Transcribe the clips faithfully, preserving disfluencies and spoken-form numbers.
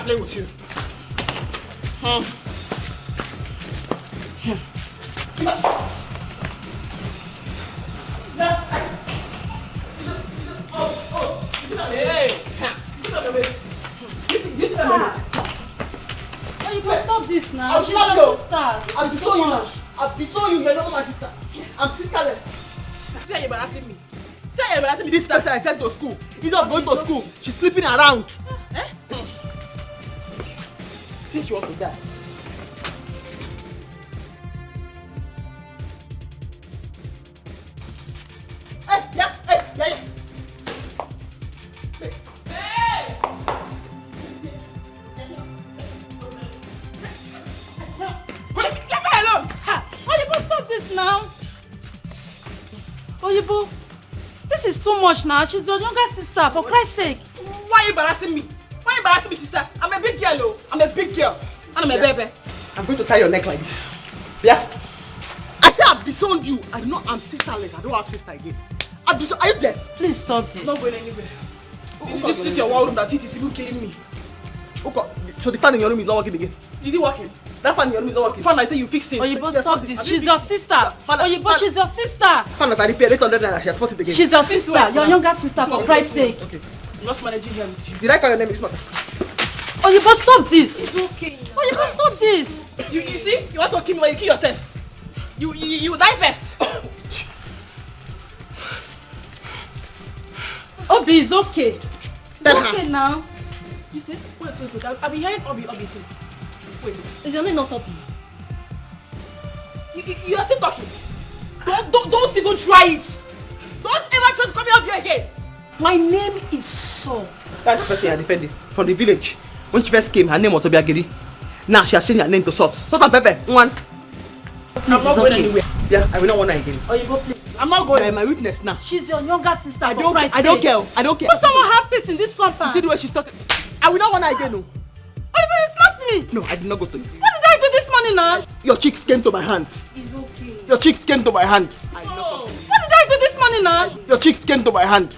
Play with you. Hmm. Hey! You think I'm a mate? Why you go stop this now? She's your sister. As you saw you now, as you saw you, you're not my sister. I'm sisterless. See how you're embarrassing me. See how you're embarrassing me, This sister. Person I sent to school, instead of going to school, she's sleeping around. Eh? Since you want to die. Hey, yeah, hey, yeah, yeah. Hey! Leave me, leave me alone! Ha! Oyibo, stop this now! Oyibo, this is too much now. She's your younger sister, for Christ's sake. Why you embarrassing me? Why you embarrassing me, sister? I'm a big girl, oh. I'm a big girl. And I'm a baby. I'm going to tie your neck like this. Yeah? I say I've disowned you. I know I'm sisterless. I don't have sister again. I've disowned. Are you deaf? Please stop this. Not going anywhere. This, this, this your war room that heat is even killing me. Okay. So the fan in your room is not working again. Is it working? That fan in your room is not working. Fan, I say you fix it. Oyibo, stop this. She's your sister. Father, Oyibo, Father, she's your sister. Fan that I repair eight hundred naira. She has bought it again. She's your Since sister, when? Your younger sister, for Christ's sake. Okay. I'm not managing here with you. Did I call your name? This matter. Oyibo, stop this. It's okay. Oyibo, stop this. You, you see? You want to kill me, you kill yourself. You, you, you die first. Obi, it's okay. It's Tell her. Okay now. You see? Wait, wait, wait. I've been hearing Obi, Obi since. Wait. Is your name not Obi? You, you, you are still talking. Don't, don't, don't even try it. Don't ever try to call me Obi again. My name is Saul. That's the person I defended from the village. When she first came, her name was Obiagiri. Now she has changed her name to Salt. Salt and Pepper. One. I'm not going anywhere. Yeah, I will not want her again. Oyibo, please. I'm not You are going. My witness now. She's your younger sister, I for don't, Christ's I don't sake. Care. I don't care. What's someone have peace in this You see compound? The way she's talking. I will not want her again. No. Oyibo, you slapped me. No, I did not go to you. What did I do this morning now? Your chicks came to my hand. It's okay. Your chicks came to my hand. No. What did I do this morning now? Your chicks came to my hand.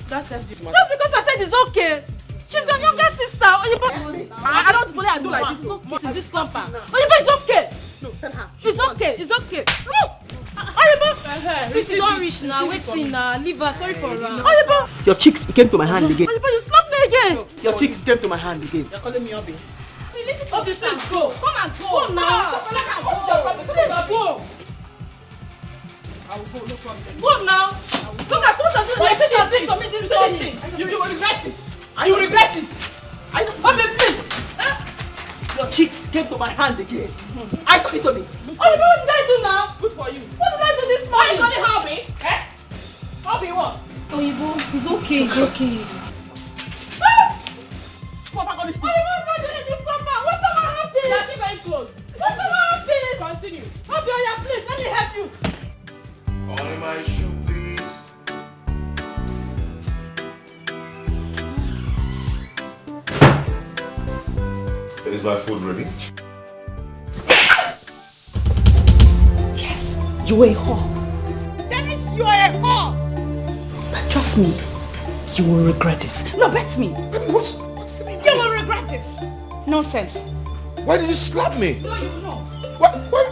That's just this one. Just because I said it's okay. She's your younger sister. Oyibo. I, I don't want to play and do like this. It's okay. It's this compound. Oyibo, it's okay. No, tell her. It's okay. It's okay. No. Oyibo. Since you don't reach now, waiting now, leave her. Sorry for her. Oyibo. Your chicks came to my hand again. Oyibo, you slapped me again. Your chicks came to my hand again. You're calling me Obi. Obi, please go. Come and go. Go now. Please go. I will go, no problem. Go now. Look at what you did to me this morning. You, you will regret it. You will regret it. I, Obi, please. Eh? Your chicks came to my hand again. I told it to me. Oyibo, what did I do now? Good for you. What did I do this Why you morning? calling her Obi? Eh? Obi what? Oyibo, it's okay, it's okay. Come back on this thing. Oyibo, what did I do this compound? What's someone happy? You're still going close. What's someone happy? Continue. Obi, oya, please, let me help you. Only my shoe, please. Is my food ready? Yes, you are a whore. Dennis, you are a whore. But trust me, you will regret this. No, bet me. Baby, what's, what's the meaning? You will regret this. Nonsense. Why did you slap me? No, you will not. What? What?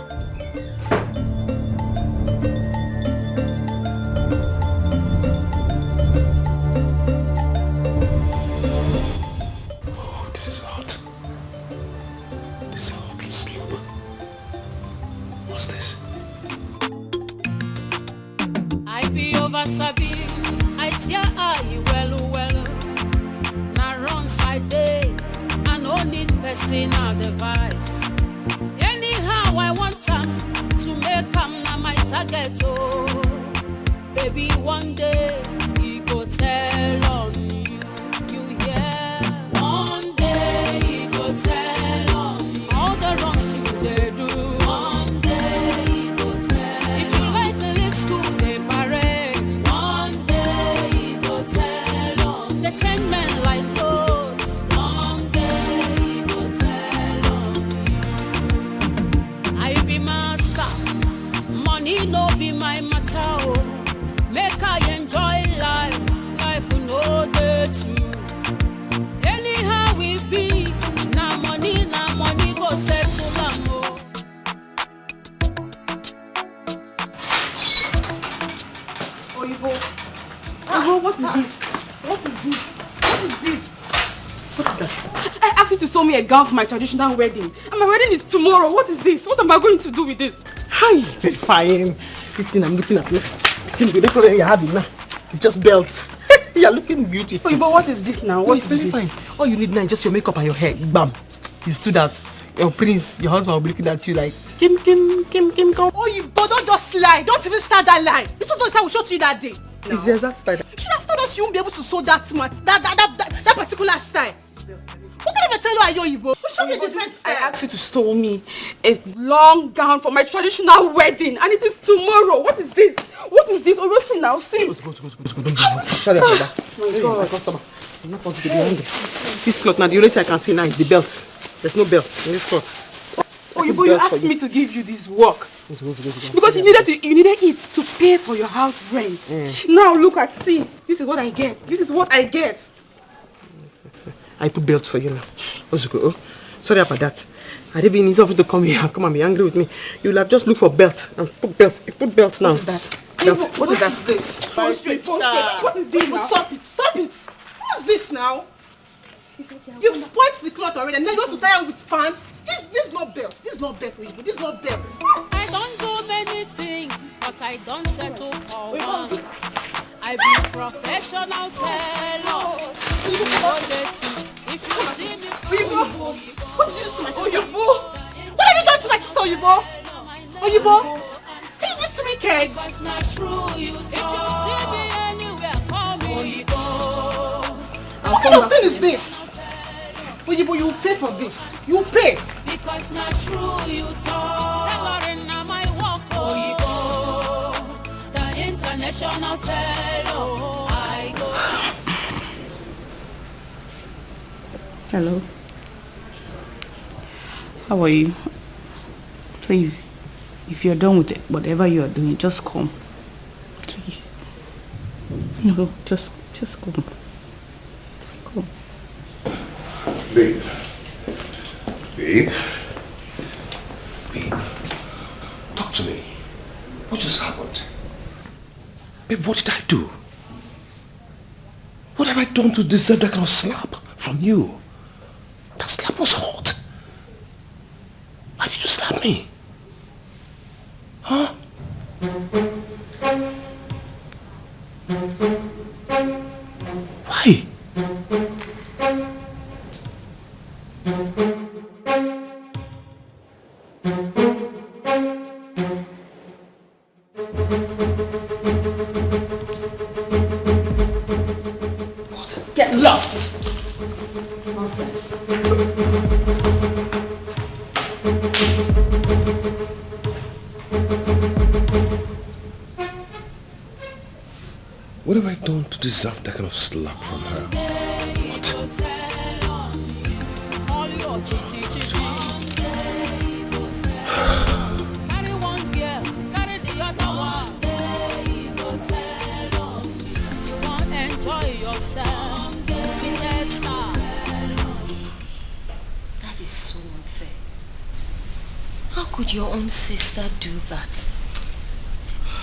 Oh, this is hot. This is hot slap. What's this? I be over sabi, I tear eye well well. Na runs I dey, I no need personal advice. Anyhow I want am to make am na my target oh. Baby one day e go tell on you, you hear? One day e go tell on you. All the runs you dey do. One day e go tell. If you like to leave school dey parade. One day e go tell on. Dey change men like clothes. One day e go tell on you. I be master, money no be my matter oh. Make I enjoy life, life no dey too. Anyhow we You to sew me a gown for my traditional wedding. And my wedding is tomorrow. What is this? What am I going to do with this? Hi, very fine. This thing I'm looking at, this thing, the problem you're having now, it's just belt. You're looking beautiful. Oh, but what is this now? What is this? Fine. All you need now is just your makeup and your hair. Bam. You stood out. Your prince, your husband will be looking at you like, Kim, Kim, Kim, Kim, come. Oh, you, but don't just lie. Don't even start that lie. This was not how we showed to you that day. It's the exact style. You should have told us you won't be able to sew that smart, that, that, that, that, that particular style. What kind of a tailor are you, Oyibo? Who showed me a different style? I asked you to sew me a long gown for my traditional wedding, and it is tomorrow. What is this? What is this? Oh, you see now, see. Go, go, go, go, go, don't be angry. Sorry about that. My God. My customer. I'm not going to be angry. This cloth now, the only thing I can see now is the belt. There's no belt in this cloth. Oh, you, you asked me to give you this work. Go, go, go, go, go. Because you needed to, you needed it to pay for your house rent. Mm. Now look at, see, this is what I get. This is what I get. I put belt for you now. Ozuko, oh, sorry about that. I didn't mean to come here. Come and be angry with me. You will have just look for belt and put belt. You put belt now. What is that? Belt. What is that? What is this? Phone straight, phone straight. What is this now? Stop it. Stop it. What's this now? You've spoilt the cloth already, and now you want to tie her with pants? This, this is not belt. This is not belt, Oyibo. This is not belt. I don't do many things, but I don't settle for one. I be professional tailor. You know that if you see me, Oyibo, what did you do to my sister? Oyibo, what have you done to my sister, Oyibo? Oyibo, are you this wicked? If you see me anywhere, call me. What kind of thing is this? Oyibo, you pay for this. You pay. Because not true you talk. Tailoring na my work, oh. Oyibo, the international tailor. I go. Hello. How are you? Please, if you're done with it, whatever you are doing, just come. Please. No, just, just come. Just come. Babe. Babe. Babe. Talk to me. What just happened? Babe, what did I do? What have I done to deserve that kind of slap from you? That slap was hot. Why did you slap me? Huh? Why? What? Get lost! Nonsense. What have I done to deserve that kind of slap from her? What? That is so unfair. How could your own sister do that?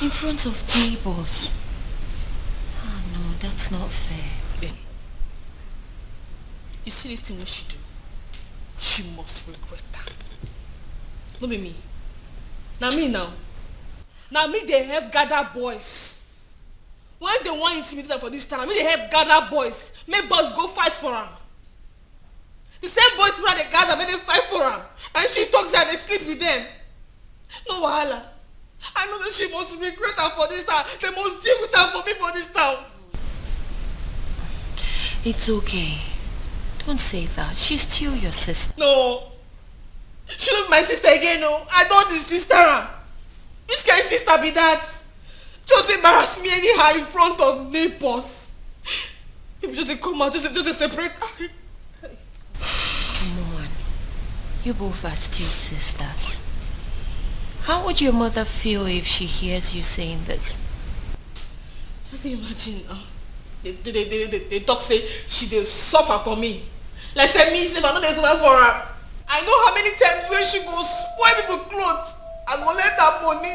In front of neighbors? Ah, no, that's not fair. You see this thing wey she do? She must regret am. No be me. Na me now. Na me dey help gather boys. When dem wan intimidate am for this town, na me dey help gather boys. Make boys go fight for am. The same boys wey I dey gather make dem fight for am. And she talk say I dey sleep with dem. No wahala. I know that she must regret am for this town. They must deal with am for me for this town. It's okay. Don't say that. She's still your sister. No. She no be my sister again, no. I don dissister am. Which kind sister be that? Just embarrass me anyhow in front of neighbors. If you just dey come out, just, just dey separate. Come on. You both are still sisters. How would your mother feel if she hears you saying this? Just imagine now. They, they, they, they, they, they talk say she dey suffer for me. Like say me sef I no dey suffer for her. I know how many times wey she go spoil people clothes. I go lend her money.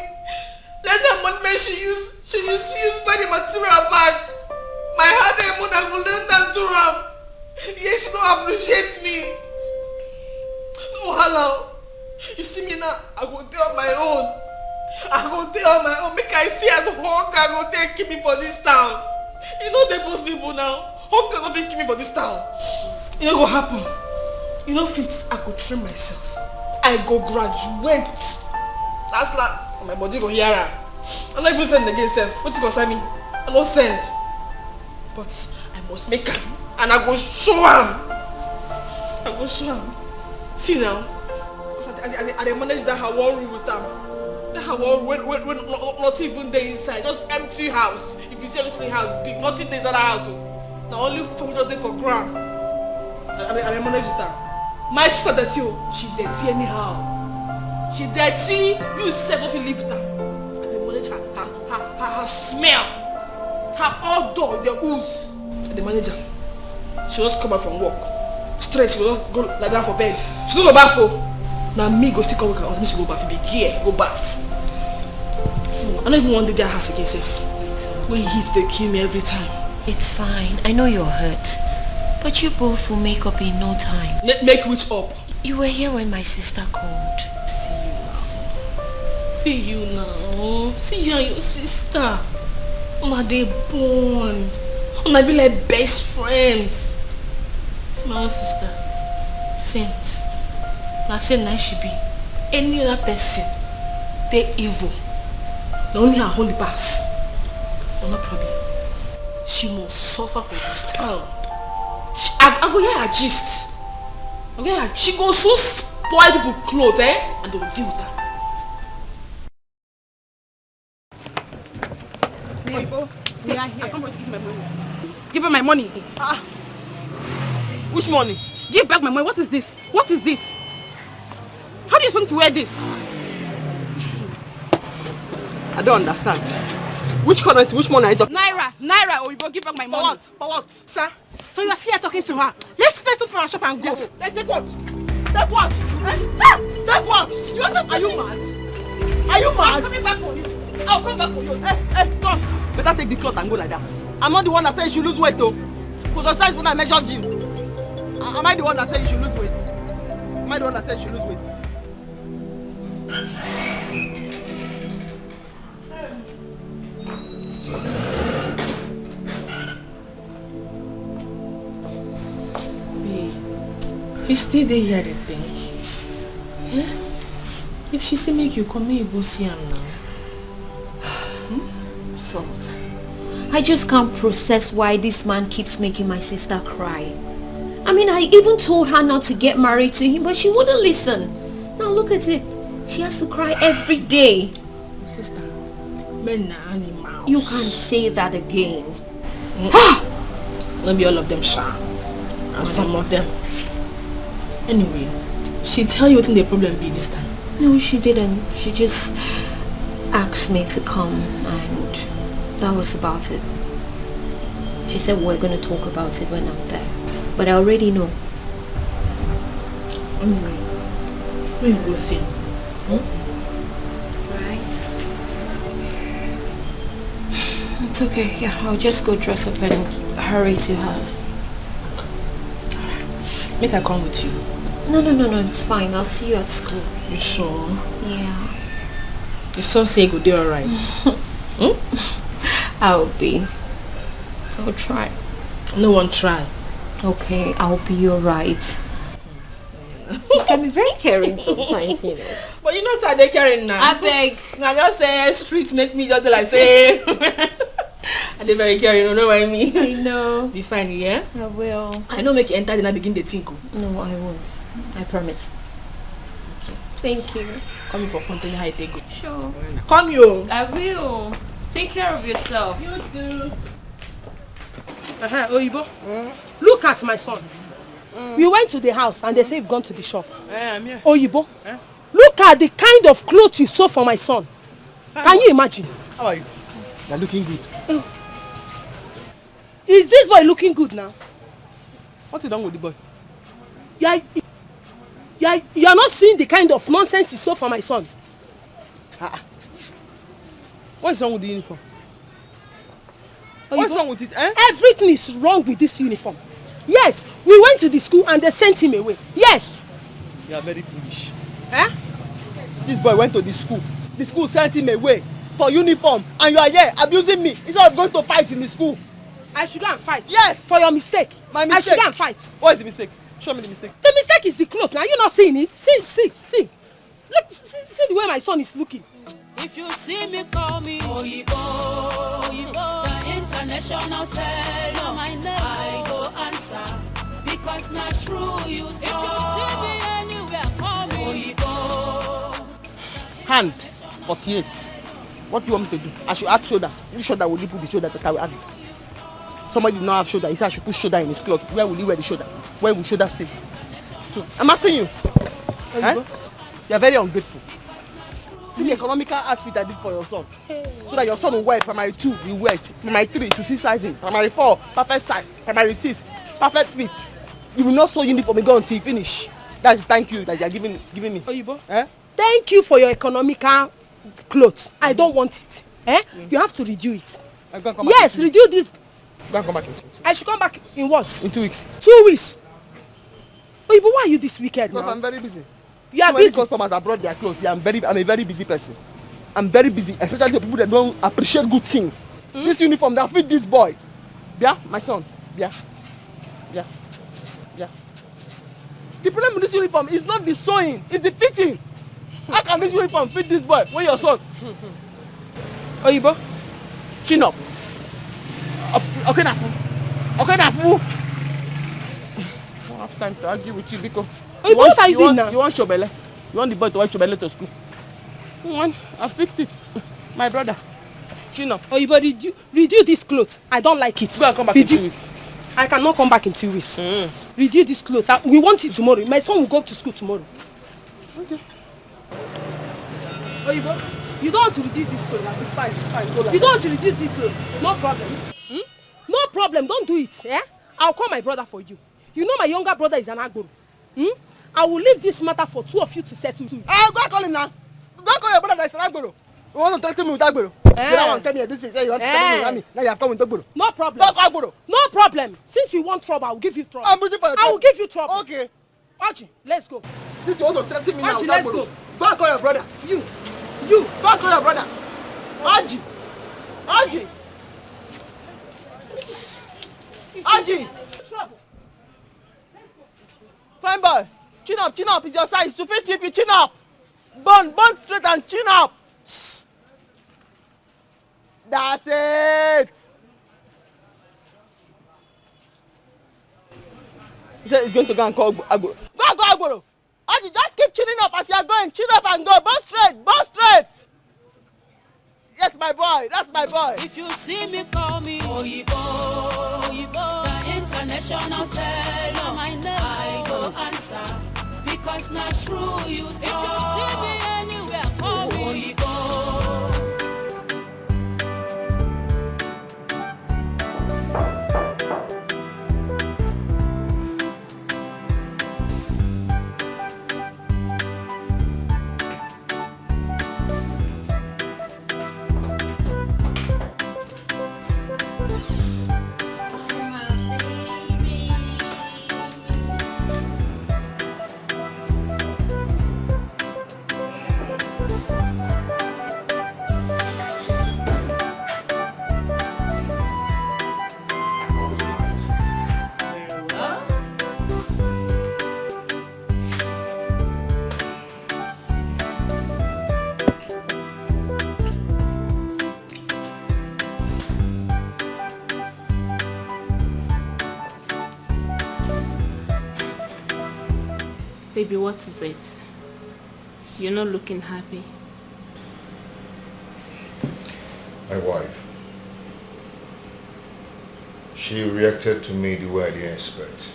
Lend her money make she use, she use, she use buy the material back. My hard earned money I go lend am to am. Yet she no appreciate me. Hello. You see me now, I go dey on my own. I go dey on my own. Make I see as hunger go take kill me for this town. E no dey possible now. Hunger no fit kill me for this town. E no go happen. E no fit. I go train myself. I go graduate. Last last, my body go hear am. I no even send again sef. Wetin concern me? I no send. But I must make am, and I go show am. I go show am. See now, because I, I, I, I dey manage that her one room with am. That her one room when, when, when no, no, nothing even dey inside, just empty house. If you see anything house big, nothing dey inside that house o. Na only food just dey for ground. I, I, I dey manage with am. My sister dirty o, she dirty anyhow. She dirty, you sef no fit live with am. I dey manage her, her, her, her, her smell, her odor dey ooze. I dey manage am. She just come back from work. Straight, she go just go lie down for bed. She no go baff o. Na me go still come wake her up, make she go baff. Be gear, go baff. I no even wan dey their house again sef. Wey heat dey kill me every time. It's fine. I know you're hurt. But you both will make up in no time. Ma-, make which up? You were here when my sister called. See you now. See you now. See you and your sister. Una dey bond. Una be like best friends. See my own sister. Saint. Na same na she be. Any other person dey evil. Na only her holy pass. But no problem. She must suffer for this town. She, I, I go hear her gist. Okay, she go soon spoil people clothes, eh? And they will deal with her. Neighbor, we are here. I come to give my money. Give me my money. Ah, which money? Give back my money. What is this? What is this? How do you expect me to wear this? I don't understand. Which currency? Which money are you talking? Naira, naira, or you go give back my money. For what? For what? Sir, so you are still here talking to her? Let's let's open our shop and go. Take, take what? Take what? Eh? Ah! Take what? You want to, are you mad? Are you mad? I'm coming back for you. I'll come back for you. Hey, hey, come. Better take the cloth and go like that. I'm not the one that said you should lose weight, though. Because your size when I measured you. A-, am I the one that said you should lose weight? Am I the one that said you should lose weight? Babe, you still dey here dey think? Eh? If she say make you come, make you go see am now. Hmm? Salt. I just can't process why this man keeps making my sister cry. I mean, I even told her not to get married to him, but she wouldn't listen. Now look at it. She has to cry every day. My sister, men na animals. You can't say that again. No be all of them, sha. And some of them. Anyway, she tell you wetin the problem be this time? No, she didn't. She just asked me to come, and that was about it. She said we're gonna talk about it when I'm there. But I already know. Anyway, we go see. Hmm? Right. It's okay. Yeah, I'll just go dress up and hurry to hers. Make I come with you. No, no, no, no. It's fine. I'll see you at school. You sure? Yeah. You sure say you go dey alright? Hmm? I'll be. I'll try. No one try. Okay, I'll be alright. You can be very caring sometimes, you know. But you know, sir, they caring now. I beg. I just say street make me just dey like say I dey very caring. You know what I mean? I know. Be fine, yeah. I will. I know make you enter, then I begin to think. Oh. No, I won't. I promise. Okay. Thank you. Come for fun, tell me how you take go. Sure. Come you. I will. Take care of yourself. You too. Uh-huh, Oyibo. Mm. Look at my son. Mm. We went to the house and they say you've gone to the shop. Eh, I'm here. Oyibo. Eh? Look at the kind of clothes you sew for my son. Can you imagine? How are you? You're looking good. Is this boy looking good now? What is wrong with the boy? You are, you are, you are not seeing the kind of nonsense you sew for my son. Ah. What's wrong with the uniform? What's wrong with it, eh? Everything is wrong with this uniform. Yes, we went to the school and they sent him away. Yes. You are very foolish. Eh? This boy went to the school. The school sent him away for uniform, and you are here abusing me instead of going to fight in the school. I should go and fight? Yes. For your mistake. My mistake. I should go and fight. What is the mistake? Show me the mistake. The mistake is the clothes. Now you not seeing it. See, see, see. Look, see, see the way my son is looking. If you see me, call me Oyibo, Oyibo, the international seller. My name. I go answer because not true you talk. If you see me anywhere, call me Oyibo. Hand forty-eight. What do you want me to do? I should add shoulder. Which shoulder will you put the shoulder that I will add? Somebody did not have shoulder. He said I should put shoulder in his cloth. Where will he wear the shoulder? Where will shoulder stay? Hmm. I'm asking you. Eh? You are very ungrateful. See the economical outfit I did for your son. So that your son will wear primary two, he wear it. Primary three to see sizing. Primary four, perfect size. Primary six, perfect fit. You will not sew uniform again until you finish. That's the thank you that you are giving giving me. Oyibo. Eh? Thank you for your economical clothes. I don't want it. Eh? You have to reduce it. I go and come back. Yes, in two weeks. Reduce this. Go and come back in two weeks. I should come back in what? In two weeks. Two weeks. Oyibo, why are you this wicked now? Because I'm very busy. You are busy. Too many customers have brought their clothes. Yeah, I'm very, I'm a very busy person. I'm very busy, especially the people that don't appreciate good thing. Hmm? This uniform that fit this boy. Yeah, my son. Yeah. Yeah. Yeah. The problem with this uniform is not the sewing, it's the fitting. How can this uniform fit this boy when your son? Oyibo, chin up. Of- Okay, na fu. Okay, na fu. I don't have time to argue with you, Biko. Oyibo, what are you doing now? You want shobele? You want the boy to wear shobele to school? One, I fixed it. My brother, chin up. Oyibo, did you Redo this cloth. I don't like it. Go and come back in two weeks. I cannot come back in two weeks. Mm. Redo this cloth. I, we want it tomorrow. My son will go to school tomorrow. Okay. Oyibo, you don't want to redo this cloth. It's fine, it's fine. Go like that. You don't want to redo this cloth. No problem. Hmm? No problem. Don't do it. Eh? I'll call my brother for you. You know my younger brother is an agboro. Hmm? I will leave this matter for two of you to settle it. Ah, go and call him now. Go and call your brother that is an agboro. You want to threaten me with agboro? Eh. The other one tell me this is, say you want to threaten me with army. Now you have come with agboro. No problem. Go and call agboro. No problem. Since you want trouble, I will give you trouble. I'm waiting for your trouble. I will give you trouble. Okay. Archie, let's go. Since you want to threaten me now with agboro, go and call your brother. You, you. Go and call your brother. Archie. Archie. Archie. Trouble. Fine boy, chin up, chin up. It's your size. To fit you, if you chin up. Bone, bone straight and chin up. That's it. He said he's going to go and call Agbo. Go and call Agboro. Archie, just keep chinning up as you are going. Chin up and go. Bone straight, bone straight. Yes, my boy. That's my boy. If you see me, call me Oyibo, Oyibo, the international seller. My name. I go answer because not true you talk. If you see me anywhere, call me Oyibo. Baby, what is it? You're not looking happy. My wife, she reacted to me the way I didn't expect.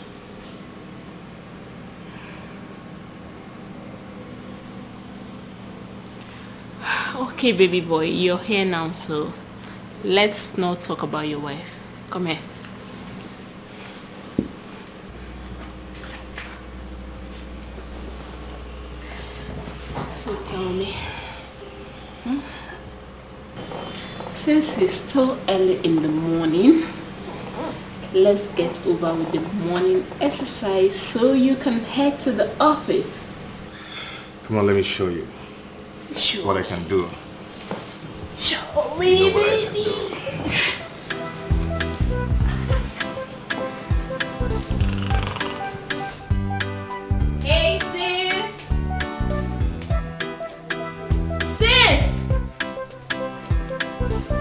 Okay, baby boy, you're here now, so let's not talk about your wife. Come here. So tell me, hmm? Since it's still early in the morning, let's get over with the morning exercise so you can head to the office. Come on, let me show you what I can do. Show me, baby. Hey, sis. Sis!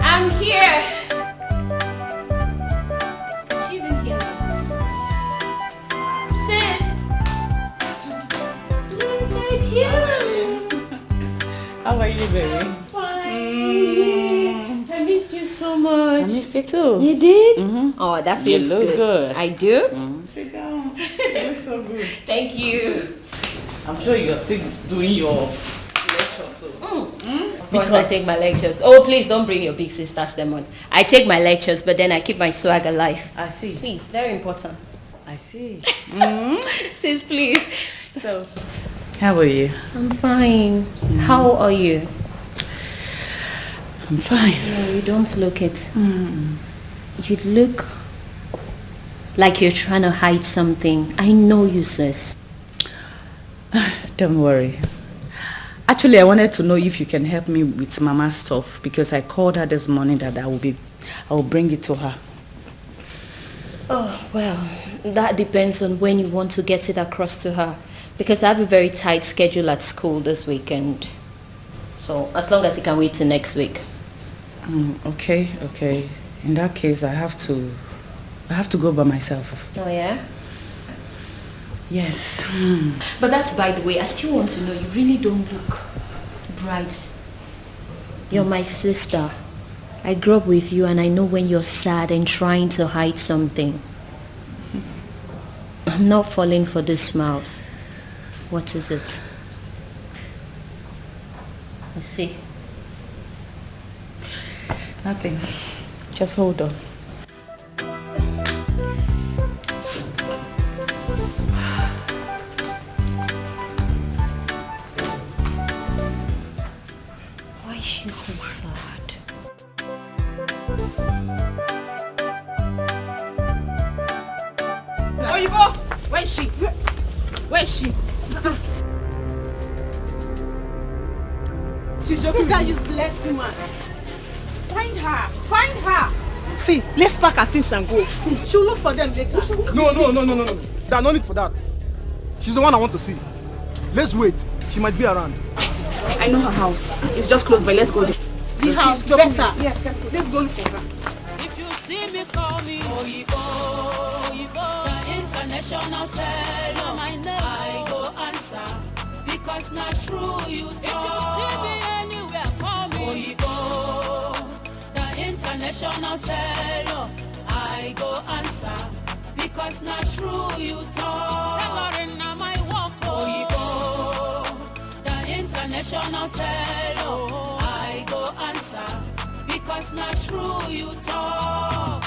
I'm here. Can she even hear me? Sis! Look at you! How are you, baby? Fine. Mm. I missed you so much. I missed you too. You did? Mm-hmm. Oh, that feels good. You look good. I do? Mm-hmm. Sit down. You look so good. Thank you. I'm sure you're still doing your lecture, so. Mm. Mm? Of course, I take my lectures. Oh, please don't bring your big sister sermon. I take my lectures, but then I keep my swag alive. I see. Please, very important. I see. Mm. Sis, please. So, how are you? I'm fine. Mm. How are you? I'm fine. No, you don't look it. Mm. You look like you're trying to hide something. I know you, sis. Don't worry. Actually, I wanted to know if you can help me with Mama's stuff because I called her this morning that I will be, I will bring it to her. Oh, well, that depends on when you want to get it across to her because I have a very tight schedule at school this weekend. So, as long as it can wait till next week. Mm, okay, okay. In that case, I have to, I have to go by myself. Oh, yeah? Yes. Mm. But that's by the way. I still want to know, you really don't look bright. You're my sister. I grew up with you and I know when you're sad and trying to hide something. I'm not falling for these smiles. What is it? You see? Nothing. Just hold on. Why is she so sad? Oyibo, where is she? Where, where is she? She's joking. Who's that useless woman? Find her. Find her. See, let's pack our things and go. She'll look for them later. No, no, no, no, no, no. There's no need for that. She's the one I want to see. Let's wait. She might be around. I know her house. It's just close by. Let's go there. The house, better. Yes, let's go look for her. If you see me, call me Oyibo, Oyibo. The international seller. My name. I go answer because na true you talk. If you see me anywhere, call me Oyibo, the international seller. I go answer because na true you talk. Tailoring na my work, oh. Oyibo, the international seller. I go answer because na true you talk.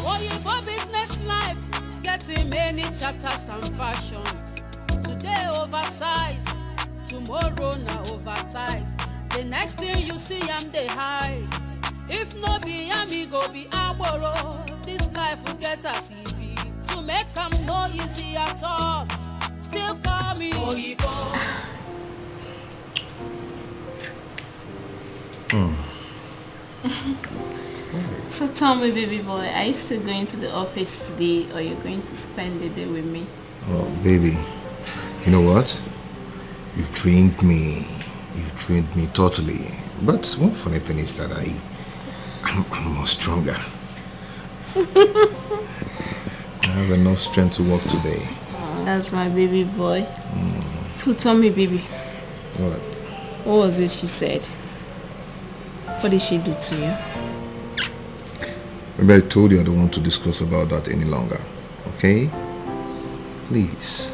Oyibo business life getting many chapters and fashion. Today oversize, tomorrow na overtight. The next thing you see, I'm dey hide. If no be am, e go be agboro. This life will get as e be. To make am no easy at all. Still call me Oyibo. So tell me, baby boy, are you still going to the office today, or you're going to spend the day with me? Oh, baby, you know what? You've trained me. You've trained me totally. But one funny thing is that I, I'm, I'm more stronger. I have enough strength to work today. Oh, that's my baby boy. Mm. So tell me, baby. What? What was it she said? What did she do to you? Maybe I told you I don't want to discuss about that any longer. Okay? Please.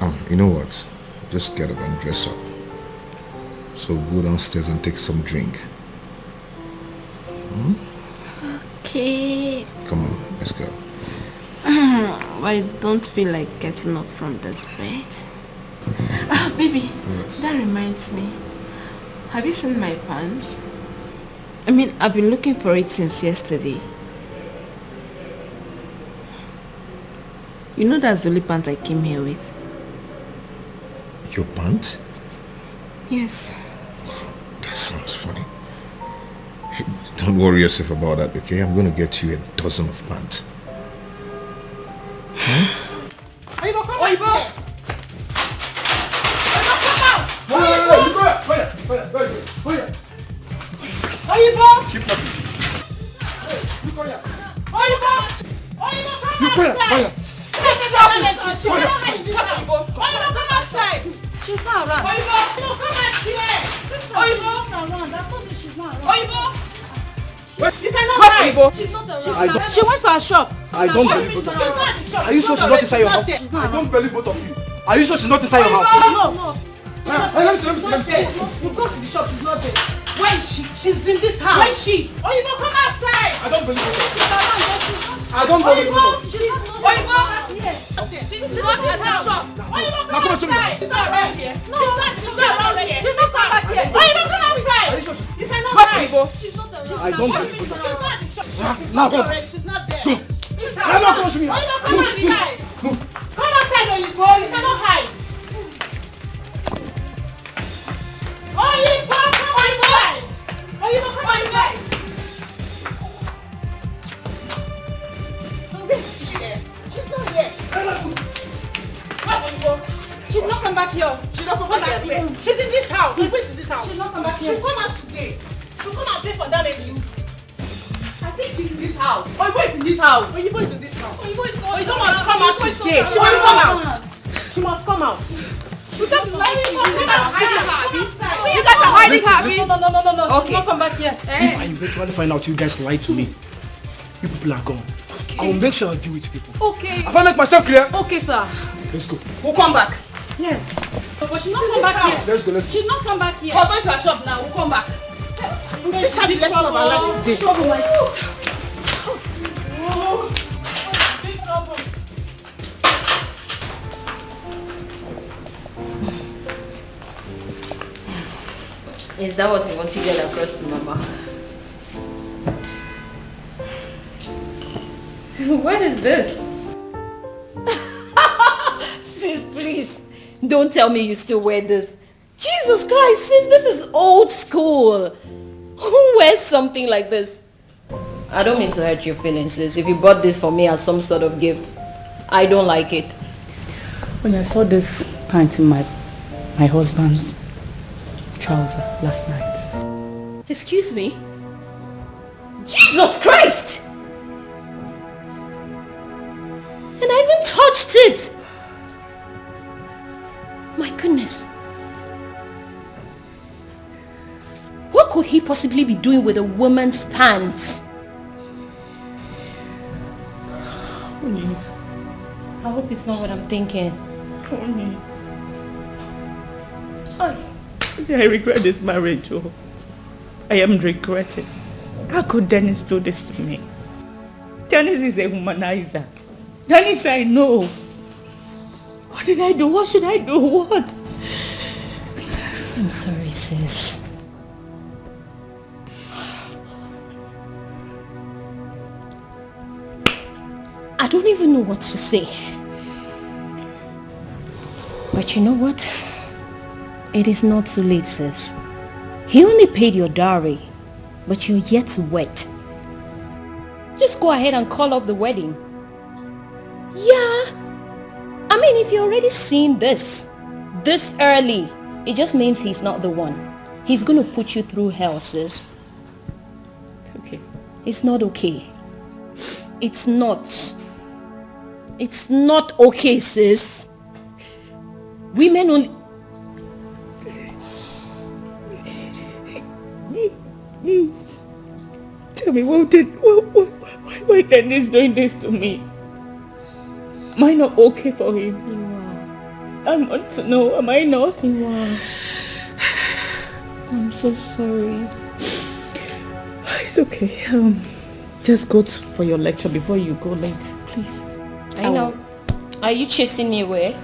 Um, you know what? Just get up and dress up. So go downstairs and take some drink. Hmm? Okay. Come on, let's go. I don't feel like getting up from this bed. Ah, baby, what? That reminds me. Have you seen my pants? I mean, I've been looking for it since yesterday. You know that's the only pants I came here with. Your pant? Yes. That sounds funny. Hey, don't worry yourself about that, okay? I'm gonna get you a dozen of pants. Oyibo, come out here. Oyibo, come out. Hey, hey, hey, you go here, go here, go here, go here, go here. Oyibo. Keep talking. Hey, you go here. Oyibo. Oyibo, come You go here, go outside. here. Take me to the next house. You cannot hide in this house. Oyibo, come outside. She's not around. Oyibo, no, come out here. Oyibo. She's not around. I told you she's not around. Oyibo. Wait. You cannot What hide. Oyibo? She's not She's around. not, she went to her shop. I don't She's believe not it. in the shop. Are you sure she's not inside your house? She's I not. Don't believe both of you. Are you sure she's not inside your house? No, no. Hey, hey, let me see, let me see, let me see. You go to the shop. She's not there. Where is she? She's in this house. Where is she? Oyibo, come outside. I don't believe both of you. She's around. She's not. I don't believe both of you. She's not. Oyibo. She's not at the shop. Oyibo, Now come and show me. outside. She's not around here. No, she's not. She's not around here. She's not come back here. Oyibo, come outside. Are you sure? You cannot What hide. Oyibo? She's not around. I don't She's believe both of you. not at the shop. Now go. She's not there. She's Now come and show me. Oyibo, come outside. Come outside, Oyibo. You cannot hide. Oyibo, come outside. Oyibo, come outside. So where is she here? She's not here. Where's Oyibo? She's not come back here. She's not come back here. She's in this house. Oyibo is in this house. She's not come back here. She'll come out today. She'll come and pay for damages. I think she's in this house. Oyibo is in this house. Oyibo is in this house. Oyibo is not. Oyibo must come out today. She must come out. She must come out. You guys are hiding her, abi? You guys are hiding her, abi? No, no, no, no, no, no. Okay. She's not come back here. If I eventually find out you guys lied to me, you people are gone. I will make sure I deal with you people. Okay. Have I make myself clear? Okay, sir. Let's go. We'll come back. Yes. But she's not come back here. Let's go, let's go. She's not come back here. We're going to her shop now. We'll come back. This shall be lesson of our life today. Is that what you want to get across to Mama? What is this? Sis, please. Don't tell me you still wear this. Jesus Christ, sis, this is old school. Who wears something like this? I don't mean to hurt your feelings, sis. If you bought this for me as some sort of gift, I don't like it. When I saw this pant in my my husband's trouser last night. Excuse me? Jesus Christ! And I even touched it! My goodness. What could he possibly be doing with a woman's pants? Honey, I hope it's not what I'm thinking. honey. I regret this marriage, oh. I am regretting. How could Dennis do this to me? Dennis is a womanizer. Dennis, I know. What did I do? What should I do? What? I'm sorry, sis. I don't even know what to say. But you know what? It is not too late, sis. He only paid your dowry, but you're yet to wed. Just go ahead and call off the wedding. Yeah. I mean, if you're already seeing this, this early, it just means he's not the one. He's gonna put you through hell, sis. Okay. It's not okay. It's not. It's not okay, sis. Women only. Tell me, what did, what, what, why, why Dennis doing this to me? Am I not okay for him? You are. I want to know, am I not? You are. I'm so sorry. It's okay. Um, just go t- for your lecture before you go late, please. I know. Are you chasing me away?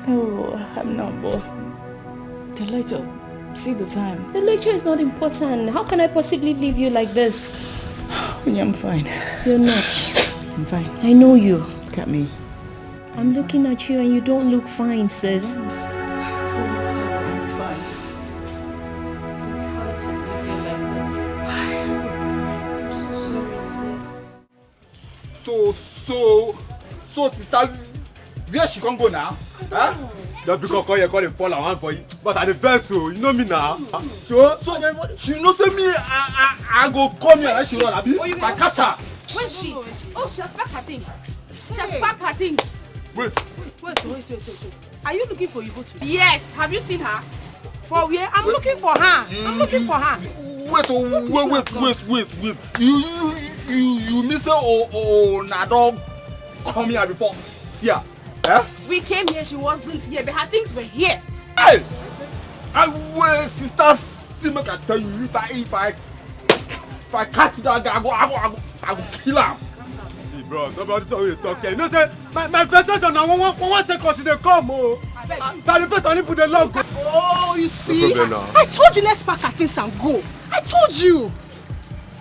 Oh, I'm not, but the lecture. See the time. The lecture is not important. How can I possibly leave you like this? Honey, I'm fine. You're not. I'm fine. I know you. Look at me. I'm looking at you and you don't look fine, sis. So, so sister, where she come go now? Huh? Just because come here, come dey fall her hand for you. But I dey vex o, you know me now. So, so she know say me, I, I, I go come here and she run, abi? Oh, you I catch her. Where is she? Oh, she has packed her thing. She has packed her thing. Wait. Wait, wait, wait, wait, wait. Are you looking for Ibu today? Yes. Have you seen her? For where? I'm looking for her. I'm looking for her. Wait, oh, wait, wait, wait, wait, wait. You, you, you, you mean say, oh, oh, na don come here before? Yeah. Eh? We came here, she wasn't here, but her things were here. Hey! I will, sister, see, make I tell you, if I, if I, if I catch that guy, I go, I go, I go, I go kill him. See, bro, nobody tell you to talk here. You know say my, my frustration na one, one, one, one second e dey come o. Na the first one people dey love go. Oh, you see? No problem now. I told you, let's pack our things and go. I told you.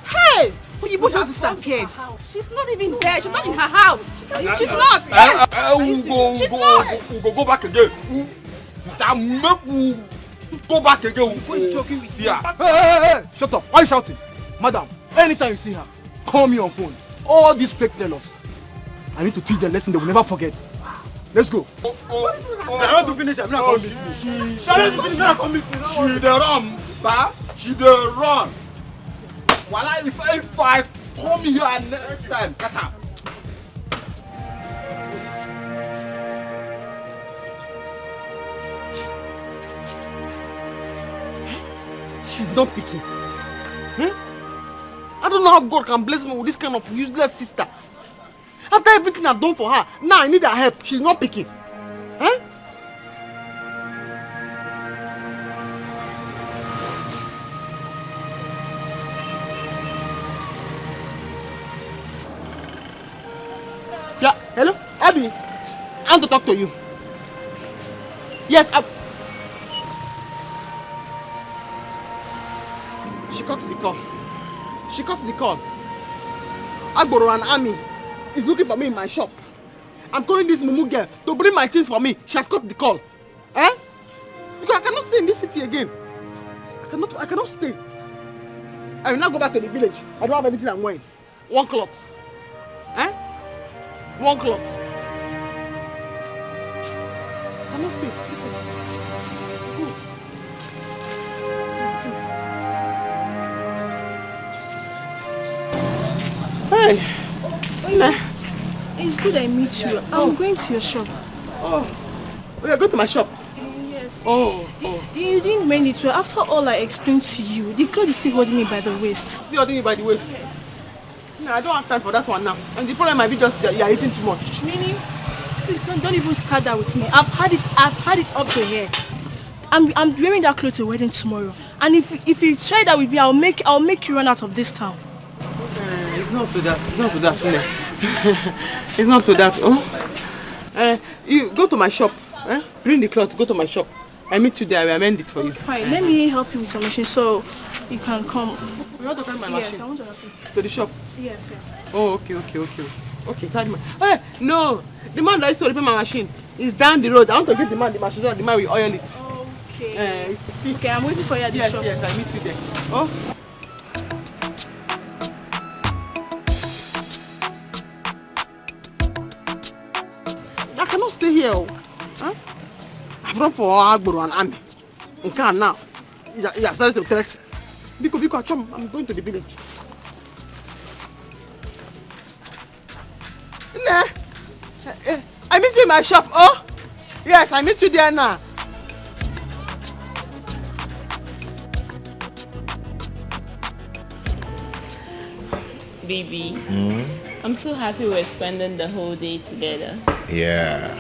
Hey, Oyibo just disappeared. She's not even there. She's not in her house. She's not. Eh, eh, eh, we go, we She's go, not. We go, we go back again. We, sister, make we go back again. We go see her. Hey, hey, hey, hey, shut up. Why you shouting? Madam, anytime you see her, call me on phone. All these fake tellers, I need to teach them lesson they will never forget. Let's go. Oh, oh, oh. I want to finish. I'm not coming. She, she, she, she dey run, sir. She dey run. Wala, if, if I come here next time, catch her. She's not picking. Hmm? I don't know how God can bless me with this kind of useless sister. After everything I've done for her, now I need her help. She's not picking. Huh? Yeah, hello? Abby, I want to talk to you. Yes, Ab- She cut the call. She cut the call. Agboro and Army is looking for me in my shop. I'm calling this Mumu girl to bring my things for me. She has cut the call. Eh? Because I cannot stay in this city again. I cannot, I cannot stay. I will not go back to the village. I don't have anything I'm wearing. One cloth. Eh? One cloth. I cannot stay. Go. Hey, Nne. It's good I meet you. I'm going to your shop. Oh, we are going to my shop. Yes. Oh, oh. You didn't mean it well. After all I explained to you, the cloth is still holding me by the waist. Still holding you by the waist? No, I don't have time for that one now. And the problem might be just that you are eating too much. Meaning? Please don't, don't even start that with me. I've had it, I've had it up to here. I'm, I'm wearing that clothes to your wedding tomorrow. And if, if you try that with me, I'll make, I'll make you run out of this town. Eh, it's not to that. It's not to that, Nne. It's not to that. Oh, eh, you go to my shop. Eh? Bring the cloth. Go to my shop. I meet you there. I will amend it for you. Fine. Let me help you with your machine so you can come. You want to carry my machine? Yes, I want to help you. To the shop? Yes, sir. Oh, okay, okay, okay, okay. Okay, carry my. Hey, no. The man that used to repair my machine is down the road. I want to give the man the machine so that the man will oil it. Okay. Eh, it's still. Okay, I'm waiting for you at the shop. Yes, yes, I meet you there. Oh. I cannot stay here. Oh. Huh? I've run for Agboro and Army. Nke a now, you are, you are starting to threaten. Biko, biko, Achom, I'm going to the village. Nne, eh, eh, I meet you in my shop. Oh, yes, I meet you there now. Baby, I'm so happy we're spending the whole day together. Yeah.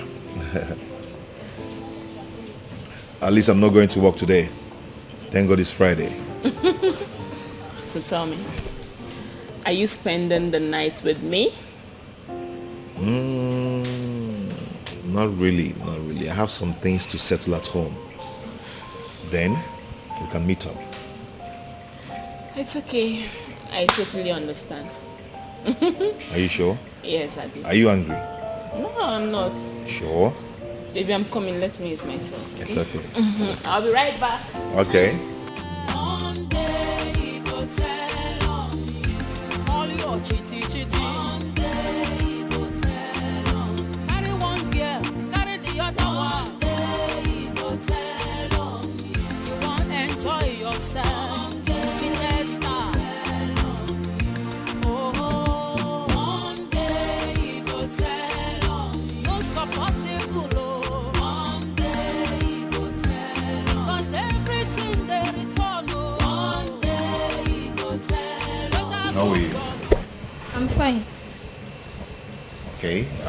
At least I'm not going to work today. Thank God it's Friday. So tell me, are you spending the night with me? Mm, not really, not really. I have some things to settle at home. Then we can meet up. It's okay. I totally understand. Are you sure? Yes, I do. Are you angry? No, I'm not. Sure? Baby, I'm coming. Let me ease myself. It's okay. I'll be right back. Okay. One day he go tell on you. All your chitty chitty. One day he go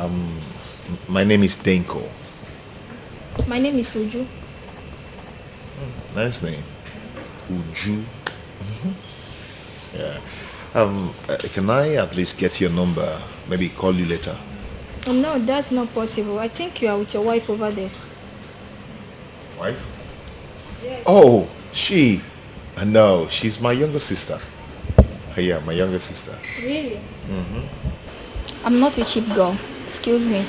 Um, my name is Denko. My name is Uju. Nice name. Uju. Yeah. Um, uh, can I at least get your number? Maybe call you later. Um, no, that's not possible. I think you are with your wife over there. Wife? Oh, she. Uh, no, she's my younger sister. Uh, yeah, my younger sister. Really? I'm not a cheap girl. Excuse me.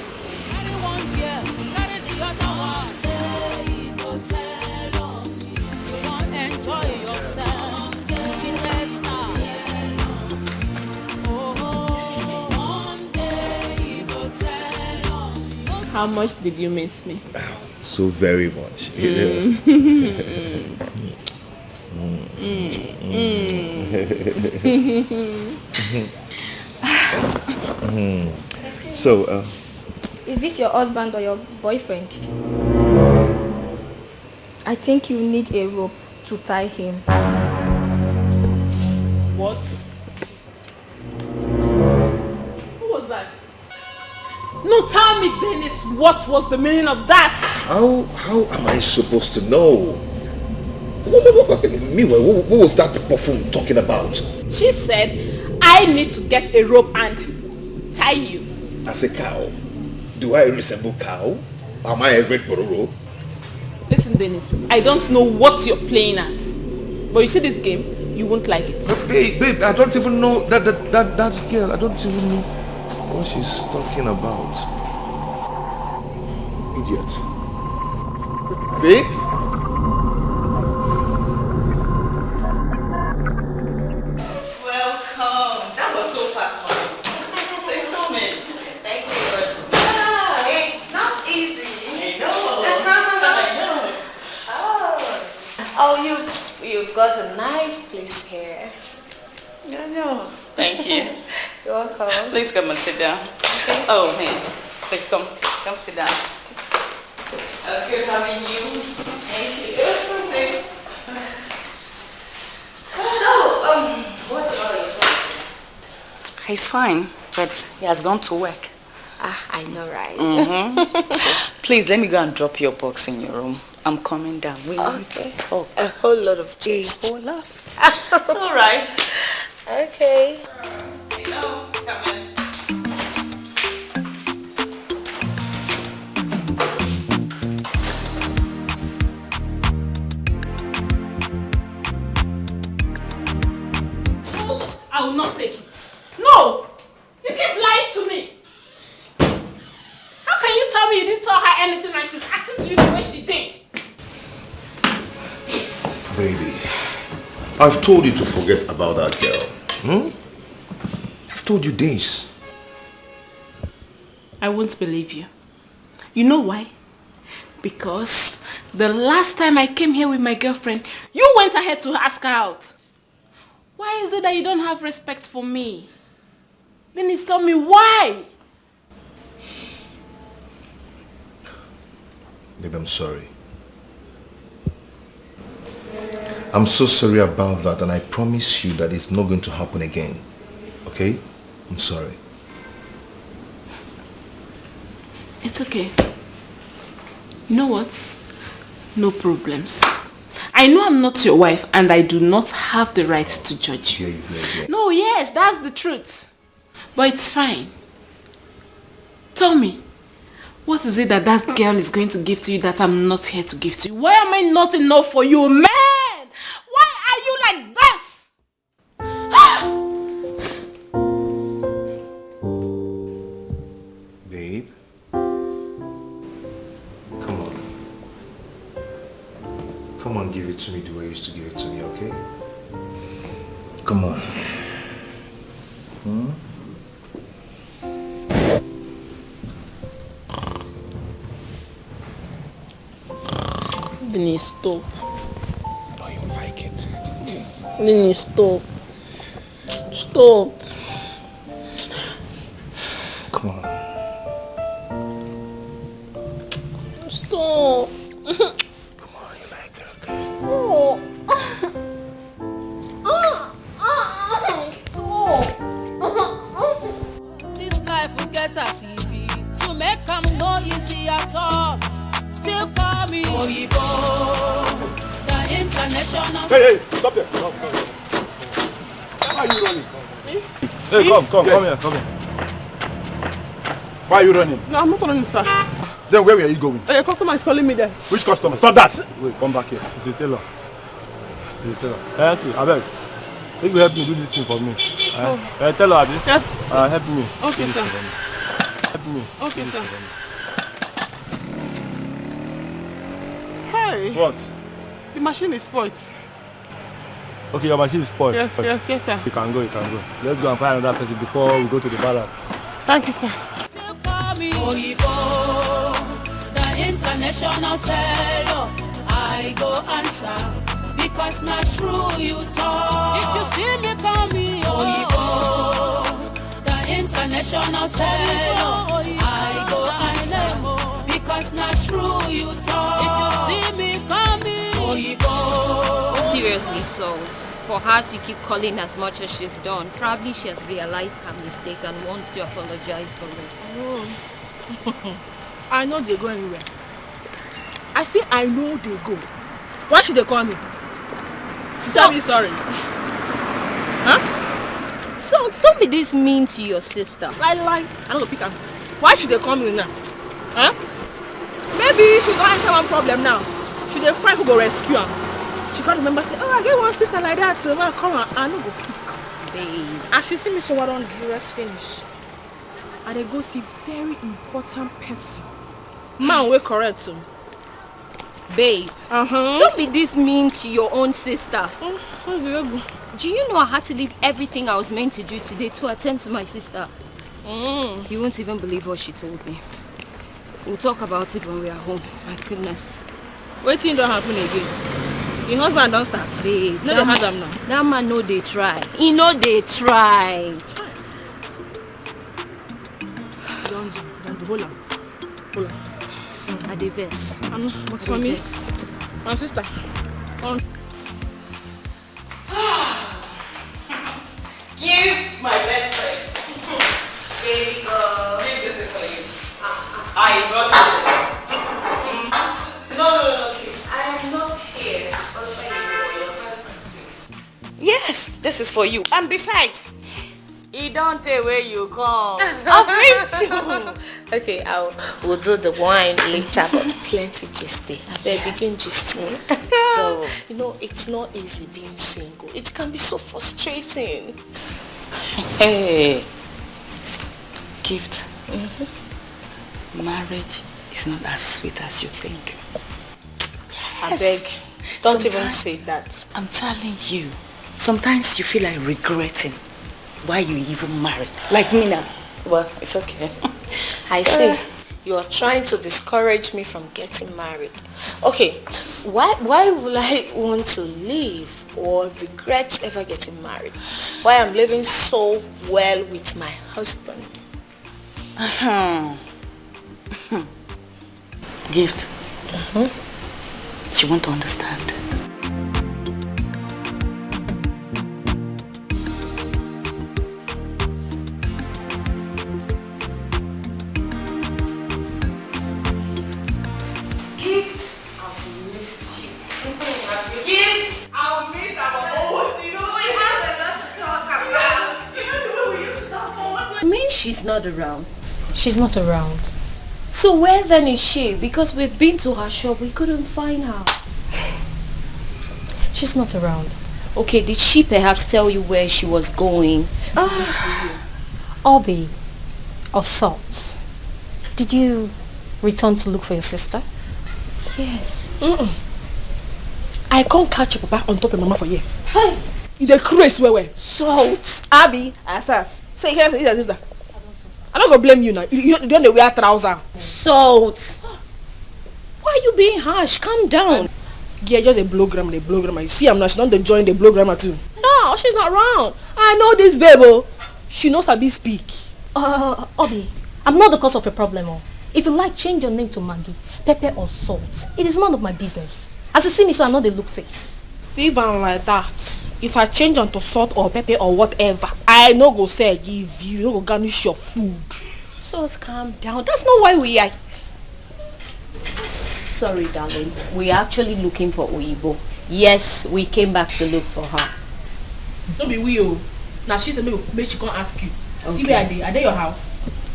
How much did you miss me? So very much. So, uh, Is this your husband or your boyfriend? I think you need a rope to tie him. What? What was that? No, tell me, Dennis, what was the meaning of that? How how am I supposed to know? Meanwhile, what, what was that buffoon talking about? She said, I need to get a rope and tie you. As a cow, do I resemble cow? Am I a red bororo? Listen, Dennis, I don't know what you're playing at, but you see this game, you won't like it. Babe, babe, I don't even know that that that, that girl. I don't even know what she's talking about. Idiot. Babe? Welcome. That was so fast, honey. Please come in. Thank you. Ah, it's not easy. I know. I know. Oh. Oh, you've you've got a nice place here. I know. Thank you. You're welcome. Please come and sit down. Okay. Oh, hey. Please come. Come sit down. That's good having you. Thank you. Sit. So, um, what about your husband? He's fine, but he has gone to work. Ah, I know, right? Please, let me go and drop your box in your room. I'm coming down. We need to Okay. talk. A whole lot of gist. Whole lot. All right. Okay. Hello, come in. I will not take it. No! You keep lying to me. How can you tell me you didn't tell her anything and she's acting to you the way she did? Baby, I've told you to forget about that girl. Hmm? I've told you this. I won't believe you. You know why? Because the last time I came here with my girlfriend, you went ahead to ask her out. Why is it that you don't have respect for me? Dennis, tell me why. Babe, I'm sorry. I'm so sorry about that, and I promise you that it's not going to happen again. Okay? I'm sorry. It's okay. You know what? No problems. I know I'm not your wife and I do not have the right to judge you. Yeah, you, yeah, yeah. No, yes, that's the truth. But it's fine. Tell me, what is it that that girl is going to give to you that I'm not here to give to you? Why am I not enough for you, man? Why are you like this? Babe, come on. Come on, give it to me the way you used to give it to me, okay? Come on. Hmm? Dennis, stop. Oh, you like it? Dennis, stop. Stop. Come on. Stop. Come on, you like it, okay? Stop. Stop. This life will get us easy. Come no easy at all. Still call me Oyibo, the international. Hey, hey, stop there. Stop, stop, stop. Why are you running? Hey, come, come, Yes. come here, come here. Why are you running? No, I'm not running, sir. Then where were you going? Uh, your customer is calling me there. Which customer? Stop that! Wait, come back here. She's a tailor. She's a tailor. Hey, auntie, abeg. Make you help me do this thing for me. Uh, uh, tell her, abi. Yes. Uh, help me. Okay, sir. Help me. Okay, sir. Hey, What? The machine is spoiled. Okay, your machine is spoiled. Yes, yes, yes, sir. You can go, you can go. Let's go and find another person before we go to the balance. Thank you, sir. Still call me Oyibo, the international seller. I go answer because not true you talk. If you see me, call me Oyibo, the international seller. I go answer because not true you talk. If you see me, call me Oyibo. Seriously, Salt. For her to keep calling as much as she's done, probably she has realized her mistake and wants to apologize for it. I no dey go anywhere. I say I no dey go. Why she dey call me? She tell me sorry. Salt, don't be this mean to your sister. Lie, lie. I no go pick am. Why she dey call me now? Huh? Maybe she don enter one problem now. She dey find who go rescue am. She come remember say, oh, I get one sister like that. So when I call her, I no go pick. Babe. As she see me so, I don dress finish. I dey go see very important person. Man wey correct o. Babe, Uh-huh. Don't be this mean to your own sister. What's the level? Do you know I had to leave everything I was meant to do today to attend to my sister? You won't even believe what she told me. We'll talk about it when we are home. My goodness. Wetin don happen again? Your husband don start. Babe, No dey hard am now. That man no dey try. He no dey try. Don do, don do. Hold am. Hold am. I dey vex. Um, but for me, my sister, um, Gift, my best friend. Baby girl. Gift, this is for you. I brought you. No, no, no, no, please. I am not here to bother you or your husband, please. Yes, this is for you. And besides, e don tey wey you come. I've missed you. Okay, I'll we'll do the wine later, but plenty gist dey. Abeg, begin gist me. So, you know, it's not easy being single. It can be so frustrating. Hey, Gift. Marriage is not as sweet as you think. Abeg, don't even say that. I'm telling you, sometimes you feel like regretting why you even married. Like me now. Well, it's okay. I see. You are trying to discourage me from getting married. Okay, why why will I want to leave or regret ever getting married? Why I'm living so well with my husband? Gift. She want to understand. Gift, I've missed you. Gift, I've missed our old. You know, we have a lot to talk about. You know the way we used to talk for one. I mean, she's not around. She's not around. So where then is she? Because we've been to her shop, we couldn't find her. She's not around. Okay, did she perhaps tell you where she was going? Obi or Salt, did you return to look for your sister? Yes. I can't catch your papa on top of mama for here. Hey, you dey craze well well. Salt, Abi, Asas. Say you can't say your sister. I no go blame you now. You, you don dey wear trouser. Salt. Why are you being harsh? Calm down. Yeah, just a blow grammar, a blow grammar. You see, I'm not. She don dey join the blow grammar too. No, she's not wrong. I know this babe. Oh, she no sabi speak. Uh, Obi, I'm not the cause of your problem. Oh. If you like, change your name to Maggie, Pepper or Salt. It is none of my business. As you see me so, I no dey look face. Leave am like that. If I change am to Salt or Pepper or whatever, I no go sell give you. You no go garnish your food. Just calm down. That's not why we are. Sorry, darling. We are actually looking for Oyibo. Yes, we came back to look for her. No be we o. Na she say make, make she come ask you. See where I dey. I dey your house.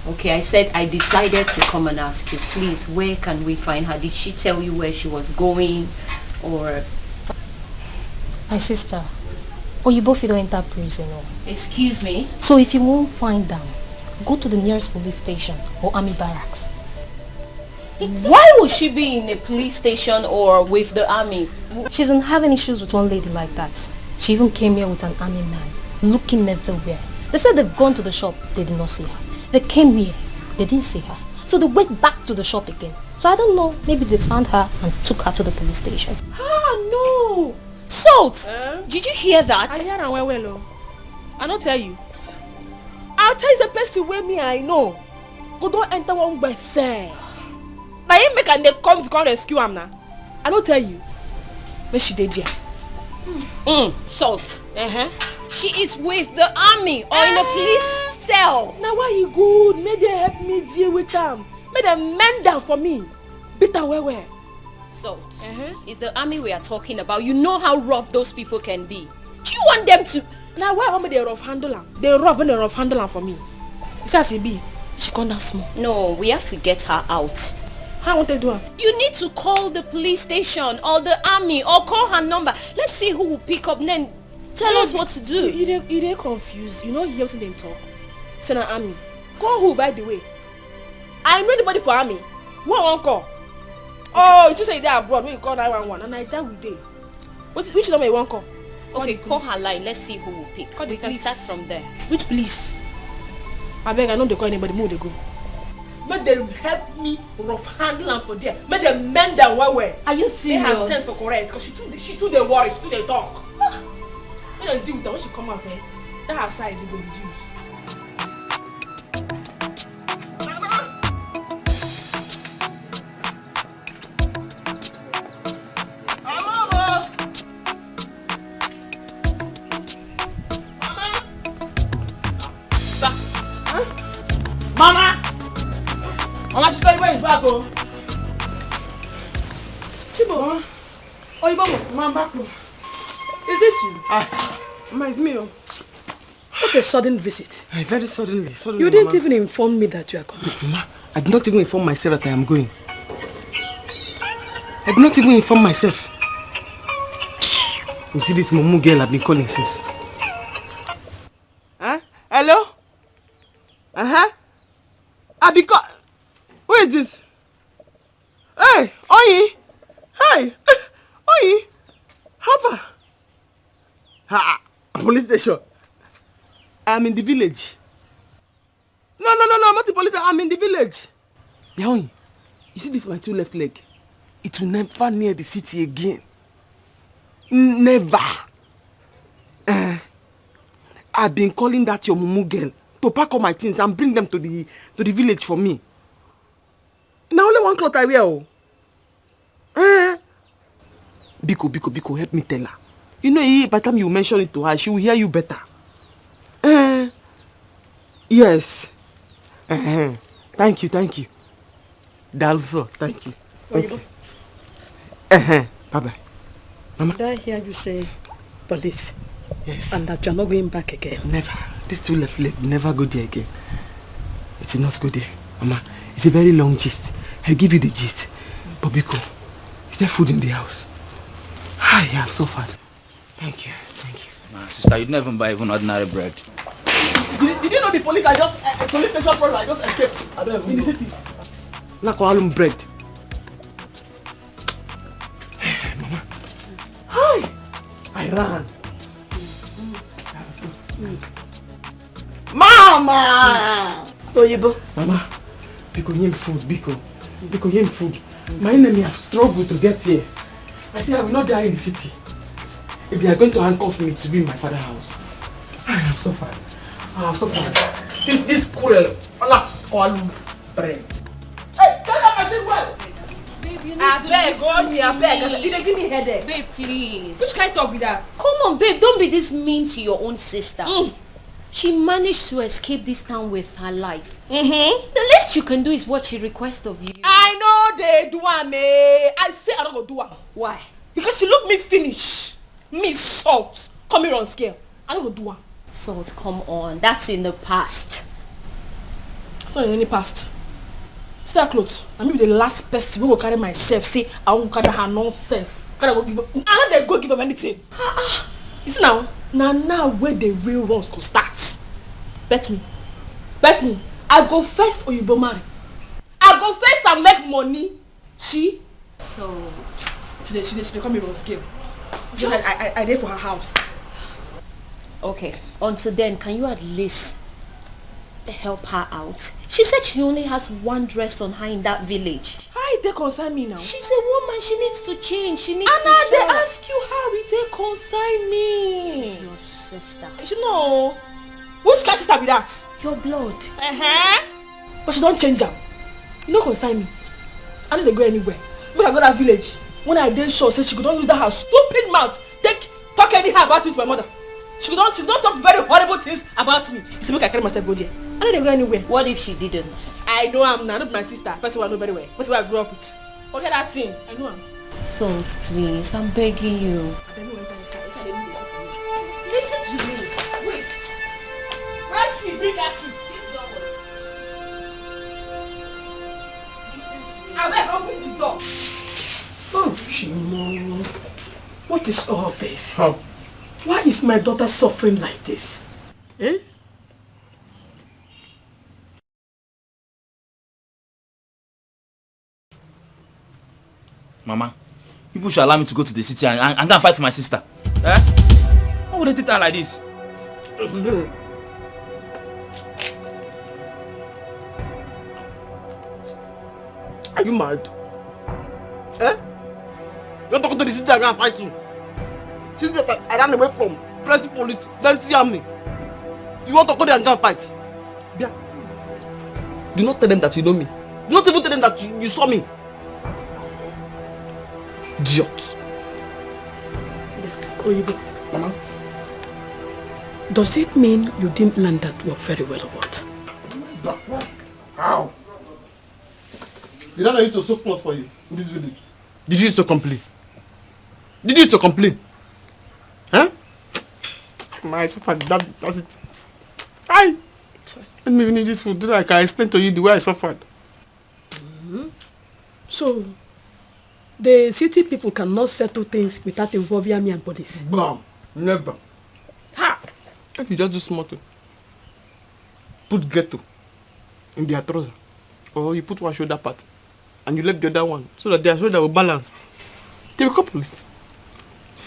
Okay, I said I decided to come and ask you. Please, where can we find her? Did she tell you where she was going? Or My sister, Oyibo fit don enter prison o. Excuse me? So if you wan find am, go to the nearest police station or army barracks. Why would she be in a police station or with the army? She's been having issues with one lady like that. She even came here with an army man, looking everywhere. They said they've gone to the shop, they did not see her. They came here, they didn't see her. So they went back to the shop again. So I don't know, maybe they found her and took her to the police station. Ah, no! Salt! Eh? Did you hear that? I hear am well well o. I no tell you. I tell you, the person wey me I know go don enter one gbese. Na him make am dey come to come rescue am na. I no tell you. Make she dey there. Mm, salt. Uh-huh. She is with the army or in a police cell. Na why e good make dem help me deal with am. Make dem mend am for me. Beat am well well. Salt. Uh-huh. It's the army we are talking about. You know how rough those people can be. Do you want them to? Na why I want make dem rough handle am? Dem rough, make dem rough handle am for me. You see as e be. She come down small. No, we have to get her out. How I want to do am? You need to call the police station or the army or call her number. Let's see who will pick up, then tell us what to do. You, you dey, you dey confused. You no hear wetin dem talk. Say na army. Call who, by the way? I know anybody for army. Who I wan call? Oh, you think say you dey abroad wey you call nine one one? Na Naija we dey. Which, which number you wan call? Okay, call her line. Let's see who will pick. We can start from there. Which police? Abeg, I no dey call anybody. Make we dey go. Make dem help me rough handle am for there. Make dem mend am well well. Are you serious? Make her sense for correct, 'cause she too, she too dey worry, she too dey talk. Ah, make dem deal with am when she come out, eh? That her size, e go reduce. Mama! Mama, sister, Oyibo is back o. Chibo. Oyibo, Mama, back o. Is this you? Ah, Mama, it's me o. What a sudden visit. Eh, very suddenly, suddenly, You didn't Mama. even inform me that you are coming. Ma, I did not even inform myself that I am going. I did not even inform myself. You see this mumu girl I've been calling since. Huh? Hello? Uh-huh. I be call. Who is this? Hey, Oyi. Hey, Oyi. How far? Ha, police station. I'm in the village. No, no, no, no, I'm not the police. I'm in the village. Yaoi, you see this my two left leg? It will never near the city again. N- never. Eh, I've been calling that your mumu girl to pack all my things and bring them to the to the village for me. Now only one cloth I wear. Oh. Eh? Biko, biko, biko, help me tell her. You know, eh, by the time you mention it to her, she will hear you better. Eh? Yes. Eh, eh. Thank you, thank you. Dalso, thank you. Oyibo. Okay. Eh, eh. Bye bye. Mama. Did I hear you say police? Yes. And that you're not going back again? Never. This two left leg never go there again. It will not go there. Mama, it's a very long gist. I'll give you the gist. But biko, is there food in the house? Hi, I've suffered. Thank you. Thank you. My sister, you didn't even buy even ordinary bread. Did, did you know the police? I just uh, police station problem. I just escaped. I don't even in the city. Like all bread. Mama. Hi. I ran. Mama. Oyibo. Mama, biko, nye m food, biko. Biko, nye m food. My enemy have struggled to get here. I say I will not die in the city. If they are going to handcuff me to be in my father's house, I have suffered. I have suffered. This, this quarrel, all I call bread. Hey, tell that machine well. Babe, you need to abeg, listen hold me, to abeg. Me. You dey give me headache. Babe, please. Which kind talk be that? Come on, babe, don't be this mean to your own sister. Mm. She managed to escape this town with her life. Mm-hmm. The What you can do is what she requests of you. I know they do am, eh. I say I no go do am. Why? Because she look me finish. Me salt. Come here on scale. I no go do am. Salt, come on. That's in the past. It's not in any past. See that clothes. I may be the last person who go carry myself. Say I won't carry her nonsense. Carry go give up. I no dey go give up anything. You see now, na now where the real ones go start. Bet me. Bet me. I go first oyibo marry. I go first and make money. She So, she dey she dey she dey call me Rose girl. Just I I I dey for her house. Okay, until then, can you at least help her out? She said she only has one dress on her in that village. How e take concern me now? She's a woman, she needs to change. She needs And to I dey change. Ask you how e take concern me. Your sister. You know, which kind sister be that? Your blood. Uh-huh. But she don change am. E no concern me. I no dey go anywhere. Make I go that village. When I dey sure say she go don use that her stupid mouth take talk anyhow about me to my mother. She go don she go don talk very horrible things about me. You see, make I carry myself go there. I no dey go anywhere. What if she didn't? I know am na, no be my sister. Person wey I know very well. Person wey I grew up with. Forget that thing. I know am. Salt, please, I'm begging you. Abeg, make we enter inside. Wetin I dey do dey for here? Listen to me. Wait. Where key? Bring that key. This door. Listen to me. Abeg, open the door. Oh, Chimo. What is all this? How? Why is my daughter suffering like this? Eh? Mama, people should allow me to go to the city and, and, and go and fight for my sister. Eh? Why would they treat her like this? Are you mad? Eh? You want to go to the city and go and fight you? Since that I ran away from plenty police, plenty army. You want to go there and go and fight? Yeah. Do not tell them that you know me. Do not even tell them that you, you saw me. Idiot. Oyibo. Mama. Does it mean you didn't learn that work very well or what? How? Did I not used to soak clothes for you in this village? Did you used to complain? Did you used to complain? Huh? My suffered. That, that's it. I let me finish this food so that I can explain to you the way I suffered. Mm-hmm. So, the city people cannot settle things without involving army and police? Bam! Never. Ha! If you just do small thing, put ghetto in their trouser, or you put one shoulder part and you left the other one so that their shoulder will balance, they will call police.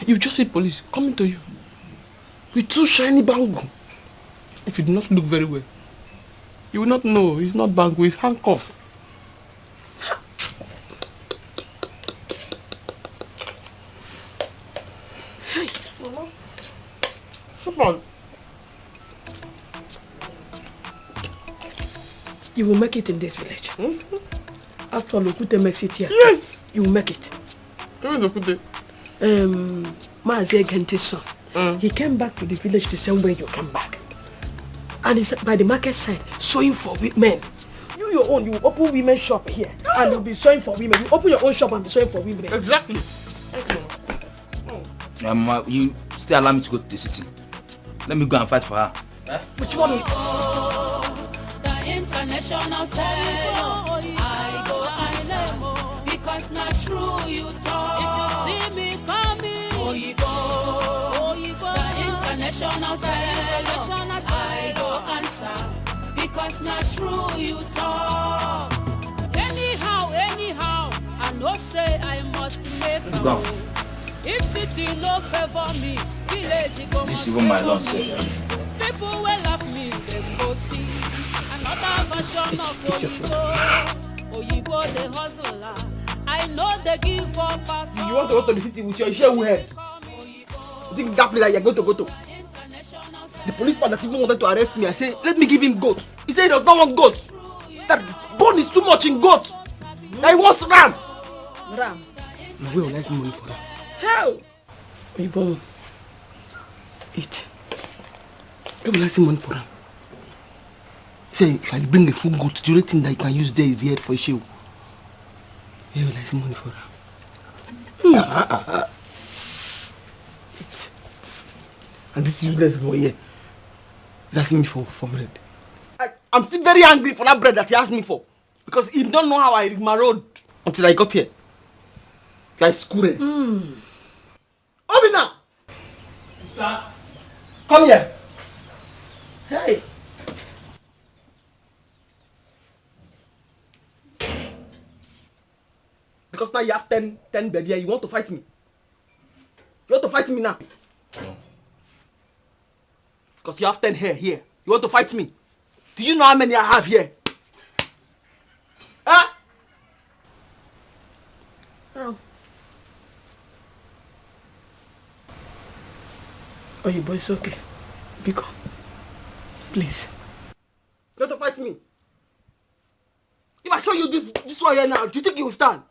You just see police coming to you with two shiny bangle. If you do not look very well, you will not know it's not bangle, it's handcuff. Hey, Mama. Come on. You will make it in this village. After all, Okwute makes it here. Yes. You will make it. Who is Okwute? Um, Mazi Egente's son. He came back to the village the same way you came back. And he's by the market side, sewing for women. You, your own, you open women shop here. And you'll be sewing for women. You open your own shop and be sewing for women. Exactly. Um, uh, you still allow me to go to the city. Let me go and fight for her. Which one? The international side, I go answer because na true you talk. If you see me coming, Oyibo, Oyibo, the international side, I go answer because na true you talk. Anyhow, anyhow, I know say I must make Go on. If city no favor me, village go This must even my favor lunch me. Sef. People wey laugh me, dem go see another version of Oyibo. Oyibo dey hustle, ah. I know they give up at You want to go to the city with your shell head? You think that place that you're going to go to? The policeman that even wanted to arrest me, I say, let me give him goat. He said he does not want goat. That bone is too much in goat. That he wants ram. Ram. Now where will I see money for that? How? Oyibo, eat. Where will I see money for am? Say, if I bring a full goat, the only thing that you can use there is the head for a show. You realize money for her. Hmm. And this useless boy here is asking me for, for bread. I, I'm still very angry for that bread that he asked me for. Because he don't know how I rigmarole until I got here. You are a school. Mm. Obina! Sir. Come here. Hey. Because now you have ten, ten baby and you want to fight me. You want to fight me now. Because you have ten here, here. You want to fight me? Do you know how many I have here? Huh? Oh. Oh, your boy, it's okay. Biko, please. You want to fight me? If I show you this, this one here now, do you think you will stand?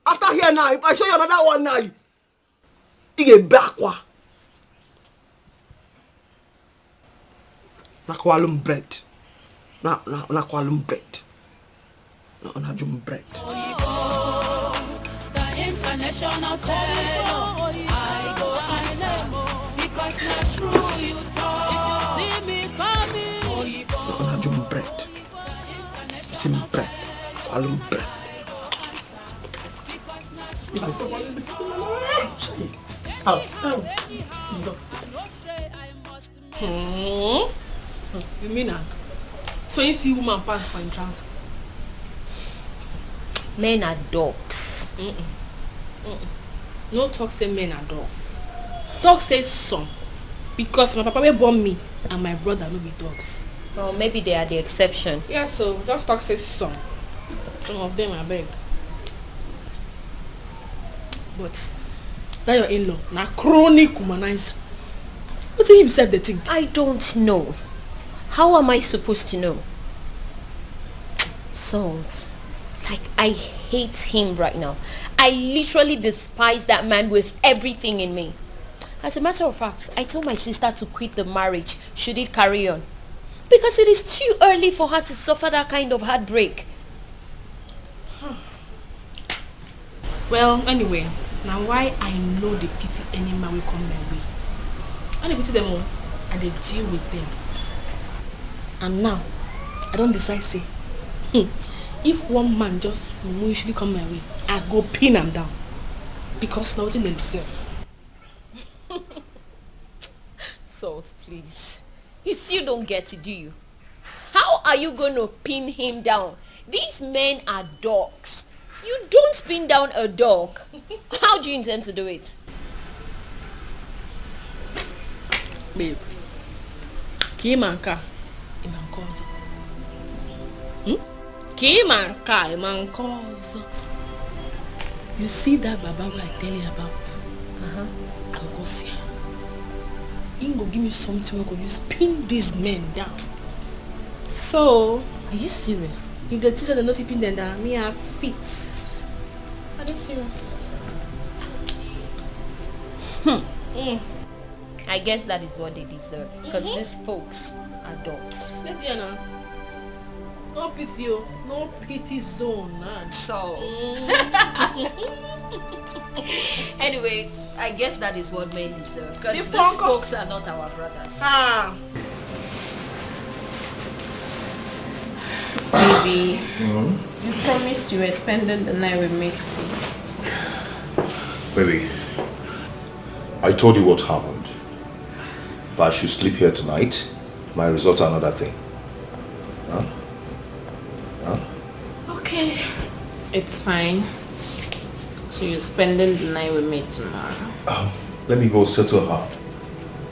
After here now, if I show you another one now, you get back. Na kwalum bread. Na, na, na kwalum bread. Na, na jum bread. The international seller, I go answer because na true you talk. If you see me coming, na, na jum bread. Sim bread. Kwalum bread. Hmm. You mean am? So you see woman pants for him trouser? Men are dogs. Mm-mm. Mm-mm. No talk say men are dogs. Talk say some. Because my papa wey born me and my brother no be dogs. Well, maybe they are the exception. Yeah, so just talk say some. Some of them, I beg. But that your in-law na chronic womanizer. Wetin himself dey think? I don't know. How am I supposed to know? Salt. Like, I hate him right now. I literally despise that man with everything in me. As a matter of fact, I told my sister to quit the marriage should it carry on. Because it is too early for her to suffer that kind of heartbreak. Well, anyway, na why I no dey pity any man wey come my way. I no dey pity them o, I dey deal with them. And now, I don decide say, hmm, if one man just mumu usually come my way, I go pin am down. Because na wetin dem deserve. Salt, please. You still don't get it, do you? How are you going to pin him down? These men are dogs. You don't pin down a dog. How do you intend to do it? Babe, ka ị ma nke a, ị ma nke ọzọ. Hmm? Ka ị ma nke a, ị ma nke ọzọ. You see that baba wey I tell you about? Uh-huh. I go go see am. He go give me something wey go use pin these men down. So, are you serious? If the teacher dem no fit pin them down, me I fit. Are you serious? Hmm. Mm. I guess that is what they deserve, because these folks are dogs. Sit there now. No pity o, no pity zone, man. So. Anyway, I guess that is what men deserve, because these folks are not our brothers. Ah. Baby, you promised you were spending the night with me today. Baby, I told you what happened. If I should sleep here tonight, my results are another thing. Huh? Huh? Okay. It's fine. So you're spending the night with me tomorrow? Um, let me go settle her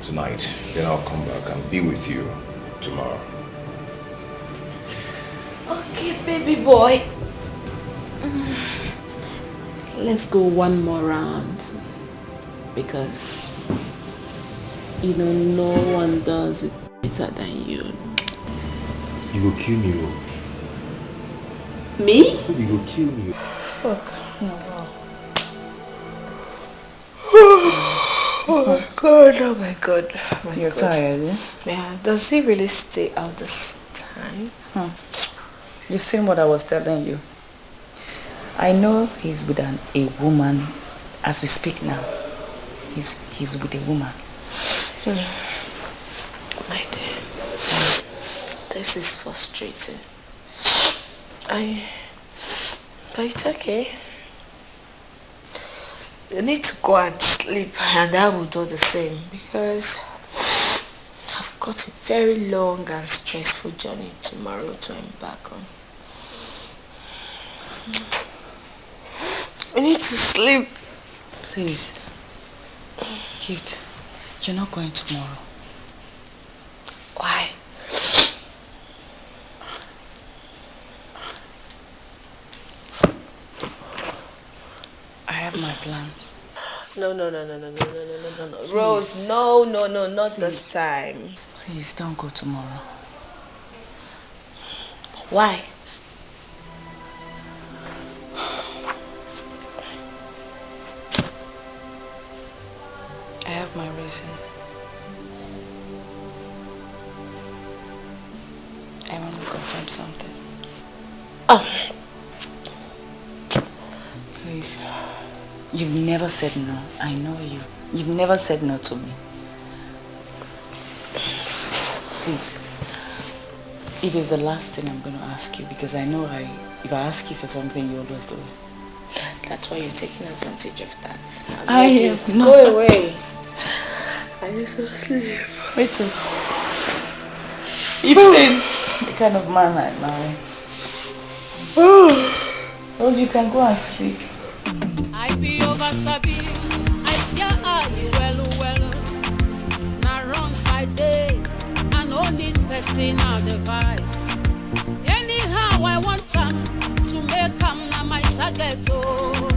tonight. Then I'll come back and be with you tomorrow. Okay, baby boy. Let's go one more round. Because, you know, no one does it better than you. You go kill me o. Me? You go kill me o. Fuck. No, wow. Oh my God, oh my God, oh my God. You're tired, eh? Yeah, does he really stay out this Time. You've seen what I was telling you. I know he's with an, a woman as we speak now. He's, he's with a woman. My dear, this is frustrating. I, but it's okay. You need to go and sleep, and I will do the same because I've got a very long and stressful journey tomorrow to embark on. I need to sleep. Please. Gift, you're not going tomorrow. Why? I have my plans. No, no, no, no, no, no, no, no, no, no, no. Rose, no, no, no, not this time. Please don't go tomorrow. Why? I have my reasons. I want to confirm something. Oh, Please. You've never said no. I know you. You've never said no to me. Please. If it's the last thing I'm going to ask you, because I know I, if I ask you for something, you always do it. That's why you're taking advantage of that. I Already- have not- Go away. I need to sleep. Me too. You've seen the kind of man I marry. Well, you can go and sleep. I be over sabi, I tear eye well well. Na wrong side dey, I no need personal advice. Anyhow I want am to make am na my target oh.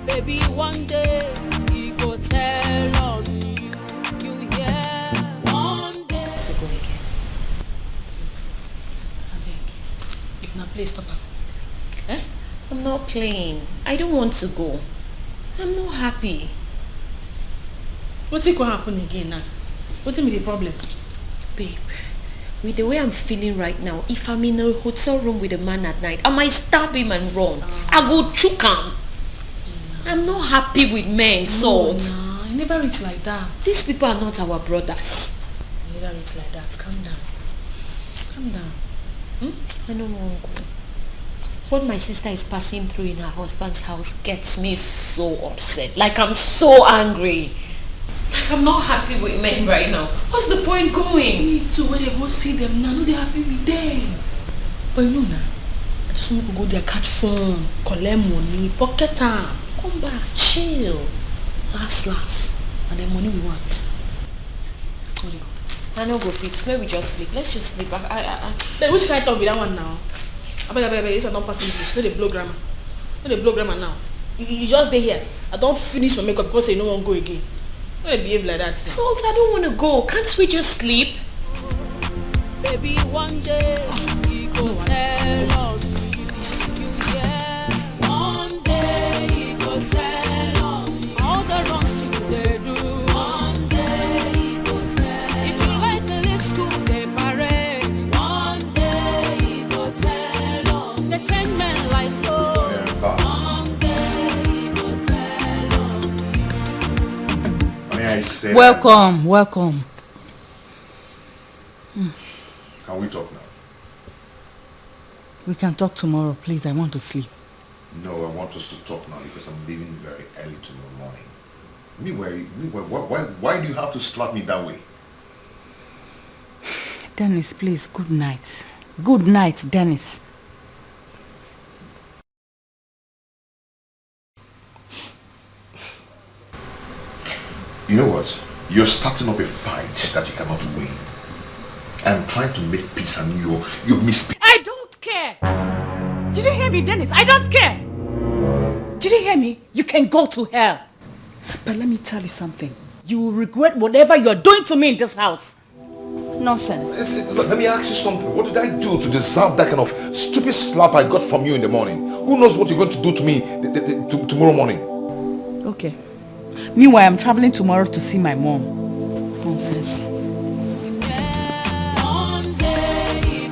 Baby one day e go tell on you, you hear? One day. To go again. Abeg, if na play, stop am. Eh? I'm not playing. I don't want to go. I'm not happy. Wetin go happen again now? Wetin be the problem? Babe, with the way I'm feeling right now, if I'm in a hotel room with a man at night, I might stab him and run. I go chook am. I'm not happy with men, salt. No, nah, e never reach like that. These people are not our brothers. E never reach like that. Calm down. Calm down. I don't want to go. What my sister is passing through in her husband's house gets me so upset. Like, I'm so angry. Like, I'm not happy with men right now. What's the point going? Me too, when they go see them now, no dey happy with them. But you know now, I just want to go there, catch phone, collect money, pocket am, come back, chill. Last, last, and the money we want. Holy God. I no go fit. Make we just sleep. Let's just sleep. I, I, I, I... Then which kind of talk be that one now? Abeg, abeg, abeg, this one don pass English. No dey blow grammar. No dey blow grammar now. You, you just dey here. I don finish my makeup because say you no wan go again. No dey behave like that. Salt, I don't want to go. Can't we just sleep? Baby, one day e go tell on you, you hear? One day e go tell on you. All the wrongs you dey do, one day e go tell. If you like to leave school dey parade, one day e go tell on. Dey change men like clothes, one day e go tell on. May I say that? Welcome, welcome. Can we talk now? We can talk tomorrow, please. I want to sleep. No, I want us to talk now because I'm leaving very early tomorrow morning. Meanwhile, meanwhile, why, why, why do you have to slap me that way? Dennis, please, good night. Good night, Dennis. You know what? You're starting up a fight that you cannot win. I'm trying to make peace and you, you misbehave. I don't care. Did you hear me, Dennis? I don't care. Did you hear me? You can go to hell. But let me tell you something. You will regret whatever you are doing to me in this house. Nonsense. Listen, look, let me ask you something. What did I do to deserve that kind of stupid slap I got from you in the morning? Who knows what you're going to do to me the, the, the, to, tomorrow morning? Okay. Meanwhile, I'm traveling tomorrow to see my mom. Nonsense. One day e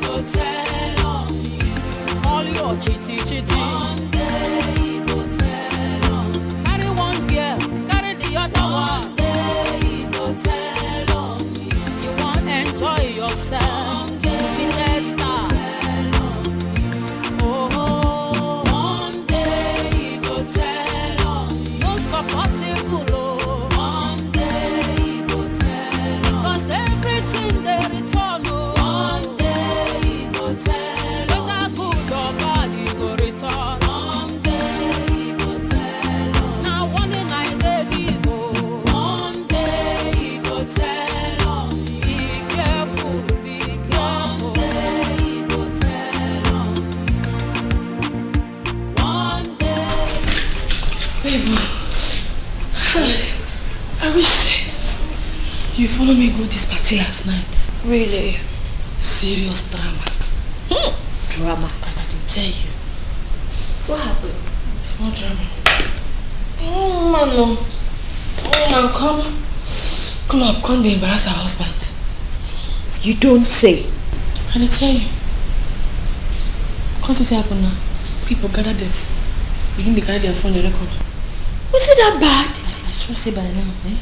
I wish you follow me go this party last night. Really? Serious drama. Hmm. Drama. I can tell you. What happened? Small drama. Oh, man, no. Oh, man, come club, come dey embarrass her husband. You don't say. I dey tell you. Come see wetin happen now. People gather them. Begin dey carry their phone, dey record. Was it that bad? I, I sure say by now, eh?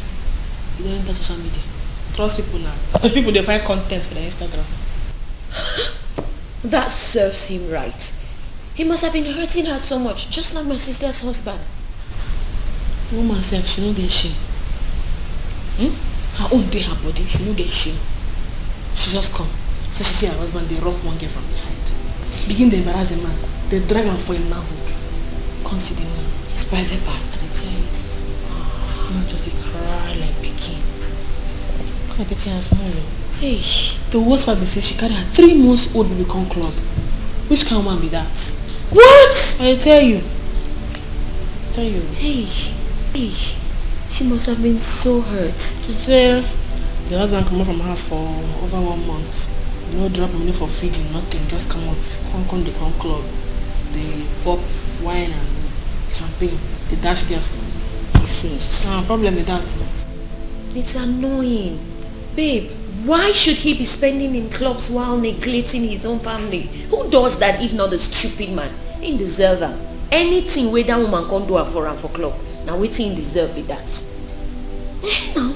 You don enter social media. Trust people now. People dey find content for their Instagram. That serves him right. He must have been hurting her so much, just like my sister's husband. Woman sef, she no get shame. Hmm? Her own dey her body, she no get shame. She just come. Say she see her husband dey rock one girl from behind. Begin dey embarrass the man, dey drag am for him manhood. Come see the man. His private part. I dey tell you. Man just dey cry like pikin. Come dey pity am small o. Hey. The worst part be say she carry her three months old baby come club. Which kind woman be that? What? I dey tell you. Tell you. Hey, hey. She must have been so hurt. She say the husband comot from house for over one month. No drop money for feeding, nothing. Just comot. Come, come, dey come club. Dey pop wine and champagne. Dey dash girls money. You see it. Ah, problem with that. It's annoying. Babe, why should he be spending in clubs while neglecting his own family? Who does that if not the stupid man? He deserve am. Anything wey that woman come do am for am for club, na wetin he deserve be that. Eh, now.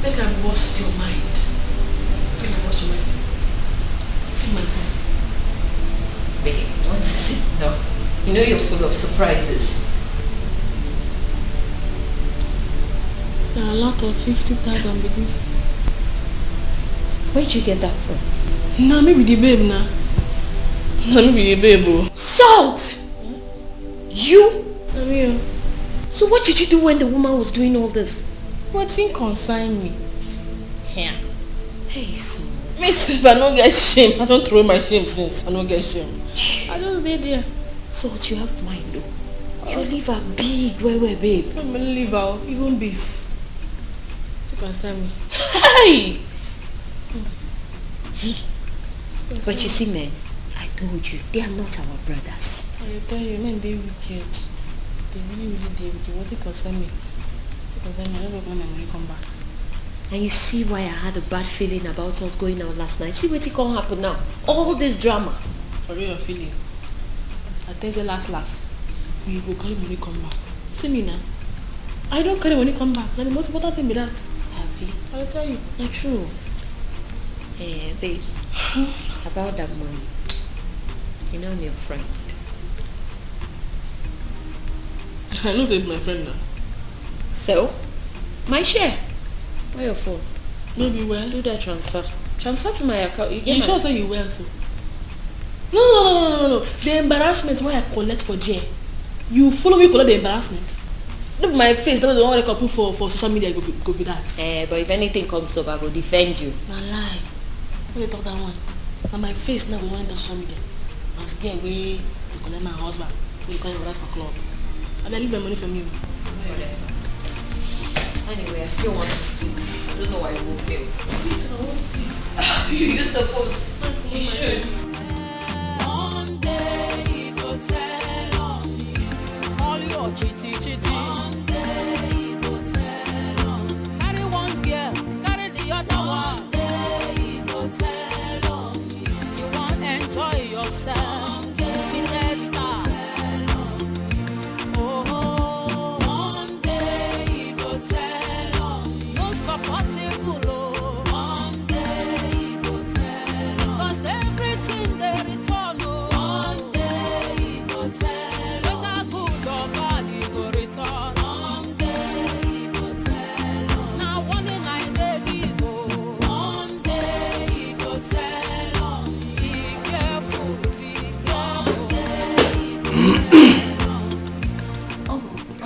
Make I burst your mind. Make I burst your mind. Take my phone. Babe, what is it now? You know you're full of surprises. Na a lot of fifty thousand be this. Where'd you get that from? Na me be the babe na. Na me be the babe o. Salt! You? Na me o. So what did you do when the woman was doing all this? Wetin concern me? Yeah. Hey, so. Me sef, I no get shame. I don throw my shame since. I no get shame. I just dey there. Salt, you have mind o. Your liver big well well, babe. No be liver o, even beef. Wetin concern me? Hey! But you see, men, I told you, they are not our brothers. I dey tell you, men dey wicked. They really, really dey wicked. Wetin concern me? Wetin concern me? I just go collect my money come back. And you see why I had a bad feeling about us going out last night. See wetin come happen now. All this drama. For real, your feeling. I tell you, last, last, we go carry money come back. See me now. I don carry money come back. Na the most important thing be that. Happy. I dey tell you. Na true. Eh, babe, about that money, you know I'm your friend. I know say you be my friend now. So, my share. Where your phone? No be well. Do that transfer. Transfer to my account. You get. You sure say you well so? No, no, no, no, no, no. The embarrassment wey I collect for there. You follow me collect the embarrassment. No be my face, that the one wey dem put for, for social media go be, go be that. Eh, but if anything comes up, I go defend you. Na lie. No dey talk that one. Na my face now go enter social media. As girl wey dey collect my husband, wey dey collect husband for club. Abeg, leave my money for me o. Whatever. Anyway, I still want to sleep. I don't know why you woke me up. Please, I won't sleep. You, you suppose. You should. One day he go tell on you. All your chitty chitty. One day he go tell on you. Carry one girl, carry the other one. One day he go tell on you. You wan enjoy yourself. One day he go tell on you. Oh, one day he go tell on you. No support evil o. One day he go tell on you. Because everything dey return o. One day he go tell on you. Whether good or bad, he go return. One day he go tell on you. Na warning I dey give o. One day he go tell on you. Be careful, be careful.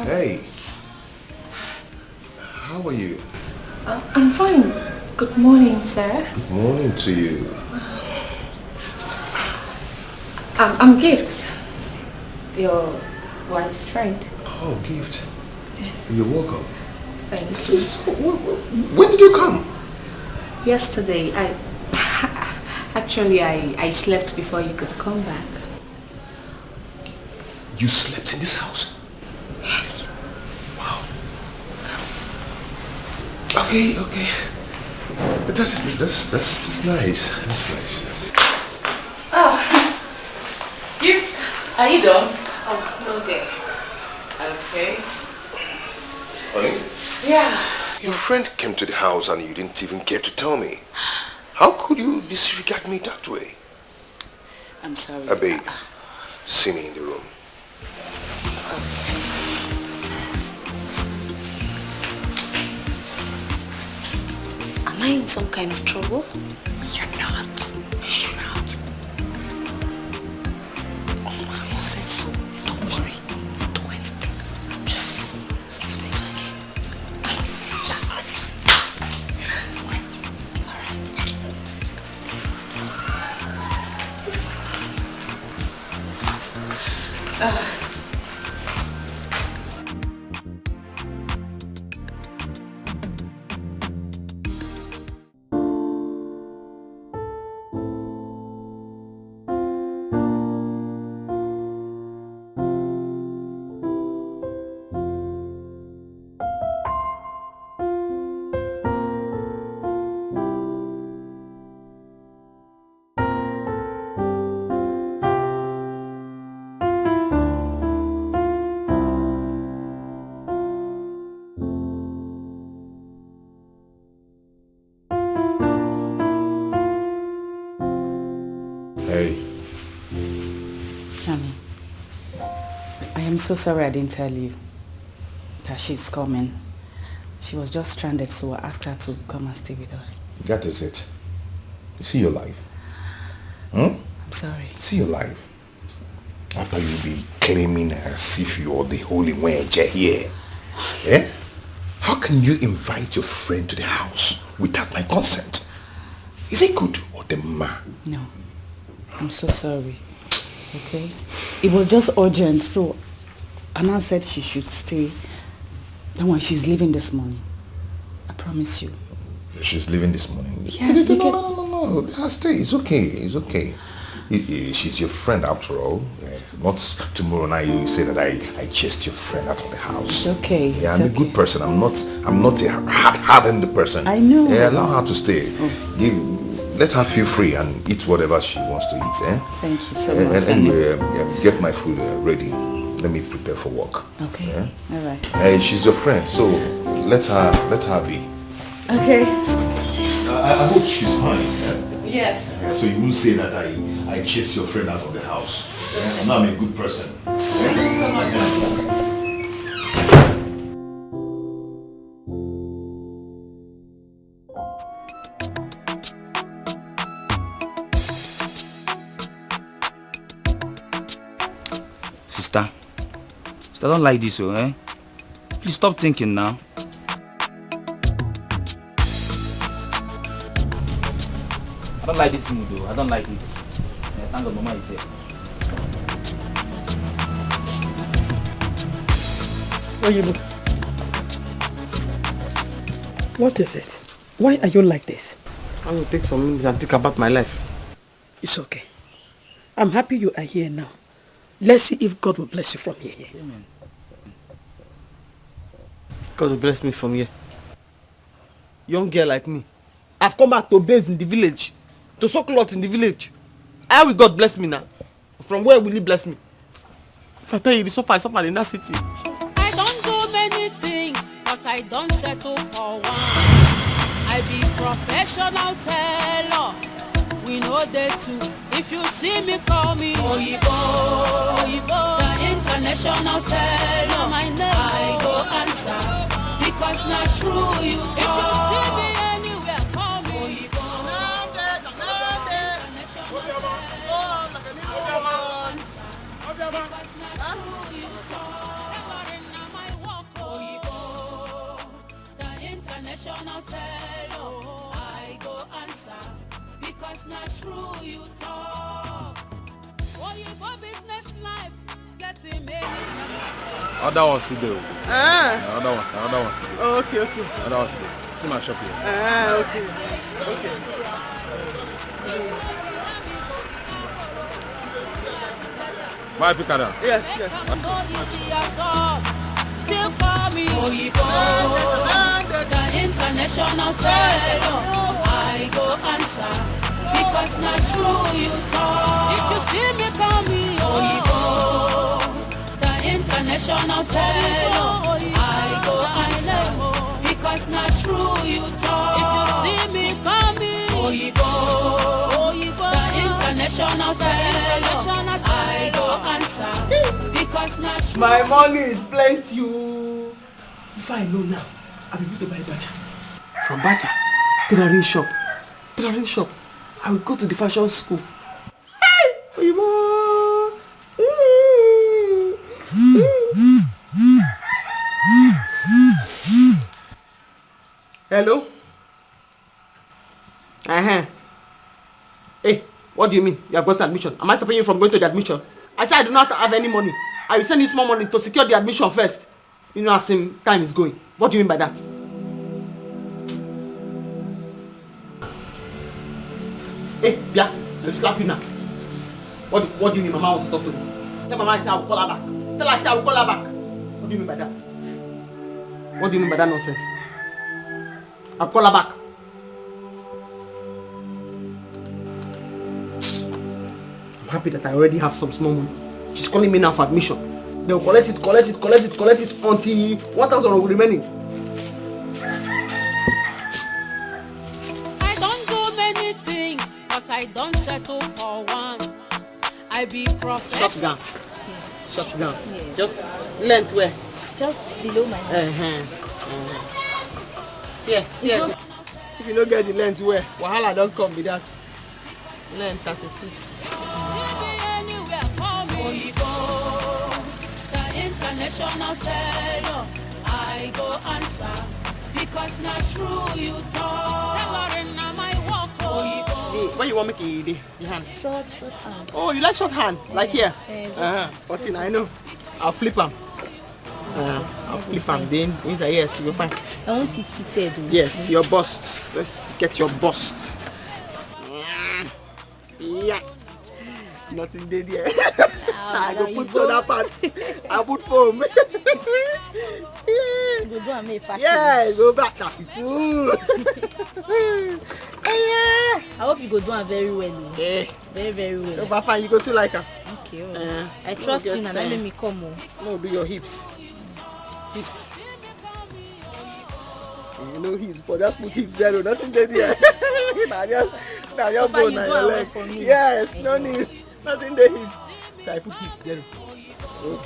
Hey, how are you? Uh, I'm fine. Good morning, sir. Good morning to you. I'm, I'm Gift, your Wife's friend. Oh, Gift. Yes. You're welcome. Thank So, you. so, wh- wh- when did you come? Yesterday, I actually I, I slept before you could come back. You slept in this house? Yes. Wow. Okay, okay. But that's, that's, that's, that's nice. That's nice. Gifts, are you done? Oh, okay. Okay. Honey? Yeah. Your friend came to the house and you didn't even care to tell me. How could you disregard me that way? I'm sorry. Uh, babe, see me in the room. Am I in some kind of trouble? You're not. You're not. Oh, I said so. Don't worry. Don't do anything. Just, everything's okay. All right. Hey. Honey, I am so sorry I didn't tell you that she's coming. She was just stranded, so I asked her to come and stay with us. That is it. You see your life. Hmm? I'm sorry. See your life. After you be claiming as if you're the holy wench here. Eh? How can you invite your friend to the house without my consent? Is it good or the ma? No. I'm so sorry. Okay? It was just urgent, so Anna said she should stay. That one, she's leaving this morning. I promise you. She's leaving this morning. Yes, No, because no, no, no, no. Let her stay. It's okay. It's okay. I- I- She's your friend after all. Eh, not tomorrow night you say that I, I chased your friend out of the house. It's okay. Yeah, It's I'm a okay. Good person. I'm not. I'm not a hard-hardened person. I know. Yeah, allow her to stay. Give, let her feel free and eat whatever she wants to eat. Eh? Thank you so Eh, much. and anyway, um, um, get my food uh, ready. Let me prepare for work. Okay. Eh? All right. Eh, she's your friend, so let her let her be. Okay. I, I hope she's fine. Eh? Yes. Eh, so you won't say that I I chased your friend out of the house. Eh? Now I'm a good person. Thank you so much. Sister, sister, I don't like this, oh, eh? Please stop thinking now. I don't like this mood, though. I don't like it. Eh, thank God, Mama is here. Oyibo, what is it? Why are you like this? I will take some minutes and think about my life. It's okay. I'm happy you are here now. Let's see if God will bless you from here. God will bless me from here. Young girl like me, I've come back to base in the village, to soak lot in the village. How will God bless me now? From where will He bless me? If I tell you the suffer I suffer in that city. I don't do many things, but I don't settle for one. I be professional tailor. We know they too. If you see me, call me Oyibo, Oyibo, the international tailor. My name, I go answer because not true you talk. If you see me anywhere, call me Oyibo. International tailor. Because not true you talk. Tailoring na my work, Oyibo. The international tailor, I go answer because not true you talk. Oyibo business life getting many Other one still dey o. Ah. Other one, other one still dey. Oh, okay, okay. Other one still dey. See my shop here. Ah, okay. Okay. My pick am. Yes, yes. No easy at all. Still call me Oyibo, the international seller. I go answer because na true you talk. If you see me, call me Oyibo, the international seller. I go answer because na true you talk. If you see me, call me Oyibo, Oyibo, the international seller. I go answer because na true. My money is plenty o. If I know now, I be good to buy bacha. From bacha, tailoring shop, tailoring shop. I will go to the fashion school. Hey, Oyibo. Hello? Uh-huh. Hey, what do you mean? You have got admission. Am I stopping you from going to the admission? I said I do not have any money. I will send you small money to secure the admission first. You know, as in, time is going. What do you mean by that? Hey, yeah, I will slap you now. What, what do you mean, Mama wants to talk to me? Tell Mama I say I will call her back. Tell her I say I will call her back. What do you mean by that? What do you mean by that nonsense? I'll call her back. I'm happy that I already have some small money. She's calling me now for admission. They'll collect it, collect it, collect it, collect it until one thousand will remaining. I don't do many things, but I don't settle for one. I be professional. Shut down. Yes. Shut down. Yes. Just length where? Just below my hand. Uh-huh. Uh-huh. Yeah, yeah. If you no get the length where, wahala don come be that. Length thirty-two. See me anywhere, call me Oyibo, the international seller. I go answer because na true you talk. Tailoring na my work, oh. Oyibo. Hey, where you want make e dey? The hand. Short, short hand. Oh, you like short hand? Like here? Eh, so uh-huh. Fourteen, I know. I'll flip am. Uh, I'll flip am. Then inside, yes, you go fine. I want it fitted, though. Yes, your bust. Let's get your bust. Mm. Yeah. Nothing dey there. I go put shoulder pad. I put foam. You go do am make package. Yeah, go back thirty-two. Yeah. I hope you go do am very well o. Yeah. Very, very well. No, Papa, you go too like am. Okay. Oh. Uh, I trust you, and that make me come. Oh. No, do your hips. Hips. Eh, no hips, but just put hips zero. Nothing dey there. Now just, now just go now your leg. Yes, no need. Nothing dey hips. So I put hips zero. Oh,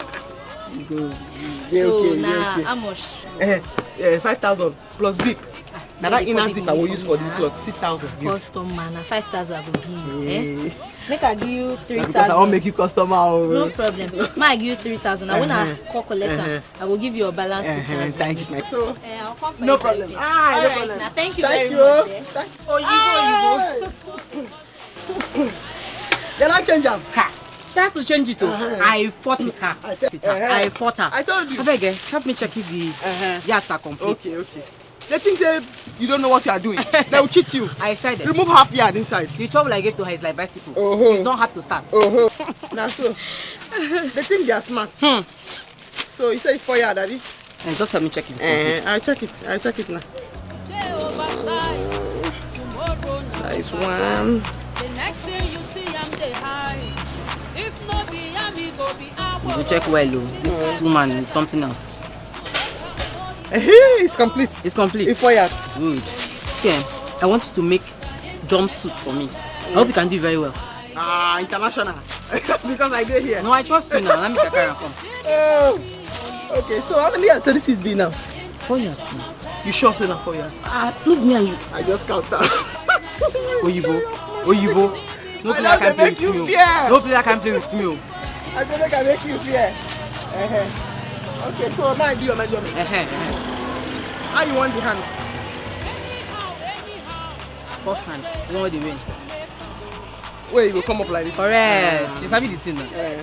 you go. So okay, now okay. How much? Eh, eh, five thousand plus zip. Now that inner zip I will use for this cloth, six thousand. Customer, na five thousand I go give you. Eh? Make I give you three thousand. Because I wan make you customer. Oh. No problem. Make I give you three thousand. I wanna call collector. Uh-huh. I will give you a balance two thousand. Thank you. So, eh, I'll come for you. No problem. Ah, no problem. Now, thank you very much. Eh? Thank you. Oh, you go, you go. They not change am. Ha! They have to change it. Oh. Uh-huh. I fought with her. I fought her. I told you. Abeg, eh, help me check if the yards are complete. Okay, okay. They think say you don't know what you are doing. They will cheat you. I said it. Remove half yard inside. The trouble I gave to her is like bicycle. Oh. It's not hard to start. Oh. Now so. They think they are smart. Hmm. So you say it's four yard, Daddy? And just help me check it. Eh, I'll check it. I'll check it now. Nice one. The next thing you see, I'm the high. If no be am, e go be. You check well, oh. This woman is something else. Eh, it's complete. It's complete. It's four yards. Good. See, eh, I want you to make jumpsuit for me. I hope you can do it very well. Ah, international. Because I dey here. No, I trust you now. Let me carry am come. Oh. Okay, so how many yards this is be now? Four yards now. You sure say na four yards? Ah, look me and you. I just count am. Oyibo, Oyibo. No play that kind play with me. No play that kind play with me. I say make I make you fear. Uh-huh. Okay, so now I do your measurement. Uh-huh. How you want the hand? First hand, you want the way. Where you go come up like this? Correct. You sabi the thing now. Eh.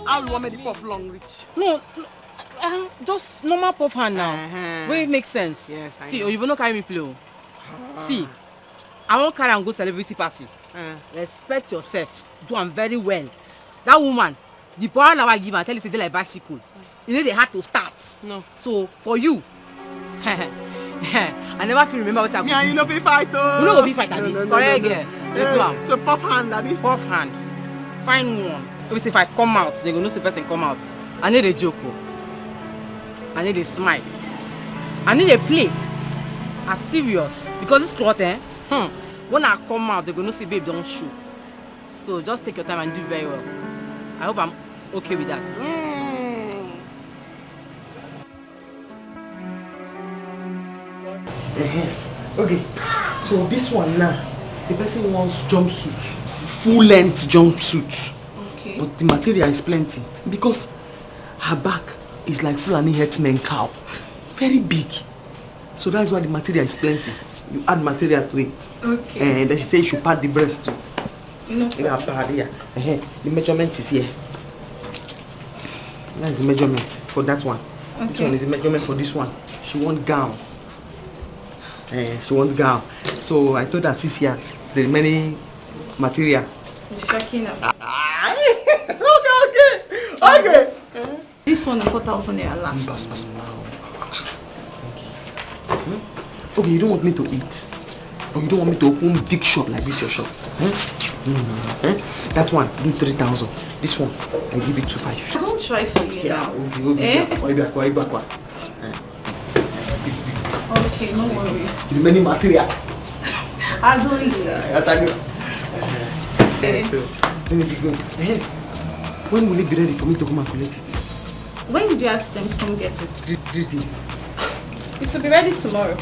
How you want make the puff long reach? No, no, uh, just normal puff hand now. Uh-huh. Wey make sense. Yes, I See, know. Oyibo no carry me play o. See, I wan carry am go celebrity party. Uh, Respect yourself. Do am very well. That woman, the power na I give am, tell you say dey like bicycle. E no dey hard to start. No. So for you, I never fit remember what I me and you no fit fight o. We no go fit fight, abi? No, no, no, Correct no, no. girl. Dey do am. So puff hand, abi? Puff hand. Find one. Wey be say if I come out, dem go know say person come out. I no dey joke o. I no dey smile. I no dey play. I serious. Because this cloth, eh? Hmm. When I come out, dem go know say babe don show. So just take your time and do very well. I hope I'm okay with that. Uh-huh. Okay, so this one now, the person wants jumpsuit, full length jumpsuit, Okay. But the material is plenty because her back is like Fulani herdsmen cow, very big. So that's why the material is plenty. You add material to it. Okay. And then she said you should pad the breast too. No. You have pad here. Uh-huh. The measurement is here. That's the measurement for that one. This Okay. One is the measurement for this one. She want gown. Eh, she want gown. So I told her six yards. The remaining material. Checking up. Okay, okay, okay. This one na four thousand naira last. Okay, you don't want me to eat? Or you don't want me to open big shop like this your shop? Eh? Mm, eh? That one, do three thousand. This one, I give you two five. I don try for you now. Okay, okay. Eh? Akwa, Ibakwa, Ibakwa. Eh, this, eh, big, big. Okay, no worry. The remaining material. I don leave. I tell you. Eh, so, let me be going. Eh, when will it be ready for me to come and collect it? When did you ask them to come get it? Three, three days. It will be ready tomorrow.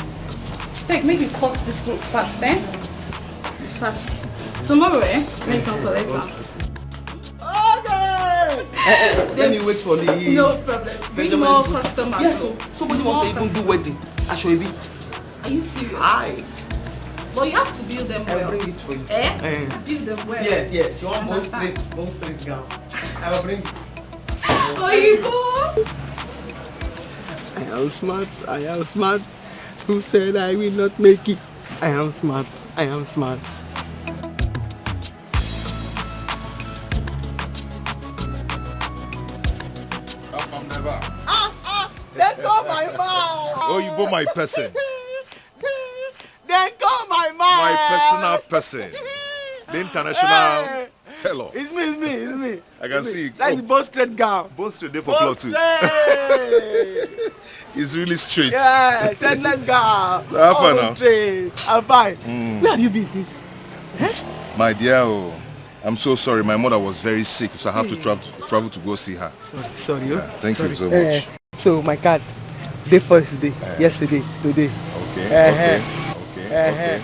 Take, make you cut this clothes fast, eh? Fast. Tomorrow, eh? Make you come collect am. Okay. Eh, eh, let me wait for the No problem. Bring Benjamin more Button. Customers. Yes, So so somebody want to even do wedding. Asoebi. Are you serious? Aye. But you have to build them I will well. Bring it for you. Eh? Eh. Build them well. Yes, yes. You want bone Understand? Straight, bone straight gown. I will bring it. Oyibo. I am smart. I am smart. Who said I will not make it? I am smart. I am smart. Come, come, never. Ah, ah, they call my mouth. Oh, you go my person. They call my mouth. My personal person. The international Hey. Taylor. It's me, it's me, it's me. I can see. That's Oh, the bone straight gown. Bone Straight dey for Bone plot too. Straight. It's really straight. Yeah, send let's go. So how far All now? Straight. I'm fine. Mm. Where have you been since? My dear, oh, I'm so sorry. My mother was very sick, so I have to travel travel to go see her. Sorry, sorry. Yeah, thank you so much. Eh, so my card, day first day, Eh. Yesterday, today. Okay, Eh, okay, eh. okay, Eh, okay.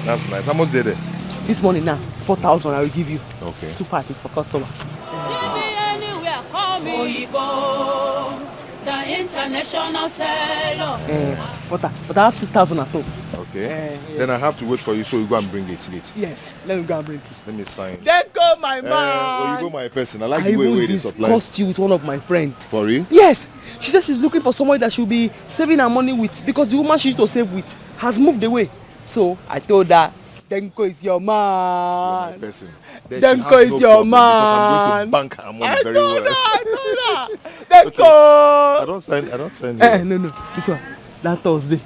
That's nice. How much did it? This morning now, four thousand I will give you. Okay. Two five is for customer. See me anywhere, call me Oyibo, the international seller. Eh, but I, but I have six thousand at home. Okay. Eh, Then I have to wait for you, so you go and bring it. Wait. Yes, let me go and bring it. Let me sign. Then call my Uh, man. Oyibo, my person. I I like the way even wey dey supply. Discussed you with one of my friend. For real? Yes, she says she's looking for somebody that she'll be saving her money with because the woman she used to save with has moved away. So I told her, Denko is your My man. person. Denko is your man. Because I'm going to bank her money I very told well. her, I told her. I Denko. don't sign. I don't sign. Eh, You. no, no, this one. That Thursday.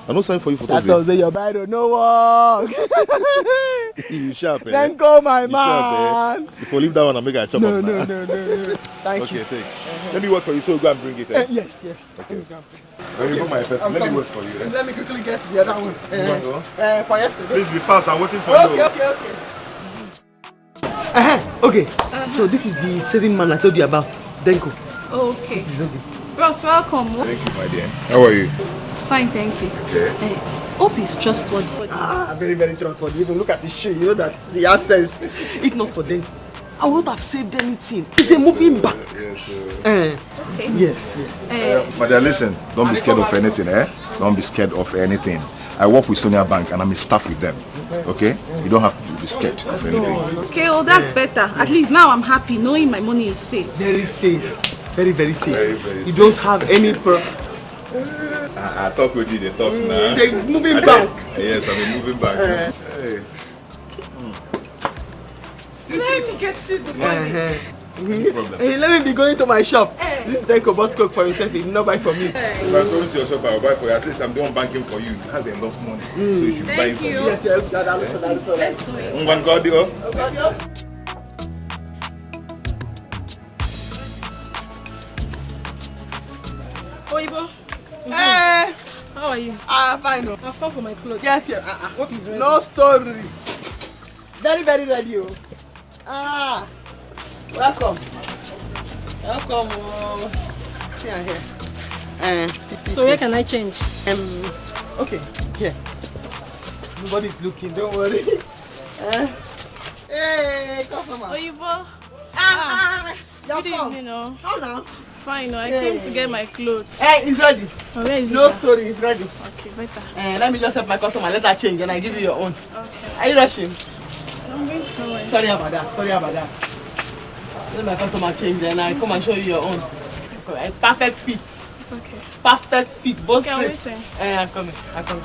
I don't sign for you for That Thursday. Thursday, your biro no work. You sharp, eh? Denko, my You sharp, eh? man. If you leave that one, I make a chop No, up no, now. no, no, no. Thank Okay, you. take. Let me work for you, so go and bring it. Eh, Eh? yes, yes. Okay. Let me go and bring it. Oyibo, my person. Let me work for you. Eh? Let me quickly get the other one. You want to? Uh, for yesterday. Please be fast. I'm waiting for Okay, you. okay, okay. Uh-huh. Okay, so this is the saving man I told you about, Denko. Okay. This is okay. Bros, welcome. Thank you, my dear. How are you? Fine, thank you. Okay. Eh, hope he's trustworthy. Ah, very, very trustworthy. Even look at his shoe, you know that he has sense. If not for Denko, I would not have saved anything. He's a moving bank. Yes, sir. Eh, Okay. yes, yes. Eh, My dear, listen. Don't be scared of anything, eh? Don't be scared of anything. I work with Sonia Bank and I'm a staff with them. Okay? You don't have to be scared of anything. Okay, oh, that's better. At least now I'm happy knowing my money is safe. Very safe. Very, very safe. Very, very You safe. Don't have any problem. I, I talk with you, they talk now. It's a moving I bank. Talk, yes, I'm a moving bank. Hey. Let me get it. Uh-huh. No problem. Hey, let me be going to my shop. This is Denko bought coke for himself. He did not buy for me. If I go to your shop, I'll buy for you. At least I'm the one banking for you. You have enough money. So you should buy it Thank for you. me. Yes, yes, that, that, that, that, that. Let's go in. Ngwan, go, go. Oyibo, Eh, how are you? ah, fine. Oh. I've come for my clothes. Yes, yes. Ah, ah. Work is ready. No story. Very, very ready. Oh. Ah, welcome. Welcome. Oh. See am here. Uh, see, see, So see. Where can I change? Um, okay, here. Nobody's looking, don't worry. Eh? Hey, customer. Oyibo. Ah, Good you're come. Evening, oh. How now? Fine, oh, I Hey. Came to get my clothes. Hey, it's ready. Oh, where is No it? Story, it's ready. Okay, better. Uh, let me just help my customer. Let her change and I give you your own. Okay. Are you rushing? I'm going somewhere. Sorry about that. Sorry about that. Let my customer change and I come and show you your own. A perfect fit. It's okay. Perfect fit. Both Okay, I'm straight. Waiting. Eh, I'm coming. I'm coming.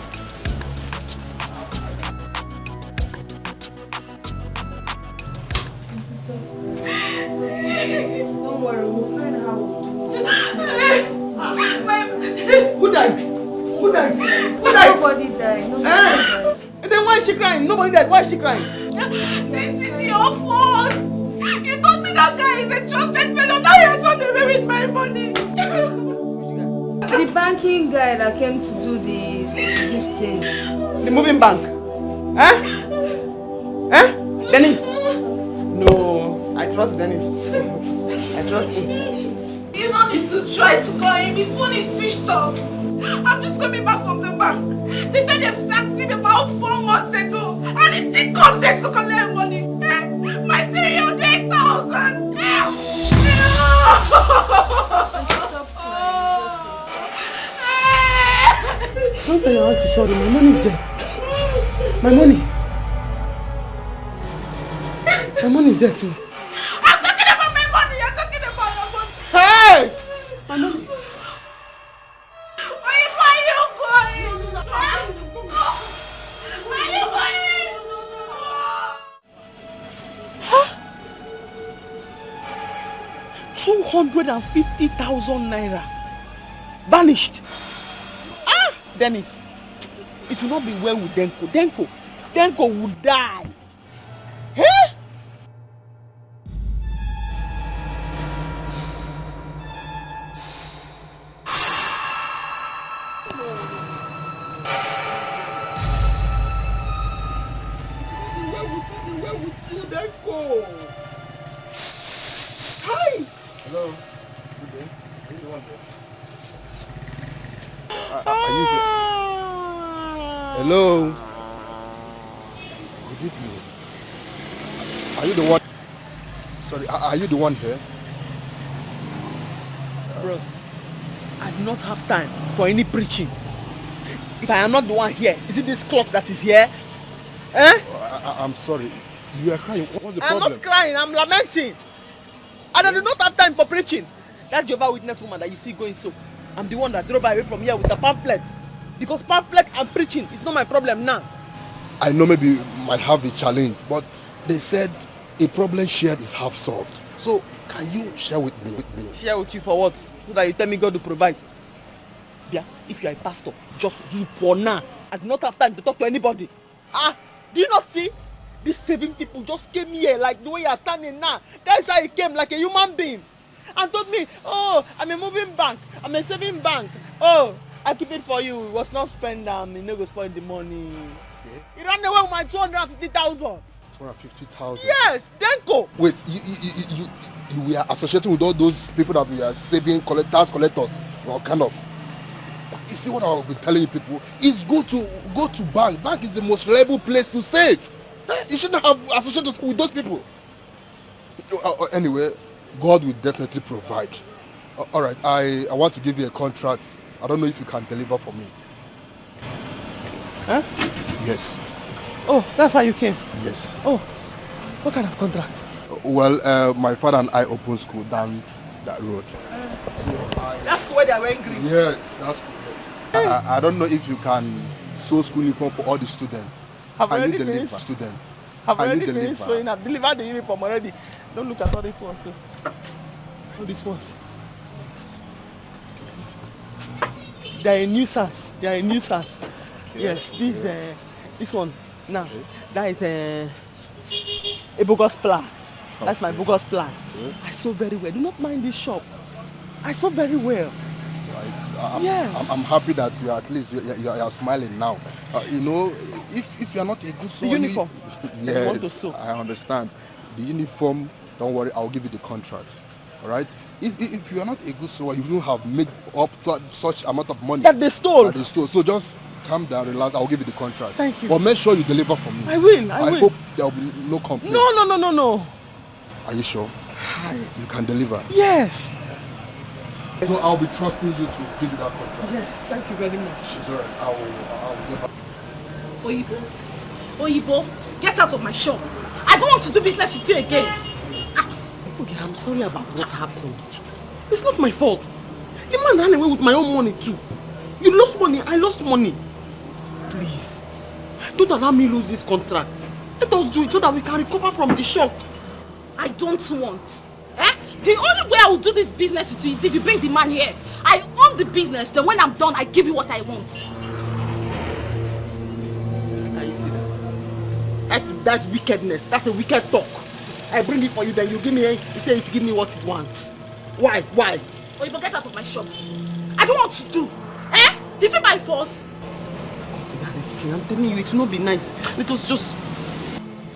Don't worry, we'll find how we'll do it. Who died? Who died? Who died? Nobody died. Nobody Eh? Died. And then why is she crying? Nobody died. Why is she crying? This is your fault. You told me that guy is a trusted fellow. Now you're running away with my money. The banking guy that came to do the this thing. The moving bank. Eh? Eh? Dennis? No, I trust Dennis. I trust him. You don't need to try to call him. His phone is switched off. I'm just coming back from the bank. They said they've sacked him about four months ago, and he still comes here to collect money. Eh? My three hundred thousand. Eh? Don't tell your auntie sorry. My money is there. My money. My money is there too. I'm talking about my money. You're talking about your money. Hey! My money. Where are you going? Where are you going? Two hundred and fifty thousand naira vanished. Ah, Dennis, it will not be well with Denko. Denko, Denko will die. Eh? Where would, where would you then go? Hi! Hello. Good day. Are you the one there? Uh, are you the... Hello. Good evening. Are you the one? Sorry, are, are you the one here? Bros, I do not have time for any preaching. If I am not the one here, is it this cloth that is here? Eh? I, I, I'm sorry. You are crying. What's the I'm problem? Not crying, I'm lamenting. And I do not have time for preaching. That Jehovah Witness woman that you see going so, I'm the one that drove her away from here with a pamphlet. Because pamphlet and preaching is not my problem now. I know maybe you might have a challenge, but they said a problem shared is half solved. So can you share with me? With me? Share with you for what? So that you tell me God to provide. Yeah, if you are a pastor, just zup for now. I do not have time to talk to anybody. Ah, do you not see? These seven people just came here like the way you are standing now. That's how he came, like a human being. And told me, "Oh, I'm a moving bank. I'm a saving bank. Oh, I keep it for you. You must not spend am. You no go spend the money." Okay. He ran away with my two hundred and fifty thousand. Two hundred fifty thousand. Yes, Denko. Wait, you, you, you, you, you were associating with all those people that were saving, collect, tax collectors, or kind of. You see what I've been telling you people? It's good to go to bank. Bank is the most reliable place to save. Eh, you shouldn't have associated with those people. Uh, uh, anyway, God will definitely provide. Uh, all right, I, I want to give you a contract. I don't know if you can deliver for me. Huh? Yes. Oh, that's why you came? Yes. Oh, what kind of contract? Well, uh, my father and I open school down that road. That school where they are wearing green? Yes, that school, yes. I, I don't know if you can sew school uniform for all the students. I've Can you already deliver? Finished. Students. I've Can already you finished deliver? Sewing. I've delivered the uniform already. Don't look at all these ones too. All these ones. They are a nuisance. They are a nuisance. Yes, this uh, this one now. That is uh, a bogus plan. That's my bogus plan. I sew very well. Do not mind this shop. I sew very well. Right. I'm, Yes. I'm, I'm happy that you are at least you, you, you are smiling now. Uh, you know, if if you are not a good sewer, you- uniform. Yes, I understand. The uniform, don't worry, I'll give you the contract. All right? If, if if you are not a good sewer, you wouldn't have made up to such amount of money That they stole. That they stole. So just calm down, relax. I'll give you the contract. Thank you. But make sure you deliver for me. I will, I I will. Hope there will be no complaint. No, no, no, no, no. Are you sure? Hi. You can deliver. Yes. So I'll be trusting you to give you that contract. Yes, thank you very much. It's all right. I will, I will get back. Oyibo, Oyibo, get out of my shop. I don't want to do business with you again. Ah, okay, I'm sorry about what happened. It's not my fault. The man ran away with my own money too. You lost money, I lost money. Please, don't allow me lose this contract. Let us do it so that we can recover from the shock. I don't want. Eh? The only way I will do this business with you is if you bring the man here. I own the business. Then when I'm done, I give you what I want. Can you see that? That's that's wickedness. That's a wicked talk. I bring it for you, then you give me. You say you give me what he wants. Why? Why? Oyibo, get out of my shop. I don't want to do. Eh? Is it by force? Consider this thing. I'm telling you, it will not be nice. Let us just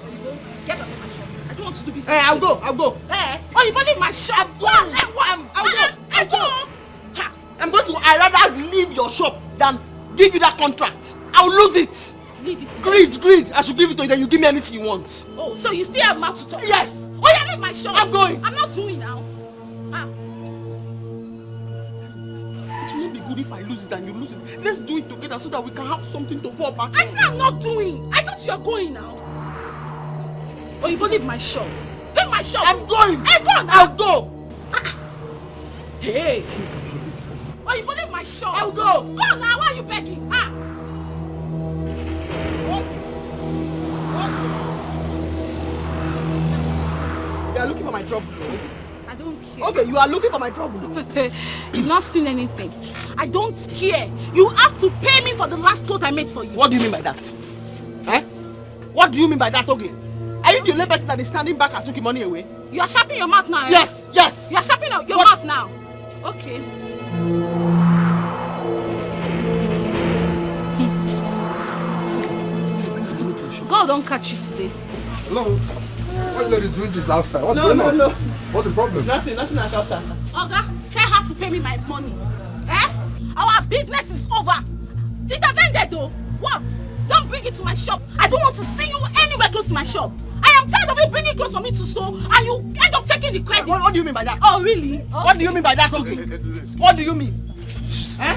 Oyibo, get out of my shop. I don't want to do business. Eh, I'll go. I'll go. Eh? Oyibo, leave my shop. Go and learn work. I'll go. Ah, I'll go. Ha! I'm going to. I rather leave your shop than give you that contract. I'll lose it. Leave it. Greed, greed. I should give it to you, then you give me anything you want. Oh, so you still have mouth to talk? Yes. Oh, yeah, leave my shop. I'm going. I'm not doing now. Ah. It will not be good if I lose it and you lose it. Let's do it together so that we can have something to fall back. I say I'm not doing. I thought you are going now. Oh, you go leave my shop. Leave my shop. I'm going. I go now. I'll go. Ah. Hey. Oh, you go leave my shop. I'll go. Go now. Why are you begging? Ah. You are looking for my trouble. I don't care. Okay, you are looking for my trouble. You've not seen anything. I don't care. You have to pay me for the last cloth I made for you. What do you mean by that? Eh? What do you mean by that, Oge? Are you the only person that is standing back and took the money away? You are sharpening your mouth now, eh? Yes, yes. You are sharpening your What? mouth now. Okay. God don't catch you today. Hello? What lady doing this outside? What's No, going no, on? no. What's the problem? Nothing, nothing at all, sir. Oga, tell her to pay me my money. Eh? Our business is over. It has ended though. What? Don't bring it to my shop. I don't want to see you anywhere close to my shop. I am tired of you bringing clothes for me to sew and you end up taking the credit. What, what do you mean by that? Oh, really? What do you mean by that, Oge? What do you mean? Eh?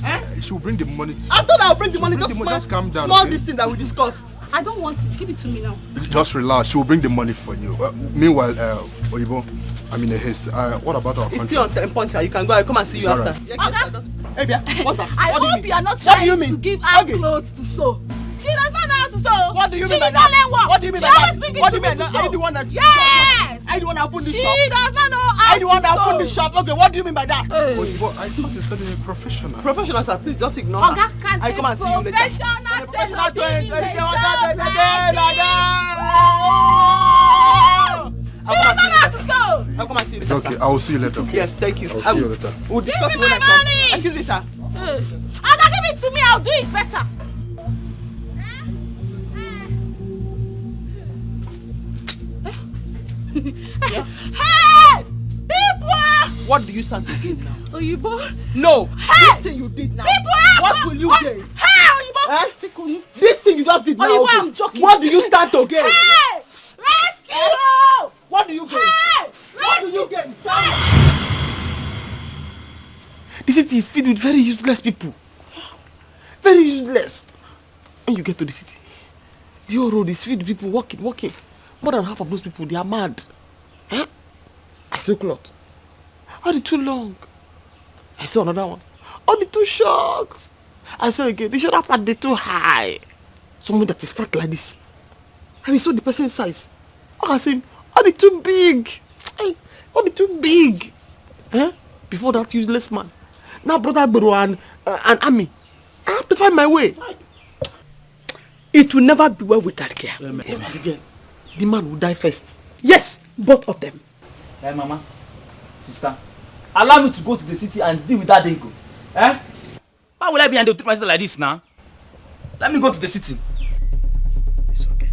Eh? She will bring the money to you. After that, I'll bring the She'll money. bring Just the money. small, Just calm down, small okay? this thing that we discussed. I don't want it. Give it to me now. Just relax. She will bring the money for you. Uh, meanwhile, uh, Oyibo, I'm in a haste. Uh, what about our It's still on contract? ten points, sir. You can go. I'll come and see you It's all after. right. Yeah, yes, Oga. sir. Just, hey, dear, what's that? I What do you hope mean? you are not What do you trying mean? to give her Okay. clothes to sew. She does not know how to sew. What do you She mean by did not that? learn work. What do you mean She by always that? bring it What do to you me mean to by that? Are you sew. the one that Yes. Are you the one that opened the She shop? does not know how Are you the one to that opened the sew. shop? Okay, what do you mean by that? Hey. But, but I thought you said you're a professional. Professional, sir, please just ignore her. Oga, can I come a and see you later? professional Can a professional tailor do it? be in Like, the like, shop like, like, like, like, like, like, like, like, She does not know how to sew. I'll come and see you It's later, okay. sir. I will see you later, okay? Yes, thank you. I'll I see you will, later. we'll Give discuss me when my I come. money. Excuse me, sir. Uh, Oga, give it to me. I'll do it better. Hey, people! What do you stand to gain now? Oyibo. No. Hey! This thing you did now. People, help! What will you Oy- gain? Hey, Oyibo! Eh? This thing you just did now. Oyibo, okay. I'm joking. What do you stand to gain? Hey! Rescue! What do you gain? Hey! What do you gain? This city is filled with very useless people. Very useless. When you get to the city, the whole road is filled with people walking, walking. More than half of those people, they are mad. Eh? I sew cloth. All the too long. I sew another one. All the too short. I sew again. The shoulder part, they too high. Someone that is fat like this. I mean, so the person's size. All the same, all the too big. Hey, all the too big. Eh? Before that useless man. Now brother Agbero and, uh, and army. I have to find my way. It will never be well with that girl. Amen. If it again, the man will die first. Yes, both of them. Hey, mama, sister, allow me to go to the city and deal with that dingo. Eh? Why will I be and they treat myself like this now? Let me go to the city. It's okay.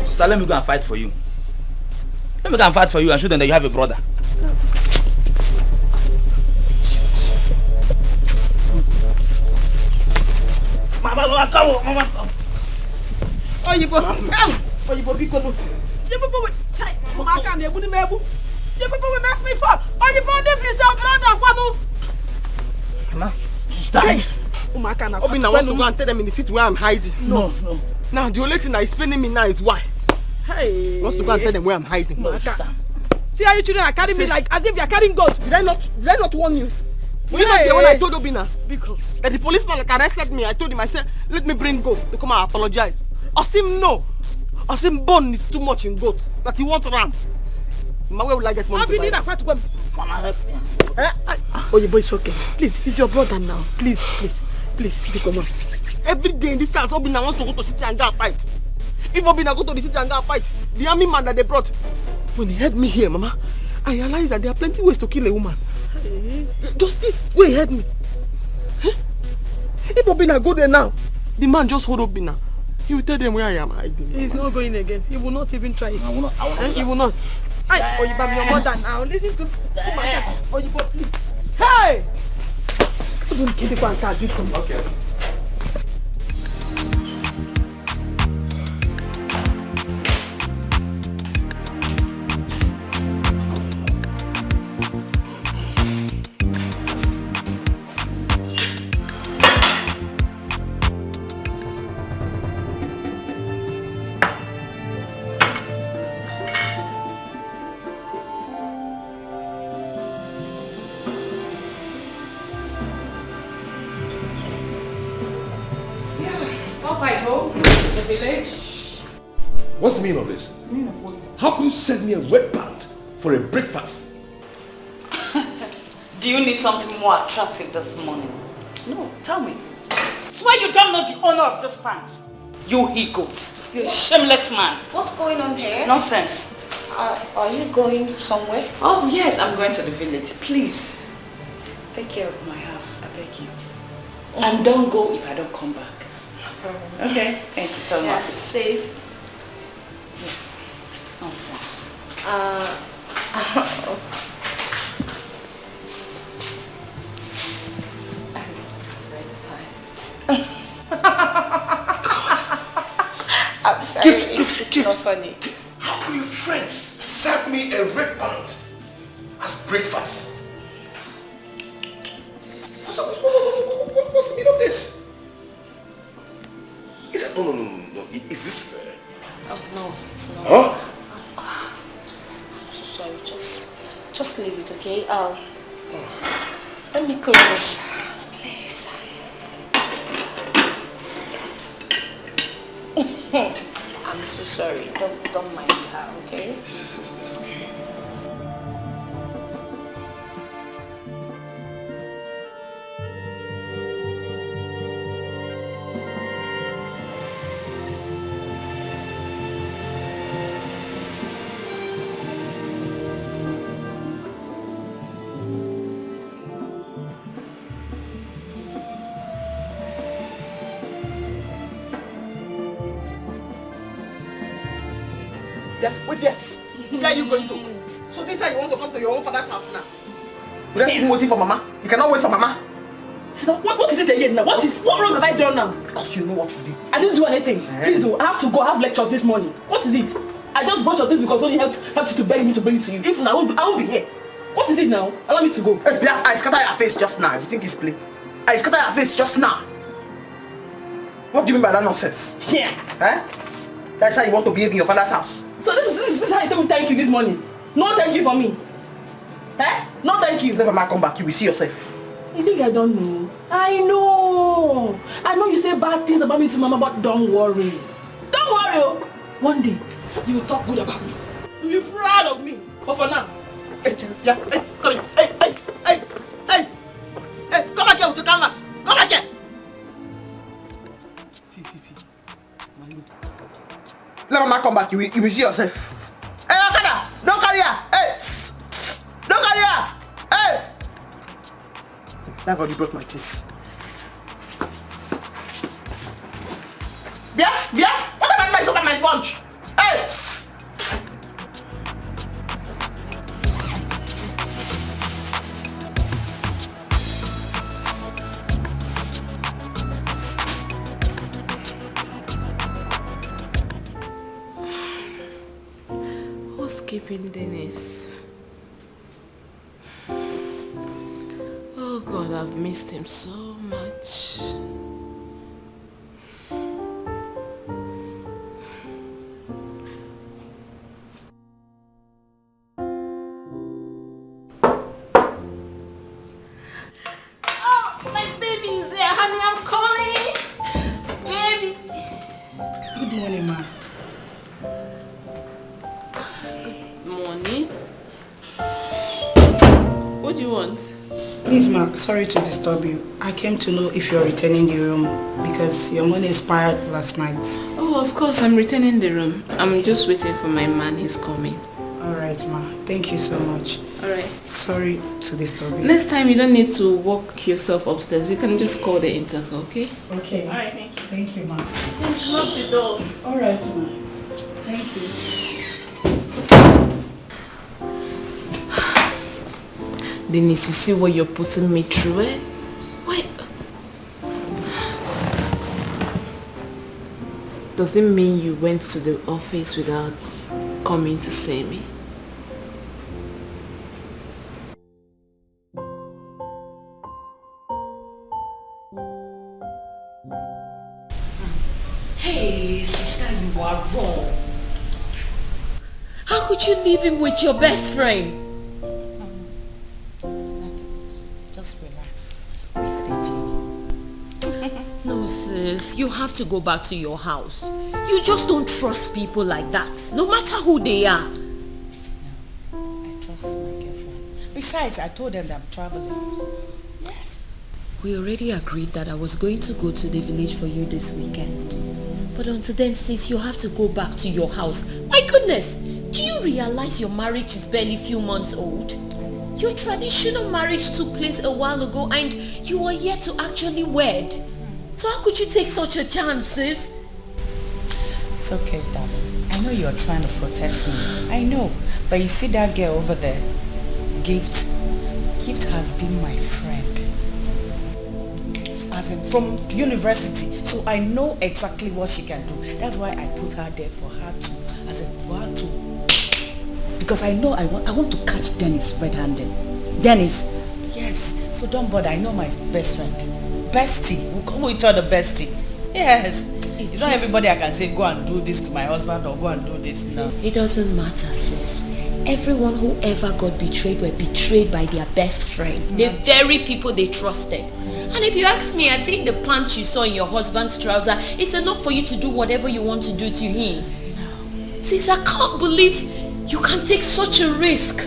Sister, let me go and fight for you. Let me go and fight for you and show them that you have a brother. Mama, mama, come on, mama, come. Oyibo, come. Oyibo, biko no. You people will, chai, ụmụaka na-egbu n'ime egbu. You people will make me fall. Oyibo, leave this your brother, kwanu. Mama, sister. Hey, ụmụaka na Obinna wants to go and tell them in the city where I'm hiding. No, no. Now, the only thing that is paining me now is why. Hey. He wants to go and tell them where I'm hiding. Ụmụaka. See how you children are carrying me like as if you are carrying goat. Did I not, did I not warn you? Were you not there when I told Obinna? Biko. That the policeman that arrested me, I told him, I said, "Let me bring goat." They come and apologize. Osim no. Osim bone is too much in goat. That he wants ram. My, where will I get money to buy? Mama, help me. Eh? I, Oyibo, it's okay. Please, he's your brother now. Please, please, please, biko, ma. Every day in this house, Obinna wants to go to city and go and fight. If Obinna go to the city and go and fight, the army man that they brought, when he heard me here, Mama, I realized that there are plenty ways to kill a woman. Eh? Just this way he heard me. Eh? If Obinna go there now, the man just hold Obinna. He will tell them where I am hiding. He's not going again. He will not even try it. I will not, I will not. Eh? He will not. Hey, Oyibo, I'm your mother now. Listen to, oh my God. Oyibo, please. Hey! Don't kill the one, can't do it. Okay. Yeah, off I go to the village. What's the meaning of this? Meaning of what? How could you send me a red pant for a breakfast? Do you need something more attractive this morning? No, tell me. Swear you don't know the owner of this pants. You he-goat. You shameless man. What's going on here? Nonsense. Uh, are you going somewhere? Oh, yes, I'm going to the village. Please, take care of my house, I beg you. And don't go if I don't come back. No problem. Okay, thank you so much. Yeah, safe. Yes. Nonsense. Uh, red pants. I'm sorry, it's, it's not funny. How could your friend serve me a red pant as breakfast? This is, this is so, what, what, what, what, what's the meaning of this? Is that, no, no, no, no, no. I- Is this fair? Oh, no, it's not. Huh? I'm so sorry. Just, just leave it, okay? Um, let me clean this, please. I'm so sorry. Don't, don't mind her, okay? Yeah, wait there. Where are you going to? So this is how you want to come to your own father's house now? Without even waiting for Mama? You cannot wait for Mama? Sister, what, what is it again now? What is, what wrong have I done now? Because you know what to do. I didn't do anything. Eh? Please, oh, I have to go. I have lectures this morning. What is it? I just bought your things because only helped, helped you to beg me to bring it to you. If not, I won't, I won't be here. What is it now? Allow me to go. Hey, yeah, I scatter your face just now. You think it's play? I scatter your face just now. What do you mean by that nonsense? Yeah. Eh? That's how you want to behave in your father's house. So this is, this is how you tell me thank you this morning? No thank you for me. Eh? No thank you. Let mama come back. You will see yourself. You think I don't know? I know. I know you say bad things about me to mama, but don't worry. Don't worry. Oh. One day, you will talk good about me. You will be proud of me. But for now, hey, yeah, hey, come here. Hey, hey, hey, hey, hey, come back here with your canvas. Come back here. See, see, see. Let mama come back, you will, you will see yourself. Hey, Okada, don't carry her. Hey, don't carry her. Hey. That body broke my teeth. Bia, Bia, what about my soap and my sponge? Hey. Who's keeping Dennis? Oh God, I've missed him so much. Oh, my baby is here, honey. I'm coming. Baby. Good morning, ma. Good morning. What do you want? Please, ma, sorry to disturb you. I came to know if you're returning the room because your money expired last night. Oh, of course, I'm returning the room. I'm just waiting for my man. He's coming. All right, ma. Thank you so much. All right. Sorry to disturb you. Next time, you don't need to walk yourself upstairs. You can just call the intercom, okay? Okay. All right, thank you. Thank you, ma. Please lock the door. All right, ma. Thank you. Denise, you see what you're putting me through, eh? Why? Does it mean you went to the office without coming to see me? Hey, sister, you are wrong. How could you leave him with your best friend? Nothing. Just relax. We had a deal. No, sis, you have to go back to your house. You just don't trust people like that, no matter who they are. No, I trust my girlfriend. Besides, I told them that I'm traveling. Yes. We already agreed that I was going to go to the village for you this weekend. But until then, sis, you have to go back to your house. My goodness, do you realize your marriage is barely few months old? Your traditional marriage took place a while ago and you are yet to actually wed. So how could you take such a chance, sis? It's okay, darling. I know you're trying to protect me. I know. But you see that girl over there? Gift. Gift has been my friend. As in, from university. So I know exactly what she can do. That's why I put her there for her to. As in, for her to. Because I know I want, I want to catch Dennis red-handed. Dennis. Yes. So don't bother. I know my best friend. Bestie. We call each other bestie. Yes. It's not everybody I can say, "Go and do this to my husband," or, "Go and do this." No. It doesn't matter, sis. Everyone who ever got betrayed were betrayed by their best friend. The very people they trusted. And if you ask me, I think the pants you saw in your husband's trouser is enough for you to do whatever you want to do to him. Sis, I can't believe you can take such a risk.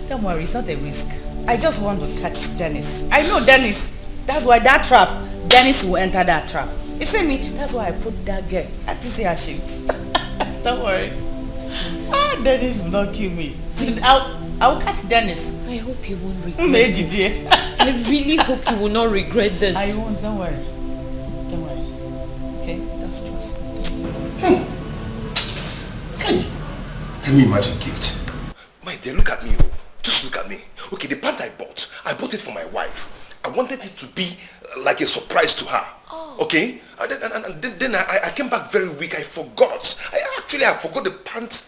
Don't worry, it's not a risk. I just want to catch Dennis. I know Dennis. That's why that trap, Dennis will enter that trap. You see me? That's why I put that girl. Can't you see her shape? Don't worry. Ah, Dennis will not kill me. I'll, I'll catch Dennis. I hope you won't regret this. I really hope you will not regret this. I won't, don't worry. Don't worry. Okay? Just trust me. Can you imagine, Gift? My dear, look at me. Oh. Just look at me. Okay, the pant I bought, I bought it for my wife. I wanted it to be uh, like a surprise to her. Oh. Okay? And then, and, and then, then I, I came back very weak. I forgot. I actually, I forgot the pant.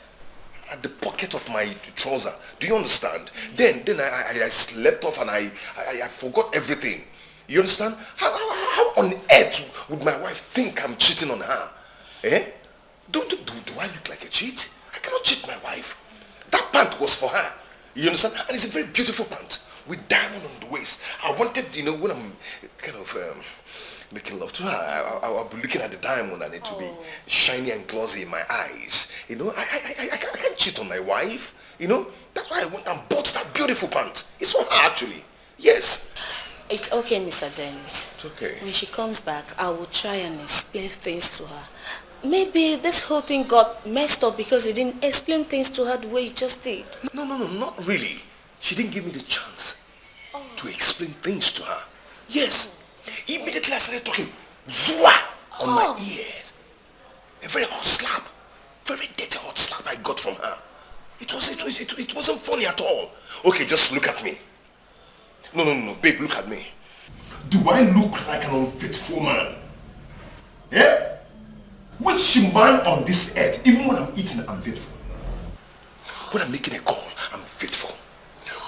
at the pocket of my trouser. Do you understand? Then, then I, I, I slept off and I, I, I forgot everything. You understand? How, how, how on earth would my wife think I'm cheating on her? Eh? Do, do, do, do I look like a cheat? I cannot cheat my wife. That pant was for her. You understand? And it's a very beautiful pant with diamond on the waist. I wanted, you know, when I'm kind of um, making love to her, I, I, I'll be looking at the diamond and it will be shiny and glossy in my eyes. You know, I, I, I, I, can't, I can't cheat on my wife. You know, that's why I went and bought that beautiful pant. It's for her, actually. Yes. It's okay, Mister Dennis. It's okay. When she comes back, I will try and explain things to her. Maybe this whole thing got messed up because you didn't explain things to her the way you just did. No, no, no, not really. She didn't give me the chance to explain things to her. Yes. Immediately I started talking, zwa, on my ears. A very hot slap. Very dirty hot slap I got from her. It was it, was- it, it wasn't funny at all. Okay, just look at me. No, no, no, no, babe, look at me. Do I look like an unfaithful man? Eh? Which man on this earth, even when I'm eating, I'm faithful. When I'm making a call, I'm faithful.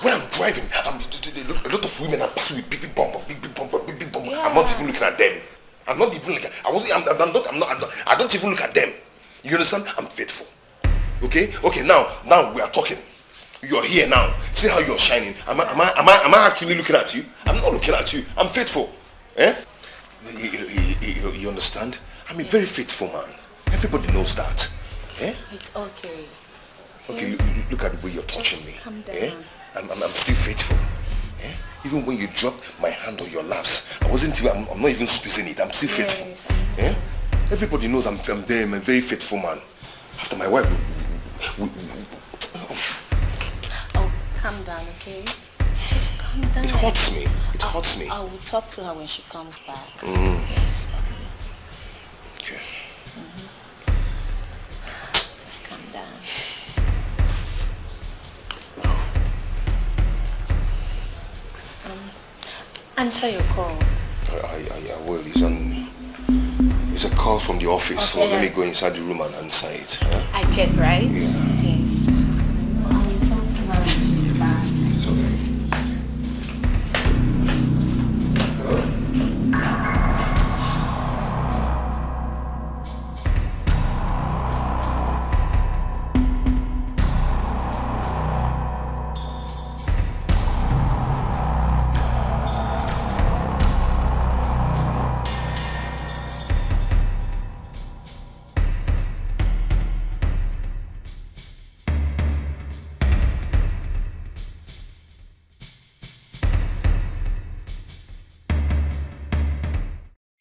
When I'm driving, I'm, a lot of women are passing with big, big bum bum, big, big bum bum, big, big bum bum. I'm not even looking at them. I'm not even looking. I wasn't. I'm, I'm not. I'm not. I'm not. I don't even look at them. You understand? I'm faithful. Okay. Okay. Now, now we are talking. You're here now. See how you're shining. Am I? Am I? Am I? Am I actually looking at you? I'm not looking at you. I'm faithful. Eh? You, you, you, you, you understand? I'm a very faithful man. Everybody knows that. Eh? It's okay. Okay, look, look at the way you're touching me. Calm down. Eh? I'm, I'm, I'm still faithful. Eh? Even when you drop my hand on your laps, I wasn't even, I'm, I'm not even squeezing it. I'm still faithful. Yes, Eh? Everybody knows I'm, I'm very, I'm a very faithful man. After my wife, we, we, we, Oh, calm down, okay? Just calm down. It hurts me. It hurts me. I will talk to her when she comes back. Yes. Okay. Just calm down. Um, answer your call. I, I, I, I will. It's an, it's a call from the office. So Okay, let me yeah. Go inside the room and answer it. Huh? I get right? Yeah. Yes. I will talk to her when she's back. It's okay.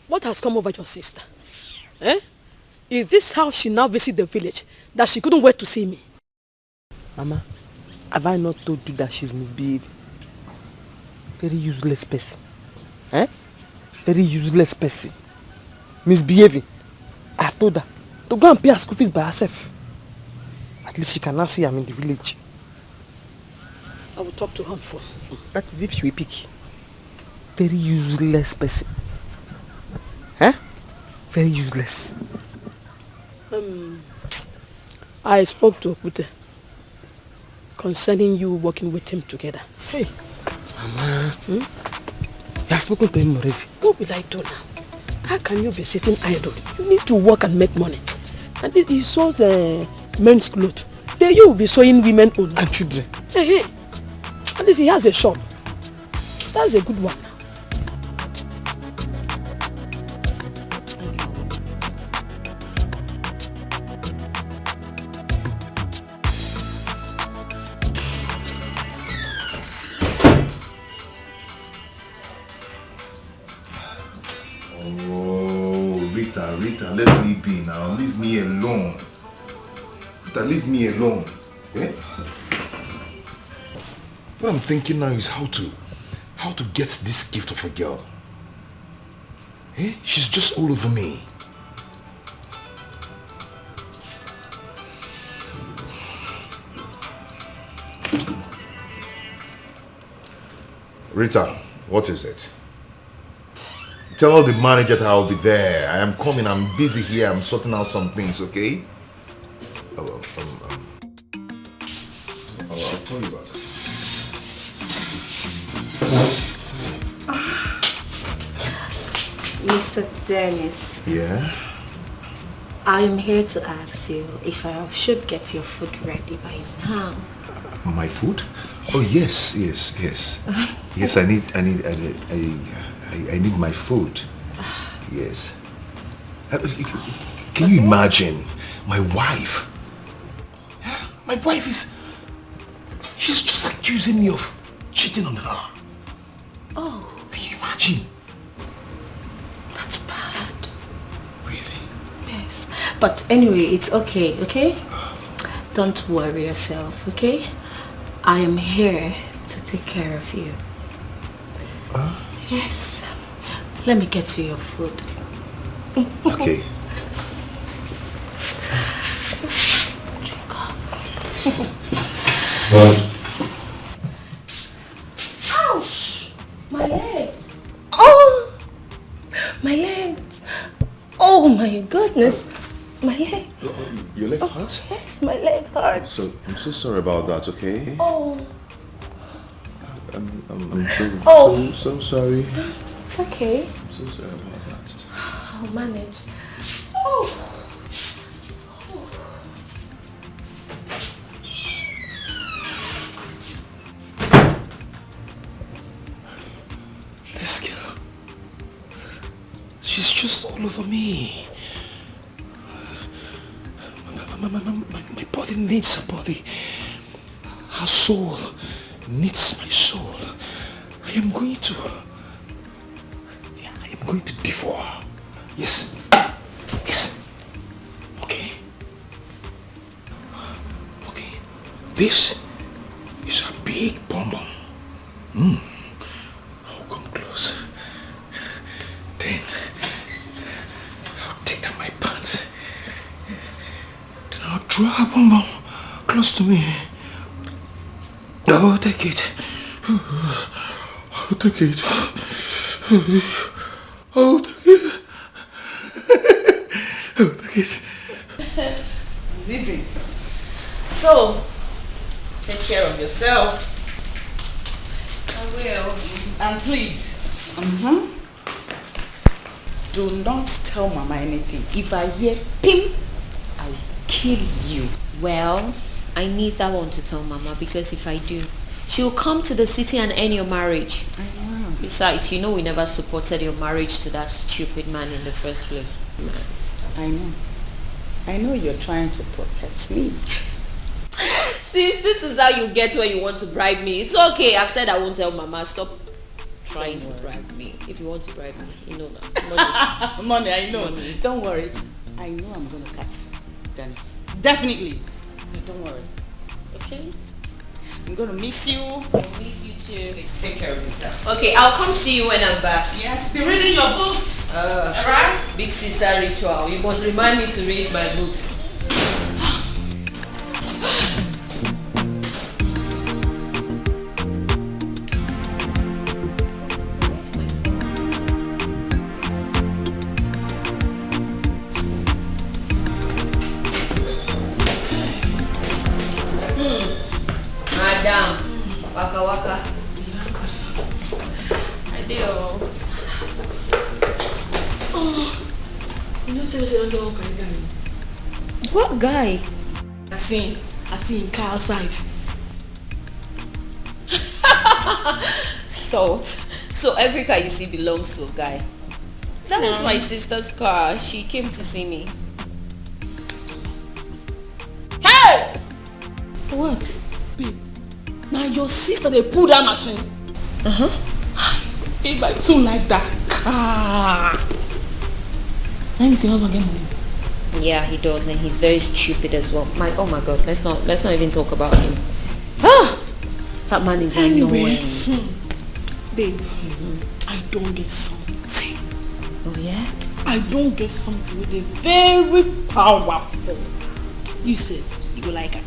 What has come over your sister? Eh? Is this how she now visit the village, that she couldn't wait to see me? Mama, have I not told you that she's misbehaving? Very useless person. Eh? Very useless person. Misbehaving. I have told her to go and pay her school fees by herself. At least she can now see I'm in the village. I will talk to her on phone. That is if she will pick. Very useless person. Eh? Very useless. Um, I spoke to Okute concerning you working with him together. Hey, Mama. Hmm? You have spoken to him already. What will I do now? How can you be sitting idle? You need to work and make money. And this, he sews uh, men's clothes. Then you will be sewing women own. And children. Hey, hey. At least he has a shop. That's a good one. Oh, Rita, Rita, let me be now. Leave me alone. Rita, leave me alone. Eh? What I'm thinking now is how to, how to get this gift of a girl. Eh? She's just all over me. Rita, what is it? Tell the manager that I'll be there. I am coming. I'm busy here. I'm sorting out some things, okay? Oh, um, um, I'll call you back. Mister Dennis, Yeah? I am here to ask you if I should get your food ready by now. My food? Oh yes, yes, yes. Yes, I need, I need, I, need- I, I, I need my food. Yes. Uh, you- Can you imagine my wife? My wife is. She's just accusing me of cheating on her. Oh, Can you imagine? That's bad. Really? Yes. But anyway, it's okay, okay? Don't worry yourself, okay? I am here to take care of you. Huh? Yes. Let me get you your food. Okay. Just drink up. Ouch! My legs! Oh! My legs! Oh my goodness! My leg! Your leg hurt? Yes, my leg hurts. So I'm so sorry about that. Okay. Oh, I'm, I'm, I'm so, Oh. so so sorry. It's okay. I'm so sorry about that. I'll manage. Oh. This girl, she's just all over me. My, my, my, my, my body needs her body. Her soul needs my soul. I am going to. I am going to devour her. Yes. Yes. Okay. Okay. This is a big bomb bomb. Hmm. I'll come close. Then I'll take down my pants. Then I'll draw her bomb bomb close to me. I'll take it. I'll take it. I'll take it. I'll take it. Living. So, take care of yourself. I will. And please, do not tell Mama anything. If I hear pim, I will kill you. Well, I need that one to tell Mama, because if I do, she'll come to the city and end your marriage. I know. Besides, you know we never supported your marriage to that stupid man in the first place. I know. I know you're trying to protect me. Sis, this is how you get when you want to bribe me. It's okay. I've said I won't tell Mama. Stop trying to bribe me. If you want to bribe me, you know that. Money, I know. Don't worry. I know I'm gonna catch Dennis. Definitely. But don't worry. Okay? I'm gonna miss you. Miss you too. Take care of yourself. Okay, I'll come see you when I'm back. Yes, be reading your books. Uh, Alright? Big sister ritual. You must remind me to read my books. Hmm. Madam, waka waka. I dey o. Oh, you no tell me say you don get one carry guy. What guy? I see, I see him car outside. Salt. So every car you see belongs to a guy. That was my sister's car. She came to see me. Hey! What? Babe, now your sister they pull that machine. Uh-huh. Babe, I too like that car. Now you think husband get money? Yeah, he does, and he's very stupid as well. My, oh my God, let's not let's not even talk about him. Ah, that man is Anyway, annoying. Hmm. Babe, I don't get something. Oh yeah. I don't get something with a very powerful. You said you go like her.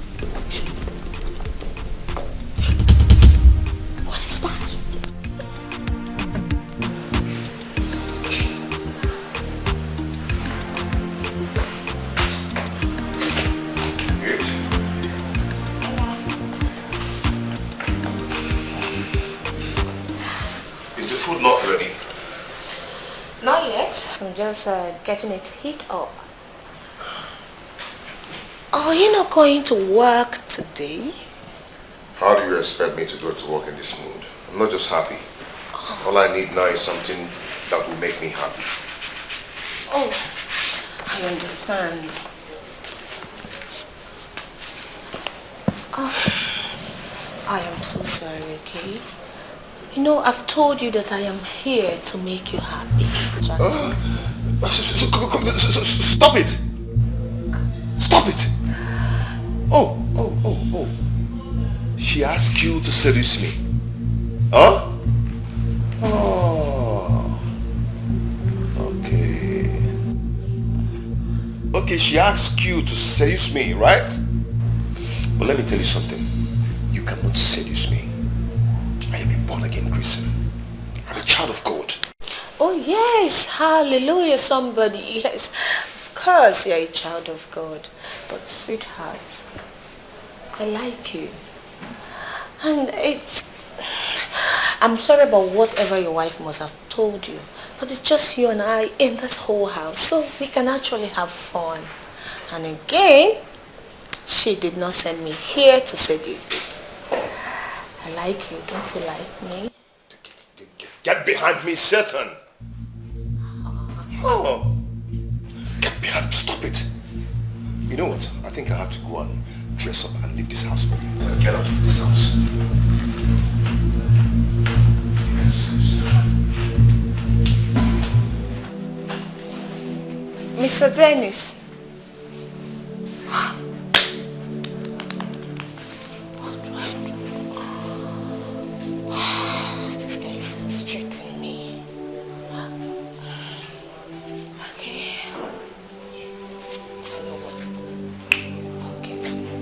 What is that? Just uh, getting it heat up. Are you not going to work today? How do you expect me to go to work in this mood? I'm not just happy. All I need now is something that will make me happy. Oh, I understand. Oh, I am so sorry, okay? You know, I've told you that I am here to make you happy, Jackson. Uh, s- s- s- c- c- s- s- s- stop it! Stop it! Oh, oh, oh, oh. She asked you to seduce me. Huh? Oh. Okay. Okay, she asked you to seduce me, right? But let me tell you something. You cannot seduce me. I am a born again Christian. I'm a child of God. Oh, yes. Hallelujah, somebody. Yes. Of course, you're a child of God. But, sweetheart, I like you. And it's. I'm sorry about whatever your wife must have told you. But it's just you and I in this whole house. So we can actually have fun. And again, she did not send me here to seduce you. I like you. Don't you like me? Get behind me, Satan! Oh! Get behind, stop it! You know what? I think I have to go and dress up and leave this house for you. Get out of this house. Mister Dennis. What do I do? This guy is frustrating me. Okay. I know what to do. I'll get to him.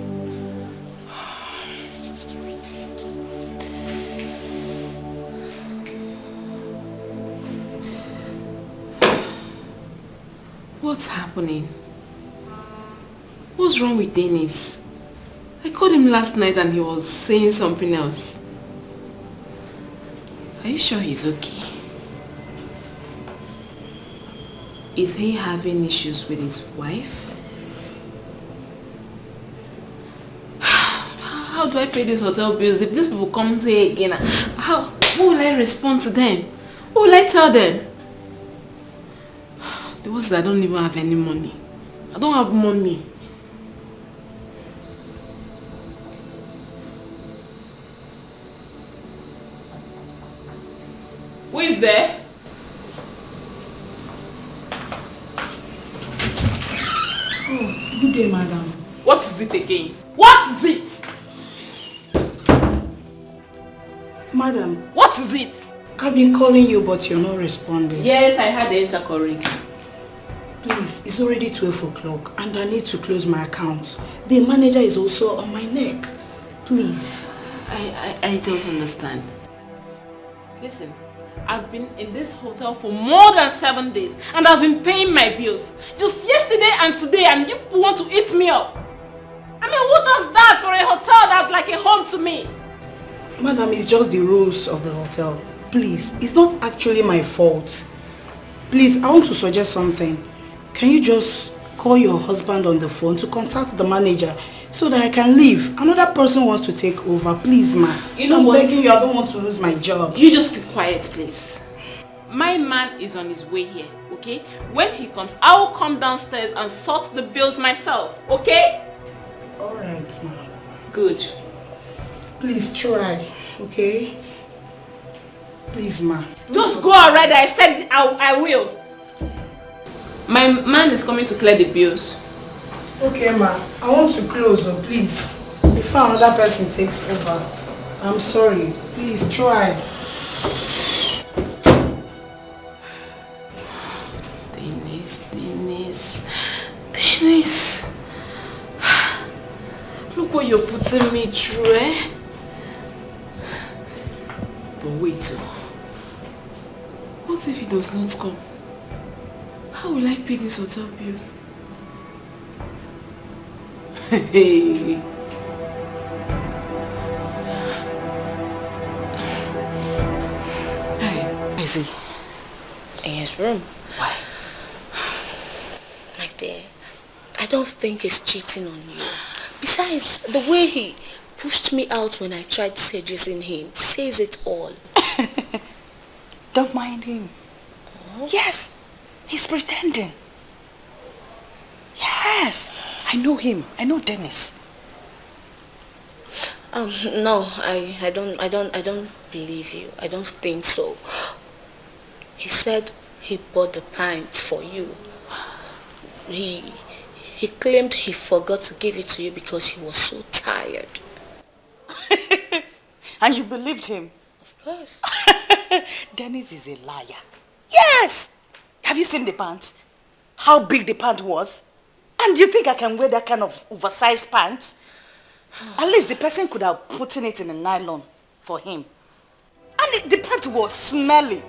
What's happening? What's wrong with Dennis? I called him last night and he was saying something else. Are you sure he's okay? Is he having issues with his wife? How do I pay these hotel bills if these people come here again? How? Who will I respond to them? Who will I tell them? The worst is I don't even have any money. I don't have money. Who is there? Oh, good day, madam. What is it again? What is it? Madam, What is it? I've been calling you, but you're not responding. Yes, I had the intercom ring. Please, it's already twelve o'clock and I need to close my account. The manager is also on my neck. Please. I, I, I don't understand. Listen, I've been in this hotel for more than seven days and I've been paying my bills. Just yesterday and today, and you people want to eat me up. I mean, who does that for a hotel that's like a home to me? Madam, it's just the rules of the hotel. Please, it's not actually my fault. Please, I want to suggest something. Can you just call your husband on the phone to contact the manager so that I can leave? Another person wants to take over. Please, ma. You know I'm what? Begging you, I don't want to lose my job. You just keep quiet, please. My man is on his way here, okay? When he comes, I will come downstairs and sort the bills myself, okay? All right, ma. Good. Please try, okay? Please, ma. Just go already. I said I, I will. My man is coming to clear the bills. Okay, ma. I want to close, so please. Before another person takes over. I'm sorry. Please try. Dennis, Dennis, Dennis. Look what you're putting me through, eh? But wait, oh. What if he does not come? How will I pay these hotel bills? Hey. Hey. Is he in his room? Why? I don't think he's cheating on you. Besides, the way he pushed me out when I tried seducing him says it all. Don't mind him. Yes, he's pretending. Yes, I know him. I know Dennis. Um, no, I, I don't, I don't, I don't believe you. I don't think so. He said he bought the pants for you. He, he claimed he forgot to give it to you because he was so tired. And you believed him? Of course. Dennis is a liar. Yes! Have you seen the pants? How big the pant was? And you think I can wear that kind of oversized pants? At least the person could have put in it in a nylon for him. And the, the pant was smelly.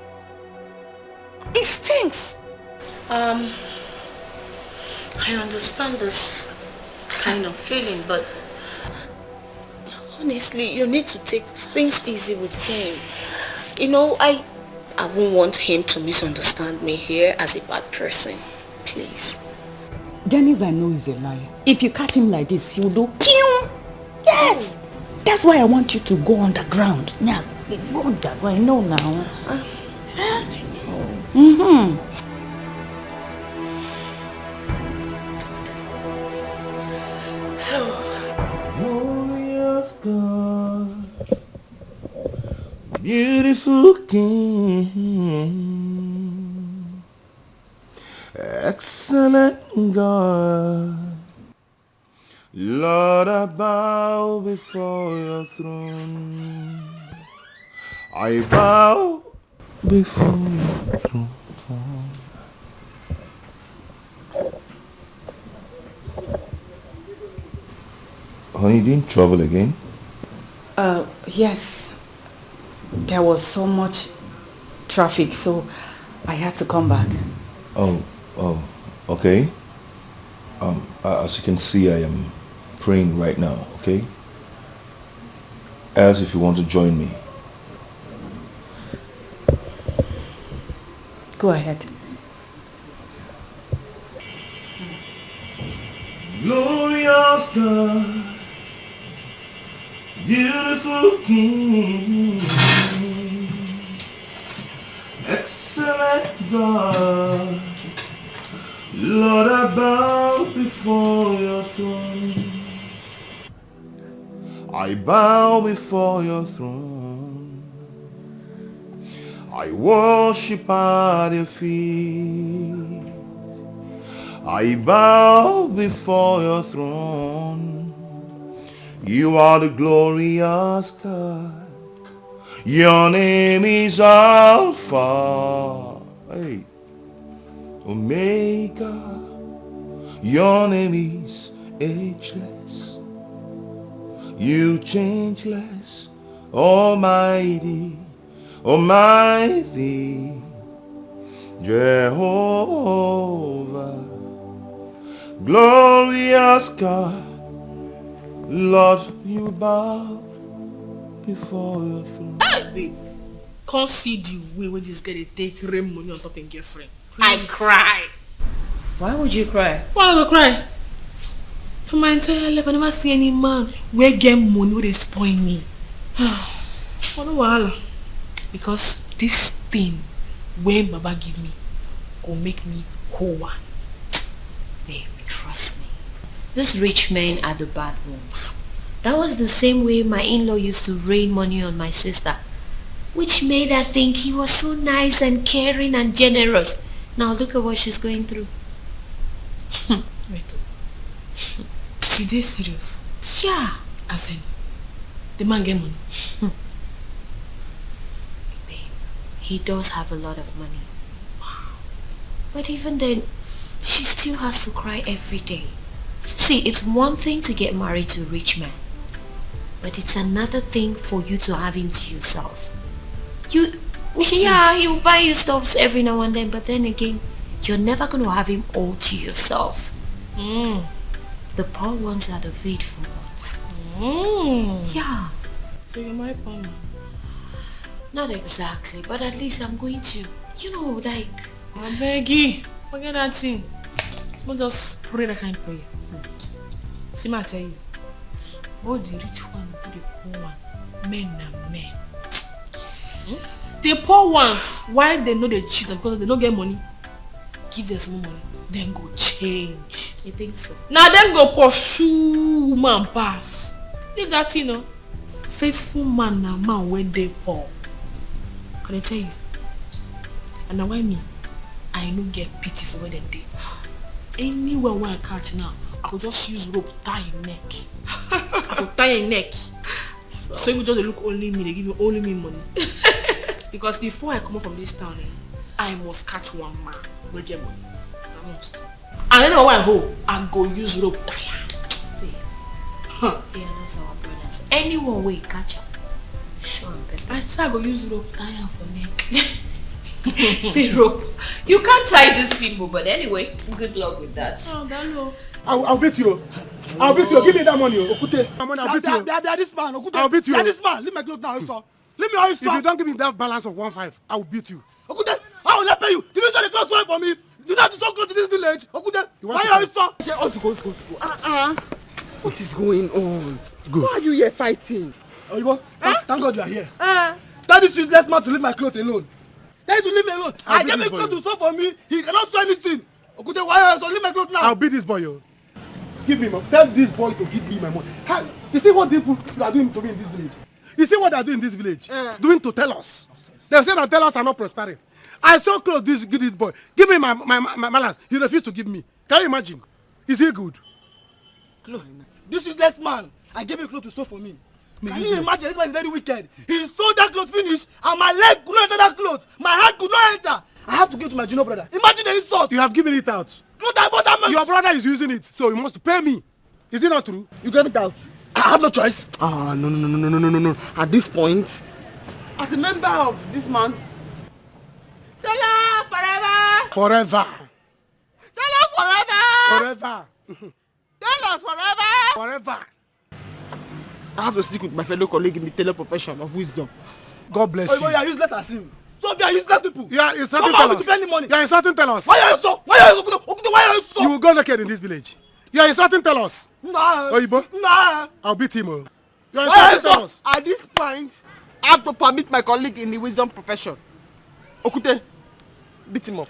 It stinks. Um, I understand this kind of feeling, but honestly, you need to take things easy with him. You know, I I won't want him to misunderstand me here as a bad person. Please. Dennis, I know, is a liar. If you catch him like this, he will do pew. Yes. That's why I want you to go underground. Yeah, go underground. You know now. Mm-hmm. So, glorious God, beautiful King, excellent God, Lord, I bow before your throne. I bow before your throne. Honey, you didn't travel again? Uh, yes. There was so much traffic, so I had to come back. Oh, oh, okay. Um, as you can see, I am praying right now, okay? Ask if you want to join me. Go ahead. Glorious God, beautiful King, excellent God, Lord, I bow before your throne. I bow before your throne. I worship at your feet. I bow before your throne. You are the glorious God. Your name is Alpha. Hey. Omega, your name is ageless. You changeless, Almighty, Almighty, Jehovah, glorious God, Lord, you bow before your throne. Hey, babe, come see the way wey this girl dey take rain money on top im girlfriend. I cry. Why would you cry? Why I go cry? For my entire life, I never see any man wey get money wey dey spoil me. But no wahala, because this thing wey Baba give me go make me whole one. Babe, trust me. These rich men are the bad ones. That was the same way my in-law used to rain money on my sister, which made her think he was so nice and caring and generous. Now look at what she's going through. Wait, oh. You dey serious? Yeah. As in, the man get money? Babe, he does have a lot of money. But even then, she still has to cry every day. See, it's one thing to get married to a rich man, but it's another thing for you to have him to yourself. You, yeah, he will buy you stuffs every now and then, but then again, you're never going to have him all to yourself. Mm. The poor ones are the faithful ones. Mm. Yeah. So you marry poor man? Not exactly, but at least I'm going to, you know, like, Abegi, forget that thing. We'll just Pray that kind prayer. Hmm. See, ma tell you, both the rich one, both the poor one, men na men. Hmm? The poor ones, why they know they cheat? Because they don't get money. Give them some money, then go change. You think so? Now then go pursue woman pass. Leave that thing, no. Faithful man na man wey dey poor. I dey tell you. And na why me, I no get pity for where dem dey. Anywhere where I catch now, I go just use rope tie him neck. I go tie him neck. So, so he go just dey look only me, they give me only me money. Because before I come up from this town, eh, I must catch one man wey get money. I must. And anyone wey I hold, I go use rope tie am. See, huh. Yeah, that's our brothers. Anyone wey catch am, show am pepper. I say I go use rope tie am for neck. See, rope. You can't tie these people, but anyway, good luck with that. Oh, that no. I'll, I'll beat you. I'll beat you. Give me that money, oh. Okute. My money, I'll beat you. That, that, that, this man, Okute. I'll beat you. That, this man, leave my clothes now, sir. Leave me, oh, sir. If you don't give me that balance of one five, I'll beat you. Okute, how will I pay you? Did you sell the clothes for me? You know how to sell clothes in this village? Okute, why are you so? Osuko, Osuko, Osuko. Uh-uh. What is going on? Good. Why are you here fighting? Oyibo, thank, thank God you are here. Uh, tell this useless man to leave my clothes alone. Tell him to leave me alone. I gave him clothes to sew for me. He cannot sew anything. Okute, why are you so? Leave my clothes now. I'll beat this boy, yo. Give me my, tell this boy to give me my money. How, you see what people are doing to me in this village? You see what they are doing in this village? Eh. Doing to tell us. They say that tell us are not prospering. I sell clothes this, give this boy. Give me my, my, my, my balance. He refused to give me. Can you imagine? Is he good? Clothes. This useless man, I gave him clothes to sew for me. Can you imagine? This man is very wicked. He sold that clothes finish, and my leg could not enter that clothes. My hand could not enter. I have to give to my junior brother. Imagine the insult. You have given it out. Clothes I bought that much. Your brother is using it, so you must pay me. Is it not true? You gave it out. I have no choice. Ah, no, no, no, no, no, no, no, no. At this point, as a member of this month, Tola forever. Forever. Tola forever. Forever. Tell us forever. Forever. I have to stick with my fellow colleague in the tailor profession of wisdom. God bless you. Oh, you are useless as him. So they are useless people. You are insulting tell us. You are insulting tell us. Why are you so? Why are you so? Why are you so? You will go naked in this village. You are insulting tell us. Nah. Oyibo. Nah. I'll beat him, oh. You are insulting tell us. At this point, I have to permit my colleague in the wisdom profession, Okute, beat him up.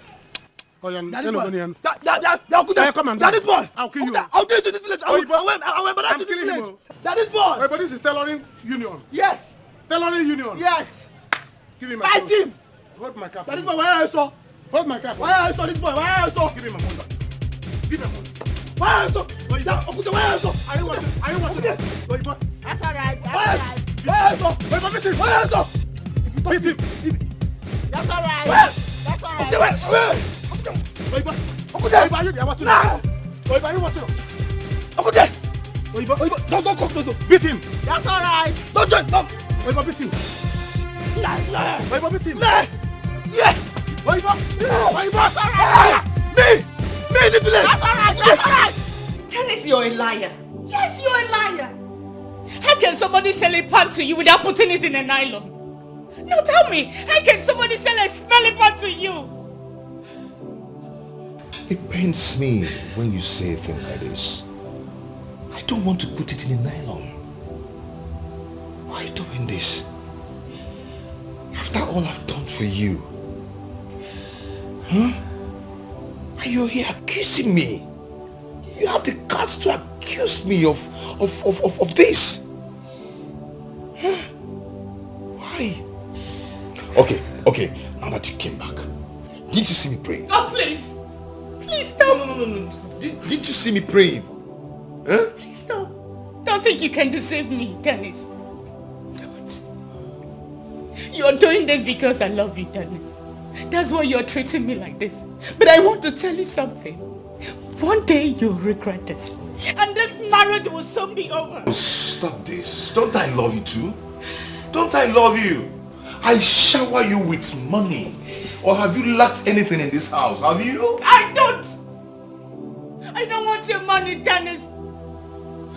Oh, yeah, that is boy. That, that, that, that, that, that is boy. I'll kill you. I'll kill you in this village. I will, I will, I will embarrass you in this village. That is boy. Hey, but this is tailoring union. Yes. Tailoring union. Yes. Give me my phone. Fight him. Hold my cap. That is boy. Why are you so? Hold my cap. Why are you so? This boy. Why are you so? Give me my phone. Give me my phone. Why are you so? Why are you so? Are you watching? Are you watching? That's all right. That's all right. Why are you so? Why are you so? Beat him. That's all right. That's all right. Oyibo, Oyibo, are you there watching? Oyibo, are you watching? Oyibo, Oyibo, don't, don't come close. Beat him. That's all right. Don't join. No. Oyibo, beat him. Oyibo, beat him. Yeah. Oyibo. Oyibo. That's all right. Me. Me, leave the village. That's all right. That's all right. Dennis, you're a liar. Yes, you're a liar. How can somebody sell a pan to you without putting it in a nylon? Now tell me, how can somebody sell a smelly pot to you? It pains me when you say a thing like this. I don't want to put it in a nylon. Why are you doing this? After all I've done for you. Huh? And you're here accusing me. You have the guts to accuse me of, of, of, of, of this. Huh? Why? Okay, okay, now that you came back, didn't you see me praying? Oh, please. Please stop. No, no, no, no, no. Did, didn't you see me praying? Huh? Please stop. Don't think you can deceive me, Dennis. Don't. You're doing this because I love you, Dennis. That's why you're treating me like this. But I want to tell you something. One day you'll regret this. And this marriage will soon be over. Stop this. Don't I love you too? Don't I love you? I shower you with money. Or have you lacked anything in this house? Have you? I don't. I don't want your money, Dennis.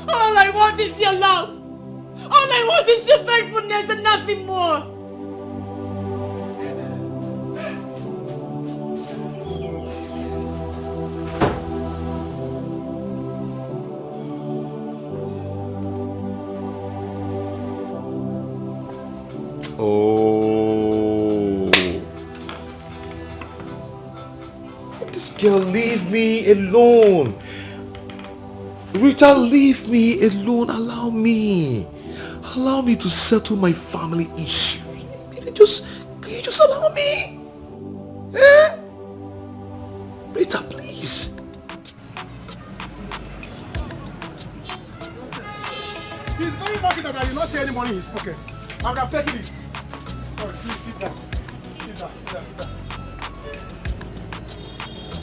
All I want is your love. All I want is your faithfulness and nothing more. Leave me alone. Rita, leave me alone. Allow me. Allow me to settle my family issues. Can you just, can you just allow me? Eh? Rita, please. He's very lucky that I did not see any money in his pocket. I would have taken it. Sorry, please sit down. Sit down, sit down, sit down.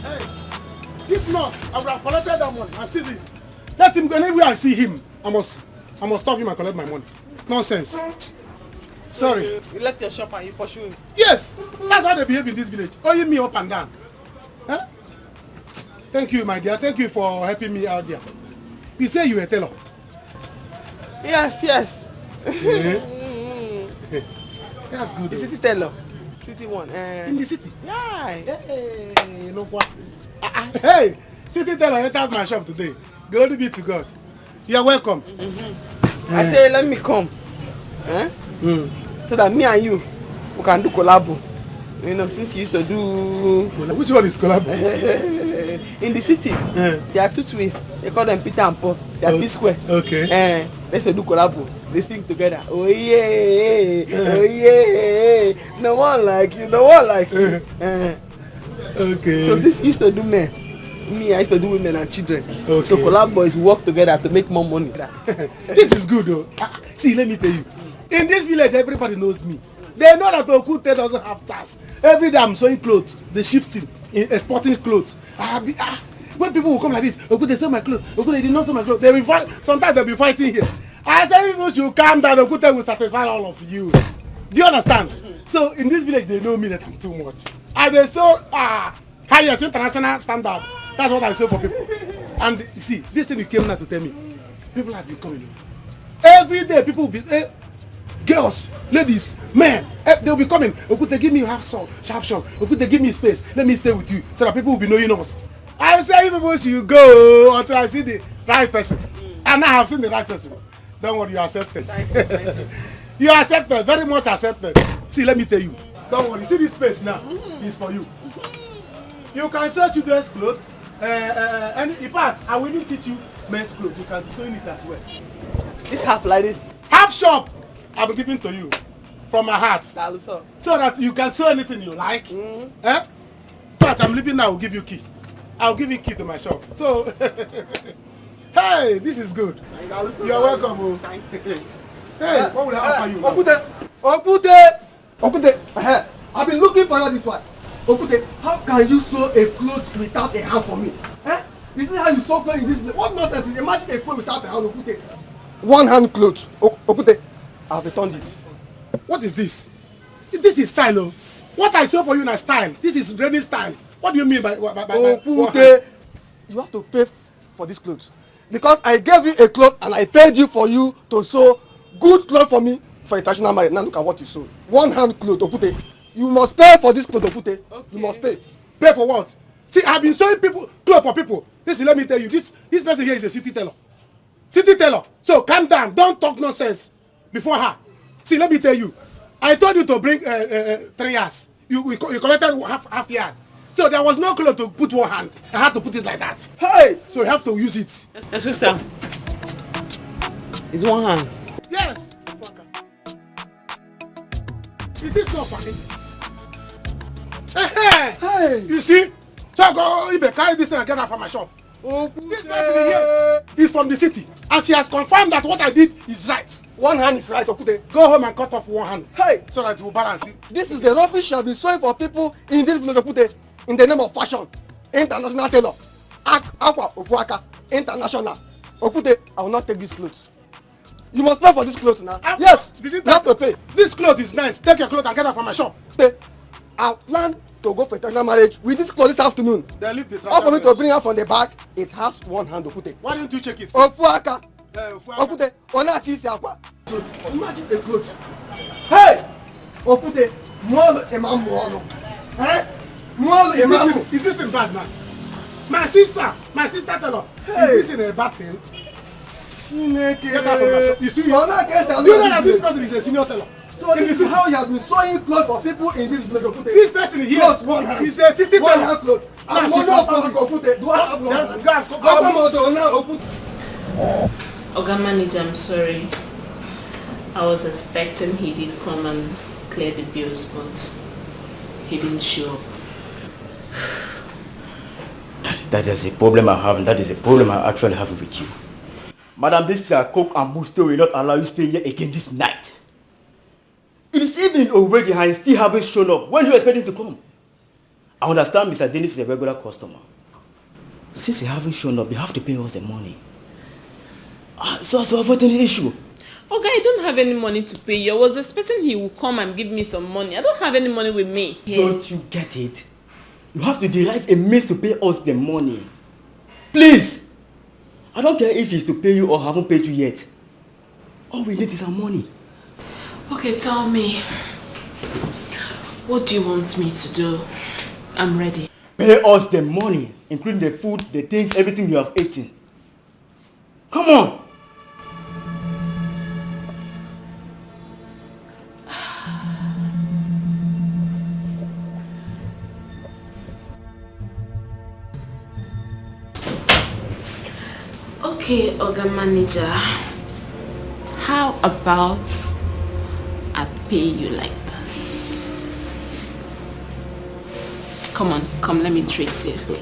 Hey, if not, I would have collected that money and seized it. Let him go. Anywhere I see him, I must, I must stop him and collect my money. Nonsense. Sorry. You left your shop and you pursue him. Yes, that's how they behave in this village. Owing me up and down. Huh? Thank you, my dear. Thank you for helping me out there. You say you were a tailor. Yes, yes. Eh? That's good. The city tailor. City one. Eh. In the city? Yeah. Hey, no kwa. Ah, ah. Hey, city tailor entered my shop today. Glory be to God. You are welcome. I say, let me come. Eh? Mm. So that me and you, we can do collabo. You know, since you used to do Which one is collabo? In the city, eh, there are two twins. They call them Peter and Paul. They are P Square. Okay. Eh, let's do collabo. They sing together. Oh yeah, oh yeah. No one like you, no one like you. Eh. Eh. Okay. So this used to do men. Me, I used to do women and children. Okay. So collabo boys work together to make more money. This is good though. Ah, see, let me tell you. In this village, everybody knows me. They know that Okute doesn't have chance. Every day I'm sewing clothes, the shifting, in, uh, sporting clothes. I be, ah, when people will come like this, Okute, sell my clothes. Okute, did not sell my clothes. They will fight. Sometimes they'll be fighting here. I tell people should calm down. Okute will satisfy all of you. Do you understand? So in this village, they know me that I'm too much. I dey so ah highest international standard. That's what I say for people. And you see, this thing you came now to tell me, people have been coming. Every day, people will be eh, girls, ladies, men, eh, they'll be coming. Okute, give me half shop, half shop. Okute, give me space. Let me stay with you so that people will be knowing us. I say, you people should go until I see the right person. And I have seen the right person. Don't worry, you are accepted. Thank you, thank you. You are accepted, very much accepted. See, let me tell you. Don't worry, see this space now. It's for you. You can sell children's clothes. Uh, uh, and in fact, I will even teach you men's clothes. You can be sewing it as well. This half like this. Half shop, I'm giving to you from my heart. Daluso. So that you can sew anything you like. Mm. Eh? In fact, I'm leaving now. I'll give you key. I'll give you key to my shop. So, hey, this is good. Daluso. You're welcome. Oh. Thank you. Hey, what will I offer you now? Okute. Okute. Okute. Eh, I've been looking for you this one. Okute, how can you sew a clothes without a hand for me? Eh? You see how you sew clothes in this place? What nonsense is imagine a clothes without a hand, Okute? One hand clothes. O- Okute, I've returned it. What is this? This is style, oh. What I sew for you na style. This is rainy style. What do you mean by by by, by, by Okute, you have to pay f- for this clothes because I gave you a cloth and I paid you for you to sew good cloth for me for a traditional marriage. Now look at what you sew. One hand cloth, Okute. You must pay for this clothes, Okute. You must pay. Pay for what? See, I've been sewing people clothes for people. Listen, let me tell you, this this person here is a city tailor. City tailor. So calm down. Don't talk nonsense before her. See, let me tell you. I told you to bring uh, uh, uh, three yards. You, you co- you collected half half yard. So there was no cloth to put one hand. I had to put it like that. Hey! So you have to use it. Excuse sir. It's one hand. Yes. It is not funny. Hey! You see? So I go Ibe carry this thing and get out from my shop. This person here is from the city, and she has confirmed that what I did is right. One hand is right, Okute. Go home and cut off one hand. Hey! So that it will balance. This is the rubbish you have been sewing for people in this village, Okute, in the name of fashion. International tailor. Ak- Aqua Ofuaka. International. Okute, I will not take this clothes. You must pay for this clothes now. Yes, you have to pay. This cloth is nice. Take your cloth and get out from my shop. Pay. I plan to go for international marriage with this cloth this afternoon. Then leave the All for me to bring out from the back, it has one hand, Okute. Why don't you check it? Ofuaka. Uh, Ofuaka. Okute, ona ti si akwa. Imagine a cloth. Hey! Okute, molo emamu. Eh? Molo emamu. Is this thing bad, man? My sister, my sister tailor. Hey! Is this in a bad thing? Chineke. Get out from my shop. You see, you know that this person is a senior tailor. So this is how you have been sewing clothes for people in this village, Okute. This person here is a city tailor. One hand cloth. I'm money of Uncle Pute. Do I have no money? Open motor now, Open. Oga manager, I'm sorry. I was expecting he did come and clear the bills, but he didn't show up. That is a problem I have, and that is a problem I actually have with you. Madam, this uh, Coke and Boost will not allow you stay here again this night. It is evening already and he still haven't shown up. When do you expect him to come? I understand Mister Dennis is a regular customer. Since he haven't shown up, you have to pay us the money. Uh, so as to avoid any issue. Oga, I don't have any money to pay you. I was expecting he would come and give me some money. I don't have any money with me. Don't you get it? You have to derive a means to pay us the money. Please! I don't care if he's to pay you or haven't paid you yet. All we need is our money. Okay, tell me. What do you want me to do? I'm ready. Pay us the money, including the food, the things, everything you have eaten. Come on! Okay, Oga Manager, how about I pay you like this? Come on, come, let me treat you. See me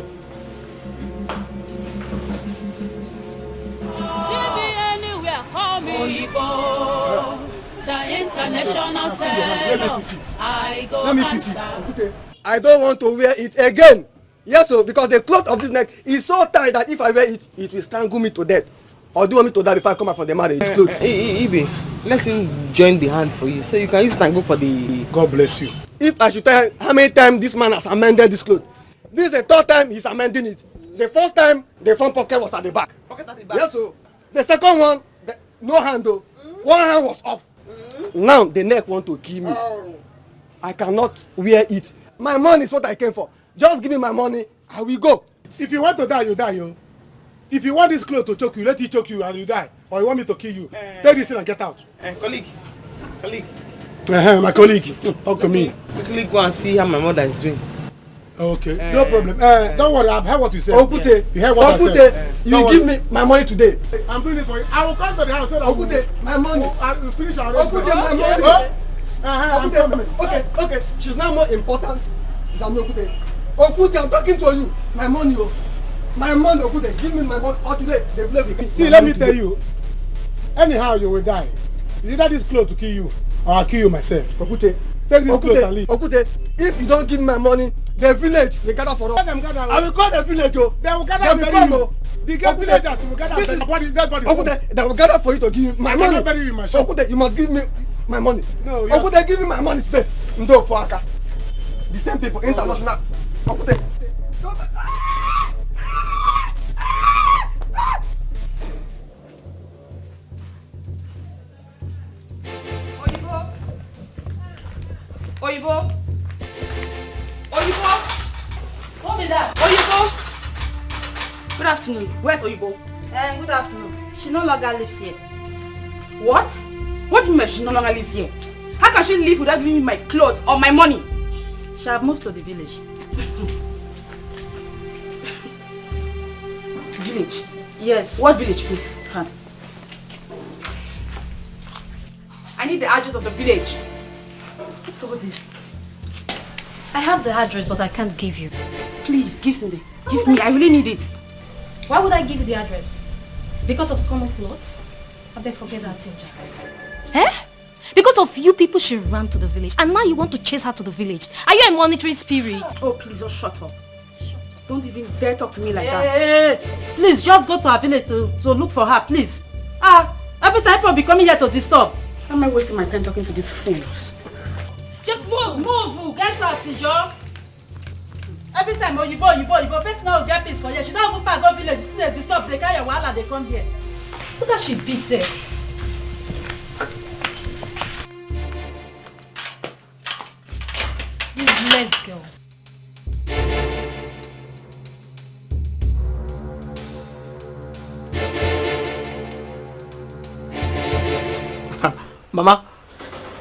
anywhere, call me Oyibo, the international seller. I go answer. I don't want to wear it again. Yes, so because the cloth of this neck is so tight that if I wear it, it will strangle me to death. Or do you want me to die before I come out from the marriage? This clothes. Ibe, let him join the hand for you so you can use it and go for the. God bless you. If I should tell how many times this man has amended this clothes, this is the third time he's amending it. The first time, the front pocket was at the back. Pocket at the back. Yes, so the second one, the, no hand though. One hand was off. Now the neck want to kill me. I cannot wear it. My money is what I came for. Just give me my money, I will go. If you want to die, you die, yo. If you want this cloth to choke you, let it choke you and you die. Or you want me to kill you? Take this thing and get out. Uh, colleague, colleague. Uh-huh, my colleague, talk to me. Quickly go and see how my mother is doing. Okay, uh, no problem. Uh, don't worry, I've heard what you said. Okute, you heard what Okute, I said. You give me my money today. I'm doing it for you. I will come to the house so that Okute, my money. Oh, I will finish our Okute, my money. Uh-huh, I'm coming. Okay, okay. She's now more important than me, Okute. Okute, I'm talking to you. My money, oh. My money, Okute. Give me my money. Or today, the village will. See, let me tell you. Anyhow, you will die. Is either this cloth to kill you or I'll kill you myself. Okute, take this cloth and leave. Okute, if you don't give me my money, the village will gather for us. Let them gather. I will call the village, oh. They will gather and bury you. The villagers will gather and bury you. What is that body? Okute, they will gather for you to give me my money. I cannot bury you in my shop. Okute, you must give me my money. No, you Okute, give me my money today. Ndo Fuaka. The same people, international. Okute. Oyibo. Oyibo. Oyibo. Who be that? Oyibo. Good afternoon. Where's Oyibo? Eh, good afternoon. She no longer lives here. What? What do you mean she no longer lives here? How can she leave without giving me my clothes or my money? She have moved to the village. Village? Yes. What village, please? Huh. I need the address of the village. What's all this? I have the address, but I can't give you. Please, give me. Give me. I really need it. Why would I give you the address? Because of common plot? Have they forget that thing, Jafar? Eh? Because of you people, she ran to the village, and now you want to chase her to the village. Are you a monitoring spirit? Oh, please, just shut up. Don't even dare talk to me like that. Hey, please, just go to her village to, to look for her, please. Ah, every time people be coming here to disturb. Why am I wasting my time talking to these fools? Just move, move, get out, Ijo. Every time oyibo, oyibo, oyibo, person no get peace for here. She don even pack go village, still dey disturb, dey carry wahala, dey come here. Look as she be sef. Useless girl. Mama,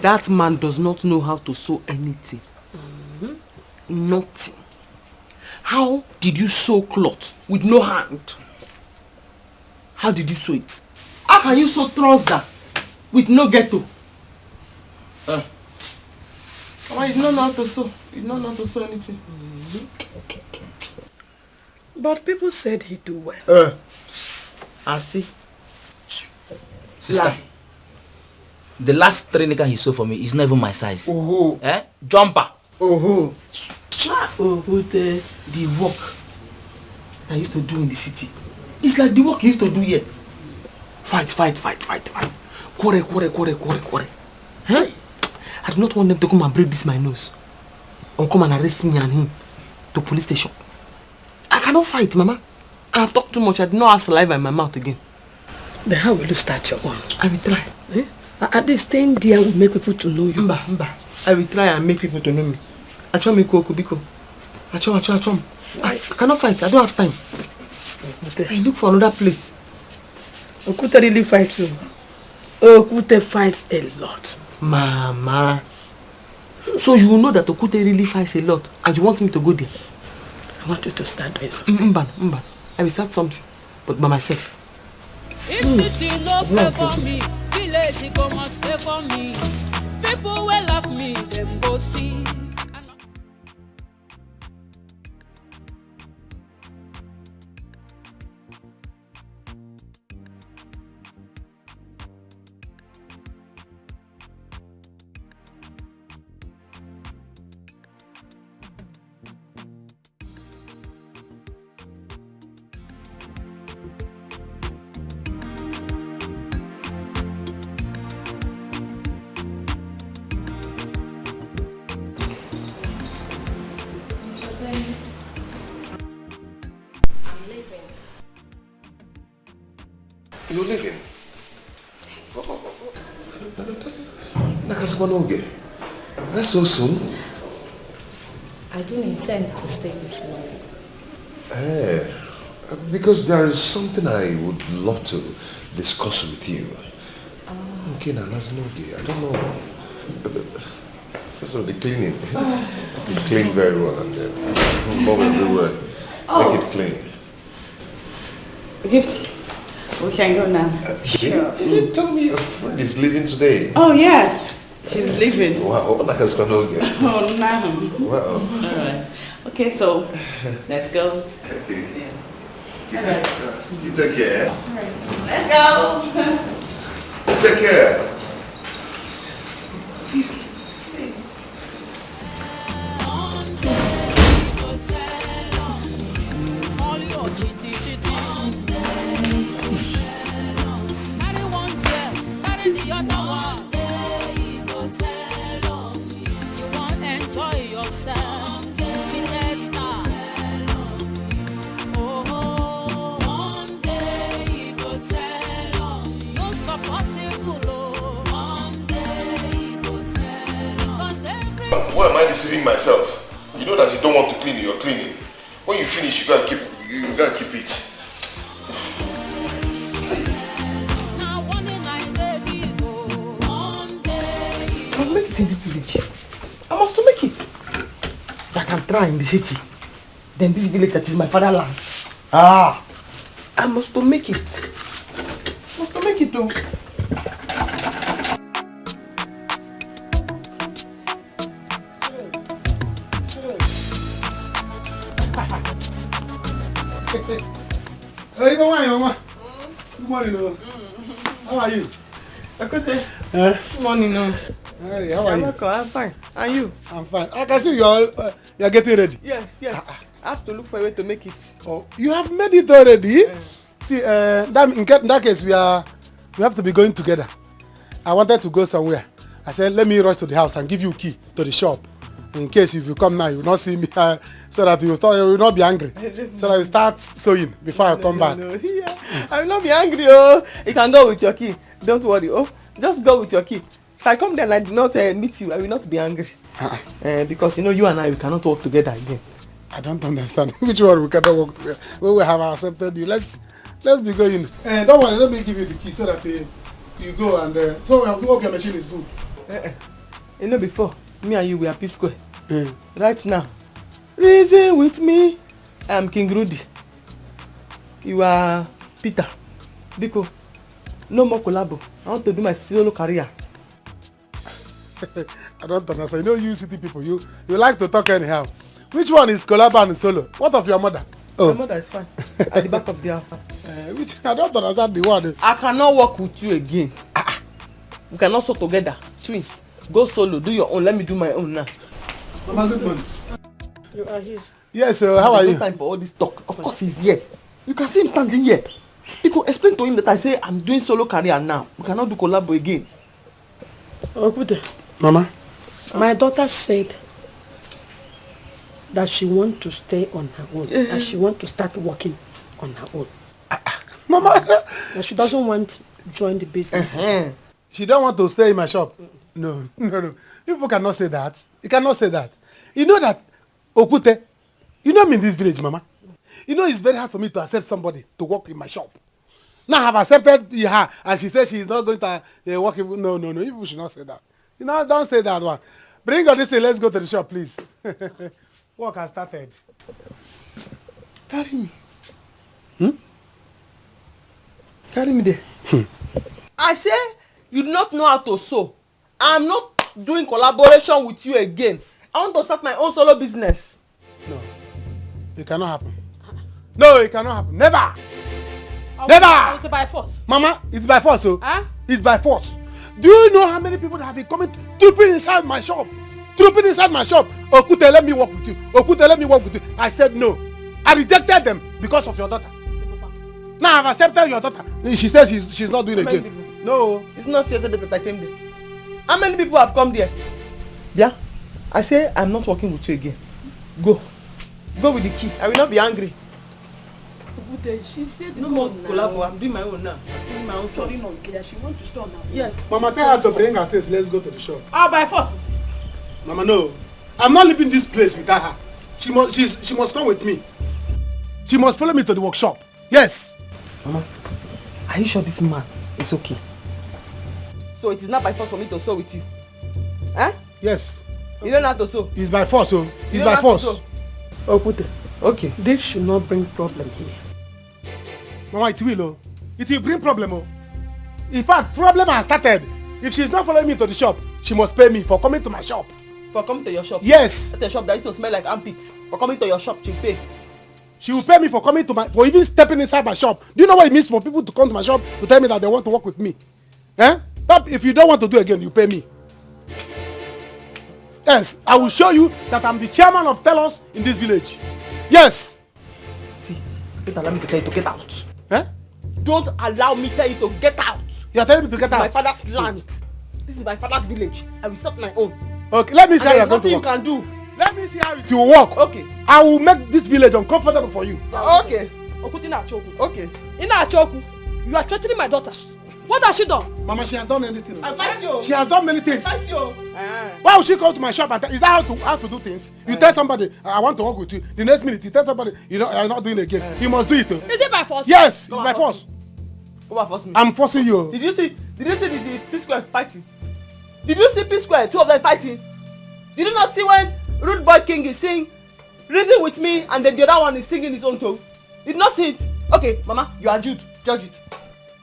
that man does not know how to sew anything. Mm-hmm. Nothing. How did you sew cloth with no hand? How did you sew it? How can you sew trouser with no ghetto? Uh. Mama, you don't know how to sew. You don't know how to sew anything. But people said he do well. Uh. I see. Sister, lie. The last three nigga he sold for me is not even my size. Oh. Eh? Jumper. Oh. Cha, oh, good, uh, the work that I used to do in the city. It's like the work he used to do here. Fight, fight, fight, fight, fight. Quarrel, quarrel, quarrel, quarrel, quarrel. Huh? I do not want them to come and break this my nose. Or come and arrest me and him to police station. I cannot fight, Mama. I have talked too much. I do not have saliva in my mouth again. Then how will you start your own? I will try. Eh? A- At least staying there will make people to know you. Mba, mba. I will try and make people to know me. Achom iko okubiko. Achom, achom, achom. I, I cannot fight. I don't have time. Okwute. I look for another place. Okwute really fights too. Okwute fights a lot. Mama. So you know that Okwute really fights a lot, and you want me to go there? I want you to start doing something. Mm, mba, mba. I will start something, but by myself. If city no favor me, village go must favor me. People wey love me, dem go see. You're leaving? Yes. Oh, oh, oh, oh. That is, that is one oge. That's so soon. I didn't intend to stay this long. Eh, because there is something I would love to discuss with you. Okay, now that's no oge. I don't know. Because of the cleaning. You clean very well and then mop everywhere. Make it clean. Gift, we can go now. Uh, sure. You didn't tell me your friend is leaving today. Oh, yes. She's leaving. Wow, open that can spend all girl. Oh, no. Wow. All right. Okay, so let's go. Okay. Yeah. All right. You take care. All right. Let's go. Take care. Why am I deceiving myself? You know that you don't want to clean, you're cleaning. When you finish, you gotta keep, you gotta keep it. I must make it in this village. I must to make it. If I can try in the city, then this village that is my fatherland. Ah, I must to make it. Must to make it though. Hey, good morning, mama. Good morning, oh. How are you? Okwute. Eh? Good morning, oh. Hey, how are you? You're welcome. I'm fine. And you? I'm fine. I can see you are, uh, you are getting ready. Yes, yes. I have to look for a way to make it. Oh, you have made it already? Eh. See, uh, that, in, ca- in that case, we are, we have to be going together. I wanted to go somewhere. I said, let me rush to the house and give you key to the shop. In case if you come now, you will not see me, uh, so that you will, start, you will not be angry. So that you start sewing before I come back. No, no. Yeah. I will not be angry, oh. You can go with your key. Don't worry, oh. Just go with your key. If I come there and I do not, uh, meet you, I will not be angry. Uh-uh. Uh, because, you know, you and I, we cannot work together again. I don't understand. Which one we cannot work together? When we have accepted you, let's, let's be going. Uh, don't worry, let me give you the key so that, uh, you go and, uh, so I hope your machine is good. Uh-uh. You know, before, me and you, we are P Square. Mm. Right now, reason with me. I am King Rudy. You are Peter. Biko, no more collabo. I want to do my solo career. I don't understand. You know you city people, you, you like to talk anyhow. Which one is collabo and solo? What of your mother? Oh. My mother is fine. At the back of the house. Uh, which, I don't understand the one. I cannot work with you again. Ah, ah. We cannot sew together. Twins, go solo, do your own. Let me do my own now. Mama, good morning. You are here. Yes, sir. How are you? There's no time for all this talk. Of course he's here. You can see him standing here. You go explain to him that I say I'm doing solo career now. We cannot do collabo again. Okwute. Mama. My daughter said that she want to stay on her own, that she want to start working on her own. Mama. That she doesn't want to join the business. Uh-huh. She don't want to stay in my shop. No, no, no. People cannot say that. You cannot say that. You know that Okwute, you know me in this village, Mama. You know it's very hard for me to accept somebody to work in my shop. Now I have accepted her, and she says she is not going to uh, work. Even, no, no, no. You people should not say that. You know, don't say that one. Bring all this thing. Let's go to the shop, please. Work has started. Carry me. Hmm? Carry me there. Hmm. I say you do not know how to sew. I'm not doing collaboration with you again. I want to start my own solo business. No, it cannot happen. No, it cannot happen. Never. Never. It's by force. Mama, it's by force. Oh. Huh? It's by force. Do you know how many people that have been coming trooping inside my shop? Trooping inside my shop. Okwute, let me work with you. Okwute, let me work with you. I said no. I rejected them because of your daughter. Now I've accepted your daughter. She says she's, she's not doing it again. No. It's not yesterday that I came there. How many people have come there? Yeah. I say I'm not working with you again. Go. Go with the key. I will not be angry. But uh, she said no more collabo. I'm doing my own now. I'm doing my own. Sorry, no, Ikeda. She wants to stop now. Yes. Mama, tell her to bring her things. Let's go to the shop. Ah, by force. Mama, no. I'm not leaving this place without her. She must, she's, she must come with me. She must follow me to the workshop. Yes. Mama, are you sure this man is okay? So it is not by force for me to sew with you? Eh? Yes. You don't have to sew. It's by force, oh. It's by force. Okwute. Okay. This should not bring problem here. Mama, it will, oh. It will bring problem, oh. In fact, problem has started. If she's not following me to the shop, she must pay me for coming to my shop. For coming to your shop? Yes. That's a shop that used to smell like armpit. For coming to your shop, she pay. She will pay me for coming to my, for even stepping inside my shop. Do you know what it means for people to come to my shop to tell me that they want to work with me? Eh? If you don't want to do again, you pay me. Yes, I will show you that I'm the chairman of tellers in this village. Yes. See, don't allow me to tell you to get out. Eh? Don't allow me tell you to get out. You are telling me to get out? This is my father's land. This is my father's village. I will start my own. Okay, let me see how you are going to work. Nothing you can do. Let me see how it will work. Okay. I will make this village uncomfortable for you. Okay. Okwute, ị na-achọ okwu. Okay. Ị na-achọ okwu. You are threatening my daughter. What has she done? Mama, she has done anything. I fight you. She has done many things. I fight you. Eh. Why would she come to my shop and tell, is that how to, how to do things? You tell somebody, "I want to work with you." The next minute, you tell somebody, "You know, I'm not doing it again." You must do it, oh. Is it by force? Yes, it's by force. Come and force me. I'm forcing you. Did you see? Did you see the, the P Square fighting? Did you see P Square? Two of them fighting. Did you not see when Rude Boy King is singing "Reason with Me" and then the other one is singing his own tone? Did not see it. Okay, Mama, you are Jude. Judge it.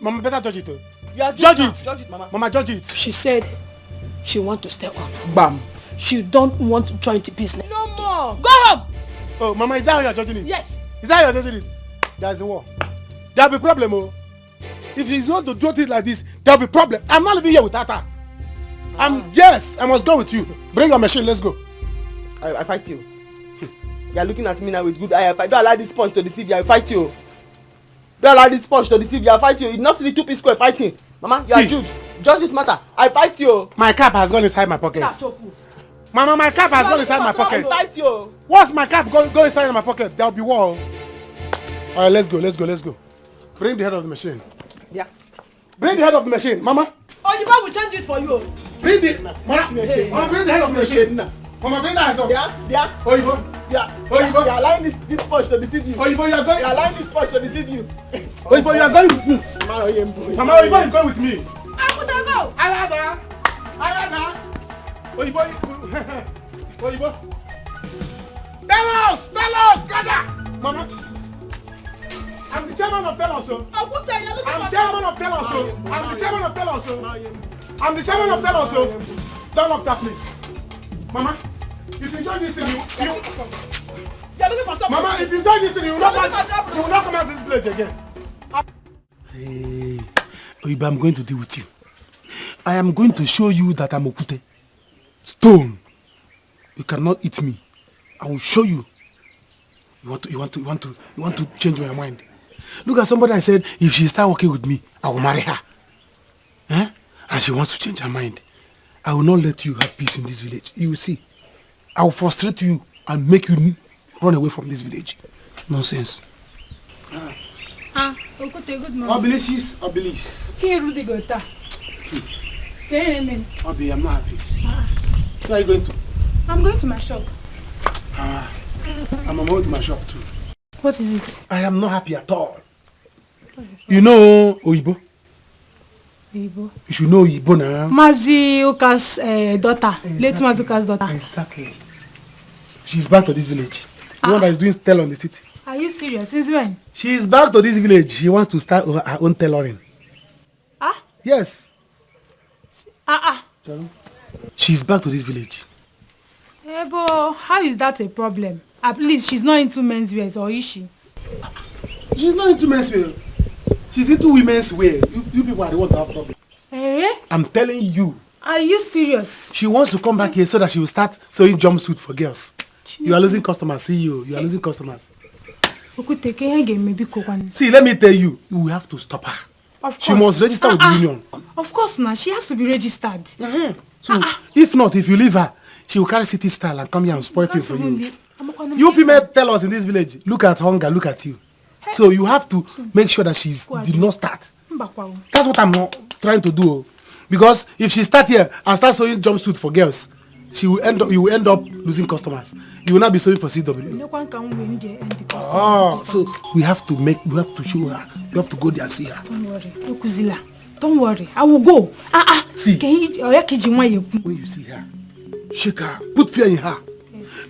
Mama, better judge it, oh. You are Judge it. Judge it, Mama. Mama, judge it. She said she want to stay on. Bam. She don't want to join the business. No more. Go home. Oh, Mama, is that how you're judging it? Yes. Is that how you're judging it? There's a war. There'll be problem, oh. If she's going to do things like this, there'll be problem. I'm not living here without her. I'm, yes, I must go with you. Bring your machine, let's go. I, I fight you. You're looking at me now with good eye. I fight. Don't allow this sponge to deceive you. I fight you. Don't allow this sponge to deceive you. I fight you. You not see the two P Square fighting. Mama, you are Jude. Judge this matter. I fight you. My cap has gone inside my pocket. Mama, my cap has gone inside my pocket. I fight you. Once my cap go, go inside my pocket, there'll be war. All right, let's go, let's go, let's go. Bring the head of the machine. Yeah. Bring the head of the machine, Mama. Oh, you will change it for you. Bring the, Mama, Mama, bring the head of the machine. Mama, bring that head up. Yeah, yeah. Oyibo. Yeah. Oyibo. Yeah, allowing this, this sponge to deceive you. Oyibo, you are going. Yeah, allowing this sponge to deceive you. Oyibo, you are going with me. Mama Oyibo, Mama Oyibo is going with me. I put a go. Alaba. Alaba. Oyibo. Oyibo. Tell us, tell us, gather. Mama, I'm the chairman of Tell Us. Oh. Okwute, you're looking I'm for chairman of Tell Us. Oh. I'm the chairman of Tell Us. Oh. I'm the chairman of Tell Us. Oh. Don't lock that, please. Mama, if you join this thing, you, you, You're looking for trouble. Mama, if you join this thing, you will not You're looking come, for trouble. you will not come out this village again. Hey, Oyibo, I'm going to deal with you. I am going to show you that I'm Okwute. Stone. You cannot eat me. I will show you. You want to, you want to, you want to, you want to change my mind. Look at somebody. I said, if she start working with me, I will marry her. Eh? And she wants to change her mind. I will not let you have peace in this village. You will see. I will frustrate you and make you n- run away from this village. Nonsense. Ah, Okwute, good morning. Obilisis, Obilis. Kí irú di gòtà? Kẹ́hìn mi. Obi, I'm not happy. Where are you going to? I'm going to my shop. Ah, I'm on my way to my shop too. What is it? I am not happy at all. You know Oyibo? Oyibo. You should know Oyibo now. Mazi Uka's uh, daughter. Late Mazi Uka's daughter. Exactly. She's back to this village. The one that is doing tell on the city. Are you serious? Since when? She is back to this village. She wants to start her own tailoring. Ah? Yes. Ah, ah. She's back to this village. Eh, but how is that a problem? At least she's not into men's wear, or is she? She's not into men's wear. She's into women's wear. You, you people are the ones that have problem. Eh? I'm telling you. Are you serious? She wants to come back here so that she will start sewing jumpsuit for girls. You are losing customers, C E O. You are losing customers. Okwute, kẹ́hìn mi bí kò wá ní. See, let me tell you, you have to stop her. Of course. She must register with the Ah, ah. union. Of course now, she has to be registered. So, if not, if you leave her, she will carry city style and come here and spoil things for you. You female tell us in this village, look at hunger, look at you. So you have to make sure that she did not start. That's what I'm uh, trying to do. Oh. Because if she start here and start sewing jumpsuit for girls, she will end up. You will end up losing customers. You will not be sewing for C W. Nekwa nka m wee ndị end the customer. Oh, so we have to make. We have to show her. We have to go there and see her. Don't worry. Ekwuzila. Don't worry. I will go. Ah, ah. See. Can you, oh, yeah, Kiji, why you? When you see her, shake her. Put fear in her.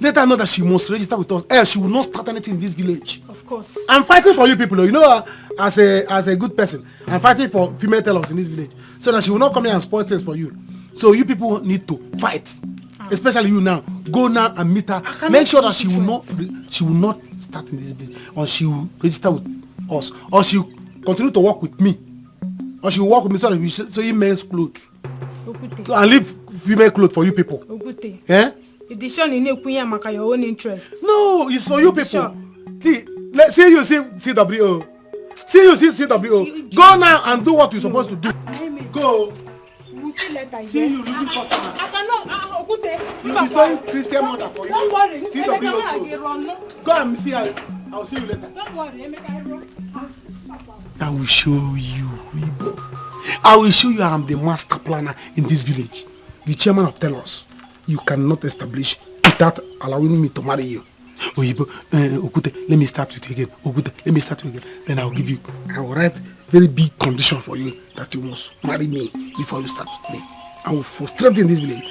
Let her know that she must register with us. Else she will not start anything in this village. Of course. I'm fighting for you people. Oh. You know, uh, as a as a good person, I'm fighting for female tellers in this village so that she will not come here and spoil things for you. So you people need to fight, especially you now. Go now and meet her. Make sure that she will not she will not start in this village, or she will register with us, or she will continue to work with me, or she will work with me so that we sell men's clothes and leave female clothes for you people. Eh? The decision in Ekunya Maka your own interest. No, it's for you people. See, let see you see C W O. See you see C W O. Go now and do what you're supposed to do. Go. We'll see later. See you losing customers. I cannot. Uh, Okwute. You be sewing Christian mother for you. Don't worry. C W O. Go and see her. I'll see you later. Don't worry. Emeka, I run. I will show you, Igbo. I will show you I am the master planner in this village, the chairman of tellers. You cannot establish without allowing me to marry you. Oyibo, uh, Okwute, let me start with you again. Okwute, let me start with you again. Then I'll give you, I will write very big condition for you that you must marry me before you start with me. I will frustrate you in this village.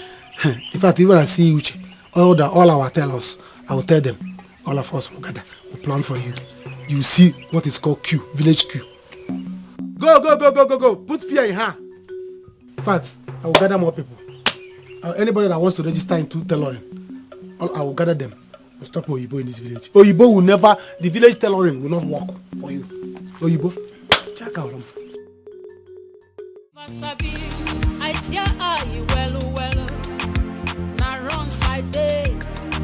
In fact, even I see Uche, all the all our tellers, I will tell them, all of us will gather, we plan for you. You see what is called queue, village queue. Go, go, go, go, go, go. Put fear in her. In fact, I will gather more people. Uh, anybody that wants to register into tailoring, I will gather them. We'll stop Oyibo in this village. Oyibo will never, the village tailoring will not work for you. Oyibo, check out. I tear eye well well. Na wrong side day.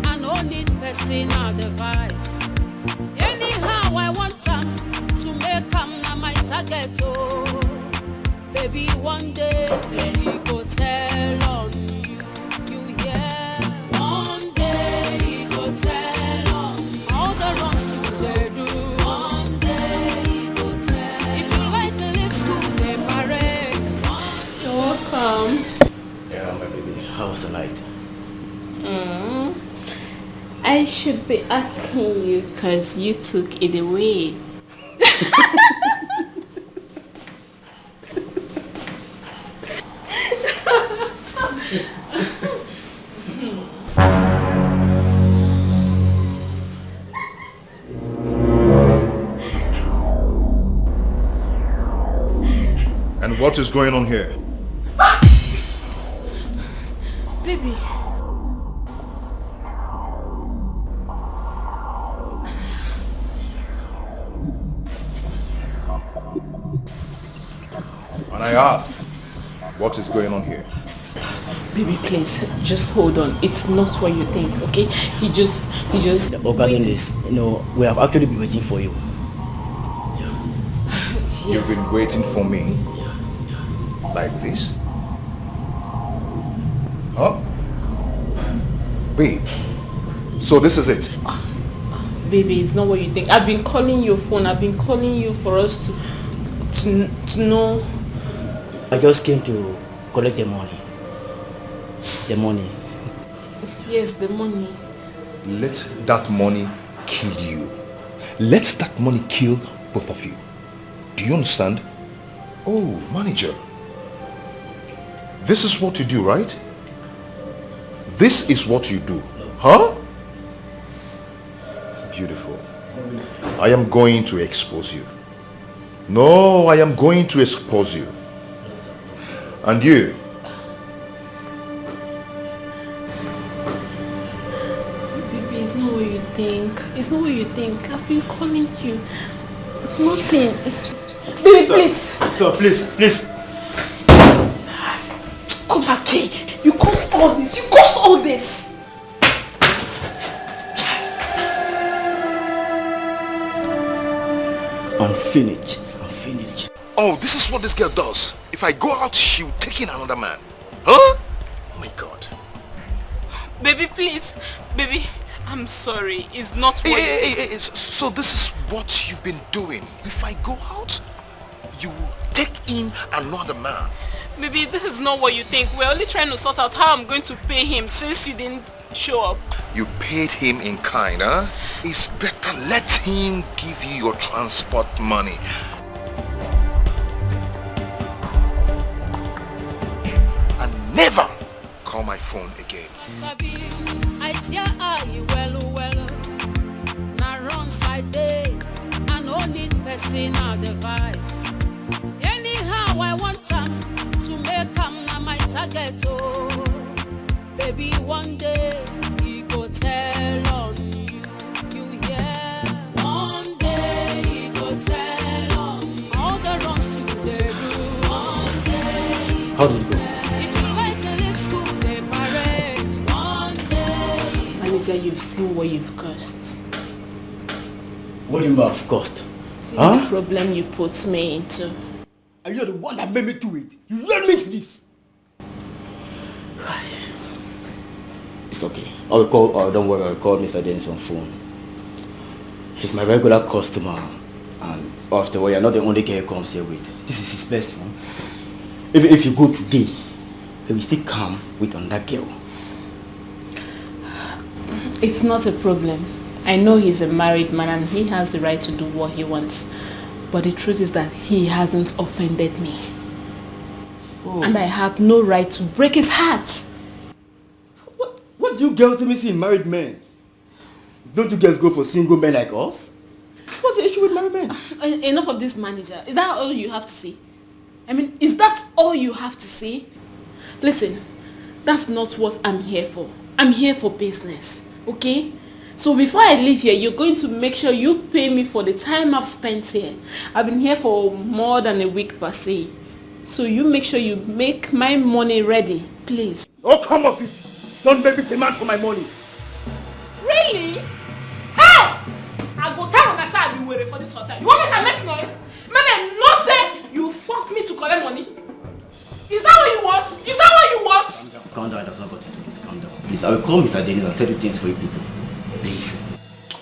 I no need personal advice. Anyhow I want am to make am na my target oh. Baby, one day he go tell on you. You hear? One day he go tell on you. All the wrongs you dey do. One day he go tell. If you like the lips school dey parade. You're welcome. Yeah, my baby, how was the night? Mm. I should be asking you because you took it away. And what is going on here? Baby. And I ask, what is going on here? Baby, please, just hold on. It's not what you think, okay? He just, he just. Regarding this, you know, we have actually been waiting for you. You've been waiting for me? Like this? Huh? Babe, so this is it? Baby, it's not what you think. I've been calling your phone. I've been calling you for us to, to, to know. I just came to collect the money. The money. Yes, the money. Let that money kill you. Let that money kill both of you. Do you understand? Oh, manager. This is what you do, right? This is what you do. Huh? Beautiful. I am going to expose you. No, I am going to expose you. And you. Baby, it's not what you think. It's not what you think. I've been calling you. Nothing. It's just... Baby, please. So please, please. Come back here. You caused all this. You caused all this. I'm finished. I'm finished. Oh, this is what this girl does. If I go out, she will take in another man. Huh? Oh my God. Baby, please. Baby, I'm sorry. It's not Hey, what hey, hey, hey, so, so this is what you've been doing. If I go out, you will take in another man. Baby, this is not what you think. We're only trying to sort out how I'm going to pay him since you didn't show up. You paid him in kind, huh? It's better let him give you your transport money. And never call my phone again. Sabi, I tear eye well well. Na wrong side dey, I no need personal advice. Anyhow I want am, to make am na my target oh. Baby, one day e go tell on you, you hear? One day e go tell on you. All the wrongs you dey do, one day e How did it go? If you like the lips school dey parade, one day. Manager, you've seen what you've caused. What do you mean by of cost? See Huh? The problem you put me into. Are you the one that made me do it? You led me to this. It's okay. I will call. Uh, don't worry. I'll call Mister Dennis on phone. He's my regular customer, and after all, you're not the only girl he comes here with. This is his best one. If if you go today, he will still come with another girl. It's not a problem. I know he's a married man and he has the right to do what he wants. But the truth is that he hasn't offended me. Oh. And I have no right to break his heart. What, what do you girls even see in married men? Don't you girls go for single men like us? What's the issue with married men? En- Enough of this, manager. Is that all you have to say? I mean, is that all you have to say? Listen, that's not what I'm here for. I'm here for business, okay? So before I leave here, you're going to make sure you pay me for the time I've spent here. I've been here for more than a week per se. So you make sure you make my money ready, please. Oh, come off it! Don't make me demand for my money. Really? Hey! I go tell una say I be were for this hotel. You want make I make noise? Make dem know say you force me to collect money? Is that what you want? Is that what you want? Calm down, it has not got to do this. Calm down. Please, I will call Mister Dennis and settle things for you people. Please.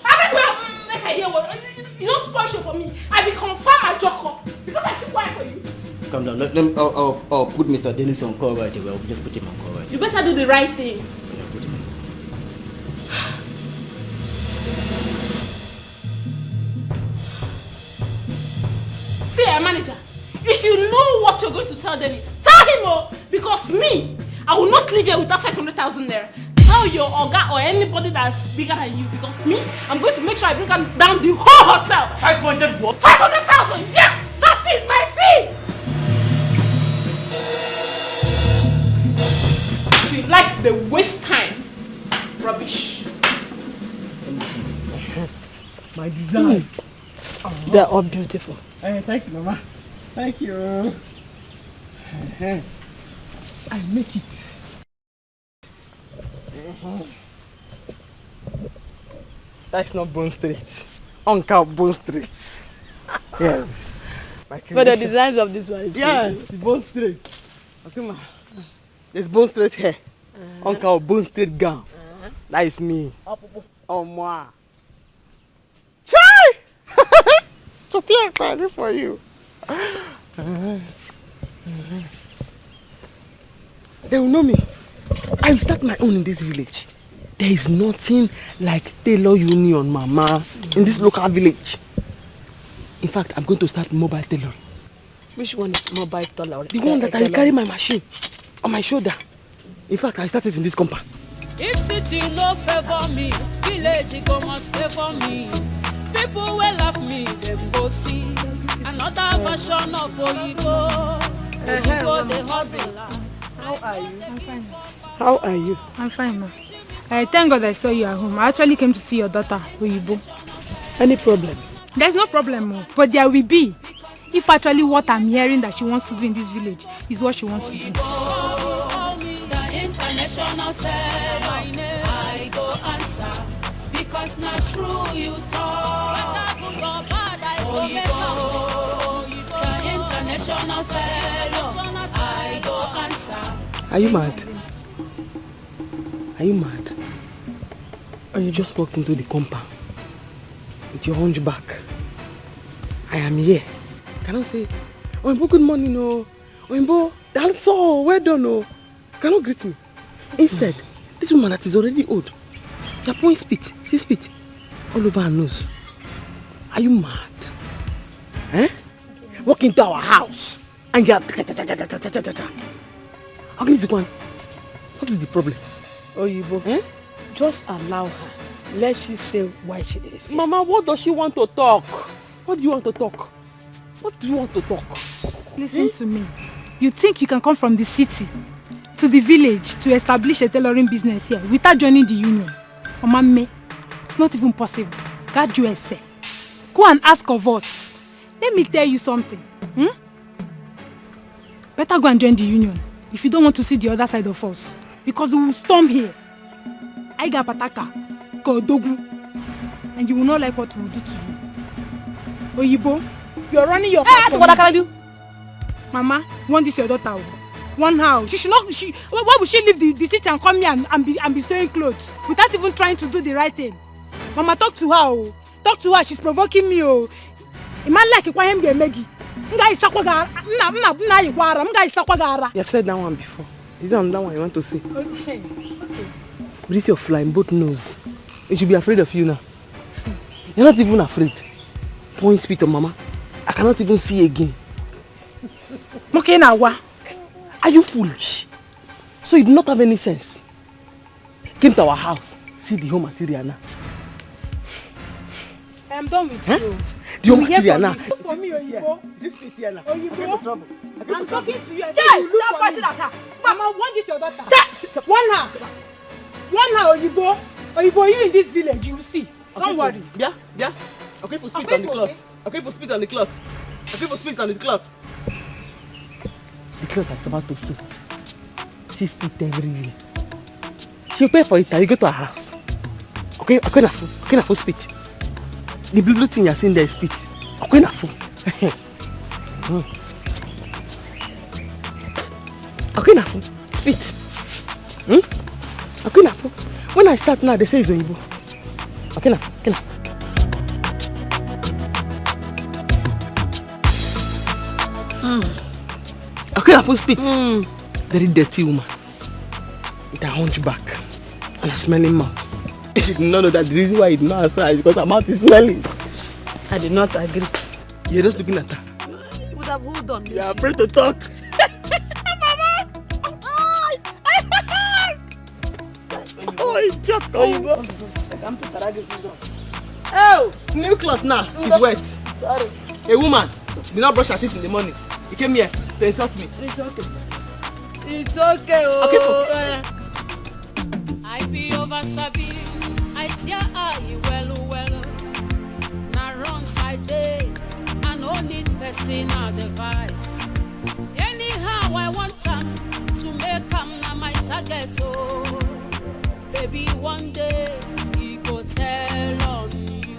Abeg, well, make I hear what you, you, you don spoil show for me. I be confirm ajoko because I keep quiet for you. Calm down. Let, let me, I'll, I'll, I'll put Mister Dennis on call right away. I'll just put him on call right away. You better do the right thing. Yeah, put him on. See, eh, manager, if you know what you're going to tell Dennis, tell him oh, because me, I will not leave here without five hundred thousand naira. Tell your oga or anybody that's bigger than you, because me, I'm going to make sure I bring down the whole hotel. Five hundred what? Five hundred thousand, yes, that is my fee. They waste time. Rubbish. My design. They're all beautiful. Eh, thank you, Mama. Thank you. Eh, I make it. That's not Bond Street. Uncle Bond Street. Yes. My But the creation. Designs of this one is Yes, Bond Street. Okay, ma. There's Bond Street here. Uncle Bond Street gown. That is me. Oh, moi. Chai! Sophia, I cry for you. They will know me. I will start my own in this village. There is nothing like tailor union, Mama, in this local village. In fact, I'm going to start mobile tailoring. Which one is mobile tailor? The one that I carry my machine on my shoulder. In fact, I started in this compound. If city no favor me, village go must favor me. People will laugh me, them go see another version of Oyibo. Oyibo the hustler. How are you? I'm fine. How are you? I'm fine, ma. I thank God I saw you at home. I actually came to see your daughter, Oyibo. Any problem? There's no problem, ma. But there will be. If actually what I'm hearing that she wants to do in this village is what she wants to do. The international seller, I go answer because not true you talk. Whether good or bad, I go make am. The international seller, I go answer. Are you mad? Are you mad? Or you just walked into the compound with your hunchback? I am here. Cannot say, "Oyinbo, good morning, oh. Oyinbo, that's all. Well done, oh." Cannot greet me. Instead, this woman that is already old, you're pouring spit, see spit, all over her nose. Are you mad? Eh? Walk into our house and you're. Agnes Zikwan, what is the problem? Oyibo, eh? Just allow her. Let she say why she is here. Mama, what does she want to talk? What do you want to talk? What do you want to talk? Listen to me. You think you can come from the city to the village to establish a tailoring business here without joining the union? Mama me, it's not even possible. God you say. Go and ask of us. Let me tell you something. Hmm? Better go and join the union if you don't want to see the other side of us. Because we will storm here. I got pataka, kodogu, and you will not like what we will do to you. Oyibo, you are running your. Eh, what can I do? Mama, want this your daughter? Oh. One how? She should not. She. Why, why would she leave the, the city and come here and, and be and be sewing clothes without even trying to do the right thing? Mama, talk to her. Oh. Talk to her. She's provoking me. Oh. Imagine like kwa him dey megi. Nga isakwa gara. Mna mna mna igwara. Nga isakwa gara. You have said that one before. Is there another one you want to say? Okay. But this your flying boat nose. It should be afraid of you now. You're not even afraid. Point spit on mama. I cannot even see again. Muke na wa. Are you foolish? So you do not have any sense. Came to our house. See the whole material now. I am done with you. The whole material now. Look for me, Oyibo. Is this material now? Oyibo. I'm talking to you. I said you look for me. Mama, want this your daughter. One house. One house, Oyibo. Oyibo, you in this village, you will see. Don't worry. Yeah, yeah. Okay, for spit on the cloth. Okay, for spit on the cloth. Okay, for spit on the cloth. The cloth is about to see. See spit everywhere. She pay for it, you go to her house. Okay, okay, na food. Okay, na food spit. The blue, blue thing you're seeing there is spit. Okay, na food. Okay, na food. Spit. Hmm? Okay, na food. When I start now, they say it's Oyibo. Okay, na food. Okay, na food. Mm. Okay, na food spit. Mm. Very dirty woman. With a hunchback and a smelling mouth. She did not know that the reason why he did not answer is because her mouth is smelling. I did not agree. You're just looking at her. You would have hold on. You're afraid to talk. Oh, idiot. Oh, new cloth now is wet. Sorry. A woman did not brush her teeth in the morning. He came here to insult me. It's okay. It's okay. Oh, Okay, for- eh. I sabi, I tear eye well well. Na runs I dey, I no need personal advice. Anyhow I want am, to make am na my target, oh. Baby, one day e go tell on you,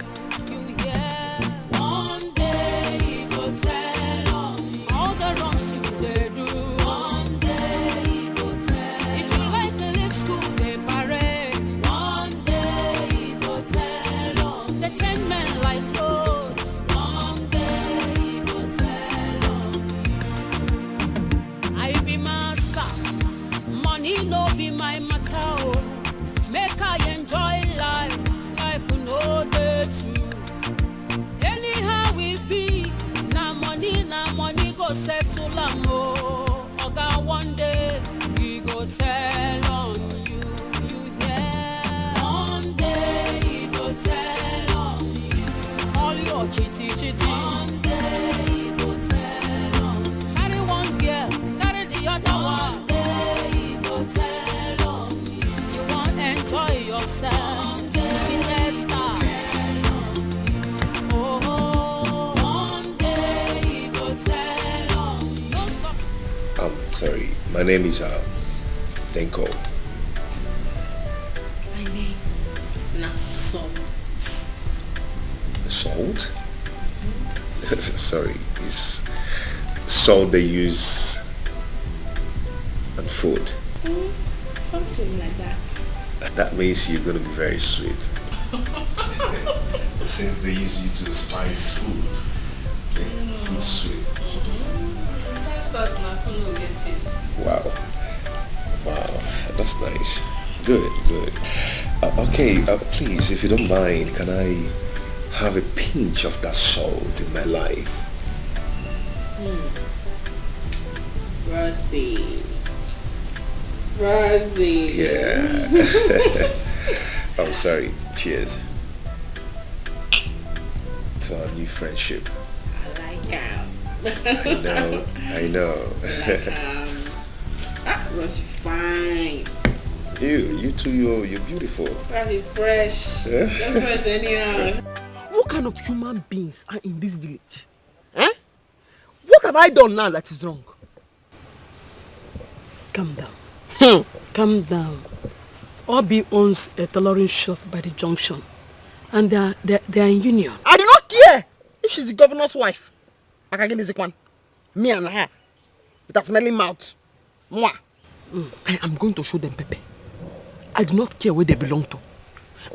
you hear? One day e go tell on you. All the runs you dey do, one day e go tell. If you like to leave school dey parade, one day e go tell on. Dey change men like clothes, one day e go tell on. I be master, money no be my matter, oh. Make I enjoy life, life no dey too. Anyhow we be, na money, na money go settle am, oh. Oga, one day e go tell on you, you hear? One day e go tell on you. All your chitty chitty. One day e go tell on. Carry one girl, carry the other one. One day e go tell on you. You wan enjoy yourself. One day e go tell on. Oh, one day e go tell on. No sup- I'm sorry. My name is uh, Denko. My name na Salt. Salt? Sorry, it's salt they use on food. Something like that. That means you're gonna be very sweet. Since they use you to spice food, make food sweet. That's not my food will get taste. Wow. Wow. That's nice. Good, good. Uh, okay, uh, please, if you don't mind, can I have a pinch of that salt in my life? Rosie. Rosie. Yeah. I'm sorry. Cheers to our new friendship. I like am. I know. I know. Like am. Ah, Rosie fine. You, you too. You're, you're beautiful. Rosie fresh. Yeah. Don't fresh anyhow. What kind of human beings are in this village? Eh? What have I done now that is wrong? Calm down. Hmm, calm down. Obi owns a tailoring shop by the junction, and they are, they, they are in union. I do not care if she's the governor's wife. Akagini Zikwan. Me and her. With her smelling mouth. Mwah. I am going to show them pepper. I do not care where they belong to.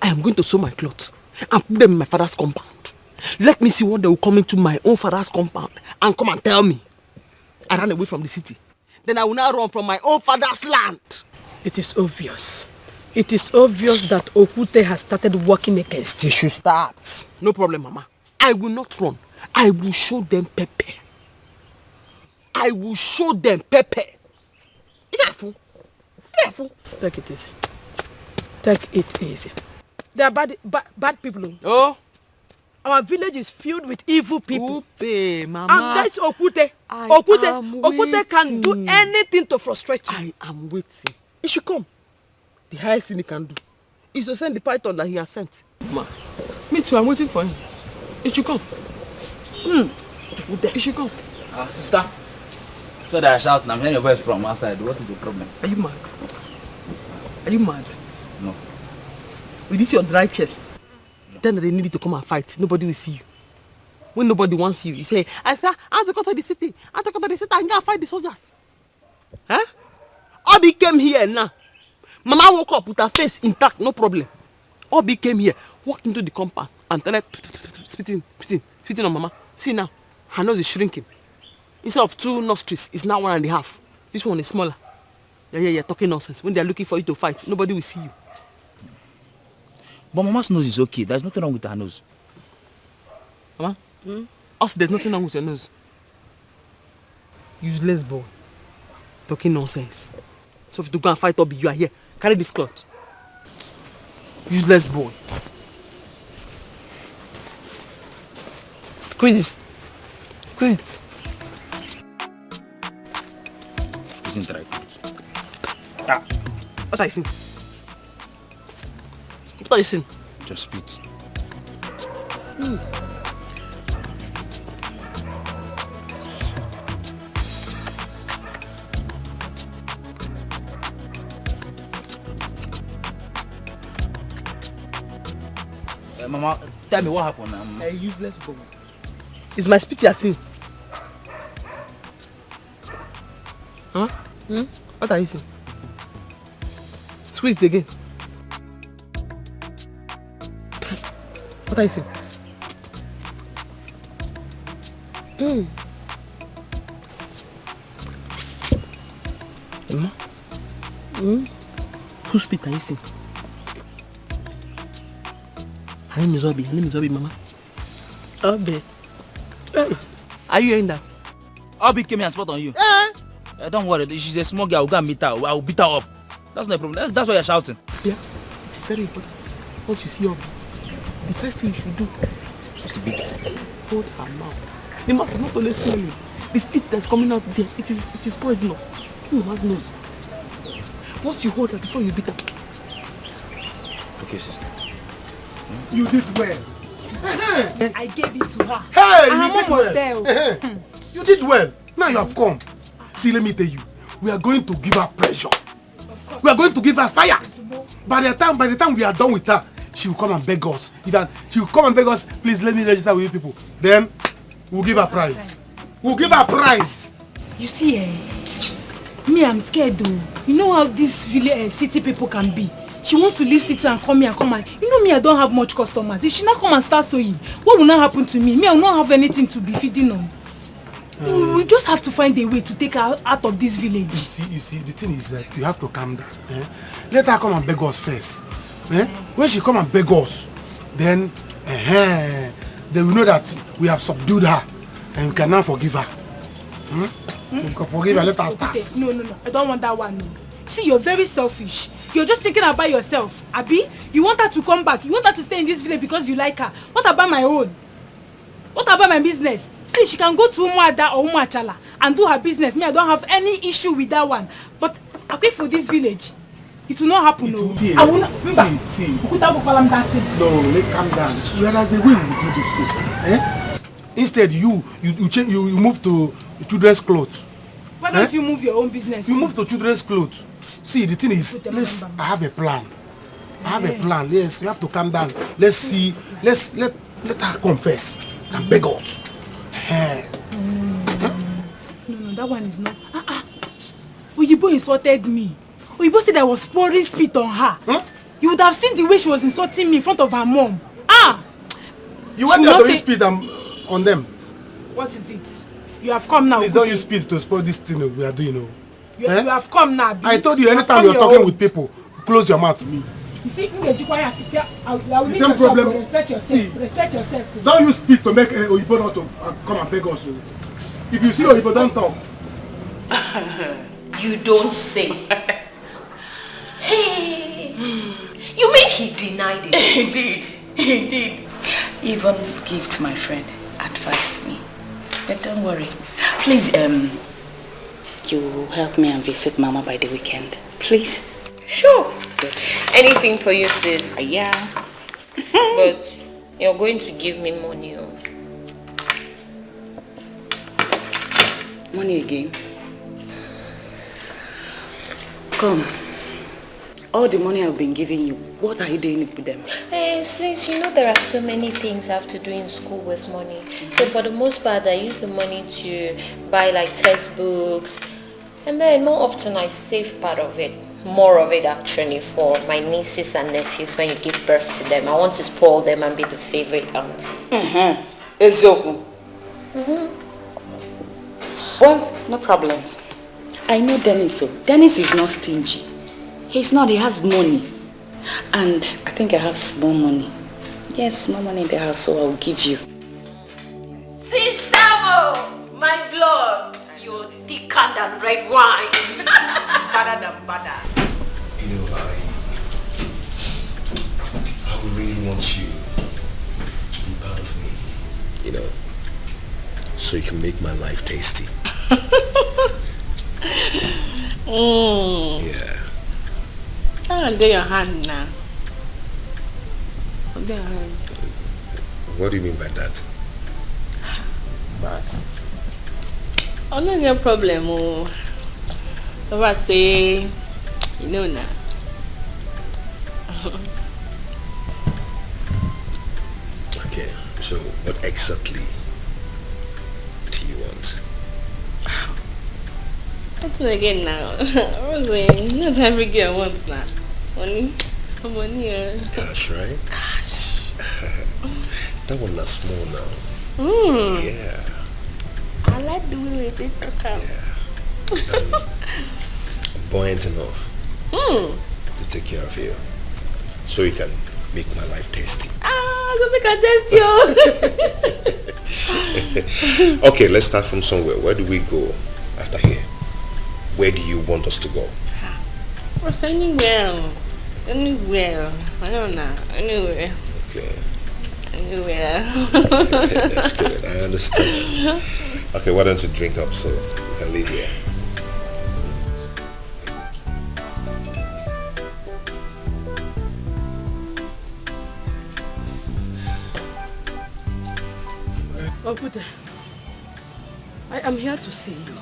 I am going to sew my clothes and put them in my father's compound. Let me see what they will come into my own father's compound and come and tell me. I ran away from the city. Then I will now run from my own father's land. It is obvious. It is obvious that Okute has started working against you. She should start. No problem, Mama. I will not run. I will show them pepper. I will show them pepper. Inafu. Inafu. Take it easy. Take it easy. They are bad, bad, bad people. Oh. Our village is filled with evil people. Upe, Mama. And that's Okute. I Okute. Am Okute can do anything to frustrate you. I am waiting. He should come. The highest thing he can do is to send the python that he has sent. Ma, me too, I'm waiting for him. He should come. Hmm. He should come. Uh, sister, so that I shout now, I'm hearing your voice from outside. What is the problem? Are you mad? Are you mad? No. With this your dry chest, then they need you to come and fight. Nobody will see you. When nobody wants you, you say, I say, I have to go to the city. I have to go to the city and go and fight the soldiers. Huh? Obi came here now. Mama woke up with her face intact, no problem. Obi came here, walked into the compound and started spitting, spitting, spitting on Mama. See now, her nose is shrinking. Instead of two nostrils, it's now one and a half. This one is smaller. Yeah, yeah, yeah, talking nonsense. When they are looking for you to fight, nobody will see you. But Mama's nose is okay. There's nothing wrong with her nose. Mama, us, there's nothing wrong with your nose. Useless boy. Talking nonsense. So if you to go and fight Obi, you are here. Carry this cloth. Useless boy. Squeeze this. Squeeze it. Isn't right. Ah, what I see? What are you saying? Just spit. Uh, Mama, tell me what happened. Um, A useless boy. It's my spit you are seeing. Huh? Hmm? What are you seeing? Squeeze it again. What are you seeing? Mm. Mama? Mm? Whose spit are you seeing? Her name is Obi. Her name is Obi, Mama. Obi. Hey, are you hearing that? Obi came here and spot on you. Eh? Uh, don't worry, she's a small girl. I'll go and meet her. I'll beat her up. That's no problem. That's, that's why you're shouting. Yeah, it is very important. Once you see Obi, the first thing you should do is to beat her. Hold her mouth. The mouth is not only smelling. The spit that's coming out there, it is it is poisonous. See Mama's nose. Once you hold her before you beat her. Okay, sister. You did well. I gave it to her. Hey, And her you did mom was well. there. You did well. Now you have come. See, let me tell you. We are going to give her pressure. We are going to give her fire. By the time, by the time we are done with her, she will come and beg us. If I, she will come and beg us, please let me register with you people. Then we'll give her prize. We'll give her prize. You see, eh? Me, I'm scared though. You know how these village, uh, city people can be. She wants to leave city and come here and come and you know me, I don't have much customers. If she not come and start sewing, what will not happen to me? Me, I will not have anything to be feeding on. We, we just have to find a way to take her out of this village. You see, you see, the thing is that you have to calm down. Eh? Let her come and beg us first. Eh? When she come and beg us, then, eh, then we know that we have subdued her and we can now forgive her. Hmm? We can forgive her. Let her start. Okute, no, no, no. I don't want that one. No. See, you're very selfish. You're just thinking about yourself. Abi, you want her to come back. You want her to stay in this village because you like her. What about my own? What about my business? See, she can go to Umuada or Umuachala and do her business. Me, I don't have any issue with that one. But okay, for this village, it will not happen. No. See, I will not. See, see. Ukuta Bukwalam that thing. No, let calm down. Well, there's a way we do this thing. Eh? Instead, you you you, change, you, you move to children's clothes. Why don't Eh? you move your own business? You move to children's clothes. See, the thing is, Put them let's. down. I have a plan. I have a plan. Yes, you have to calm down. Let's see. Let's let let her come first and beg us. Eh. No, no, that one is not. Ah, ah. Oyibo insulted me. Oyibo said I was pouring spit on her. You would have seen the way she was insulting me in front of her mom. Ah! You went She there not to use say- spit and on them. What is it? You have come now. Please don't use spit to spoil this thing we are doing. Oh. You, Eh? you have come now. Abi? I told you, have anytime come you're your talking own. With people, close your mouth. You see, Ngeji Kwaya, I, I will The leave same your problem. Shop. Respect yourself. See. Respect yourself. Don't use spit to make uh, Oyibo not to uh, come and beg us. Oh. If you see Oyibo, don't talk. You don't say. Hey, you mean he denied it? He did. He did. Even gift my friend advised me. But don't worry. Please, um, you help me and visit Mama by the weekend, please. Sure. Good. Anything for you, sis. Uh, yeah. But you're going to give me money. Oh. Money again? Come. All the money I've been giving you, what are you doing with them? Eh, since you know there are so many things I have to do in school with money. So for the most part, I use the money to buy like textbooks. And then more often I save part of it. More of it actually for my nieces and nephews when you give birth to them. I want to spoil them and be the favorite auntie. Mm-hmm. Eziokwu. Mm-hmm. Well, no problems. I know Dennis. So Dennis is not stingy. He's not. He has money. And I think I have small money. Yes, small money in the house, so I'll give you. Sister, oh, my blood, you're thicker than red wine. Badder than badder. You know, I, I would really want you to be part of me, you know, so you can make my life tasty. Mm. Yeah. Ah, dey your hand now. What do you mean by that? Bros. I no get problem o. Baba say, you know na. Okay, so what exactly do you want? Nothing again now. Rose, not every girl wants na. Money, money. Uh. Cash, right? Cash. That one is small now. Mm. Yeah. I like the way they talk. Yeah. I'm buoyant enough mm. to take care of you, so you can make my life tasty. Ah, go make a taste, yo. Okay, let's start from somewhere. Where do we go after here? Where do you want us to go? Of anywhere. Anywhere. I don't know. Anywhere. Okay. Anywhere. That's good. I understand. Okay, why don't you drink up so we can leave here? Okwute, I am here to see you.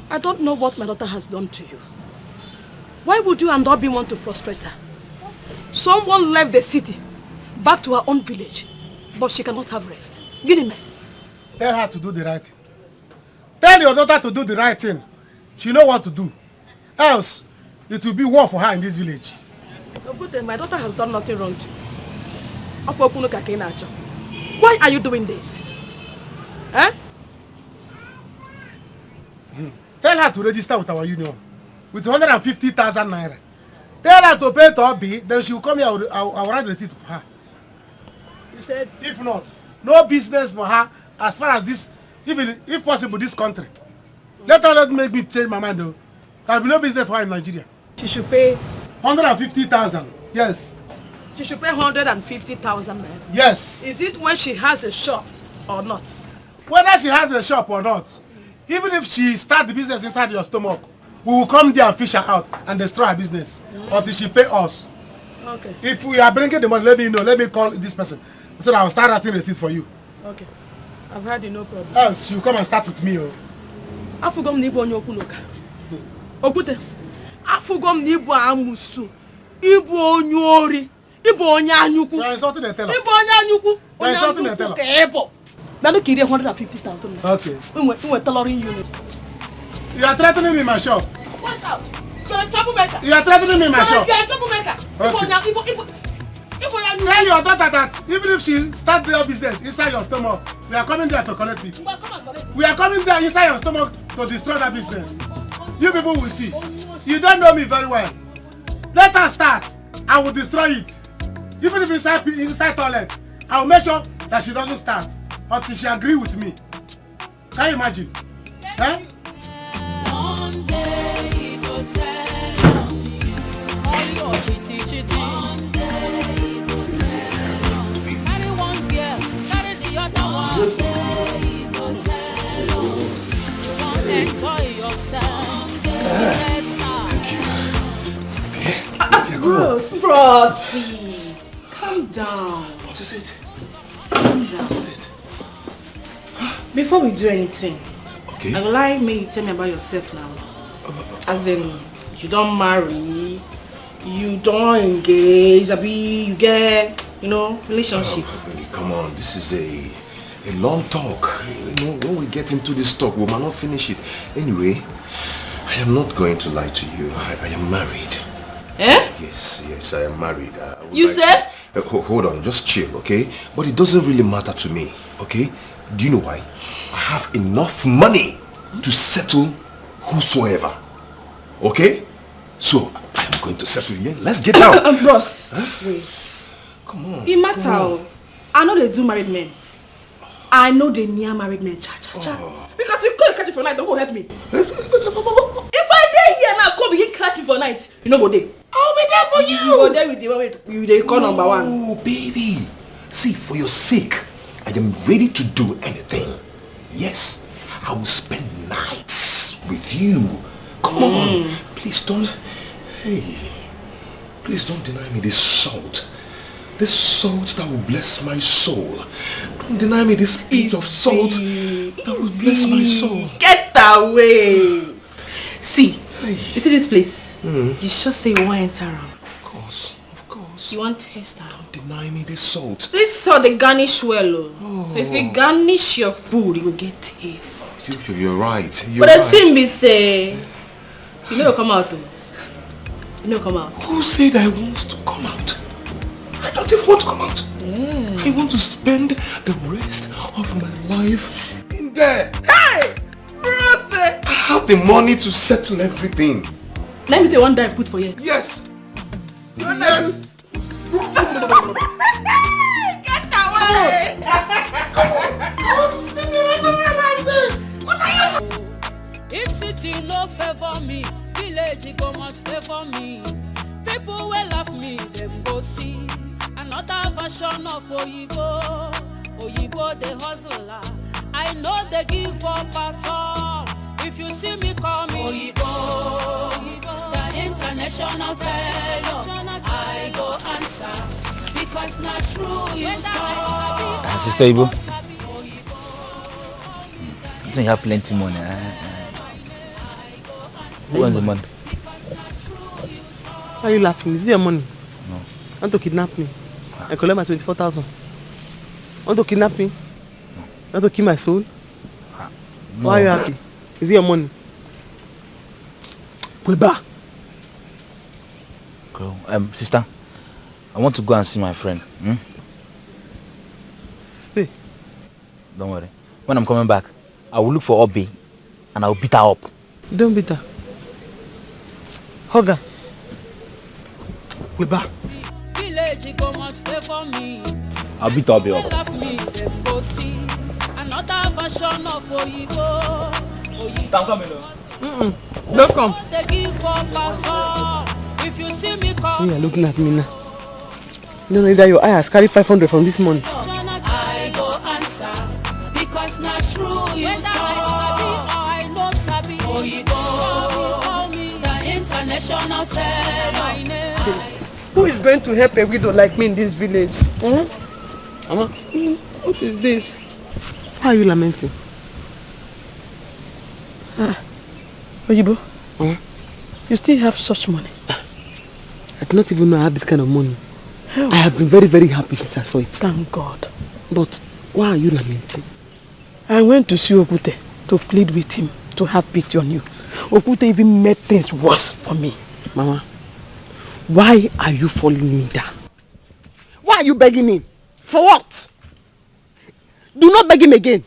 I don't know what my daughter has done to you. Why would you and Obi want to frustrate her? Someone left the city, back to her own village, but she cannot have rest. Gini me? Tell her to do the right thing. Tell your daughter to do the right thing. She know what to do. Else, it will be war for her in this village. Okwute, my daughter has done nothing wrong to you. Why are you doing this? Eh? Hmm. Tell her to register with our union with one hundred fifty thousand naira. Tell her to pay Tobi, then she will come here, I will, I will, I will write receipt for her. You said? If not, no business for her as far as this, even if possible, this country. Let her not make me change my mind though. There will be no business for her in Nigeria. She should pay? Hundred and fifty thousand, yes. She should pay hundred and fifty thousand naira? Yes. Is it when she has a shop or not? Whether she has a shop or not, even if she start the business inside your stomach, we will come there and fish her out and destroy her business until she pay us. Okay. If we are bringing the money, let me know. Let me call this person so that I will start writing receipt for you. Okay. I've had it, no problem. Else, you come and start with me, oh. Afụgo m na ị bụ onye okwu n'ụka. Okwute, afụgo m na ị bụ amusu, ị bụ onye ori, ị bụ onye anyaukwu. You are insulting the teller. Ị bụ onye anyaukwu. You are insulting the teller. Onye anyaukwu ka ị bụ. Bịanụ ka i rie hundred and fifty thousand. Okay. Inwe, inwe tailoring unit. You are threatening me in my shop. Watch out. You're a troublemaker. You are threatening me in my shop. You're a troublemaker. Okay. Ị bụ onye, ị bụ, ị bụ, ị bụ onye anyaukwu. Tell your daughter that even if she start their business inside your stomach, we are coming there to collect it. Well, come and collect it. We are coming there inside your stomach to destroy that business. You people will see. You don't know me very well. Let her start. I will destroy it. Even if inside pe-, inside toilet, I will make sure that she doesn't start until she agree with me. Can you imagine? Eh? One day he go tell on you. All your chitty chitty. One day he go tell on you. Carry one girl, carry the other one. One day he go tell on you. You won't enjoy yourself. Yes, now. Thank you. Bros, bros, calm down. What is it? Before we do anything, okay. I would like make you tell me about yourself now. As in, you don marry, you don engage, abi you get, you know, relationship. Oh, come on, this is a a long talk. You know, when we get into this talk, we might not finish it. Anyway, I am not going to lie to you. I, I am married. Eh? Yes, yes, I am married. You like said? Uh, ho- hold on, just chill, okay? But it doesn't really matter to me, okay? Do you know why? I have enough money to settle whosoever, okay? So I'm going to settle here. Let's get down. Bros, huh? Wait. Come on. It matter. I know they do married men. I know they near married men. Cha cha cha. Oh. Because if God catch you for night, don't go help me. If I dey here now, come begin catch me for night. You know go dey. I'll be there for you. You go there with the way you dey call number one. Oh, baby. See, for your sake, I am ready to do anything. Yes, I will spend nights with you. Come on. Please don't. Hey. Please don't deny me this salt. This salt that will bless my soul. Don't deny me this pinch of salt that will bless my soul. Get away. See, you see this place? You sure say you wan enter am? Of course, of course. You wan test am? Don't deny me this salt. This salt dey garnish well o. If you garnish your food, you go get taste. You, you, you're right. You're But the right. thing be say, you no go come out o. You no go come out. Who said I want to come out? I don't even want to come out. I want to spend the rest of my life in there. Hey! Bro, say, I have the money to settle everything. Let me say one die put for here. Yes. Yes. Get away! If city no favor me, village go must favor me. People wey laugh me, dem go see another version of Oyibo. Oyibo dey hustler. I no dey give up at all. If you see me coming, Oyibo, the international seller, I go answer because na true you talk. Ah, Sister Igbo. This one you have plenty money. Eh? Who wants the money? Why are you laughing? Is it your money? No. Want to kidnap me? I collect my twenty-four thousand. Want to kidnap me? Want to kill my soul? Why are you happy? Is it your money? Kweba. Girl, um, sister, I want to go and see my friend. Hmm? Stay. Don't worry. When I'm coming back, I will look for Obi and I will beat her up. Don't beat her. Hug her. Kweba. Village go must favor me. I'll beat Obi up. Laugh me, dem go see another version of Oyibo. Oyibo. Sister, I'm coming. Oh. Don't come. They give up at all. If you see me Why you are come, looking at me now? No, no, either your eye has carried five hundred from this money. I go answer because na true you talk. I no sabi. Oyibo, the international seller. Who is going to help a widow like me in this village? Hmm? Mama, what is this? Why are you lamenting? Oyibo, you still have such money? I did not even know I have this kind of money. I have been very, very happy since I saw it. Thank God. But why are you lamenting? I went to see Okwute to plead with him to have pity on you. Okwute even made things worse for me. Mama, why are you following me down? Why are you begging him? For what? Do not beg him again.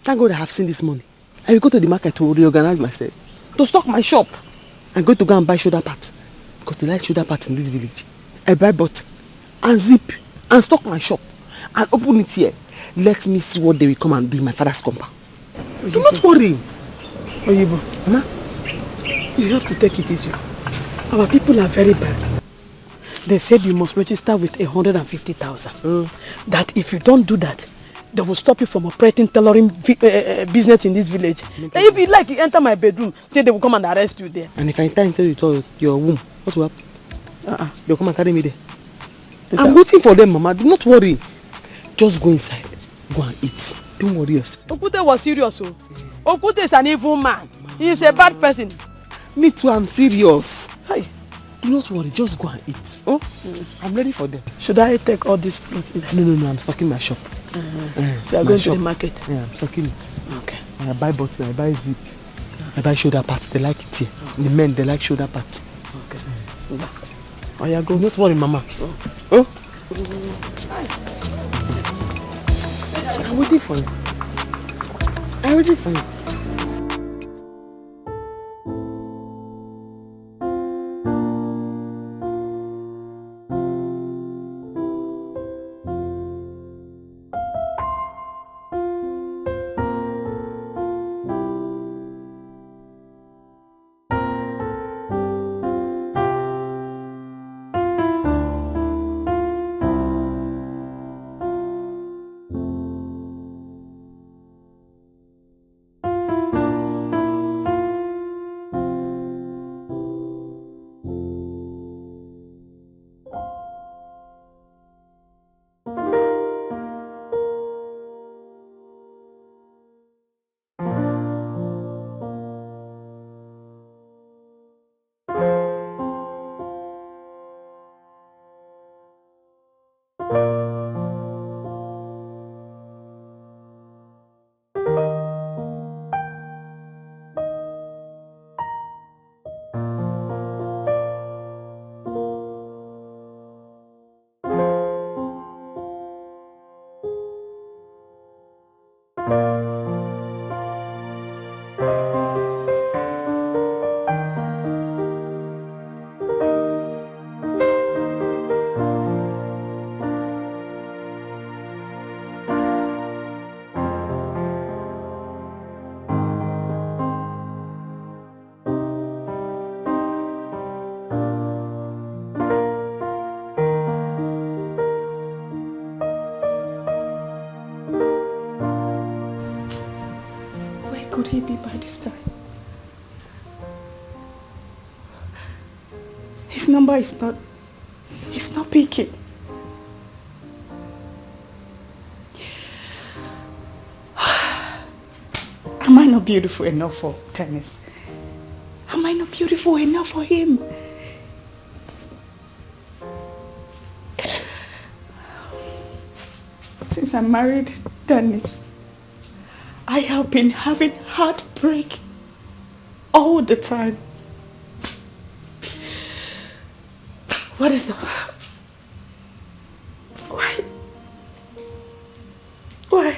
Thank God I have seen this money. I will go to the market to reorganize myself, to stock my shop, and go to go and buy shoulder pad, because they like shoulder pad in this village. I buy boot and zip and stock my shop and open it here. Let me see what they will come and do in my father's compound. Do not worry. Oyibo, you have to take it easy. Our people are very bad. They said you must register with a hundred and fifty thousand. That if you don't do that, they will stop you from operating tailoring vi- uh, uh, business in this village. If you like, you enter my bedroom, say they will come and arrest you there. And if I enter into your, your womb, what will happen? Uh-uh. They'll come and carry me there. I'm waiting for them, Mama. Do not worry. Just go inside. Go and eat. Don't worry yourself. Okwute was serious. Oh. Okwute is an evil man. He is a bad person. Me too, I'm serious. Hey. Do not worry. Just go and eat. Oh, I'm ready for them. Should I take all these clothes? No, no, no. I'm stocking my shop. Uh, So you're my going to shop. The market? Yeah, I'm stocking it. Okay. I buy boot, I buy zip. I buy shoulder pads. They like it here. The men, they like shoulder pads. Okay. Oh, yeah, go. Do not worry, Mama. Oh. I'm waiting for you. I'm waiting for you. by this time. His number is not, he's not picking. Am I not beautiful enough for Dennis? Am I not beautiful enough for him? Since I married Dennis, I have been having heartbreak all the time. What is the... Why? Why?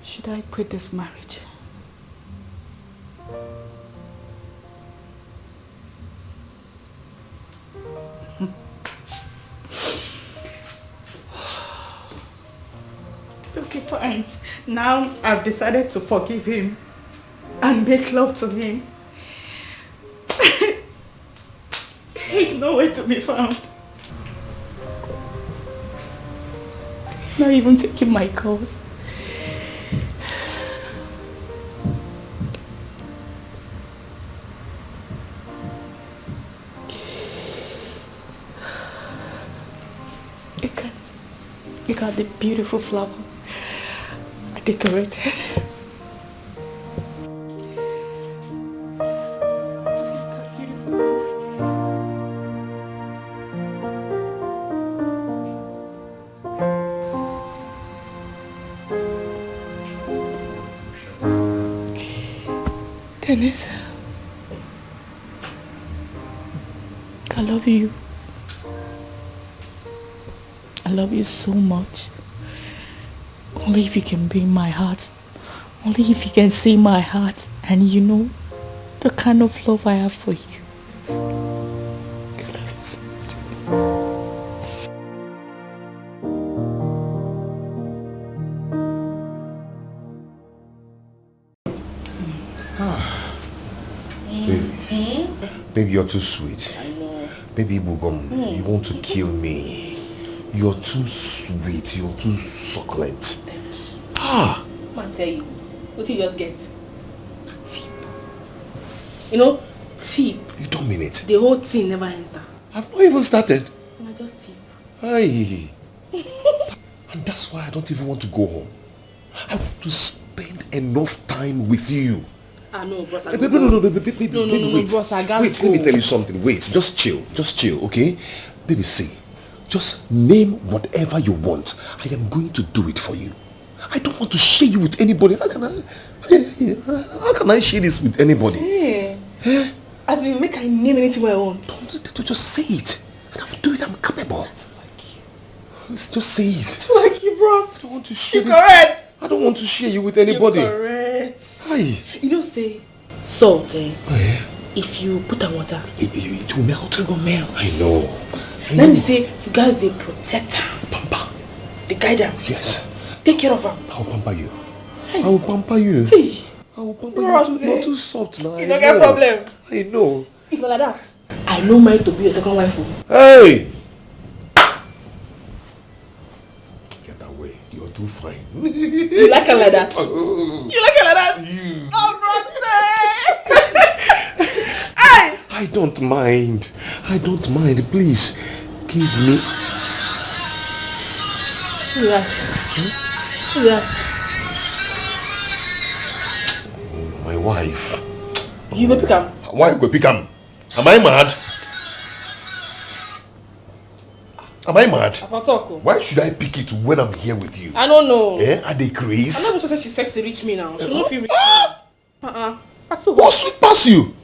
Should I quit this marriage? Okay, fine. Now I've decided to forgive him and make love to him. He's nowhere to be found. He's not even taking my calls. Look at, look at the beautiful flower I decorated. Just look how beautiful. Dennis, I love you. I love you so much. Only if you can be in my heart. Only if you can see my heart and you know the kind of love I have for you. I love you so much. Baby, you're too sweet. I know. Baby Bugum, you want to kill me. You're too sweet. You're too succulent. Ah! Come and tell you. What you just get? Tip. You know, tip. You don't mean it. The whole thing never enter. I've not even started. I just tip. Hey. And that's why I don't even want to go home. I want to spend enough time with you. Ah, no, boss. I Eh, go baby, no, go. no, no, baby, baby, No, no, baby, no, no, wait. boss, I gotta Wait, let me go. Tell you something. Wait, just chill, just chill, okay? Baby, see, just name whatever you want. I am going to do it for you. I don't want to share you with anybody. How can I? How can I share this with anybody? Hey. As in, make I name anything I want. Don't, don't just say it. And I will do it. I'm capable. Like you. Let's just say it. Like you, bros. I don't want to share You this. Correct. I don't want to share you with anybody. You correct. Hi. You know, say salt, eh? If you put on water, It, it, it will melt. It go melt. I know. I Let know. Me say, you guys they protect her. Pamper. They guide her. Yes. Take care of her. I will pamper you. Hey. I will pamper you. Hey. I will pamper you. Bros, Not too, eh? not too soft now. You I don't get know. Problem. I know. It's not like that. I know mine to be your second wife. Oh. Hey! Get away. You're too fine. You like her like that? Oh, You like her like that? you. Oh, brother! Hey! I don't mind. I don't mind. Please, give me. Yeah. Yeah. My wife. You go pick am. Why you go pick am? Am I mad? Am I mad? Papa talk. Oh. Why should I pick it when I'm here with you? I don't know. Eh? Are they I'm crazy? Not even sure say she sexy reach me now. She no fit reach me. Uh-uh. That's so. What sweet pass you?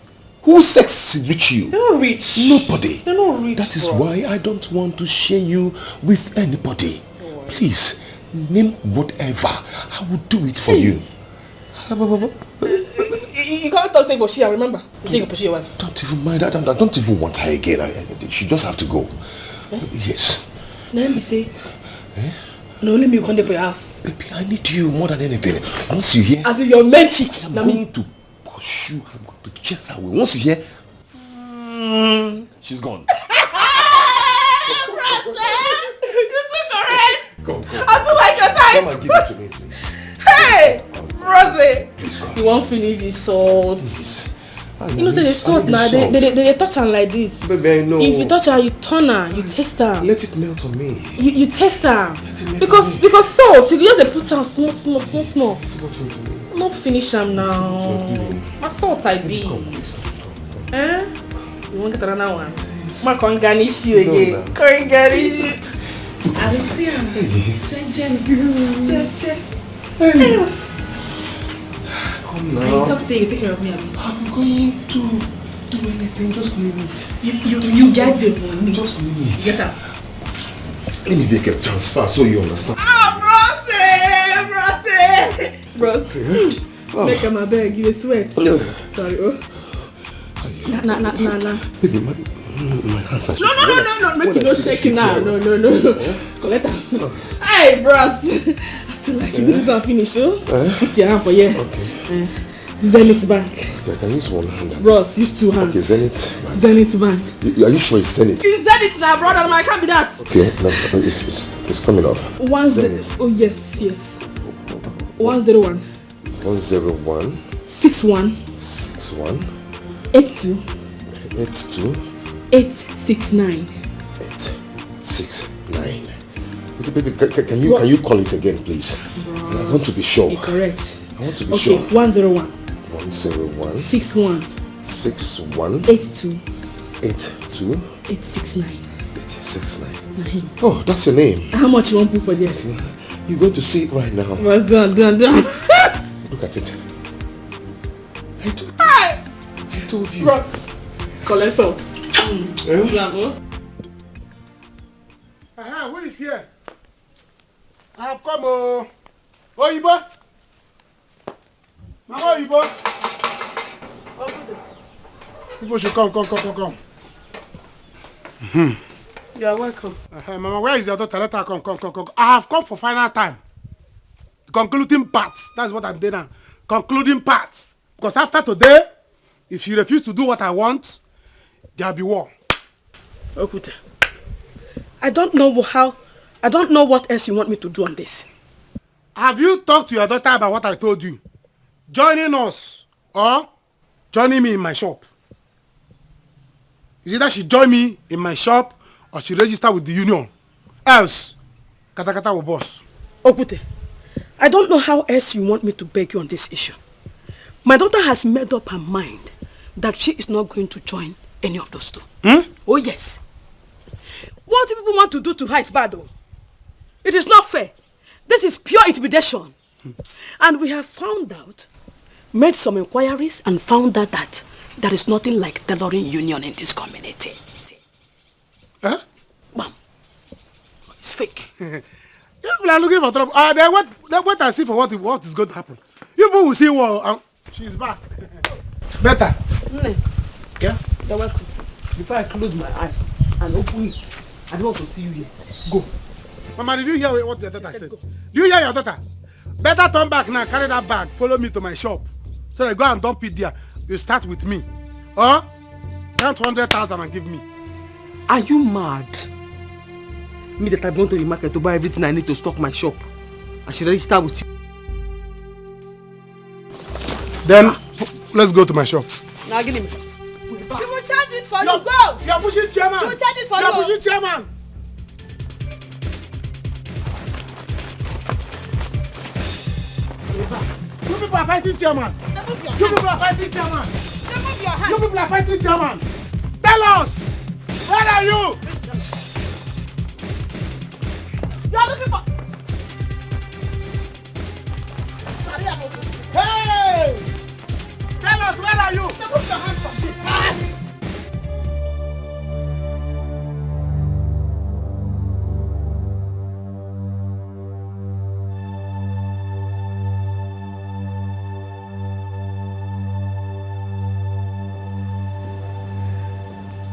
Who sex reach you? They're not rich. Nobody. They're not rich. That is Bros. Why I don't want to share you with anybody. Please, name whatever. I will do it for you. You, you can't talk say for she. I remember. You say you pursue your wife. Don't even mind. I don't, I don't even want her again. I, I, she just have to go. Yes. Let me say. No, let me come there for your house. Baby, I need you more than anything. Once you hear, As in your main chick. I'm Na going me. To pursue. I'm going to chase her away. Once you hear, mm, she's gone. Brother! Come and give it to me, please. Hey, Rosie. Please come. You won't finish the salt. Please. I You know, say need- the I salt need now. this They, salt. they, they, they touch am like this. Baby, I know. If you touch am, you turn am, you taste am. Let it melt on me. You, you taste am. Let it melt Because on me. Because salt, you go just dey put am small, small, small, small. See what you're doing. No finish am now. What you're doing. Na salt I be. Come, please, come, come, come. Eh? You wan get another one? Ma come garnish you No, again. no. Come garnish you. I dey see am. Jen, Jen. Jen, Jen. Hey. Come You now. talk say you take care of me, abi? I'm going to do anything. Just name it. You, you, you get the money. Just name it. Get am. Let me make a transfer so you understand. Ah, Brose, Brose. Bros, Oh. make am abeg, you dey sweat. No. Sorry, oh. Na, na, na, na, na. Baby, my, my hands are No, no, no, no, no, make When you I no finish shake the now. chair. No, no, no. Collect am. Hey, bros. I feel like you do this and finish, oh. Put your hand for here. Okay. Eh, Zenith Bank. Okay, I can use one hand. Bros, use two hands. Okay, Zenith Bank. Zenith Bank. You- Are you sure it's Zenith? It's Zenith now, brother. I can't be that. Okay, no, it's, it's, it's coming off. One Zenith. zero. Oh, yes, yes. One zero one. One zero one Six one. six one Eight two. eight two Eight six nine. eight six nine. Little baby, can, can, can you What? Can you call it again, please? I want to be sure. Be correct. I want to be Okay, sure. One zero one. One zero one Six one. six one Eight two. eight two Eight six nine. eight six nine. Na him. Oh, that's your name. How much you wan put for there? You're going to see it right now. Was done, done, done. Look at it. I told, I told you. Bros, collect salt. Eh? Bravo. Uh-huh, who is here? I have come, oh. Oyibo. Mama Oyibo. People should come, come, come, come, come. You are welcome. Uh-huh, Mama, where is your daughter? Let her come, come, come, come. I have come for final time. Concluding part. That's what I'm doing now. Concluding part. Because after today, if you refuse to do what I want, there'll be war. Okwute, I don't know wh- how, I don't know what else you want me to do on this. Have you talked to your daughter about what I told you? Joining us or joining me in my shop. Is either she join me in my shop or she register with the union. Else, katakata will burst. Okwute, I don't know how else you want me to beg you on this issue. My daughter has made up her mind that she is not going to join any of those two. Hmm? Oh yes. What you people want to do to her is bad, oh. It is not fair. This is pure intimidation. And we have found out, made some inquiries and found out that there is nothing like tailoring union in this community. Huh? Bam. It's fake. You people are looking for trouble. Uh, then what, then what I see for what, what is going to happen. You people will see war. Um, she's back. Better. Nne, Yeah? you're welcome. Before I close my eye and open it, I don't want to see you here. Go. Mama, did you hear what your daughter said? Do you hear your daughter? Better turn back now, carry that bag, follow me to my shop. So I go and dump it there. You start with me. Huh? Count hundred thousand and give me. Are you mad? Me that I go to the market to buy everything I need to stock my shop. I should register with you. Then, f- let's go to my shop. Now give me. She will charge it for You're, you. Go. You're pushing chairman. She will charge it for You're you. Pushing chairman. You people are fighting chairman. Remove your You hand. People are fighting chairman. Remove your You hand. People are fighting chairman. Tell us, where are you? You are looking for. Hey! Tell us, where are you? Remove your hand from this.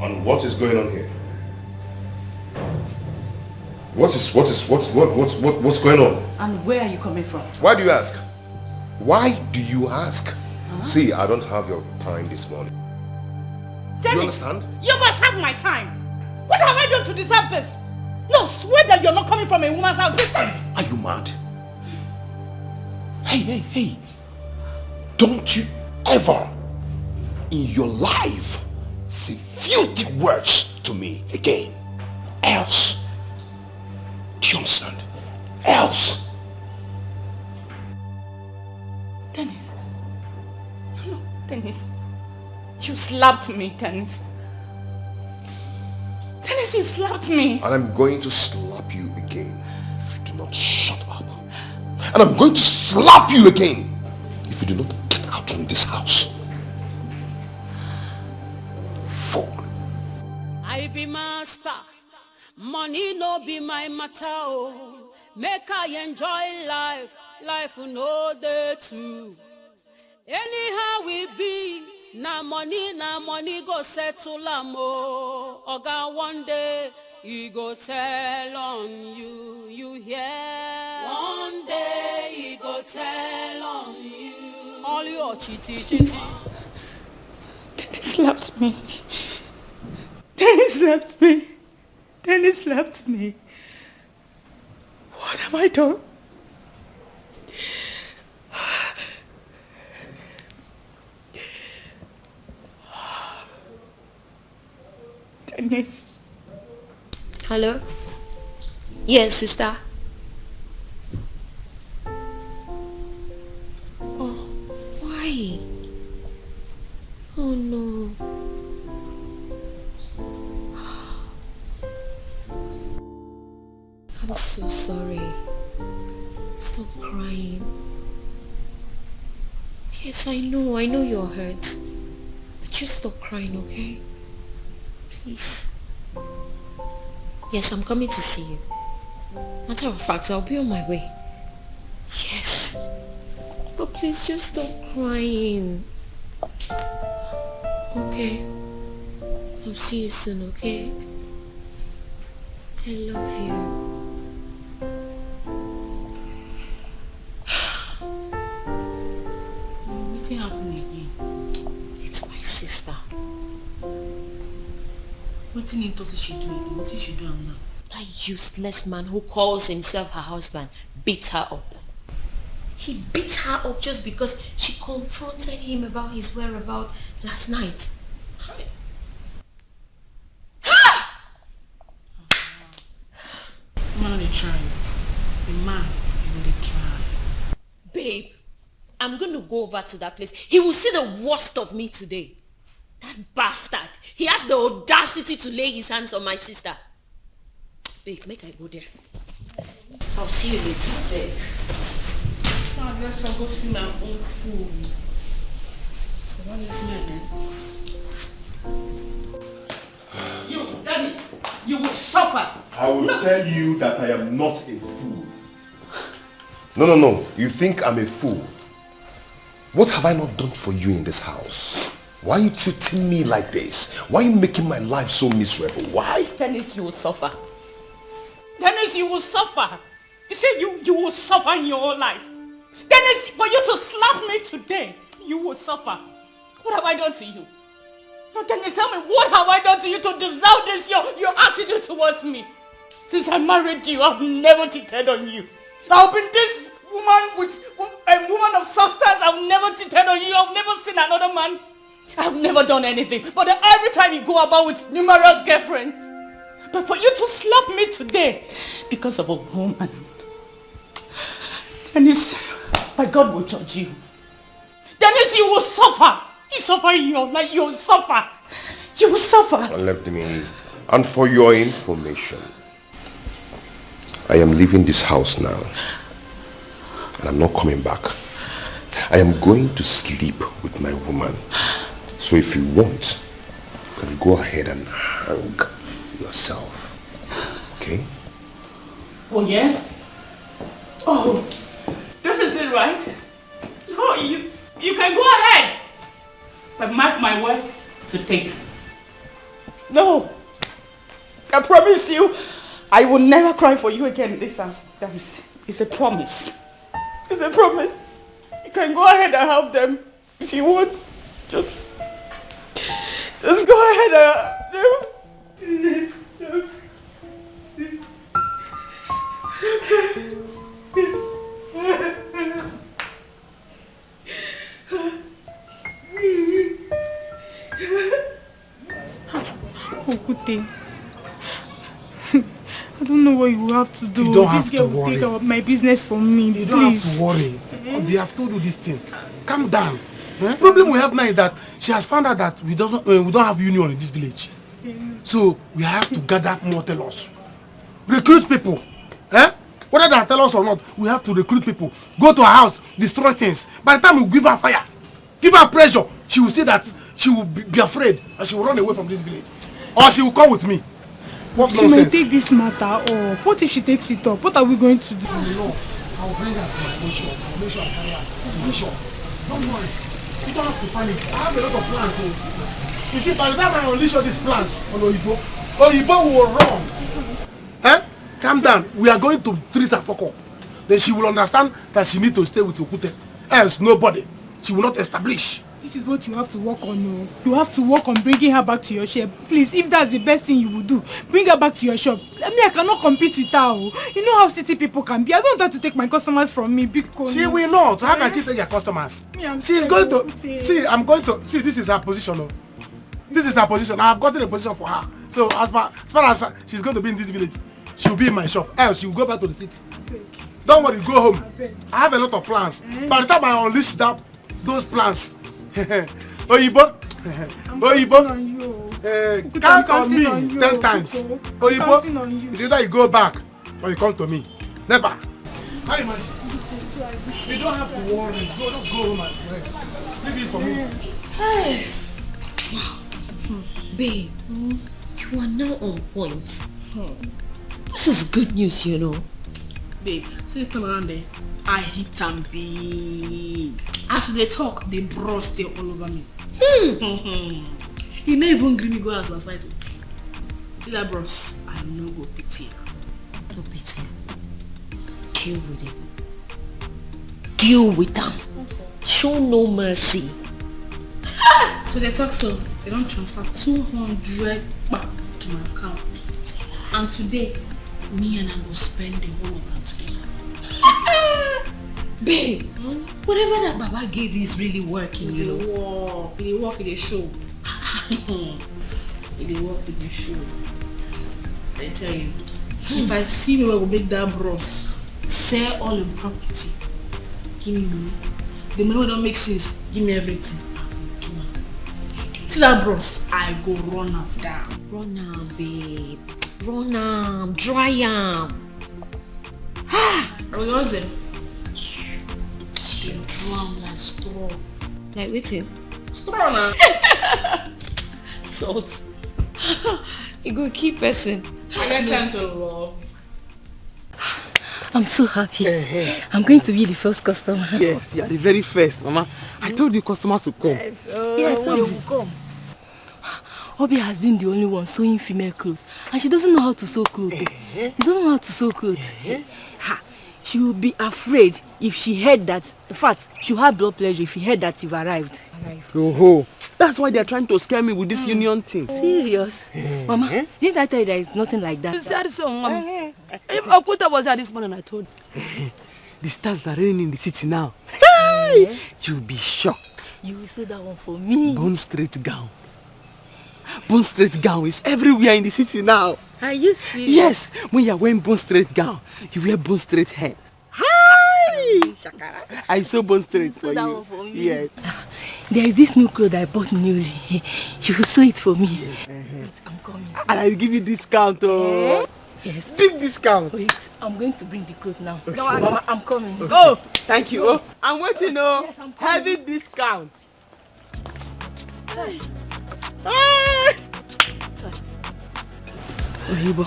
And what is going on here? What is what is what what what, what what's going on? And where are you coming from? Why do you ask? Why do you ask? See, I don't have your time this morning. Dennis, understand? You must have my time. What have I done to deserve this? No, swear that you're not coming from a woman's house this time. Are you mad? Hey, hey, hey. Don't you ever in your life say filthy words to me again. Else. Do you understand? Else. Dennis. No, no, Dennis. You slapped me, Dennis. Dennis, you slapped me. And I'm going to slap you again if you do not shut up. And I'm going to slap you again if you do not get out from this house. Fool. I be master. Money no be my matter, oh. Make I enjoy life. Life no dey too. Anyhow we be, na money, na money go settle am, oh. Oga, one day he go tell on you, you hear? One day he go tell on you. All your chitty chitty. Dennis slapped me. Dennis slapped me. Dennis slapped me. What have I done? Dennis. Hello? Yes, sister. Oh, why? Oh no. I'm so sorry. Stop crying. Yes, I know, I know you're hurt. But just stop crying, okay? Please. Yes, I'm coming to see you. Matter of fact, I'll be on my way. Yes. But please just stop crying. Okay. I'll see you soon, okay? I love you. Wetin happen again? It's my sister. Wetin im talk say she do again? Wetin she do am now? That useless man who calls himself her husband beat her up. He beat her up just because she confronted him about his whereabouts last night. Hi. Man dey try. The man, he go dey try. Babe, I'm going to go over to that place. He will see the worst of me today. That bastard. He has the audacity to lay his hands on my sister. Babe, make I go there. I'll see you later, babe. I guess I'll go see my own fool. What is my name? You, Dennis, you will suffer. I will No. tell you that I am not a fool. No, no, no. You think I'm a fool? What have I not done for you in this house? Why are you treating me like this? Why are you making my life so miserable? Why? Dennis, you will suffer. Dennis, you will suffer. You see, you, you will suffer in your whole life. Dennis, for you to slap me today, you will suffer. What have I done to you? Now, Dennis, tell me, what have I done to you to deserve this, your, your attitude towards me? Since I married you, I've never cheated on you. I've been this woman with a woman of substance. I've never cheated on you. I've never seen another man. I've never done anything. But every time you go about with numerous girlfriends. But for you to slap me today because of a woman. Dennis, my God will judge you. Dennis, you will suffer. You suffer in your life. You will suffer. You will suffer. And let me, and for your information, I am leaving this house now. And I'm not coming back. I am going to sleep with my woman. So if you want, you can go ahead and hang yourself. Okay? Oh, yes? Oh, this is it, right? No, you, you can go ahead. But mark my words today. No. I promise you, I will never cry for you again in this house. That is, it's a promise. It's a promise. You can go ahead and help them if you want. Just, just go ahead and help them. I don't know what you will have to do. You don't This have to girl will worry. Take out my business for me, You don't have please. To worry. Obi, I've told you this thing. Calm down. Eh? Problem we have now is that she has found out that we doesn't uh, we don't have union in this village. So we have to gather more tellers. Recruit people. Eh? Whether they are tellers or not, we have to recruit people. Go to her house, destroy things. By the time we give her fire, give her pressure, she will see that she will be, be afraid and she will run away from this village. Or she will come with me. What She may nonsense? Take this matter up. What if she takes it up? What are we going to do? No, I will bring her to my own shop. I'll make sure I carry her to my shop. Don't worry. You don't have to panic. I have a lot of plans. So, you see, by the time I unleash all these plans on Oyibo, Oyibo will run. Eh? Calm down. We are going to treat her fuck up. Then she will understand that she need to stay with Okute. Else, nobody. She will not establish. This is what you have to work on. Oh. You have to work on bringing her back to your shop. Please, if that's the best thing you will do, bring her back to your shop. I mean, I cannot compete with her. Oh. You know how city people can be. I don't want her to take my customers from me. Big She will not. How can she take your customers? Me, I'm She's scared. Going to see. I'm going to see. This is her position. Oh. This is her position. I have gotten a position for her. So as far as far as she's going to be in this village, she'll be in my shop. Else she'll go back to the city. Don't worry, go home. I have a lot of plans. By the time I unleash that those plans, Oyibo, I'm Oyibo, counting on you. eh, Okuta, count I'm on me counting on you, ten times. Okuta. I'm Oyibo, counting on you. It's either you go back or you come to me. Never. How you imagine? You don't have to worry. Go, just go home and rest. Leave it for me. Hey. Wow. Hmm. Babe, you are now on point. Hmm. This is good news, you know. Babe, so this time around there, I hit am big. As we dey talk, the bros dey all over me. Hmm. He no even gree me go house last night. See that bros, I no go pity am. No pity am. Deal with him. Deal with am. Show no mercy. So they talk so, they don transfer two hundred kpa to my account. And today, me and I go spend the whole of am together. Babe, whatever that Baba gave you is really working, you know. E dey work, e dey work, e dey show. E dey work, e dey show. I tell you, if I see me wey go make that bros sell all him property, give me money. The money wey don make since, give me everything. I go do am. See that bros, I go run am down. Run am, babe. Run am, dry am. I go just dey dey do am like straw. Like wetin? Straw na. Salt. E go kill person. I get time to love. I'm so happy. I'm going to be the first customer. Yes, you are the very first, Mama. I told you customers to come. Yes, they will come. Obi has been the only one sewing female clothes, and she doesn't know how to sew clothes. She doesn't know how to sew clothes. Ha! She will be afraid if she heard that. In fact, she'll have blood pressure if she heard that you've arrived. Oh, that's why they're trying to scare me with this union thing. Serious? Mama, didn't I tell you there is nothing like that? You said so, Mama. If Okuta was here this morning, I told you. The stars that are raining in the city now. Hey! You'll be shocked. You will see that one for me. Bone straight gown. Bone straight gown is everywhere in the city now. Are you serious? Yes, when you're wearing bone straight gown, you wear bone straight hair. Hi! I sew bone straight for that you. One for me. Yes. There is this new clothes I bought newly. You will sew it for me. Wait, I'm coming. And I will give you discount. Oh. Yes. Big discount. Wait, I'm going to bring the clothes now. Mama, I'm coming. Oh, thank you. Oh, I'm waiting. Oh, Yes, I'm coming. Heavy discount. Hey! Oyibo,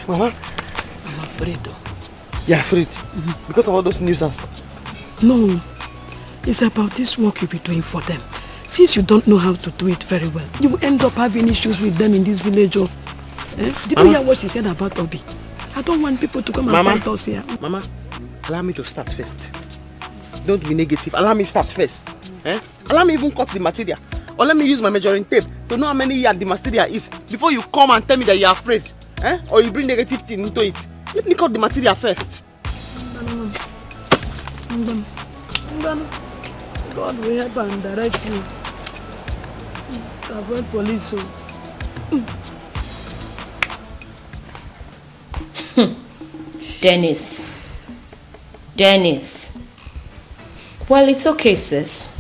Mama, I'm afraid though. You're afraid because of all those nuisance. No, it's about this work you'll be doing for them. Since you don't know how to do it very well, you will end up having issues with them in this village. Oh. Eh? Did you hear what she said about Obi? I don't want people to come and Mama. Fight us here. Mama, allow me to start first. Don't be negative. Allow me start first. Eh? Allow me even cut the material. Or let me use my measuring tape to know how many yards the material is before you come and tell me that you're afraid. Eh? Or you bring negative thing into it. Let me cut the material first. God will help and direct you. Avoid police. Oh. Dennis. Dennis. Well, it's okay, sis.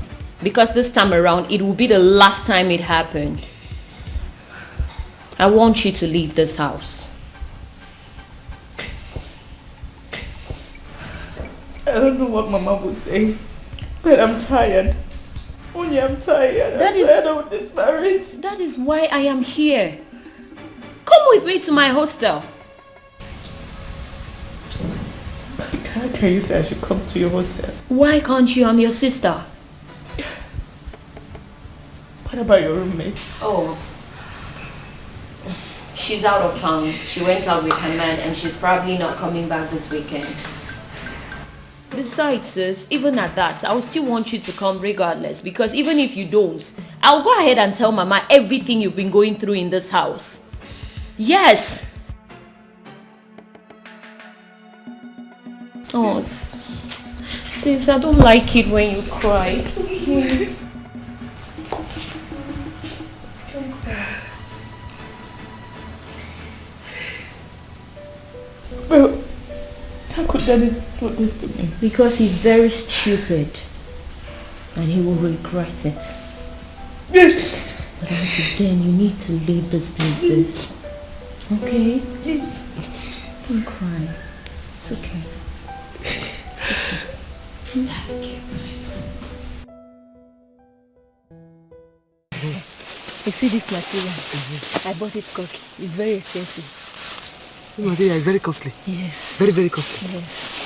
Because this time around, it will be the last time it happened. I want you to leave this house. I don't know what Mama will say, but I'm tired. Only I'm tired. That I'm is, tired of this marriage. That is why I am here. Come with me to my hostel. How can you say I should come to your hostel? Why can't you? I'm your sister. What about your roommate? Oh. She's out of town. She went out with her man and she's probably not coming back this weekend. Besides, sis, even at that, I will still want you to come regardless, because even if you don't, I'll go ahead and tell Mama everything you've been going through in this house. Yes! Oh, sis, I don't like it when you cry. It's okay. Don't cry. Well, how could Daddy do this to me? Because he's very stupid and he will regret it. But until then, you need to leave this place, sis. Okay? Don't cry. It's okay. It's okay. Thank you. You see this material? I bought it costly. It's very expensive. This material is very costly. Yes. Very, very costly. Yes.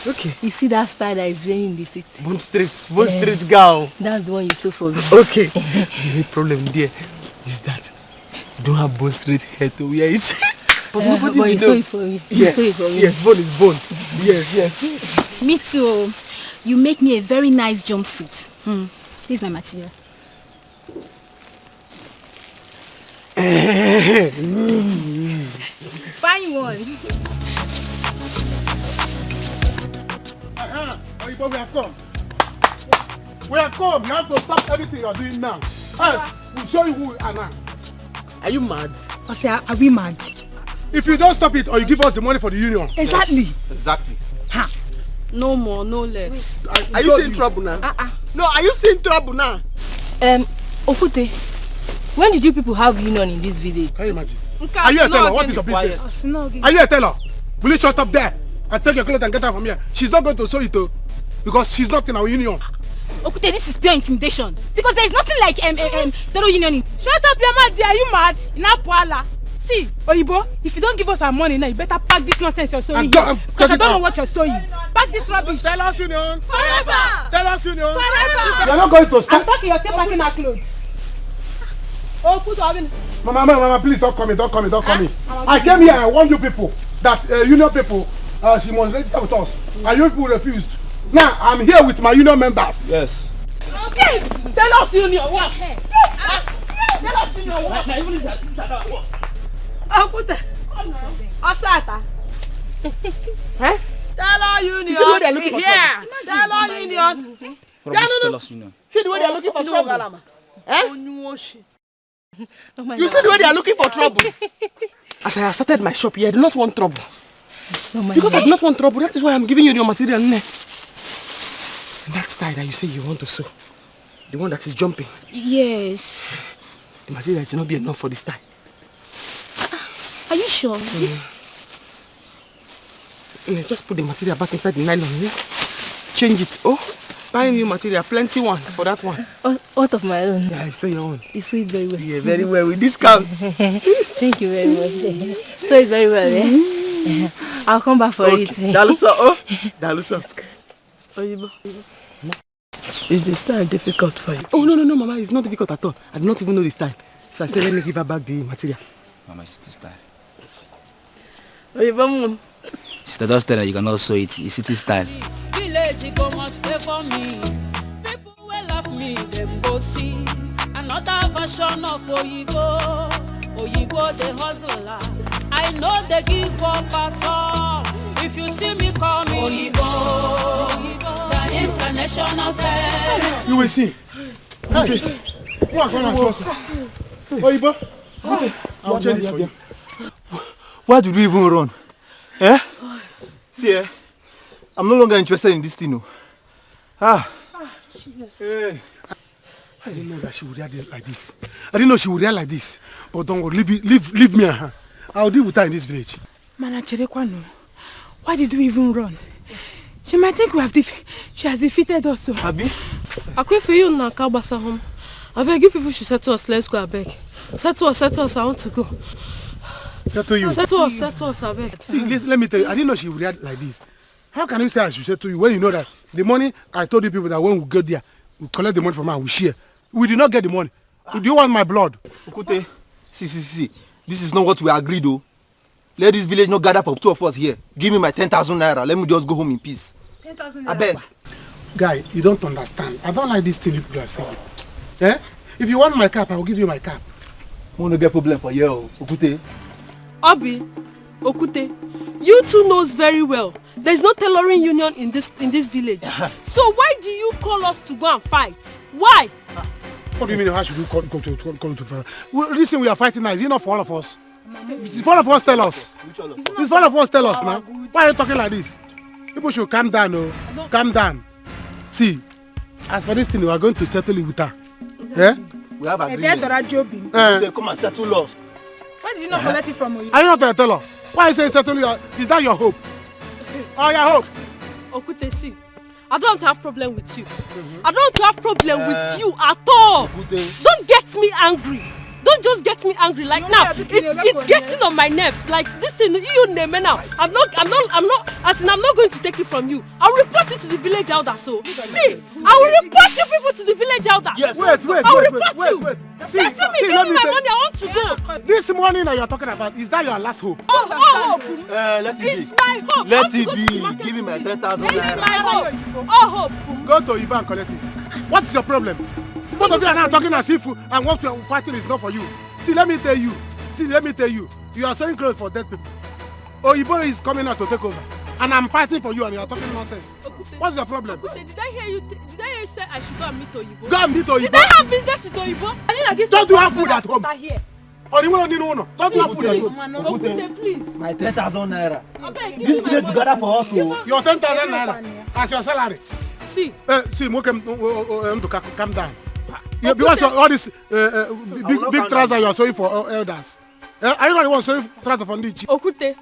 Okay. You see that style that is raining in the city? Bond Street. Bond Street girl. That's the one you sew for me. Okay. The only problem there is that I don't have Bond Street hair to wear it. But nobody will know. But you sew it for me. Yes. You sew it for me. Yes, bone is bone. Yes, yes. Me too. You make me a very nice jumpsuit. Hmm. This is my material. Fine one. Uh-huh. Oyibo, we have come. We have come. You have to stop everything you are doing now. Else, we'll show you who we are now. Are you mad? I say, are we mad? If you don't stop it or you give us the money for the union. Exactly. Yes, exactly. Ha. No more, no less. Are, are you seeing trouble now? Uh-uh. No, are you seeing trouble now? Um, Okute, when did you people have union in this village? Can you imagine? Are you a teller? What is your business? Are you a teller? Will you shut up there and take your clothes and get out from here? She's not going to sew it o, because she's not in our union. Okute, this is pure intimidation. Because there is nothing like um, um, um, Toro Union. Shut up your mouth there. Are you mad? Ina Puala. See, Oyibo, if you don't give us our money now, you better pack this nonsense you're sewing here. Because I don't know what you're sewing. Pack this rubbish. Tell us union. Forever. Tell us union. Forever. You're not going to stop. I'm packing your same parking our clothes. Oh, put on. Mama, mama, mama, please don't come in, don't come in, don't come in. I came here, I warned you people that uh, union people, uh, she must register with us. And you people refused. Now, I'm here with my union members. Yes. Okay, tell us union what? Tell us union what? Now, even this, this, that, what? Oh, put that. Osata. Eh? Tell us union. You see what they're looking for? Yeah. Tell us union. Rubbish, tell us union. See the way they're looking for trouble. Eh? Oh, you see the way they are looking for trouble. As I started my shop here, I do not want trouble. Because I do not want trouble, that is why I'm giving you your material. Ne. And that style that you say you want to sew, the one that is jumping. Yes. The material is not be enough for this style. Are you sure? Mm. This Eh, just put the material back inside the nylon. Eh? Change it. Oh, buy new material, plenty one for that one. What, what of my own? Yeah, I say your own. You see it very well. Yeah, very well with discounts. Thank you very much. So it's very well, eh? Mm-hmm. I'll come back for it. Dalusa, oh, Dalusa. Oyibo. Is the style difficult for you? Oh, no, no, no, Mama, it's not difficult at all. I do not even know the style. So I said, let me give her back the material. Mama, it's the style. Oyibo mum. Sister, just tell her you cannot sew it. It's city style. Village go must stay for me. People will laugh me, them go see. Another version of Oyibo. Oyibo the hustler. I know they give up at all. If you see me coming, Oyibo, the international self. You will see. Hey, who are gonna trust? Oyibo, I'll change this for you. Why did we even run? Eh? See, eh? I'm no longer interested in this thing, oh. Ah. Jesus. Hey. I didn't know that she would react like this. I didn't know she would react like this. But don't worry, leave, it- leave, leave me and her. I'll deal with her in this village. Mana Cherekwano, why did we even run? She might think we have def- she has defeated us. So. Abi? Akwefe, you na kabasa home. I beg you people should settle us. Let's go, I beg. Settle us, settle us. I want to go. Settle you. Settle us, settle us, I beg. See, let, let me tell you, I didn't know she would react like this. How can you say I should settle you when you know that the money I told you people that when we go there, we collect the money from her, we share. We did not get the money. Do you want my blood? Okute, see, see, see. This is not what we agreed, though. Let this village not gather for two of us here. Give me my ten thousand naira. Let me just go home in peace. Ten thousand naira. Abeg. Guy, you don't understand. I don't like this thing you people are saying. Eh? If you want my cap, I will give you my cap. We no get problem for here, oh, Okute. Obi, Okute, you two knows very well. There's no tailoring union in this in this village. So why do you call us to go and fight? Why? What do you mean? How should we call, call to call, call to fight? Well, this thing we are fighting now, is it not for all of us? It's for all of us tell us. It's for all of us tell us now. Why are you talking like this? People should calm down, oh. Calm down. See, as for this thing, we are going to settle it with her. Eh? We have agreement. Ebia Dora Jobi. Eh. They come and settle us. Why did you not collect it from Oyi? Are you not gonna tell us? Why you say settle your, is that your hope? Or your hope? Okute, see, I don't have problem with you. I don't have problem with you at all. Don't get me angry. Don't just get me angry like now. It's it's getting on my nerves. Like this thing, you name it now. I'm not I'm not I'm not as in I'm not going to take it from you. I'll report you to the village elder. So see, I will report you people to the village elder. Yes. Wait, wait, I will wait, report wait, you. Wait, wait. See, Settle me, see, give me my money, I want to go. This money that you're talking about, is that your last hope? Oh, oh, hope. Uh, let it it's be. My hope. Let it be. Give me my ten thousand naira. It's my hope. Oh, hope. Go to Iba and collect it. What is your problem? Both of you are now talking as if and what you are fighting is not for you. See, let me tell you. See, let me tell you. You are selling clothes for dead people. Oyibo is coming out to take over. And I'm fighting for you and you are talking nonsense. What's your problem? Okute, did I hear you? Did I hear you say I should go and meet Oyibo? Go and meet Oyibo. Did I have business with Oyibo? Don't you have food at home? Or you want to know? Don't you have food at home? Okute, please. My ten thousand naira. This village gather for us, oh. Your ten thousand naira as your salary. See. Uh, see, Mokem, uh, uh, uh, calm down. Yeah, because all this uh, uh, big, big trouser you are sewing for uh, elders. Eh, are you not the one sewing trouser for Ndichi? Okute,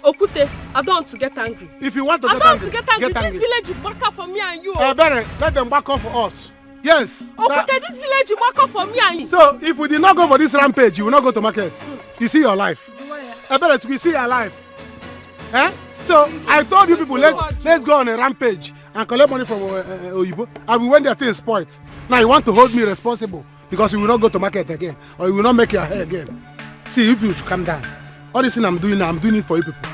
Okute, I don't want to get angry. If you want to get angry, I don't want to get angry. This village will back up for me and you. Uh, better let them back up for us. Yes. Okute, this village will back up for me and you. So, if we did not go for this rampage, you will not go to market. You see your life. Uh, better, we see your life. Eh? So, I told you people, let's, let's go on a rampage and collect money from uh, uh, Oyibo. And we went there, things spoiled. Now, you want to hold me responsible? Because you will not go to market again, or you will not make your hair again. See, you people should calm down. All this thing I'm doing now, I'm doing it for you people.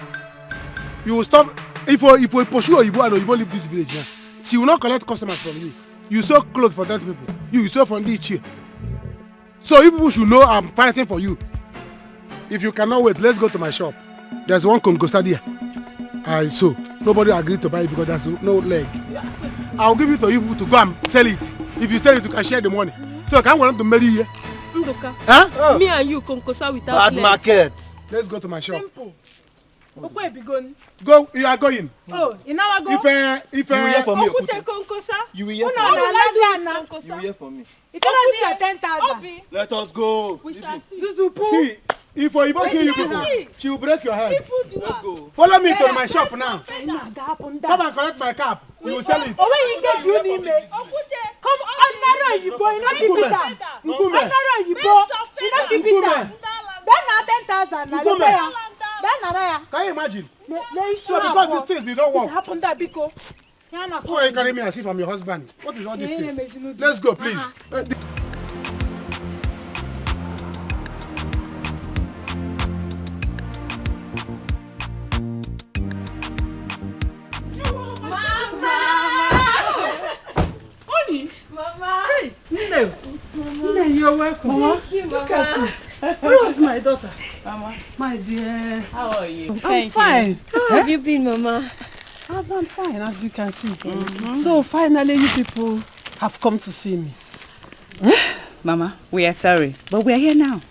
You will stop. If you, if you pursue Oyibo and Oyibo leave this village now, she will not collect customers from you. You sell clothes for that people. You, you sell from the chair. So you people should know I'm fighting for you. If you cannot wait, let's go to my shop. There's one Congo Stadia. I so nobody agreed to buy it because there's no leg. I'll give it to you to go and sell it. If you sell it, you can share the money. So can we to marry here? Nduka. Huh? Me and you Konkosa without leg. Bad market. Let's go to my shop. Simple. Okwe bigon. Go, you are going. Oh, in our go. If uh, if uh, you will hear from me, Okute Konkosa. You will hear from me. You will hear from me. It cannot be your ten thousand. Let us go. We shall see. Zuzu poo. See, if Oyibo see you people, she will break your head. Let's go. Follow me to my shop now. Come and collect my cap. We will sell it. Owe you get you need me. Come on, Oyibo, you not be with them. Nkume. Oyibo, you not be with them. Ben na ten thousand. Nkume. Ben na raya. Can you imagine? So because these things they don't work. It happened that biko. Why you carry me as if I'm your husband? What is all these things? Let's go, please. Uh, the- Mama! Honey! Mama! Hey! Nne! Nne, you're welcome. Mama, thank you, Mama. Look at you. Where was my daughter? Mama. My dear. How are you? I'm fine. How have you been, Mama? I'm fine, as you can see. So finally, you people have come to see me. Mama, we are sorry, but we are here now.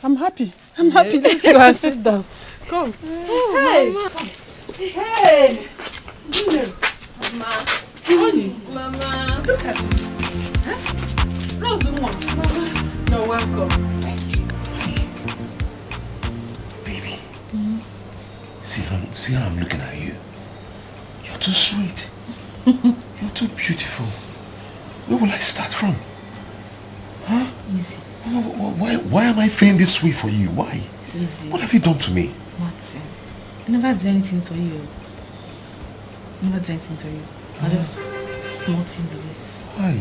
I'm happy. I'm happy. Let's go and sit down. Come. Hey! Hey! Junior, Mama. Honey, Mama. Look at it. Huh? Rose, what? Mama, you're welcome. Thank you. Baby, see how, see how I'm looking at you. You're too sweet. You're too beautiful. Where will I start from? Huh? Easy. Why, why, why, why am I feeling this way for you? Why? Easy. What have you done to me? Nothing. I never do anything to you. Never do anything to you. I just small thing with this. Why?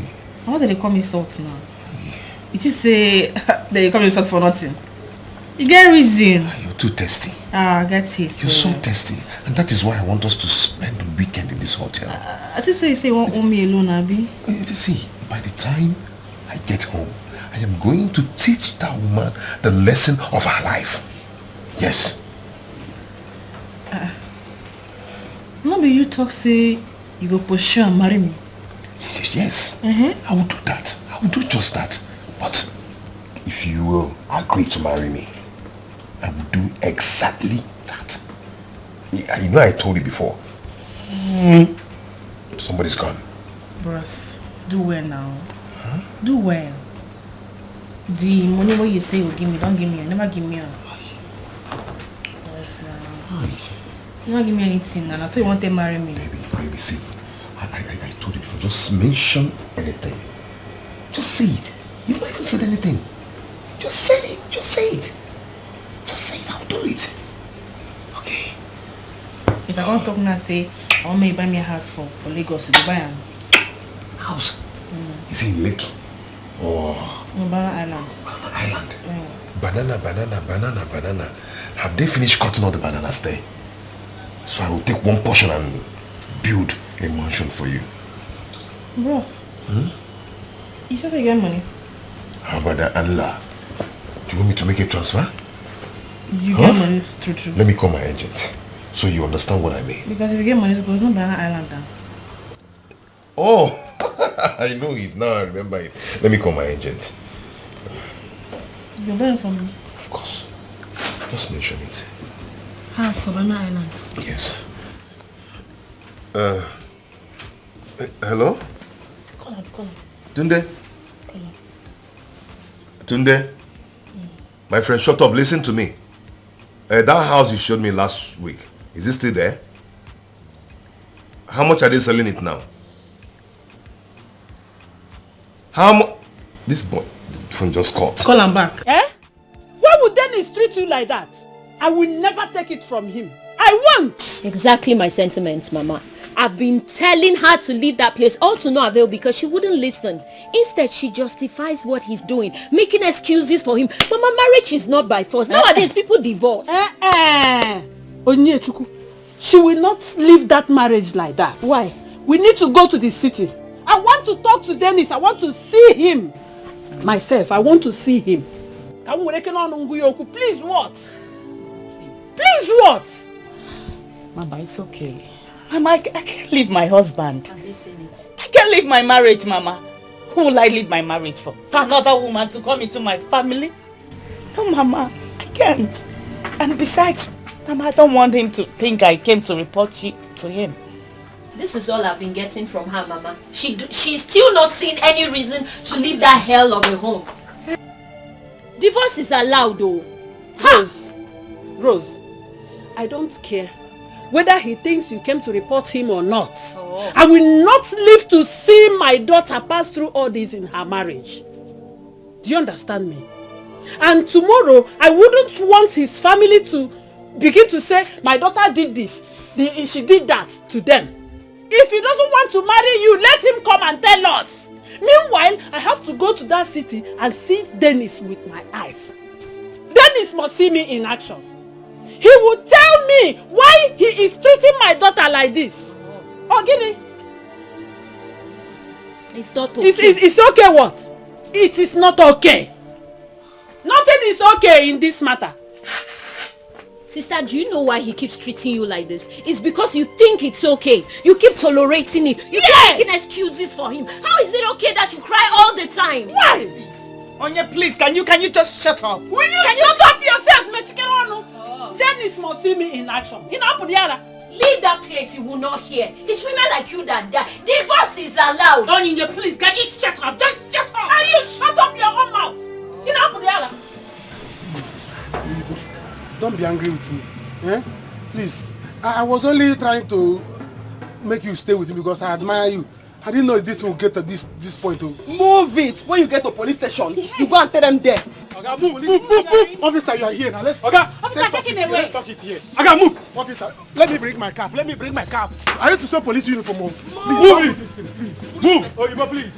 Why do they call me salt now? It is say they call me salt for nothing. You get reason. You're too testy. Ah, get taste. You're so testy. And that is why I want us to spend the weekend in this hotel. I just say you say you want own me alone, Abi. You see, by the time I get home, I am going to teach that woman the lesson of her life. Yes. No be you talk say you go pursue and marry me. She says, yes, Uh-huh. I will do that. I will do just that. But if you will agree to marry me, I will do exactly that. I, I know I told you before. Mm. Somebody's gone. Bros, do well now. Do well. The money wey you say you give me, don't give me. You never give me am. Bros, now. Hi. You never give me anything, and I say you want to marry me. Baby, baby, see, I, I, I- I told you before, just mention anything. Just say it. You've not even said anything. Just say it. Just say it. Just say it. I'll do it. Okay. If I want talk now, say I want me buy me a house for for Lagos, you go buy am. House. Is it in Lekki? Or No, Banana Island. Banana Island? Yeah. Banana, banana, banana, banana. Have they finished cutting all the bananas there? So I will take one portion and build a mansion for you. Bros, you just say you get money. How about that, Allah? Do you want me to make a transfer? You Huh? Get money, true, true. Let me call my agent so you understand what I mean. Because if you get money, suppose no Banana Island down. Oh, I know it now. I remember it. Let me call my agent. You go buy am for me. Of course. Just mention it. House for Banana Island. Yes. Uh, eh, hello? Call am, call am. Tunde? Call am. Tunde? My friend, shut up. Listen to me. Uh, that house you showed me last week, is it still there? How much are they selling it now? How much? This boy, the phone just cut. Call am back. Eh? Why would Dennis treat you like that? I will never take it from him. I won't! Exactly my sentiments, Mama. I've been telling her to leave that place, all to no avail because she wouldn't listen. Instead, she justifies what he's doing, making excuses for him. Mama, marriage is not by force. Nowadays, people divorce. Eh eh. Onyechukwu, she will not leave that marriage like that. Why? We need to go to the city. I want to talk to Dennis. I want to see him. Myself, I want to see him. Ka m were ike n'ọnụ ngụ ya okwu. Please what? Please what? Mama, it's okay. Mama, I, I can't leave my husband. I can't leave my marriage, Mama. Who will I leave my marriage for? For another woman to come into my family? No, Mama, I can't. And besides, Mama, I don't want him to think I came to report you to him. This is all I've been getting from her, Mama. She d- she's still not seeing any reason to leave that hell of a home. Divorce is allowed, though. Rose, Rose, I don't care whether he thinks you came to report him or not. I will not live to see my daughter pass through all this in her marriage. Do you understand me? And tomorrow, I wouldn't want his family to begin to say, my daughter did this, the, she did that to them. If he doesn't want to marry you, let him come and tell us. Meanwhile, I have to go to that city and see Dennis with my eyes. Dennis must see me in action. He will tell me why he is treating my daughter like this. Ogini, It's not okay. it's, it's, it's okay what? It is not okay. Nothing is okay in this matter. Sister, do you know why he keeps treating you like this? It's because you think it's okay. You keep tolerating it. You Yes! keep making excuses for him. How is it okay that you cry all the time? Why? Onye, please, can you can you just shut up? Will you shut up yourself, Mechikere Onu? Dennis must see me in action. Ina apụdị ala. Leave that place, you will not hear. It's women like you that die. Divorce is allowed. Onyinye, please, can you shut up? Just shut up. Can you shut up your own mouth? Ina apụdị ala. Don't be angry with me. Eh? Please. I, I was only trying to make you stay with me because I admire you. I didn't know this will get to this this point. Oh. Move it. When you get to police station, you go and tell them there. Oga, move. Move, move, move. Officer, you are here now. Let's Oga, officer, take him away. Let's talk it here. Oga, move. Officer, let me bring my cap. Let me bring my cap. I used to sew police uniform. Oh. Move. Move this thing, please. Move. Oyibo, please.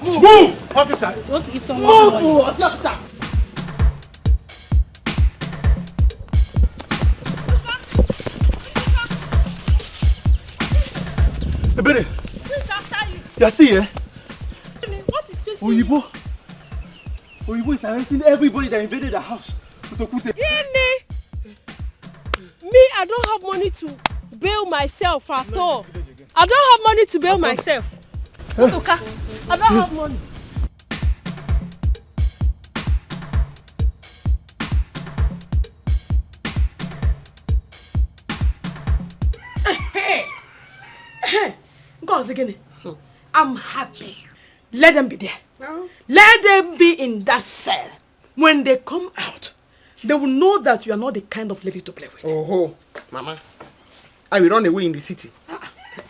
Move. Move. Officer. You want to eat someone? Move. Officer. Ebere. Please, after you. You see, eh? What is chasing Oyibo. Oyibo is arresting everybody that invaded the house. With Okwute. Gịnị? Me, I don't have money to bail myself at all. I don't have money to bail myself. Udoka, I don't have money. Ngozi, gịnị? I'm happy. Let them be there. Let them be in that cell. When they come out, they will know that you are not the kind of lady to play with. Oh, Mama, I will run away in the city.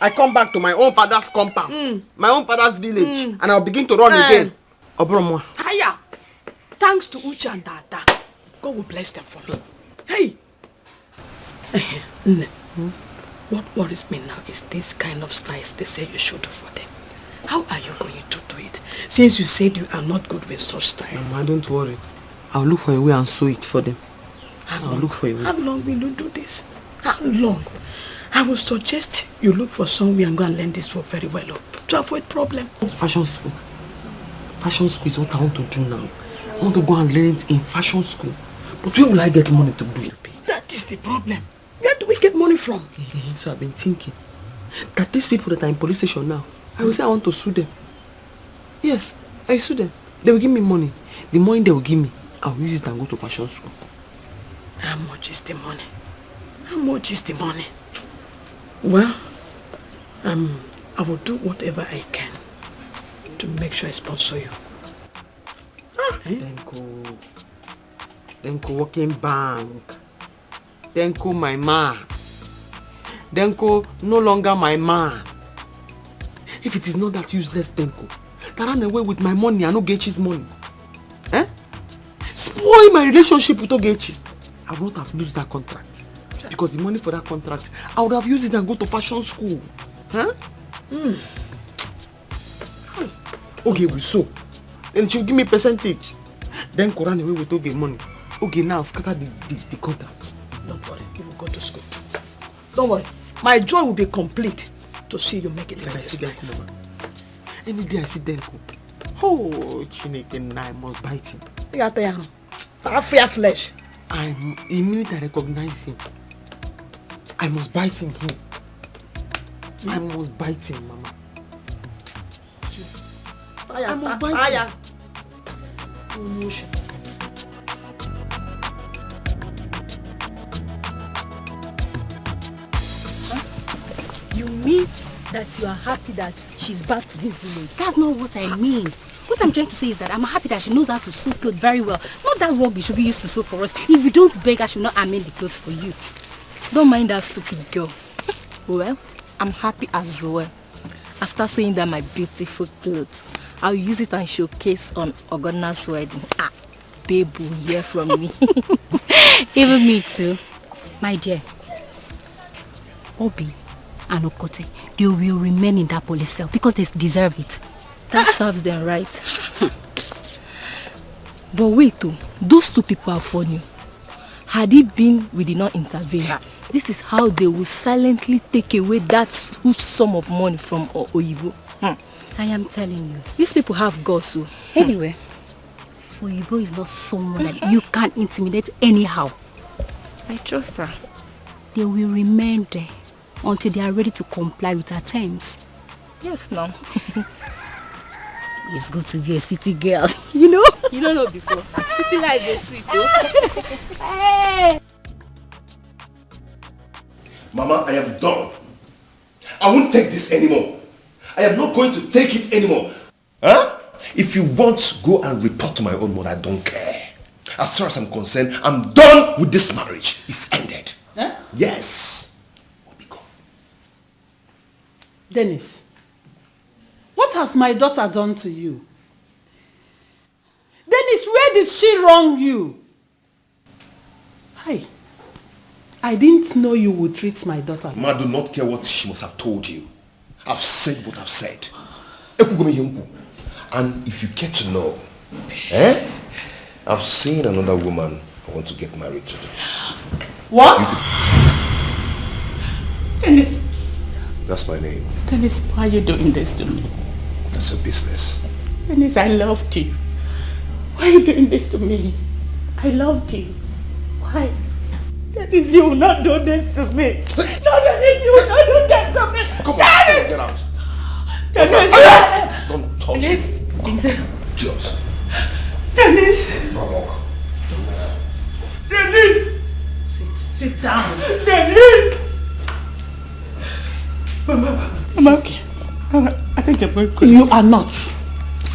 I come back to my own father's compound, my own father's village, and I'll begin to run again. Obromwa. Higher. Thanks to Uche and Dada, God will bless them for me. Hey! Nne, what worries me now is this kind of styles they say you should do for them. How are you going to do it? Since you said you are not good with such styles. Mama, don't worry. I'll look for a way and sew it for them. I'll look for a way. How long will you do this? How long? I will suggest you look for somewhere and go and learn this work very well, oh, to avoid problem. Fashion school. Fashion school is what I want to do now. I want to go and learn it in fashion school. But where will I get money to do it? That is the problem. Where do we get money from? Eh, eh, so I've been thinking that these people that are in police station now, I will say I want to sue them. Yes, I sue them. They will give me money. The money they will give me, I will use it and go to fashion school. How much is the money? How much is the money? Well, um, I will do whatever I can to make sure I sponsor you. Ah, eh? Denko, Denko working bank. Denko, my man. Denko, no longer my man. If it is not that useless Denko that ran away with my money, I no get his money. Eh? Spoil my relationship with Ogechi. I would not have lose that contract. Because the money for that contract, I would have used it and go to fashion school. Huh? Mm. Okay, we so. Then she will give me percentage. Then Koran away with Oge money. Okay, now scatter the, the, the contract. Don't worry, you will go to school. Don't worry. My joy will be complete to see you make it in this life. Any day I see Denko, oh, Chineke, I must bite him. You got to Afia flesh. I'm immediately I recognize him. I must bite him here. I must bite him, Mama. Aya, I must bite him. Aya. You mean that you are happy that she's back to this village? That's not what I mean. What I'm trying to say is that I'm happy that she knows how to sew clothes very well. Not that rubbish she used to sew for us. If you don't beg her, she will not amend the clothes for you. Don't mind that stupid girl. Well, I'm happy as well. After sewing down my beautiful clothes, I'll use it and showcase on Ogona's wedding. Ah, babe will hear from me. Even me too. My dear, Obi and Okote, they will remain in that police cell because they deserve it. That serves them right. But wait, oh, those two people are funny. Had it been we did not intervene, this is how they will silently take away that huge sum of money from O- Oyibo. Hmm. I am telling you. These people have guts, so. Anyway, Oyibo is not someone that you can intimidate anyhow. I trust her. They will remain there until they are ready to comply with her terms. Yes, now. It's good to be a city girl, you know? You don't know before. City life is sweet, though. Hey! Mama, I am done. I won't take this anymore. I am not going to take it anymore. Huh? If you want, go and report to my own mother. I don't care. As far as I'm concerned, I'm done with this marriage. It's ended. Huh? Yes. Obiko. Dennis, what has my daughter done to you? Dennis, where did she wrong you? Hi. I didn't know you would treat my daughter like Ma, do not care what she must have told you. I've said what I've said. Ekwugo m ihe m kwu. And if you care to know, eh? I've seen another woman I want to get married to. What? Dennis, That's my name. Dennis, why are you doing this to me? That's your business. Dennis, I loved you. Why are you doing this to me? I loved you. Why? Dennis, you will not do this to me. No, Dennis, you will not do that to me. Come on, come on, get out. Dennis, Don't touch Dennis, me. Dennis, Just Dennis, walk. Dennis. Sit, sit down. Dennis. I'm okay. I think I'm going crazy. You are not.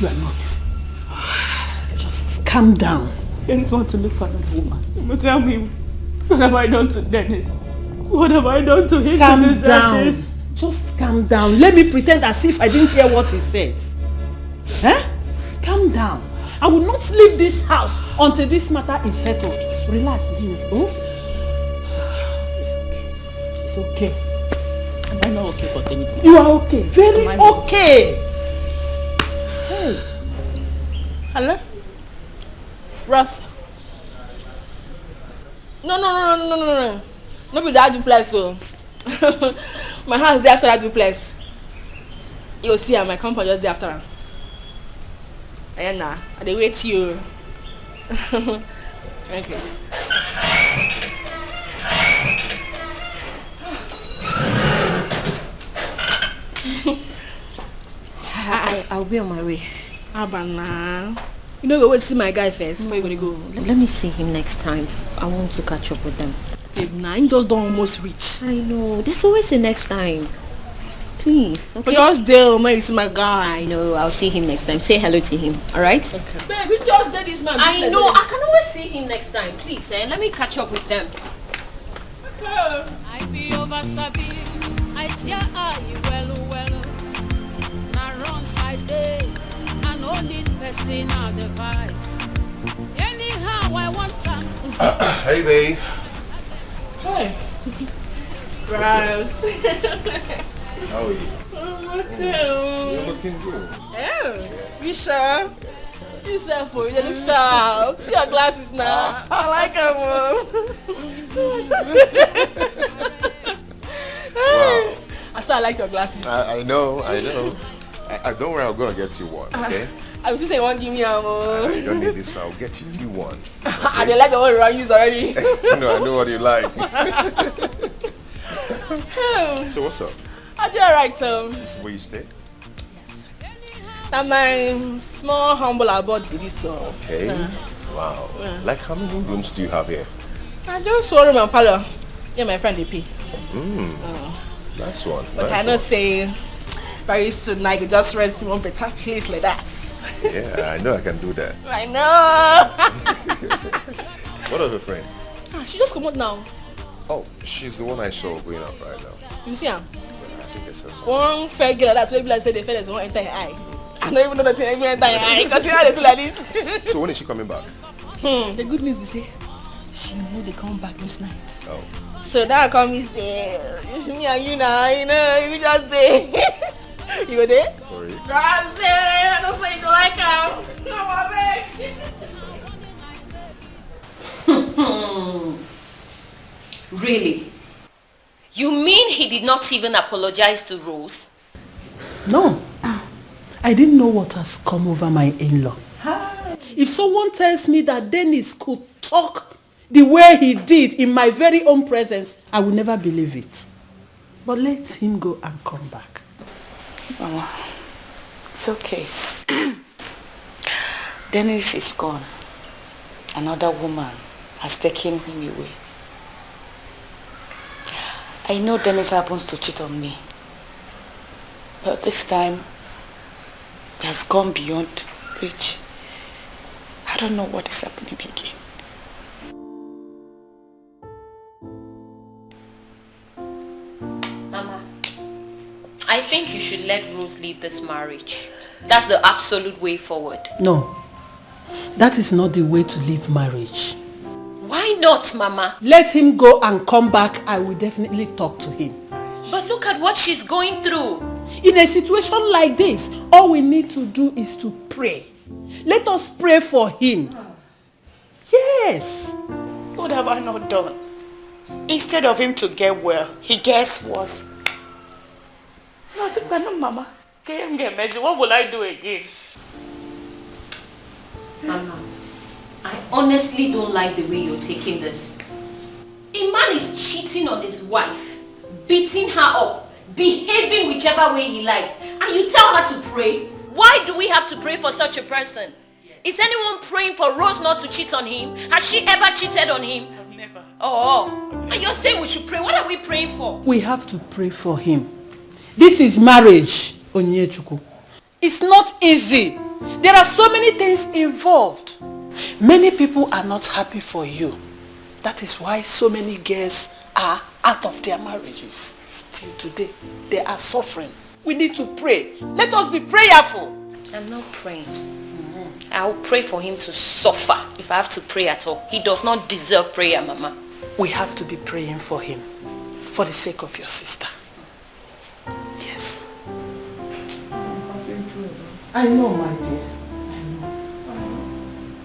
You are not. Just calm down. Dennis want to look for another woman. You tell me, what have I done to Dennis? What have I done to him Calm to deserve down. This? Just calm down. Let me pretend as if I didn't hear what he said. Eh? Calm down. I will not leave this house until this matter is settled. Relax, Dennis. Oh? It's okay. It's okay. Am I not okay for Dennis? You are okay. Very Am I not? Okay. Hey. Hello? Ross. No, no, no, no, no, no, no. No be that duplex o. My house dey after that duplex. You go see am, my compound just dey after am. Eh na, I dey wait you. Okay. I, I'll be on my way. Haba na. You no go wait see my guy first before you go dey go. Let me see him next time. I want to catch up with them. Babe, na him just don almost reach. I know. There's always a next time. Please, okay? But just dey o, make you see my guy. I know. I'll see him next time. Say hello to him, all right? Babe, you just dey this man. I know. I can always see him next time. Please, eh? Let me catch up with them. I be over sabi, I tear eye well well. Na runs I dey, I no need person advice. Anyhow I want am. Hey, babe. Hey. Bros. How are you? I'm okay. You're looking good. Oh, you sure? You sure for you? They look sharp. See your glasses now. I like them. Wow. I said I like your glasses. I, I know, I know. I, I don't worry, I'm gonna get you one, okay? I was just saying, one give me a Uh, you don't need this one. I'll get you a new one. I dey like the one I use already. No, I know what you like. So what's up? I do alright. Um, This is where you stay? Now my small humble abode be this one. Okay. Wow. Like, how many rooms do you have here? I just one room and parlor. Yeah, my friend dey pay. Nice one. But Nice I know one. Say very soon I go just rent one better place like that. Yeah, I know I can do that. I know. What of your friend? Ah, she just come out now. Oh, she's the one I saw going up right now. You see am? I think I saw something. One fair girl like that wey be like say the feathers wan enter her eye. I no even know the thing even enter her eye because how they do like this. So when is she coming back? Hmm, the good news be say she no dey come back this night. Oh, So that come mean say me and you now, you know, we just dey. You go there? for real? Ramsey, I don't say you go like am. No, abeg. Really? You mean he did not even apologize to Rose? No. I didn't know what has come over my in-law. If someone tells me that Dennis could talk the way he did in my very own presence, I will never believe it. But let him go and come back. Mama, it's okay. Dennis is gone. Another woman has taken him away. I know Dennis happens to cheat on me, but this time he has gone beyond reach. I don't know what is happening again. Mama, I think you should let Rose leave this marriage. That's the absolute way forward. No, that is not the way to leave marriage. Why not, Mama? Let him go and come back. I will definitely talk to him. But look at what she's going through. In a situation like this, all we need to do is to pray. Let us pray for him. Yes. What have I not done? Instead of him to get well, he gets worse. Not, but no, Mama. Can you get mercy? What will I do again? Mama, I honestly don't like the way you're taking this. A man is cheating on his wife, beating her up, behaving whichever way he likes, and you tell her to pray? Why do we have to pray for such a person? Is anyone praying for Rose not to cheat on him? Has she ever cheated on him? I've never. Oh, and you're saying we should pray. What are we praying for? We have to pray for him. This is marriage, Onyechukwu. It's not easy. There are so many things involved. Many people are not happy for you. That is why so many girls are out of their marriages. Till today, they are suffering. We need to pray. Let us be prayerful. I'm not praying. I'll pray for him to suffer if I have to pray at all. He does not deserve prayer, Mama. We have to be praying for him for the sake of your sister. Yes. I know, my dear. I know.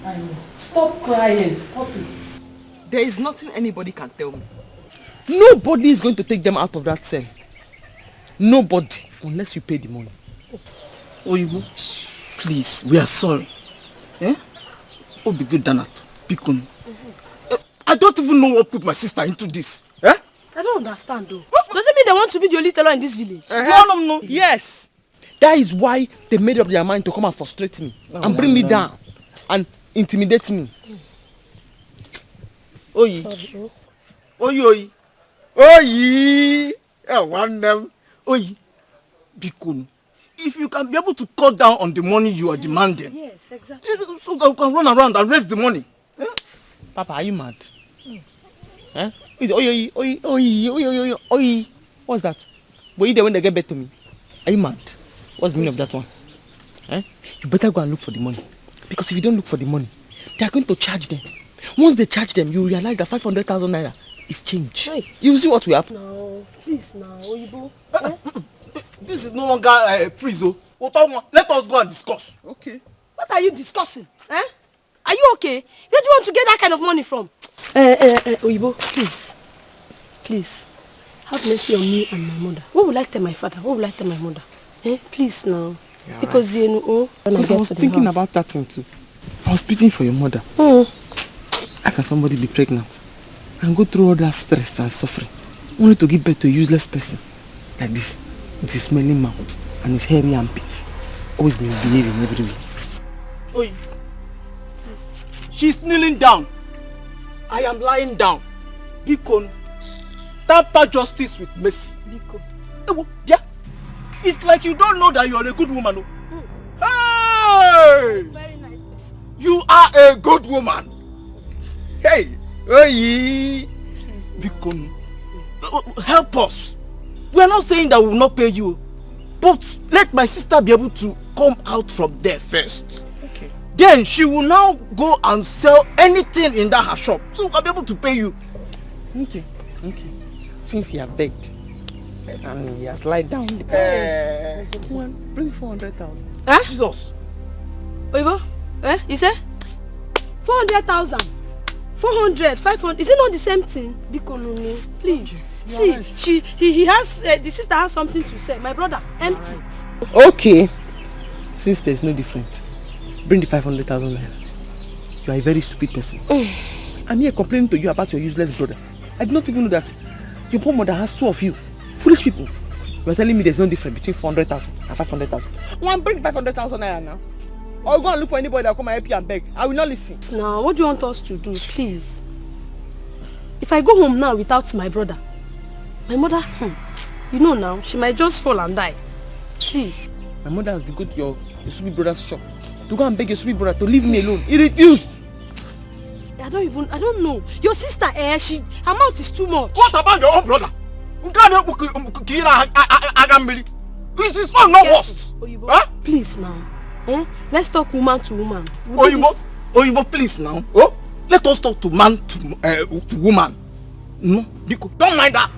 I know. Stop crying. Stop it. There is nothing anybody can tell me. Nobody is going to take them out of that cell. Nobody, unless you pay the money. Oyibo, please, we are sorry. Eh? Obi good, Danat. Bikon. Eh, I don't even know what put my sister into this. Eh? I don't understand though. Does it mean they want to be the only teller in this village? Uh-huh. No, no, no. Yes. That is why they made up their mind to come and frustrate me and bring me down and intimidate me. Oyi. Sorry, oh. Oyi, oyi. Oyi. Eh, one them. Oyi. Bikon. If you can be able to cut down on the money you are demanding, yes, exactly, so you can run around and raise the money. Eh? Papa, are you mad? Eh? Is oyi, oyi, oyi, oyi, oyi, oyi, oyi. What's that? But you there when they get back to me. Are you mad? What's the meaning of that one? Eh? You better go and look for the money. Because if you don't look for the money, they are going to charge them. Once they charge them, you realize that five hundred thousand naira is change. Hey. You see what will happen? No, please now, Oyibo. Eh? This is no longer a freeze. Oh. Let us go and discuss. Okay. What are you discussing? Eh? Are you okay? Where do you want to get that kind of money from? Eh, eh, eh, Oyibo, please. Please. Have mercy on me and my mother. What will I tell my father? What will I tell my mother? Eh, please now. Because you know, oh, because I was thinking about that thing too. I was pitying for your mother. Mm. How can somebody be pregnant and go through all that stress and suffering, only to give birth to a useless person like this, with his smelling mouth and his hairy armpit, always misbehaving everywhere? Oi. She's kneeling down. I am lying down. Bikon, tamper justice with mercy. Bikon. Ewo, yeah. It's like you don't know that you are a good woman. Oh. Mm. Hey! Very nice person. You are a good woman. Hey, hey, Bikon, uh, help us. We are not saying that we will not pay you, but let my sister be able to come out from there first. Okay. Then she will now go and sell anything in that her shop, so we can be able to pay you. Okay, okay. Since you have begged and he has lied down, uh, bring four hundred thousand. Huh? Jesus. Oyibo, eh? You say? Four hundred thousand. Four hundred, five hundred. Is it not the same thing? Biko, no, no. Please. Okay. See, right. She, he, he has, uh, the sister has something to say. My brother, empty. Right. Okay. Since there's no different, bring the five hundred thousand naira. You are a very stupid person. I'm here complaining to you about your useless brother. I did not even know that your poor mother has two of you. Foolish people. You are telling me there's no difference between four hundred thousand and five hundred thousand. One, bring five hundred thousand naira now. Or go and look for anybody that will come and help you and beg. I will not listen. Now, what do you want us to do, please? If I go home now without my brother, My mother, hmm, you know now, she might just fall and die. Please. My mother has been going to your, your stupid brother's shop to go and beg your stupid brother to leave me alone. He refused. I don't even, I don't know. Your sister, eh, she, her mouth is too much. What about your own brother? Nke a na-ekwu ka ka ị na-aga mmiri. Is his own not worst? Oyibo, Huh? please now. Eh? Let's talk woman to woman. We'll do Oyibo, this- Oyibo, please now. Oh, let us talk to man to uh, to woman. No, biko, don't mind her.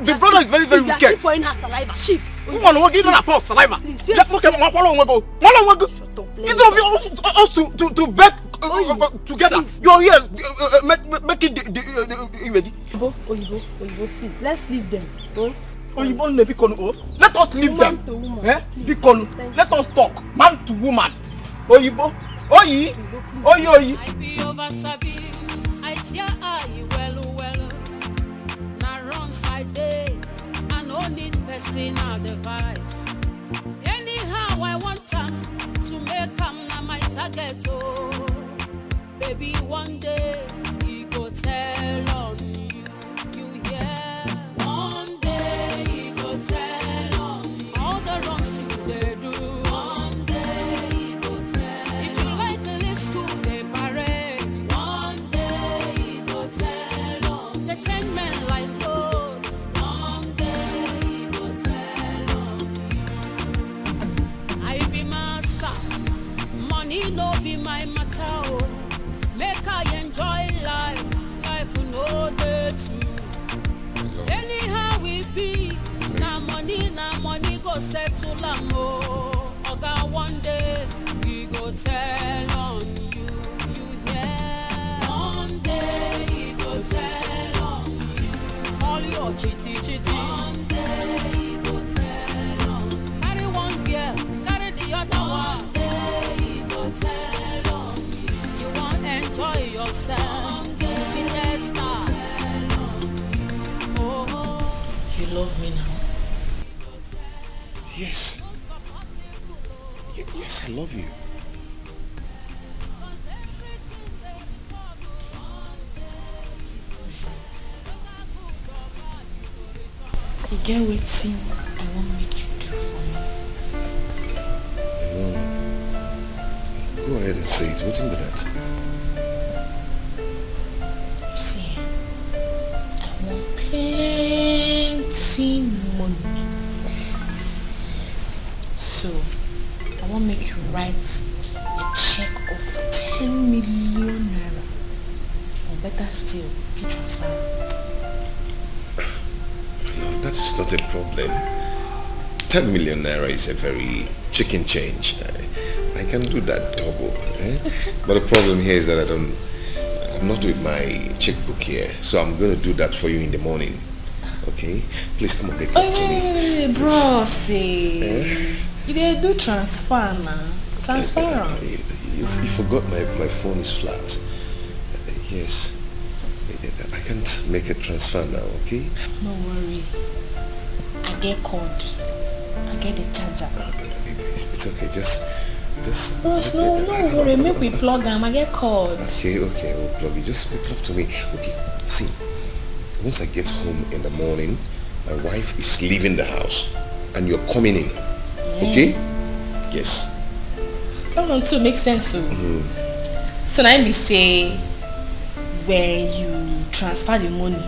The brother is very, very You are wicked. still pouring her saliva. Shift. Come on, what you don't have saliva? Please, Yeah, okay, wait. Mwapolo Nwego. Mwapolo Nwego. Shut up, let Instead of me you us, us to, to, to beg uh, Oyi, uh, together. please. Your ears, uh, uh, make, make, make it the, the, uh, the, uh, ready. Oyibo, Oyibo, Oyibo, see. Let's leave them. Oh? Oyibo nne biko no. Let us leave Woman them. To woman. Eh? Please. Biko, Thank let us talk. Man to woman. Oyibo. Oyi. Oyi, oyi. I be over sabi, I tear eye well well. Na runs I dey, I no need person advice. Anyhow I want am to make am na my target oh. Baby one day e go tell on you, you hear? One day e go tell on you. All the runs you dey do. One day e go tell. If you like leave school dey parade. One day e go tell on. Dey change men like clothes. One day e go tell on. I be master, money no be my matter oh. Make I enjoy life, life no dey too. Anyhow we be, na money, na money go settle am oh. Oga one day, we go tell on you, you hear? One day, we go tell on you. All your chitty chitty. One day, we go tell on you. Carry one girl, carry the other one. One day, we go tell on you. You wan enjoy yourself. One day, be Esther. Oh. You love me now? Yes. Y- yes, I love you. E get wetin I wan make you do for me. Mm. Go ahead and say it. Wetin be that? See, I want plenty money. So, I wan make you write a check of ten million naira. Or better still, if you transfer am. No, that is not a problem. Ten million naira is a very chicken change. I, I can do that double. Eh? But the problem here is that I don't, I'm not with my checkbook here. So I'm going to do that for you in the morning. Okay? Please come and make love to me. Hey, bros, eh? You dey do transfer now. Transfer am. You, you, you forgot my, my phone is flat. Uh, yes. I can't make a transfer now, okay? No worry. I get cord. I get the charger. Uh, but it- it's, it's okay. Just, just. Bros, no, no worry. Make we plug am. I get cord. Okay, okay, we'll plug it. Just make love to me. Okay, see, once I get home in the morning, my wife is leaving the house and you're coming in. Okay? Yes. That one too make sense o. So na im be say when you transfer the money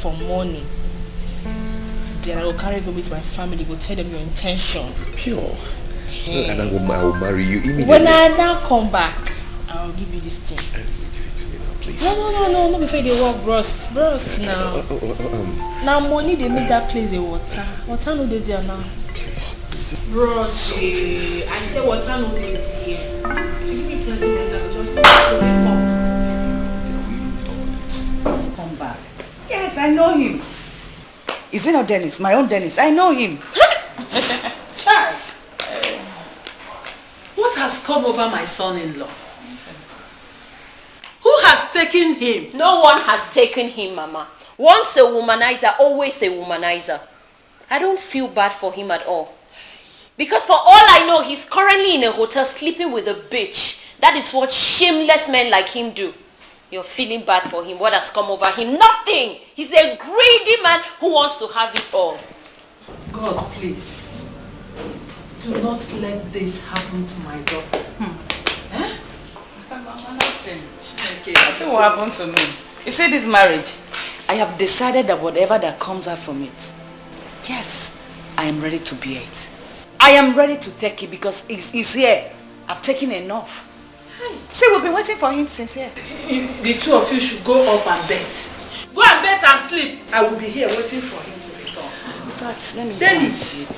for morning, then I go carry go meet my family, go tell them your intention. Pure. And I will, I will marry you immediately. When I now come back, I'll give you this thing. Uh, give it to me now, please. No, no, no, no, no be so e dey work, bros. Bros now. Oh, oh, oh, um, Na money dey make that place dey water. Water no dey there now. Please. Bros, eh, I say water no dey there. If you give me plenty money, I go just throw it up. Come back. Yes, I know him. Is it not Dennis? My own Dennis. I know him. Chai! What has come over my son-in-law? Who has taken him? No one has taken him, Mama. Once a womanizer, always a womanizer. I don't feel bad for him at all. Because for all I know, he's currently in a hotel sleeping with a bitch. That is what shameless men like him do. You're feeling bad for him. What has come over him? Nothing. He's a greedy man who wants to have it all. God, please, do not let this happen to my daughter. Hmm. Eh? Mama, nothing. Chineke, nothing will happen to me. You see this marriage? I have decided that whatever that comes out from it, yes, I am ready to bear it. I am ready to take it because it's, it's here. I've taken enough. See, we've been waiting for him since here. The two of you should go up and bet. Go and bet and sleep. I will be here waiting for him to return. In fact, let me go and Dennis!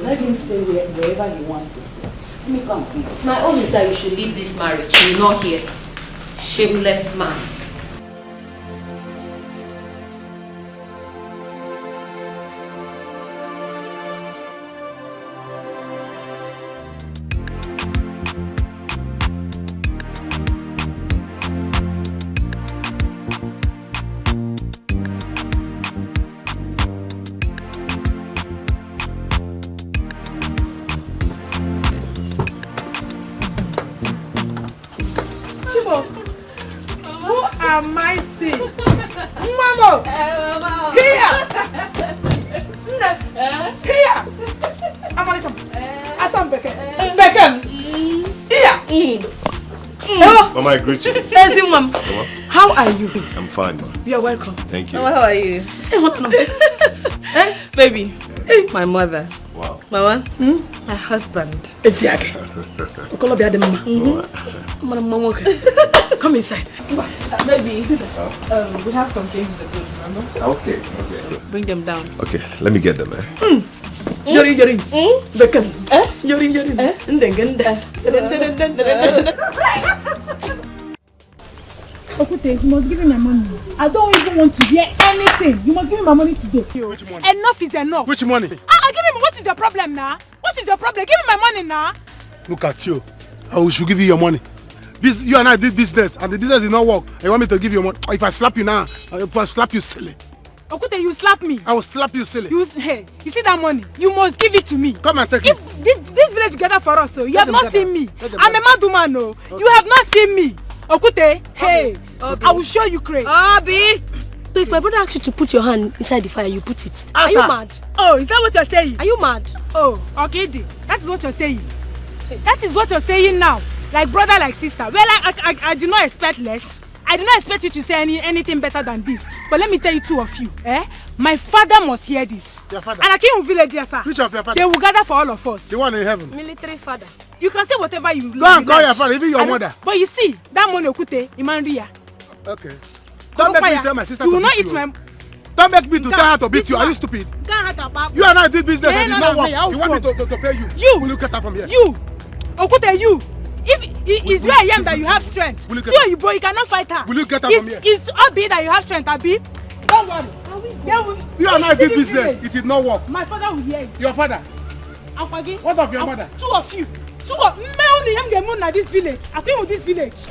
Let him stay where, wherever he wants to stay. Let me go and bet. My own is that you should leave this marriage. You're not here. Shameless man. Chibo, who am I seeing? Nwamo! Here! Nne! Here! Amalicha m. Asa m bekee. Bekee m. Here! Hello! Mama, I greet you. Ezi nwa m. Mama. How are you? I'm fine, ma. You're welcome. Thank you. Mama, how are you? Hey, what now? Eh? Baby, my mother. Wow. Mama, my husband. Eziage. Okolobịa dị mma. Mara mma nwoke. Come inside. Ngwa, uh, baby, you see that? Um, we have some things in the closet, remember? Okay, okay. Bring them down. Okay, let me get them, eh? Yori, yori. Bekee m. Eh? Yori, yori. Eh? Ndenge, nde. Ndenge, ndenge, ndenge. Okwute, you must give me my money. I don't even want to hear anything. You must give me my money today. Which money? Enough is enough. Which money? Ah, ah, give me, what is your problem now? What is your problem? Give me my money now. Look at you. I should give you your money. This, you and I did business, and the business did not work. And you want me to give you money? If I slap you now, if I slap you silly. Okwute, you slap me. I will slap you silly. You s-, hey, you see that money? You must give it to me. Come and take it. If this, this village gather for us, so you have not seen me. I'm a mad woman, no. You have not seen me. Okwute, hey, I will show you craze. Obi! So if my brother asks you to put your hand inside the fire, you put it. Are you mad? Oh, is that what you're saying? Are you mad? Oh, okay, that is what you're saying. That is what you're saying now. Like brother, like sister. Well, I, I, I, I do not expect less. I did not expect you to say any, anything better than this. But let me tell you, two of you, eh? My father must hear this. Your father? And Akinwu village, yes, sir. Which of your father? They will gather for all of us. The one in heaven. Military father. You can say whatever you like. Go and call your father, even your mother. But you see, that money Okwute, Imanria. Okay. Don't make me tell my sister to beat you. You will not eat my Don't make me to tell her to beat you. Are you stupid? You and I did business and it did not work. You want me to, to, to pay you? You. Will you get out from here? You. Okwute, you. If it is where I am that you have strength. Will you get out? You, boy, you cannot fight her. Will you get out from here? It's Obi that you have strength, Abi. Don't worry. You and I did business. It did not work. My father will hear you. Your father? Akwagi. What of your mother? Two of you. Two of, me only am the moon na this village. Akwinwu this village.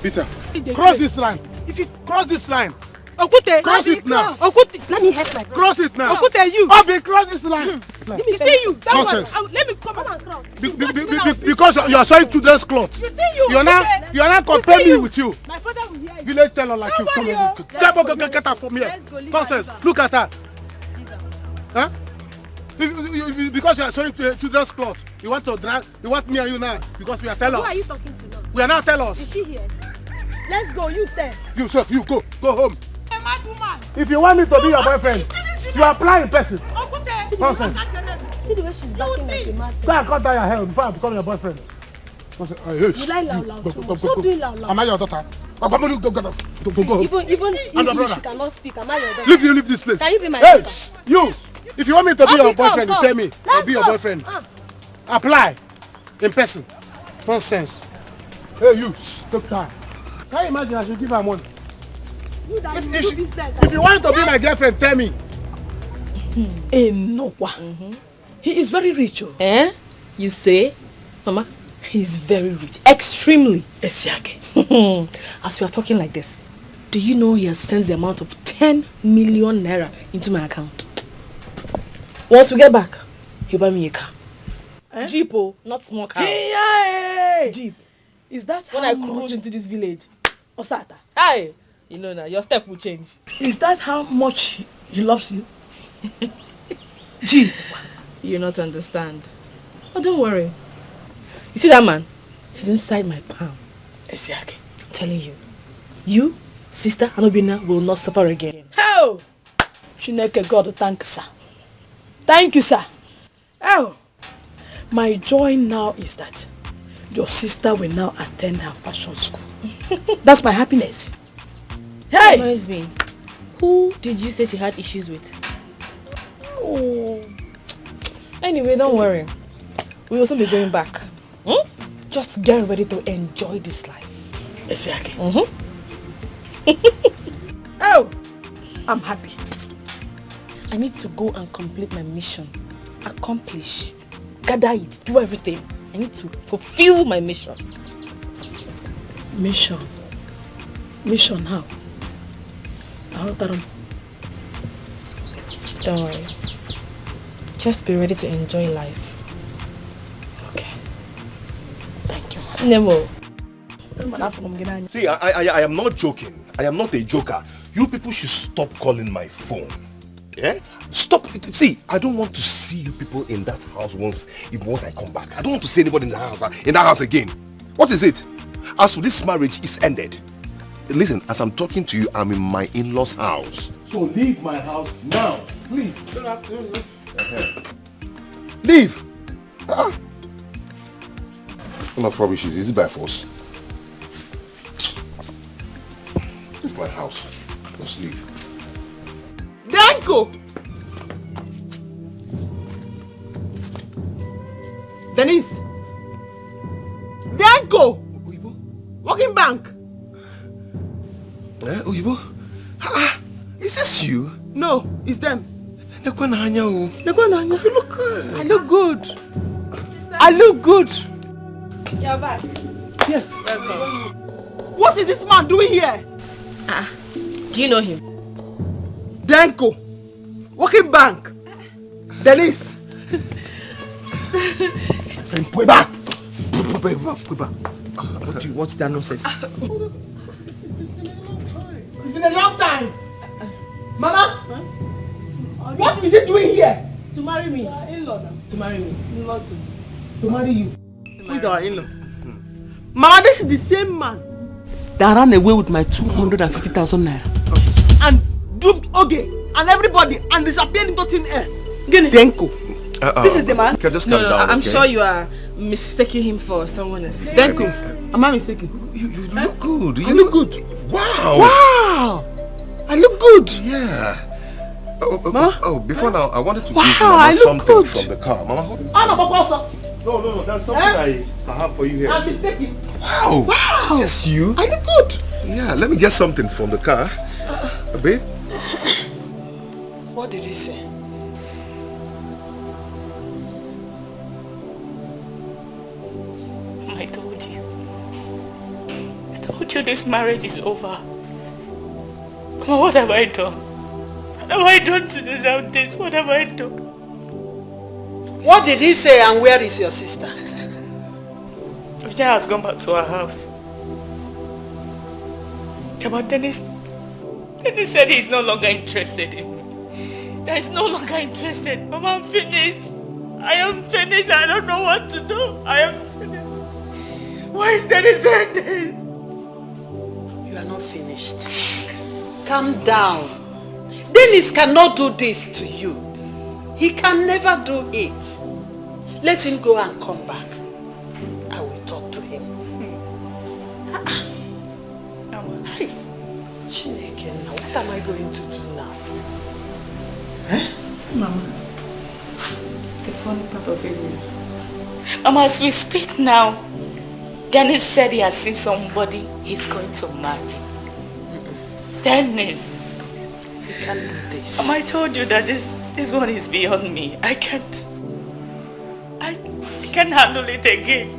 Peter, cross this line. If you cross this line, Okwute. Cross it now. Okwute. Let me help my brother. Cross it now. Okwute, you. Obi, cross this line. You see you. That one. Nonsense. Let me come and cross. Be, be, be, be, because you are sewing children's clothes. You see you. You are now, you are now comparing me with you. My father will hear you. Village teller like you. Come on, get, get, get out from here. Nonsense. Look at her. Huh? If, if, if, because you are sewing to, children's cloth, you want to drag, you want me and you now, because we are tellers. Who are you talking to now? We are now tellers. Is she here? Let's go, you sef. You sef, you go, go home. A mad woman. If you want me to be your boyfriend, you apply in person. Nonsense. See the way she's backing like a mad person. Go and cut down your hair before I become your boyfriend. Nonsense. Hey, you lie loud, loud too much. Stop doing loud, loud. Am I your daughter? Go, go, go, go, go, go, go home. Even, even if you cannot speak, am I your daughter? Leave you, leave this place. Can you be my daughter? You. If you want me to be your boyfriend, you tell me. I'll be your boyfriend. Apply in person. Nonsense. Hey, you, take time. Can you imagine I should give her money? If, if, she, if you want to be my girlfriend, tell me. Enokwa. He is very rich. Oh. Eh? You say? Mama, he is very rich. Extremely. Esiake. As we are talking like this, do you know he has sent the amount of ten million naira into my account? Once we get back, he'll buy me a car. Eh? Jeep, oh, not small car. Hey, hey! Jeep. Is that when I cruise into this village? Osata. Hi! You know now, your step will change. Is that how much he loves you? Gee, you not understand. But don't worry. You see that man? He's inside my palm. Esiake. I'm telling you. You, sister, and Obina will not suffer again. How? Chineke God, thank you, sir. Thank you, sir. Oh, my joy now is that your sister will now attend her fashion school. That's my happiness. Hey! Reminds me, who did you say she had issues with? Oh. Anyway, don't worry. We will soon be going back. Hmm? Just get ready to enjoy this life. Esiake. Mm-hmm. Oh, I'm happy. I need to go and complete my mission. Accomplish. Gather it. Do everything. I need to fulfill my mission. Mission? Mission how? Aghọtara m. Don't worry. Just be ready to enjoy life. Okay. Thank you. Nemo. See, I, I, I am not joking. I am not a joker. You people should stop calling my phone. Eh? Stop. See, I don't want to see you people in that house once, if once I come back. I don't want to see anybody in the house, in that house again. What is it? As for this marriage, is ended. Listen, as I'm talking to you, I'm in my in-laws' house. So leave my house now, please. Good afternoon. Uh-huh. Leave. Ah. Enough rubbish. Is it by force? It's my house. Just leave. Denko! Denise! Denko! Oyibo? Working bank! Eh, Oyibo? Ah, ah, is this you? No, it's them. Nekwe n'anya o. Nekwe n'anya. You look good. I look good. I look good. You're back. Yes. Welcome. What is this man doing here? Ah, do you know him? Denko, working bank. Denise. Friend, put it back. Put it back. Put it back. What do you, what's that nonsense? It's been a long time. Mama, what is he doing here? To marry me. In-law now. To marry me. In-law to. To marry you. Who is our in-law? Mama, this is the same man that ran away with my two hundred and fifty thousand naira and duped Oge and everybody and disappeared into thin air. Gini? Denko. Uh-uh. This is the man? Okay, just calm down, I'm okay? Sure you are mistaking him for someone else. Denko, am I mistaken? You, you look good. I look good. Wow. Wow. I look good. Yeah. Oh, oh, Mama? Oh, before now, I wanted to give Mama something from the car. Mama, hold on. No, no, no, that's something I, I have for you here. I'm mistaken. Wow. Wow. Is this you? I look good. Yeah, let me get something from the car. Babe? What did he say? I told you. I told you this marriage is over. Mama, what have I done? What have I done to deserve this? What have I done? What did he say and where is your sister? Oja has gone back to her house. But Dennis, Dennis said he's no longer interested in me. That he's no longer interested. Mama, I'm finished. I am finished. I don't know what to do. I am finished. Why is Dennis ending? You are not finished. Calm down. Dennis cannot do this to you. He can never do it. Let him go and come back. I will talk to him. Ah, ah. Mama. Hey, Chineke, now what am I going to do now? Eh? Mama, the funny part of it is, Mama, as we speak now, Dennis said he has seen somebody he's going to marry. Dennis. You can't do this. Mama, I told you that this, this one is beyond me. I can't. I, I can't handle it again.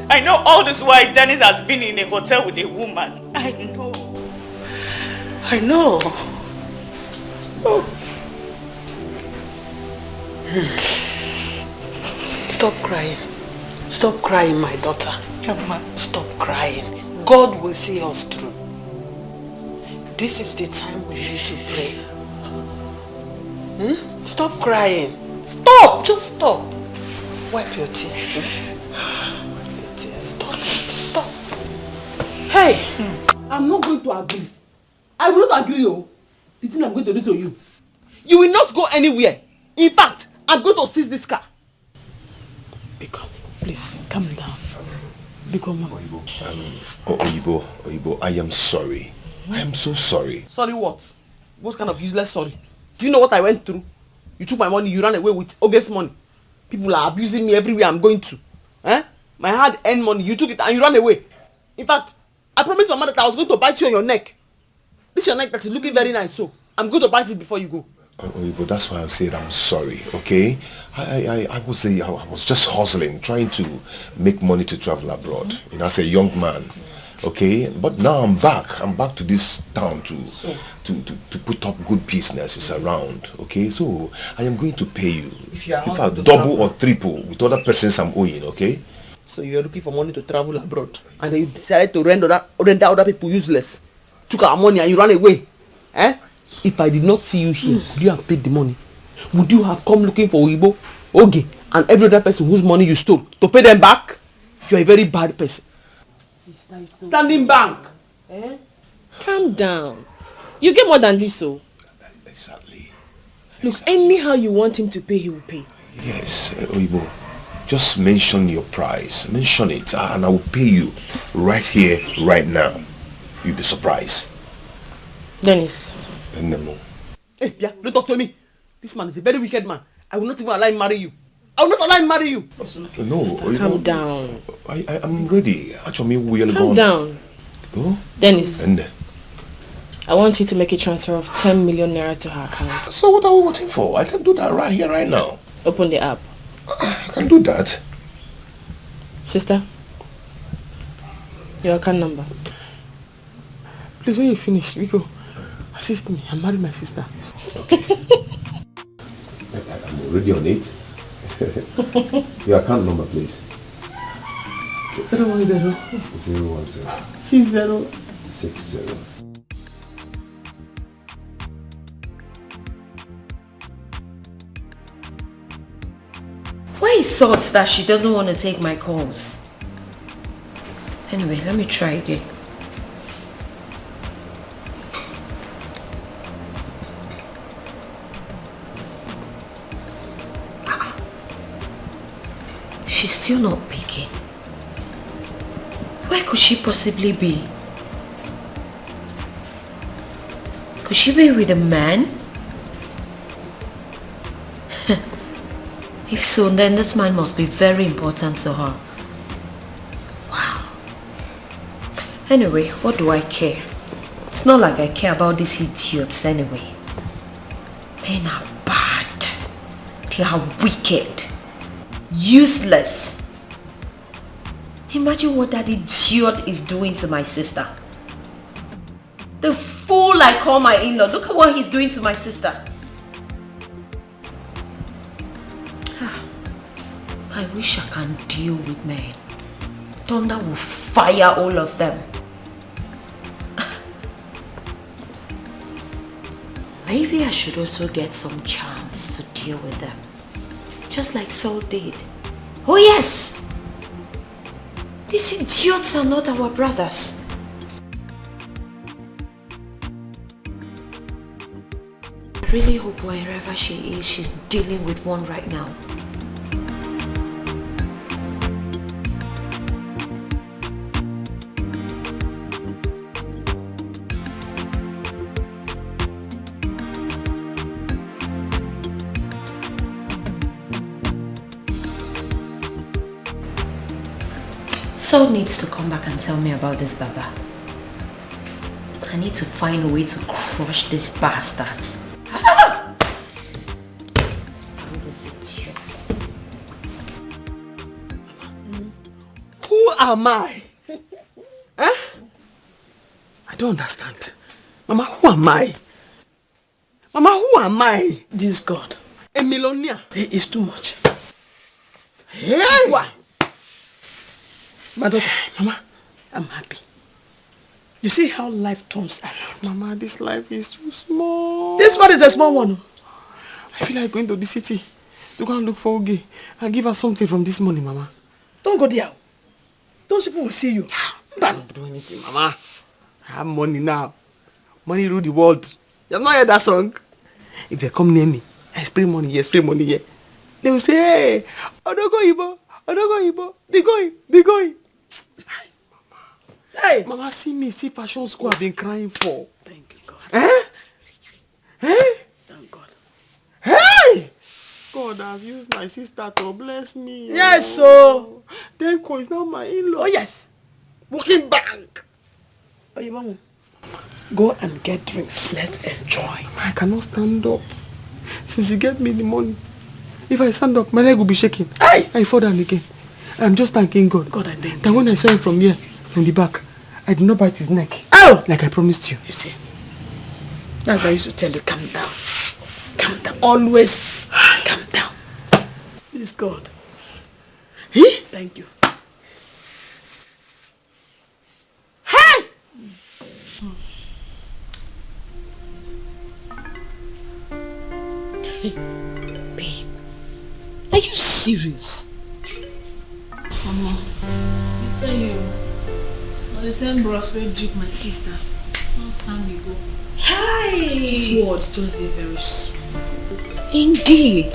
I know all this while Dennis has been in a hotel with a woman. I know. I know. Oh. Stop crying. Stop crying, my daughter. Mama. Stop crying. God will see us through. This is the time we need to pray. Hmm? Stop crying. Stop! Just stop. Wipe your tears. Hmm? Wipe your tears. Stop it. Stop. Hey! I'm not going to agree. I will not agree, oh. The thing I'm going to do to you. You will not go anywhere. In fact, I'm going to seize this car. Biko, please, calm down. Biko, ma. Oyibo, um, O- Oyibo, Oyibo, I am sorry. I am so sorry. Sorry what? What kind of useless sorry? Do you know what I went through? You took my money, you ran away with Oge's money. People are abusing me everywhere I'm going to. Eh? My hard-earned money, you took it and you ran away. In fact, I promised my mother that I was going to bite you on your neck. This your neck that is looking very nice, so I'm going to bite it before you go. Oyibo, that's why I said I'm sorry, okay? I, I, I, I was a, I was just hustling, trying to make money to travel abroad, you know, as a young man, okay? But now I'm back. I'm back to this town to, So? to, to, to put up good businesses around, okay? So I am going to pay you. If you are In not fact, going to double travel. or triple with other persons I'm owing, okay? So you're looking for money to travel abroad, and then you decided to render other, render other people useless. Took our money and you ran away. Eh? If I did not see you here, would you have paid the money? Would you have come looking for Oyibo, Oge, and every other person whose money you stole to pay them back? You're a very bad person. Standing bank. Eh? Calm down. You get more than this, so. Exactly. Look, anyhow you want him to pay, he will pay. Yes, uh, Oyibo. Just mention your price. Mention it, uh, and I will pay you right here, right now. You'll be surprised. Dennis. Enemo. Hey, Bia, don't talk to me. This man is a very wicked man. I will not even allow him marry you. I will not allow him marry you. No, Sister, Oyibo, calm down. I, I, I'm ready. Actually, we are Calm gone. down. Oh? Dennis. And I want you to make a transfer of ten million naira to her account. So what are we waiting for? I can do that right here, right now. Open the app. I can do that. Sister, your account number. Please, when you finish, Biko, assist me. I marry my sister. Okay. I, I- I'm already on it. Your account number, please. Zero one zero. Zero one zero. Six zero. Six zero. Why is Salt that she doesn't want to take my calls? Anyway, let me try again. Ah, she's still not picking. Where could she possibly be? Could she be with a man? If so, then this man must be very important to her. Wow. Anyway, what do I care? It's not like I care about these idiots anyway. Men are bad. They are wicked. Useless. Imagine what that idiot is doing to my sister. The fool I call my in-law. Look at what he's doing to my sister. I wish I can deal with men. Thunder will fire all of them. Maybe I should also get some charms to deal with them. Just like Saul did. Oh yes! These idiots are not our brothers. I really hope wherever she is, she's dealing with one right now. Saul needs to come back and tell me about this Baba. I need to find a way to crush this bastard. Screw this idiot. Who am I? Eh? I don't understand. Mama, who am I? Mama, who am I? This God. A millionaire. He is too much. Hey! Wa- My daughter, Mama, I'm happy. You see how life turns around. Mama, this life is too small. This one is a small one. I feel like going to the city to go and look for Oge and give her something from this money, Mama. Don't go there. Those people will see you. I don't do anything, Mama. I have money now. Money rule the world. You have not heard that song? If they come near me, I spray money here, spray money here. They will say, "Hey, Odogo Ibo, Odogo Ibo, be going, be going." Hey! Mama, see me, see fashion school I've been crying for. Thank you, God. Eh? Eh? Thank God. Hey! God has used my sister to bless me. Yes, so. Denko is now my in-law. Oh, yes. Working bank. Oh, you want go and get drinks. Let's enjoy. I cannot stand up. Since he gave me the money, if I stand up, my leg will be shaking. Hey! I fall down again. I'm just thanking God. God, I thank that you. When I saw him from here, from the back, I did not bite his neck. Oh! Like I promised you. You see, that's why I used to tell you, calm down. Calm down. Always calm down. Please, God. Hey! Thank you. Hey! Babe, are you serious? Mama, I tell you, na the same bros wey dupe my sister long time ago. Hi! This world just dey very small. Indeed.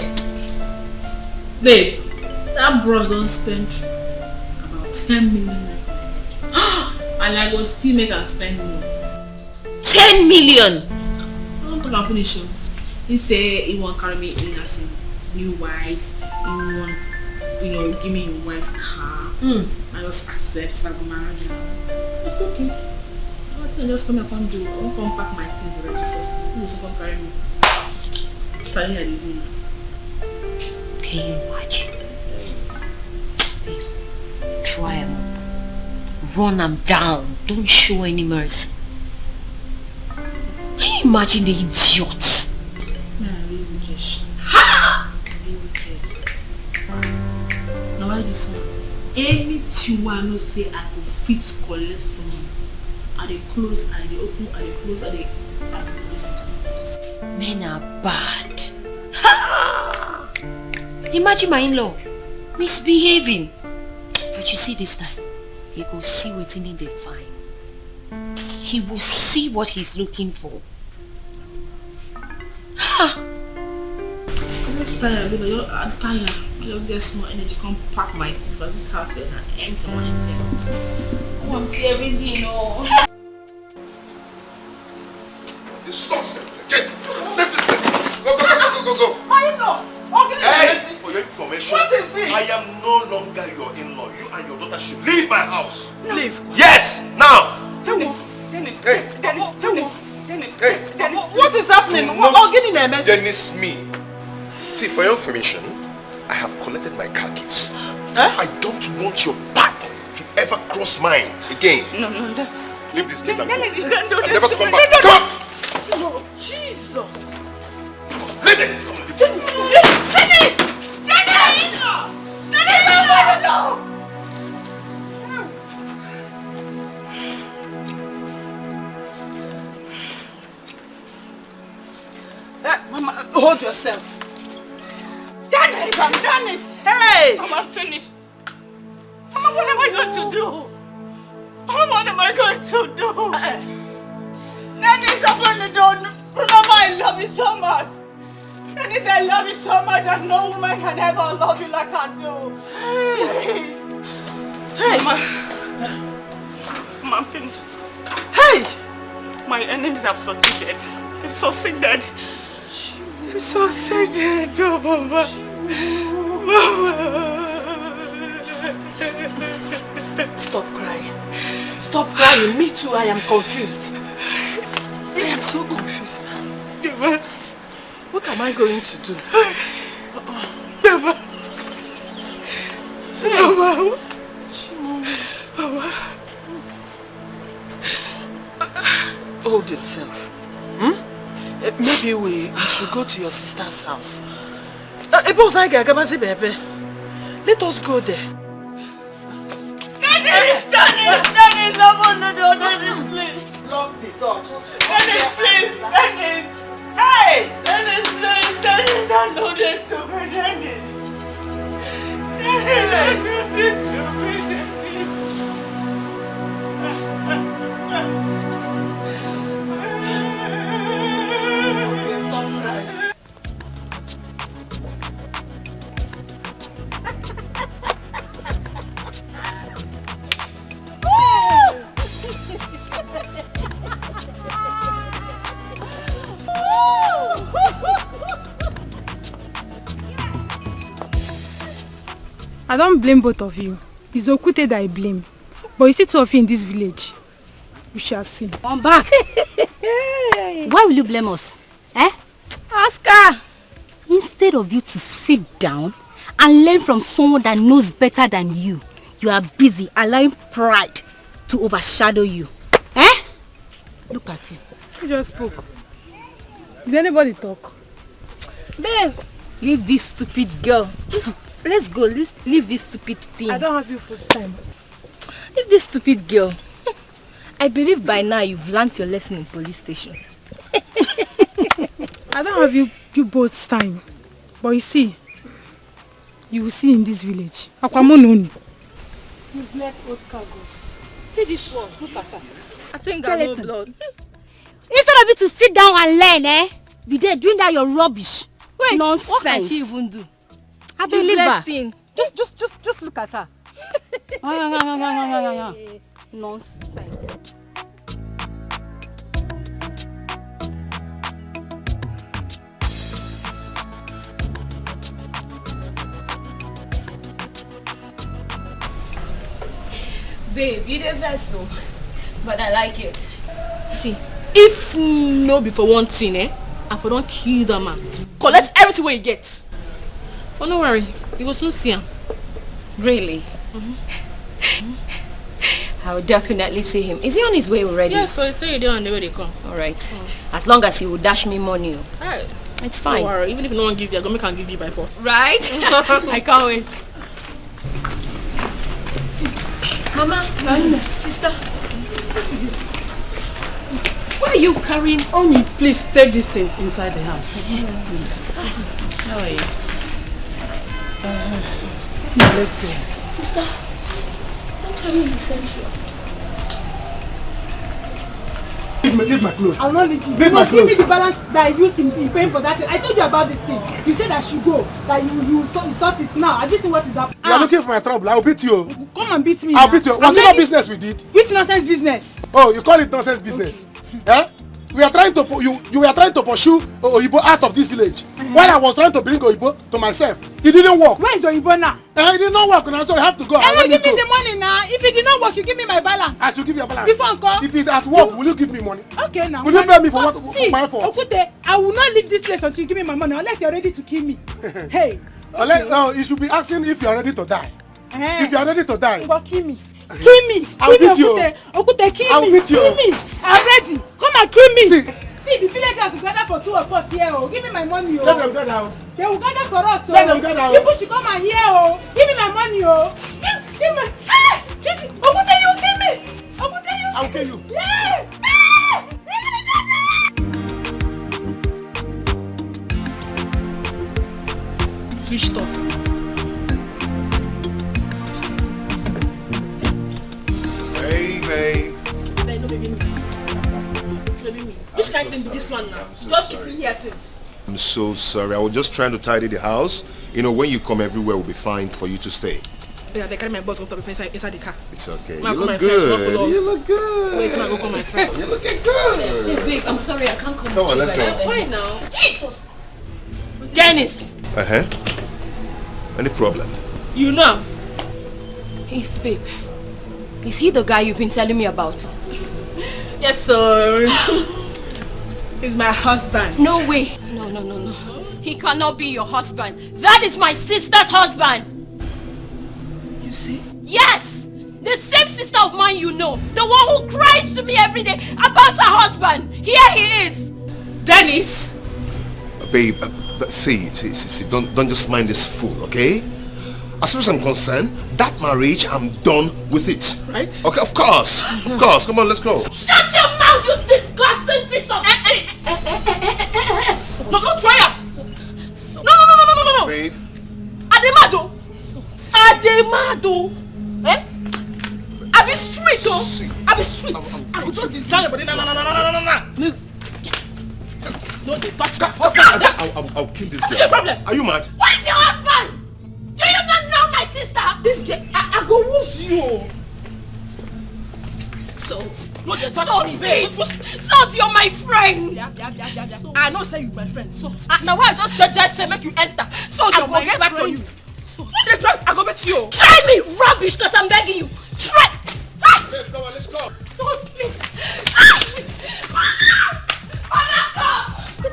Babe, that bros don spend about ten million naira. And I go still make am spend more. Ten million! I don talk am finish o. He say he wan carry me in as him new wife. He wan, you know, give me him wife car. Mm. I just accept, I go marry am. It's okay. Nothing, just come here, come do. I wan come pack my things already first. You go come carry me. Wetin I dey do now? Can you imagine? Babe, try am. Run am down. Don't show any mercy. Can you imagine the idiot? Man, I really wicked. Ha! I really wicked. Now why this one? Anything wey I know say I go fit collect from him, I dey close, I dey open, I dey close, I dey, I dey open. Men are bad. Ha! Imagine my in-law misbehaving. But you see this time, he go see wetin he dey find. He will see what he's looking for. Ha! I'm just tired, babe. I just, I'm tired. I just get small energy, come pack my things, but this house here na empty, one empty. I want to see everything, oh. This nonsense again. Leave this place. Go, go, go, go, go, go, go. My in-law. Hey, for your information, what is it? I am no longer your in-law. You and your daughter should leave my house. Leave. Yes, now. Dennis, Dennis, hey. Dennis, Dennis, Dennis, hey. Dennis. What is happening? What, what, gịnị na-eme? Dennis, me. See, for your information, I have collected my car keys. Huh? I don't want your path to ever cross mine again. No, no, no. Leave this gate and go. Dennis, you can't do this. I've never to come back. No, no, no. Come! No, Jesus. Leave it! Dennis! Dennis! Dennis! Dennis! No, no, no, no! Eh, Mama, hold yourself. Dennis! Dennis! Hey! Mama, I'm finished. Mama, what am I going to do? Mama, what am I going to do? Eh. Dennis, open the door. Remember, I love you so much. Dennis, I love you so much, and no woman can ever love you like I do. Please. Hey. Mama, Mama, I'm finished. Hey! My enemies have succeeded. They've succeeded. They've succeeded, oh, Mama. Mama. Stop crying. Stop crying. Me too, I am confused. I am so confused now. Mama. What am I going to do? Mama. Hey. Mama. Chimo. Mama. Hold yourself. Hmm? Eh, maybe we, we should go to your sister's house. Eh, ebe ọzọ anyị ga-agabazi bụ ebe. Let us go there. Daddy, stand Dennis, open the door, Dennis, please. Lock the door. Just Dennis, please, Dennis. Hey, Dennis, please, Dennis, don't do this to me, Dennis. Dennis, don't do this to me, Dennis. Okay, stop crying. I don't blame both of you. It's Okute that I blame. But you see two of you in this village. We shall see. I'm back. Why will you blame us? Eh? Ask her. Instead of you to sit down and learn from someone that knows better than you, you are busy allowing pride to overshadow you. Eh? Look at him. He just spoke. Did anybody talk? Babe, leave this stupid girl. Just, let's go. Let's leave this stupid thing. I don't have you first time. Leave this stupid girl. I believe by now you've learnt your lesson in police station. I don't have you, you both time. But you see, you will see in this village. Akwamononi. Useless old cargo. See this one. Look at her. I think I know blood. Instead of you to sit down and learn, eh? You dey doing that your rubbish. Wait, nonsense. What can she even do? I believe her. Thing. Just, just, just, just look at her. Nonsense. Babe, you the best though. But I like it. See, if no be for one thing, eh, I for don't kill that man. Collect everything wey you get. But no worry, you go soon see him. Really? Mm-hmm. I'll definitely see him. Is he on his way already? Yes, so he say you dey on the way they come. All right. Mm. As long as he will dash me money, oh. Hey. It's fine. Don't worry, even if no one give you, I go make am give you by force. Right? I can't wait. Mama, sister, what is it? Why are you carrying? Omi, please take these things inside the house. How are you? Uh, let's go. Sister, don't tell me he sent you. Leave my, leave my clothes. I will not leave you. Leave my clothes. You must give me the balance that I used in, in paying for that thing. I told you about this thing. You said I should go. That you, you, sort, you sort it now. Have you seen what is happening? You are looking for my trouble. I will beat you. Come and beat me. I'll beat you. Was it not business we did? Which nonsense business? Oh, you call it nonsense business? Eh? We are trying to pu-, you, you were trying to pursue O-, Oyibo out of this village. While I was trying to bring Oyibo to myself, it didn't work. Where is Oyibo now? Eh, it did not work now, so I have to go. Eh, give me the money now. If it did not work, you give me my balance. I should give you a balance. This one come. If it had worked, will you give me money? Okay now. Will you pay me for what, for my fault? Okute, I will not leave this place until you give me my money, unless you're ready to kill me. Hey. Unless, uh, you should be asking if you are ready to die. Eh. If you are ready to die. Well, kill me. Kill me. I'll beat you. Kill me, Okute. Okute, kill me. I'll beat you. Kill me. I'm ready. Come and kill me. See. See, the villagers will gather for two of us here, oh. Give me my money, oh. Let them gather, oh. They will gather for us, oh. Let them gather, oh. People should come and hear, oh. Give me my money, oh. Give, give me. Ah! Chidi, Okute, you kill me. Okute, you. I'll kill you. Yeah! Ah! Switched off. Hey, babe. Babe, no, baby, me. Baby, me. Which kind of thing be this one now? Just keep me here since. I'm so sorry. I was just trying to tidy the house. You know, when you come, everywhere will be fine for you to stay. Babe, they carry my boss up inside, inside the car. It's okay. You look good. You look good. Wait, I go call my friend. You're looking good. Babe, I'm sorry, I can't come with you guys. Come on, let's go. Why now? Jesus! Dennis! Uh-huh. Any problem? You know. He's, babe, is he the guy you've been telling me about? Yes, sir. He's my husband. No way. No, no, no, no. He cannot be your husband. That is my sister's husband. You see? Yes! The same sister of mine you know. The one who cries to me every day about her husband. Here he is. Dennis! Babe, uh, but see, see, see, see, don't, don't just mind this fool, okay? As far as I'm concerned, that marriage, I'm done with it. Right? Okay, of course. Of course. Come on, let's go. Shut your mouth, you disgusting piece of shit! No, no, try am! No, no, no, no, no, no, no! Babe. Ademado! Ademado! Eh? I be street, oh! I be street! I go just design your body. No, no, no, no, no, no, no! No, they touch my husband like that! I'll, I'll, I'll kill this girl. What's your problem? Are you mad? Where's your husband? Do you not know my sister? This girl, I, I go lose you. Salt. No, they touch Salt, me. Please. Salt, you're my friend. Yeah, yeah, yeah, yeah, yeah. I know say you my friend. Salt. Ah, now why I just just just say make you enter? Salt, I you're my friend. I go get back to you. Salt. What they try? I go meet you. Try me, rubbish, cause I'm begging you. Try. Ah! Babe, come on, let's go. Salt, please. Ah! Ah! Olako!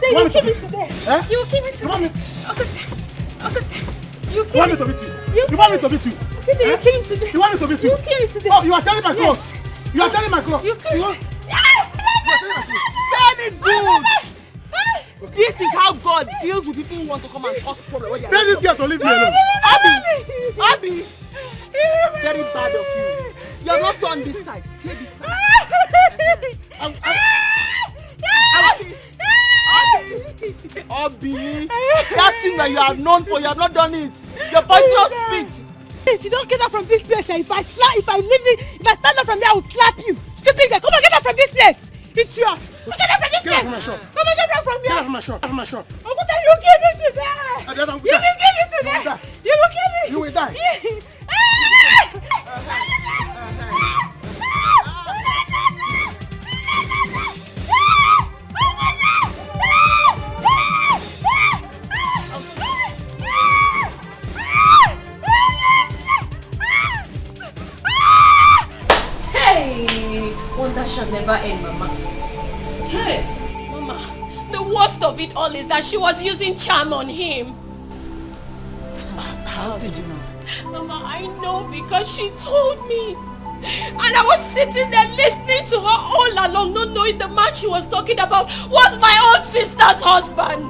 You kill me today. Huh? You kill me today. You want me? Okay. Okay. You want me to beat you? You want me to beat you? You kill me today. You want me to beat you? You kill me today. Oh, you are telling my clothes. You are telling my clothes. You kill me. Very good. This is how God deals with people who want to come and cause problem when they are. Tell this girl to leave me alone. Abi, Abi, very bad of you. You have not turned this side. Tear this side. Abi, Abi, Abi, that thing that you are known for, you have not done it. Your poisonous spit. If you don't get out from this place, eh, if I slap, if I leave it, if I stand up from here, I will slap you. Stupid girl, come on, get out from this place. Idiot. Come on, get out from this place. Get out from my shop. Come on, get out from here. Get out from my shop. Get out from my shop. Oguta, you kill me today. You will kill me today. You will die. You will kill me. You will die. Hey! Wonder shall never end, Mama. Hey! Mama, the worst of it all is that she was using charm on him. How did you know? Mama, I know because she told me. And I was sitting there listening to her all along, not knowing the man she was talking about was my own sister's husband.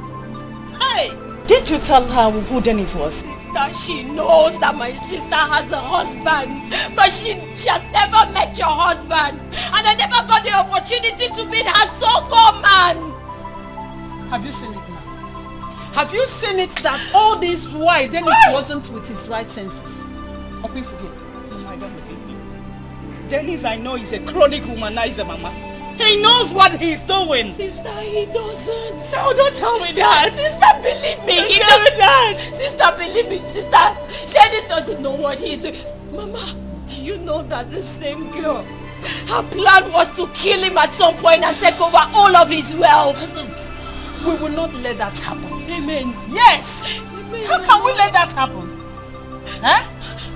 Hey! Didn't you tell her who Dennis was? Sister, she knows that my sister has a husband, but she, she has never met your husband, and I never got the opportunity to meet her so-called man. Have you seen it now? Have you seen it that all this while Dennis wasn't with his right senses? Okwifuge. Oh, I don't believe you. Dennis, I know, is a chronic womanizer, Mama. He knows what he's doing. Sister, he doesn't. No, don't tell me that. Sister, believe me. Don't tell me that. Sister, believe me. Sister, Dennis doesn't know what he's doing. Mama, do you know that the same girl, her plan was to kill him at some point and take over all of his wealth? We will not let that happen. Amen. Yes. Amen. How can we let that happen? Huh?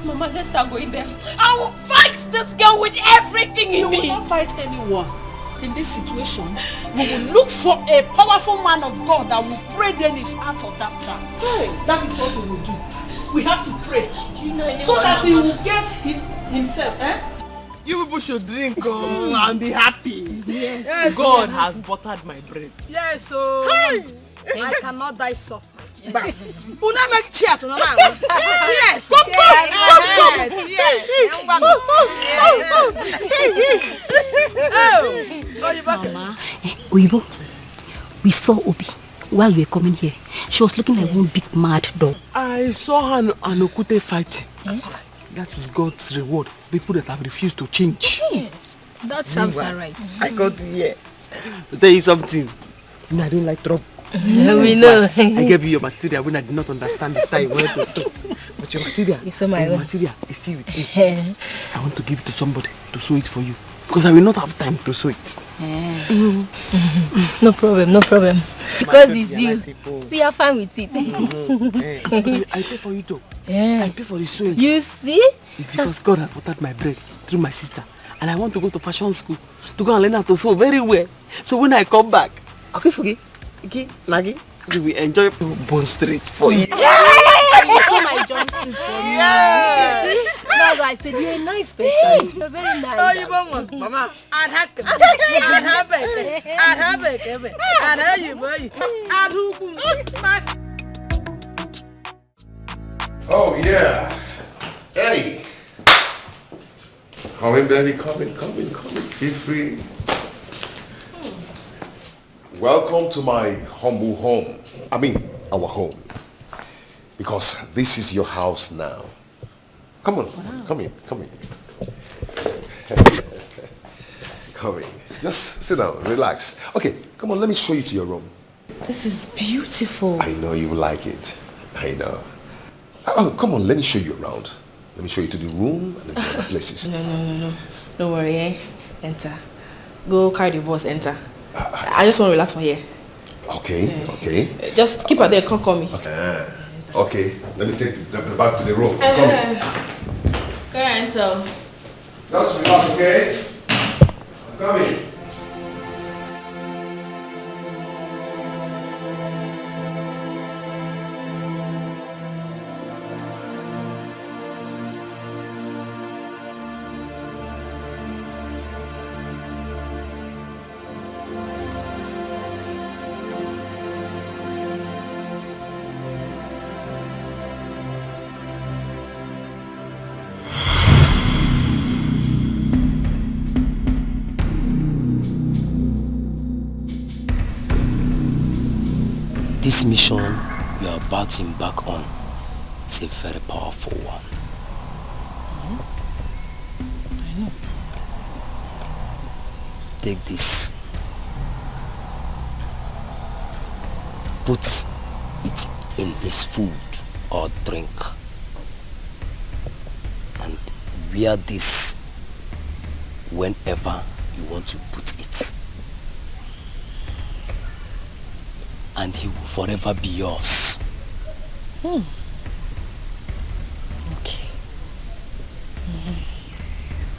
Mama, let's start going there. I will fight this girl with everything in me. You will not fight anyone. In this situation, we will look for a powerful man of God that will pray Dennis out of that trap. Hey. That is what we will do. We have to pray so that he will get him, himself. Eh? You people should drink, oh, and be happy. Yes. Yes, God has buttered my bread. Yes, oh. Hey. I cannot die suffering. Una make cheers, una make cheers. Come, come, come, come. Cheers. Oh, Mama, eh, Oyibo, we saw Obi while we were coming here. She was looking like one big mad dog. I saw her and, and Okute fighting. Eh? That is God's reward. People that have refused to change. Yes, that sounds right. I got here to tell you something. Me, I don't like trouble. We know. I gave you your material when I did not understand the style you wanted to sew. But your material, your material is still with me. I want to give it to somebody to sew it for you. Because I will not have time to sew it. No problem, no problem. Because it's you. We are fine with it. I pay for you too. I pay for the sewing. You see? It's because God has watered my bread through my sister. And I want to go to fashion school to go and learn how to sew very well. So when I come back, okay, Fugi, Iki, Nagi, we will enjoy Bond Street for you. You saw my jumpsuit for me. Yeah. See? That's why I said you're a nice person. You're very nice. Oh, you want one? Mama. I'd have it. I'd have it. I'd have it. I'd have you, boy. I'd who? Oh, yeah. Come in, baby. Come in, come in, come in. Feel free. Welcome to my humble home. I mean, our home. Because this is your house now. Come on, come in, come in. Come in. Just sit down, relax. Okay, come on, let me show you to your room. This is beautiful. I know you like it. I know. Oh, come on, let me show you around. Let me show you to the room and the other places. No, no, no, no. Don't worry, eh? Enter. Go carry the boss, enter. I just want to relax for here. Okay, okay. Uh, just keep her there, come call me. Okay. Okay, let me take the, the bag to the room. Come. Go and enter. Just relax, okay? I'm coming. This mission you are about to embark on is a very powerful one. I know. Take this. Put it in his food or drink. And wear this whenever you want to put it. And he will forever be yours. Hmm. Okay.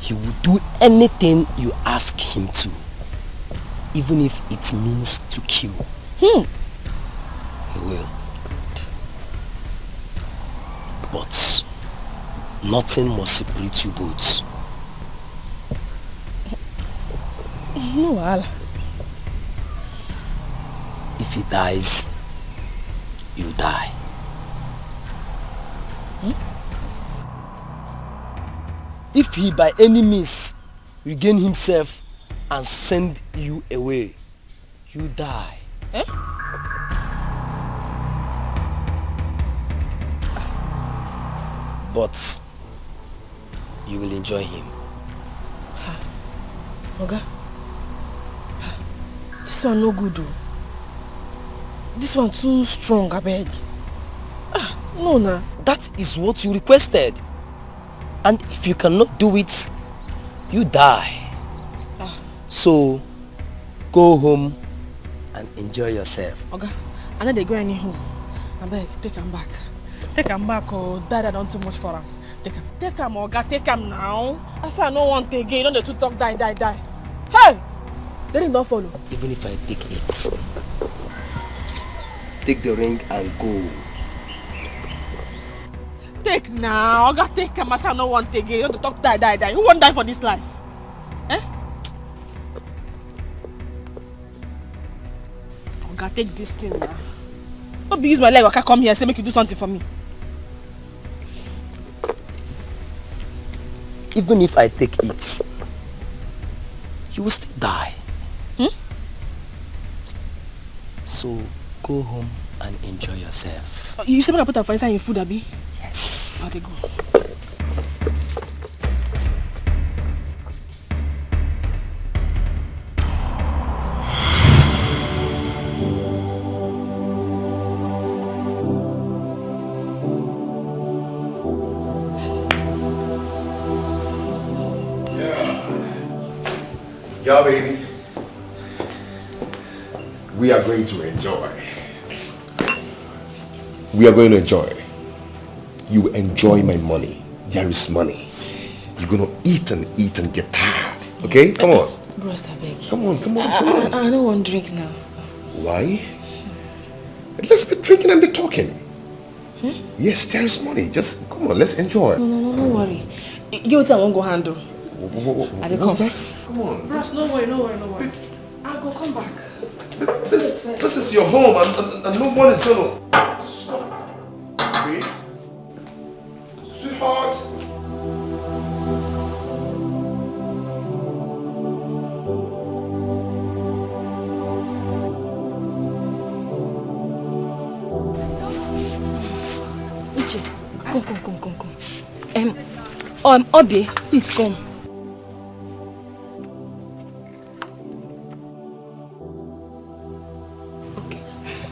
He will do anything you ask him to, even if it means to kill. Hmm. He will. Good. But nothing must separate you both. No wahala. If he dies, you die. Hmm? If he by any means regain himself and send you away, you die. Eh? But you will enjoy him. Oga, this one no good o. This one too strong, abeg. Ah, no na. That is what you requested. And if you cannot do it, you die. Ah. So, go home and enjoy yourself. Oga, I no dey go any home. Abeg, take am back. Take am back o. Die, die don too much for am. Take am. Take am, oga, take am now. I say I no want again. You no dey too talk die, die, die. Hey! The ring don fall o. Even if I take it, take the ring and go. Take now, oga, take am. I say I no want again. You no dey talk die, die, die. Who wan die for this life? Eh? Oga, take this thing now. No be use my leg waka come here say make you do something for me. Even if I take it, you will still die. Hmm? So go home and enjoy yourself. Uh, you say make I put am for inside your food, abi? Yes. I dey go. Yeah. Yeah, baby. We are going to enjoy. We are going to enjoy. You will enjoy my money. There is money. You're gonna eat and eat and get tired. Okay? Come on. Bros, abeg. Come on, come on, come on. I, I, I don't want drink now. Why? Let's be drinking and be talking. Hmm? Yes, there is money. Just come on, let's enjoy. No, no, no, no worry. You get wetin I wan go handle. Wha- wha- wha- I dey come. Come on. Bros, no worry, no worry, no worry. I go come back. This, this is your home, and, and, and no one is gonna stop me. Sweetheart. Come, come, come, come. Um, um, Obi, please come. Okay.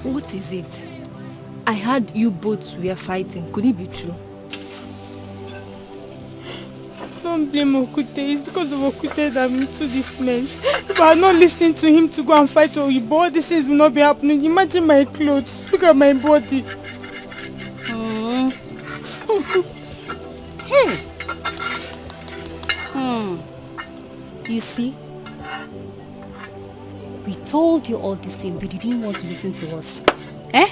What is it? I heard you both were fighting. Could it be true? Don't blame Okute. It's because of Okute that I'm into this mess. If I had not listened to him to go and fight Oyibo, all these things will not be happening. Imagine my clothes. Look at my body. Mm. Hey. Hmm. You see, we told you all this thing, but you didn't want to listen to us. Eh?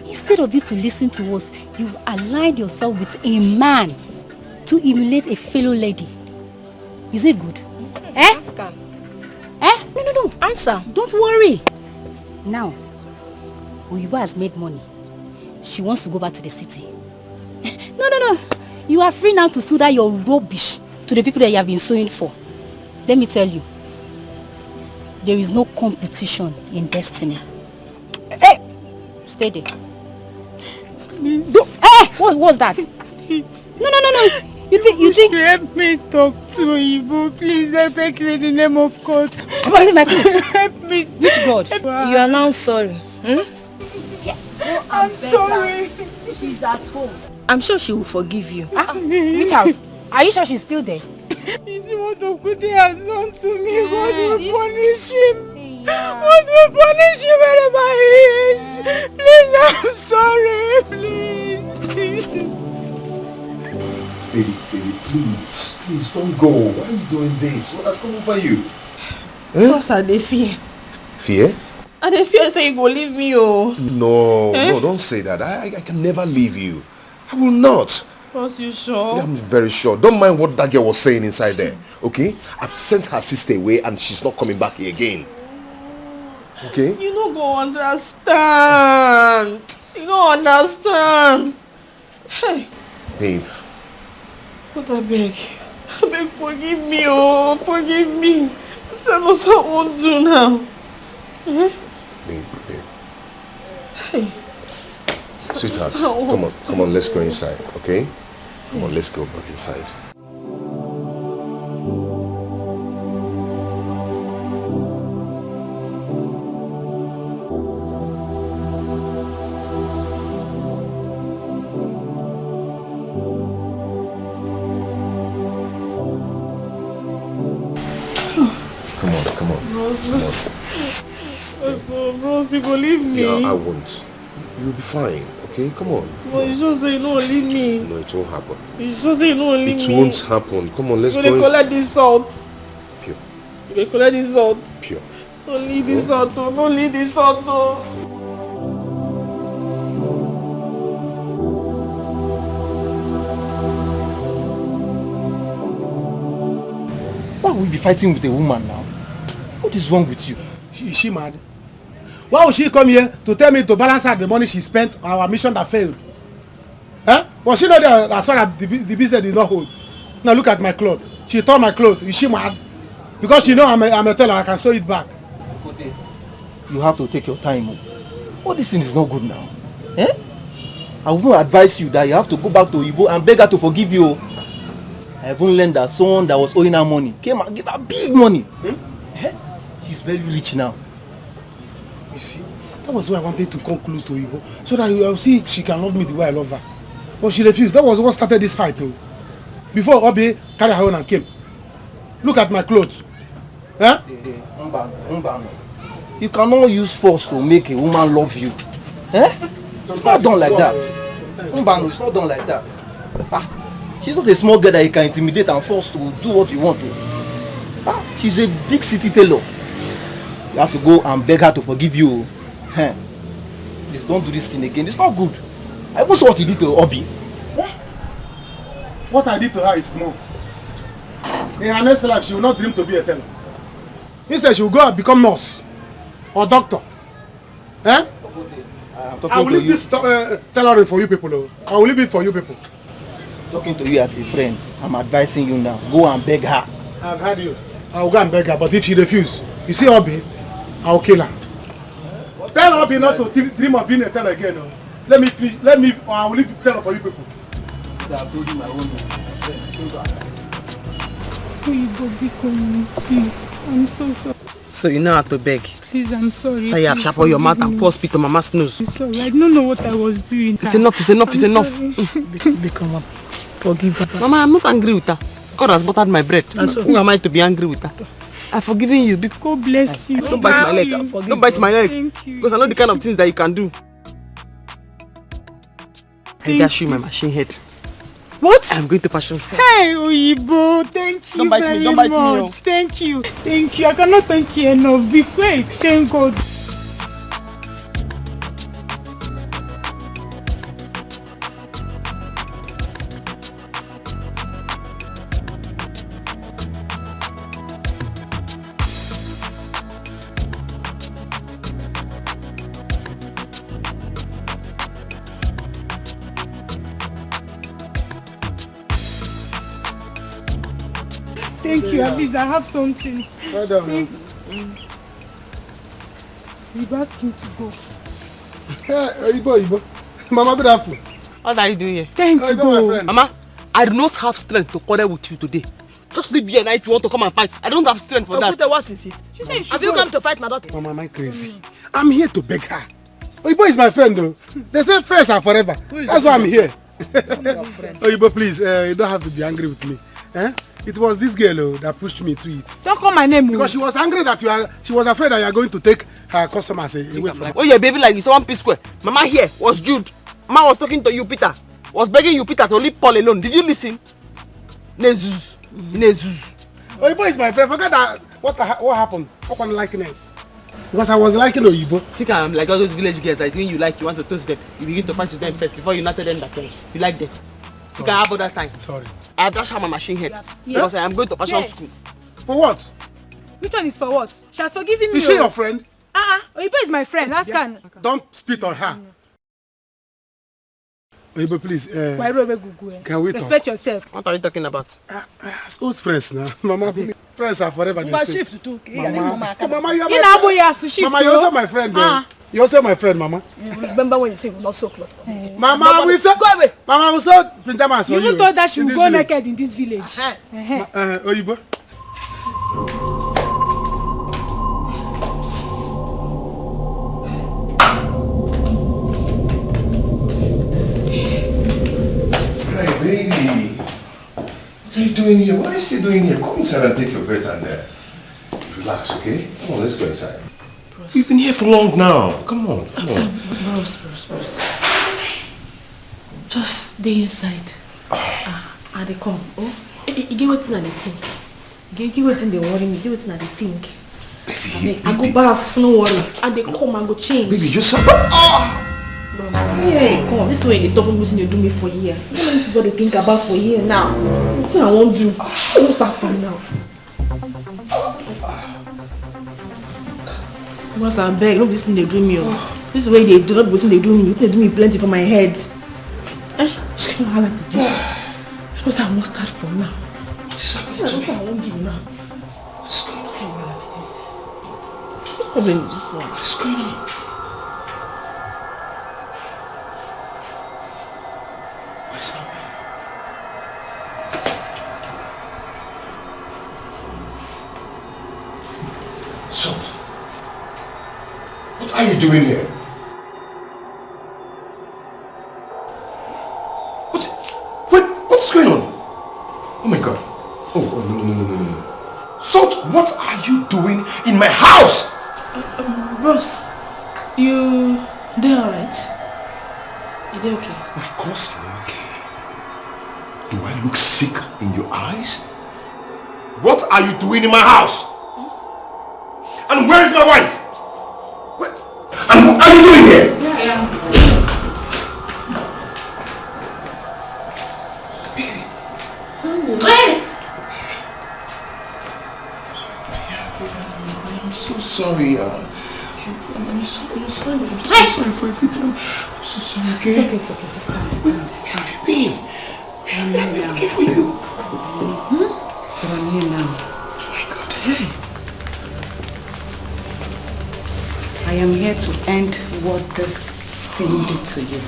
Instead of you to listen to us, you aligned yourself with a man to humiliate a fellow lady. Is it good? Eh? Ask her. Eh? No, no, no. Answer. Don't worry. Now, Oyibo has made money. She wants to go back to the city. No, no, no. You are free now to sue that your rubbish to the people that you have been suing for. Let me tell you, there is no competition in destiny. Hey, stay there. Please. Do, hey, what was that? No, no, no, no. You think you think? Help me talk to Oyibo. Please, I beg you in the name of God. Come on, leave my clothes. Help me. Which God? You are now sorry. Hmm? I'm sorry. She's at home. I'm sure she will forgive you. Ah, which house? Are you sure she's still there? You see what Okute has done to me? God will Yeah. Punish him. Yeah. God will punish him wherever he is. Please, I'm sorry. Please. Baby, baby, please, please don't go. Why are you doing this? What has come over you? Because I dey fear. Fear? I dey fear say you go leave me, oh. No, no, don't say that. I, I can never leave you. I will not. Boss, you sure? I'm very sure. Don't mind what that girl was saying inside there, okay? I've sent her sister away and she's not coming back here again. Okay? You no go understand. You no understand. Hey, Babe, God, I beg. I beg, forgive me, oh, forgive me. Tell us what I won't do now. Eh? babe, babe. Hey. Sweetheart, come on, come on, let's go inside, okay? Come on, let's go back inside. Come on, come on, come on. So, bros, you go leave me? Yeah, I won't. You'll be fine, okay? Come on. But you sure say you no leave me? No, it won't happen. You sure say you no leave It me? Won't happen. Come on, let's You go. go Ins- collect this salt. Pure, You go collect this salt. pure. No leave this salt, oh. No leave this salt, oh. Why will you be fighting with a woman now? What is wrong with you? She, is she mad? Why would she come here to tell me to balance out the money she spent on our mission that failed? Huh? Was she not there? I saw that the, bu- the business did not hold. Now look at my cloth. She tore my cloth. Is she mad? Because she know I'm a, I'm a teller, I can sew it back. You have to take your time. Oh. All this thing is not good now. Eh? I won't advise you that you have to go back to Oyibo and beg her to forgive you. Oh. I even learned that someone that was owing her money came and gave her big money. Eh? She's very rich now. You see, that was why I wanted to come close to Oyibo, so that I'll see she can love me the way I love her. But she refused. That was what started this fight, though. Before Obi carry her own and came. Look at my clothes. Huh? Mba, Mba, you cannot use force to make a woman love you. Eh? It's not done like that. Mba, no, it's not done like that. Ah, she's not a small girl that you can intimidate and force to do what you want to. Ah, she's a big city tailor. You have to go and beg her to forgive you. Eh? Please don't do this thing again. It's not good. I even saw what you did to Obi. What I did to her is small. In her next life, she will not dream to be a teller. Instead, she will go and become nurse or doctor. Eh? I'm I will leave this uh, tailoring for you people. Oh. I will leave it for you people. Talking to you as a friend, I'm advising you now. Go and beg her. I've heard you. I will go and beg her, but if she refuses, you see Obi, I will kill her. Tell Obi not to dream of being a teller again. Oh. Let me, let me, I will leave the teller for you people. I told you my own as a friend. Don't go and ask. Oyibo, biko, please. I'm so sorry. So you know how to beg. Please, I'm sorry. Tie up, Please sharp up your mouth forgive and me. Pour spit on mama's nose. I'm sorry. I don't know what I was doing. It's enough, it's enough, it's I'm enough. Sorry. Be- Become up. Forgive her. Mama, I'm not angry with her. God has buttered my bread. And so- Who am I to be angry with her? I've forgiven you. Be- God bless you. Don't bite my leg. Thank you. Don't bite my leg. Thank you. Because I know the kind of things that you can do. I Thank dash you you. My machine head. What? I'm going to fashion school. Hey, Oyibo, thank you Don't bite me, very don't bite me, oh. much. Thank you. Thank you. I cannot thank you enough. Be quick. Thank God. Thank you, Abiza. I have something. Well done. Thank you. You ask him to go. Hey, Oyibo, Oyibo. Mama, good afternoon. What are you doing here? Thank Oh, you, you know my go. friend. Mama, I do not have strength to quarrel with you today. Just leave me and I if you want to come and fight. I don't have strength for that. Okwute, what is it? She said she Have you go. Come to fight my daughter? Mama, am I crazy? I'm here to beg her. Oyibo is my friend, though. They say friends are forever. Who is That's your why I'm friend? Here. Your friend. Oyibo, please, uh, you don't have to be angry with me. Eh? It was this girl, oh, that pushed me to it. Don't call my name. Oh. Because she was angry that you are, she was afraid that you are going to take her customers away from her. Oh, you're behaving like this. One P Square. Mama here was Jude. Mama was talking to you, Peter. Was begging you, Peter, to leave Paul alone. Did you listen? Nezus. Nezus. Oyibo is my friend. Forget that. What, ha- what happened? What kind of likeness? Because I was liking Oyibo. Think I'm like all those village girls that when you like, you want to toast them. You begin to fight with them first before you now tell them that uh, you like them. Think I have all that time. Sorry. I have dash her my machine head. Because I am going to fashion Yes. School. For what? Which one is for what? She has forgiven me. Is she Oh. Your friend? Uh-uh. Oyibo is my friend. Ask her. Don't spit on her. Oyibo, please. Uh, Why, Robe Gugu, eh? Can we talk? Respect yourself. What are you talking about? uh, as old friends now. Mama, friends are forever. They Ngwa say. Shift too. Mama, Mama, you are You know, my, boy, you have to shift. Mama, you're Oh. Also my friend, though. Ah. You're also my friend, Mama. You remember when you say you will not sew cloth for me? Mama, we saw. Go away. Mama, we saw pajamas for You you. Even told that she In will this go village. Naked in this village. Uh-huh. Uh-huh. Uh, Oyibo. Hey, baby. What are you doing here? What are you still doing here? Come inside and take your breath and uh, relax, okay? Come on, let's go inside. You've been here for long now. Come on, come on. Bros, bros, bros. Just dey inside. Ah, I dey come. Oh, e e- e get wetin I dey think. E get e get wetin dey worry me. E get wetin I dey think. Abeg, I go baff, no worry. I dey come, I go change. Baby, just ah! Bros, come on. This way you dey talk, wetin dey do me for here. You know wetin I dey think about for here now. Wetin I wan do? I wan start from now. Bros, abeg, no be this thing dey do me o. This way dey do, no be wetin dey do me. Wetin dey do me plenty for my head. Eh, which kind wahala be this? Bros, I wan start from now. Wetin I wan do now? Which kind wahala be this? Which problem be this one? What is going on? Where's my wife? Salt, what are you doing here? What? What? What's going on? Oh my God! Oh, oh no no no no no no no! Salt, what are you doing in my house? Bros, you dey alright? You dey okay? Of course I'm okay. Do I look sick in your eyes? What are you doing in my house? And where is my wife? Where, and what are you doing here? Baby. I'm so sorry. Uh, I'm, so, I'm, so, I'm sorry for everything. I'm, I'm so sorry, okay? It's okay, it's okay. Just calm, just calm, just Where calm. Have you been? Where have you been? I'm looking for you. But I'm here now. Oh my God. Hey. I am here to end what this thing did to you.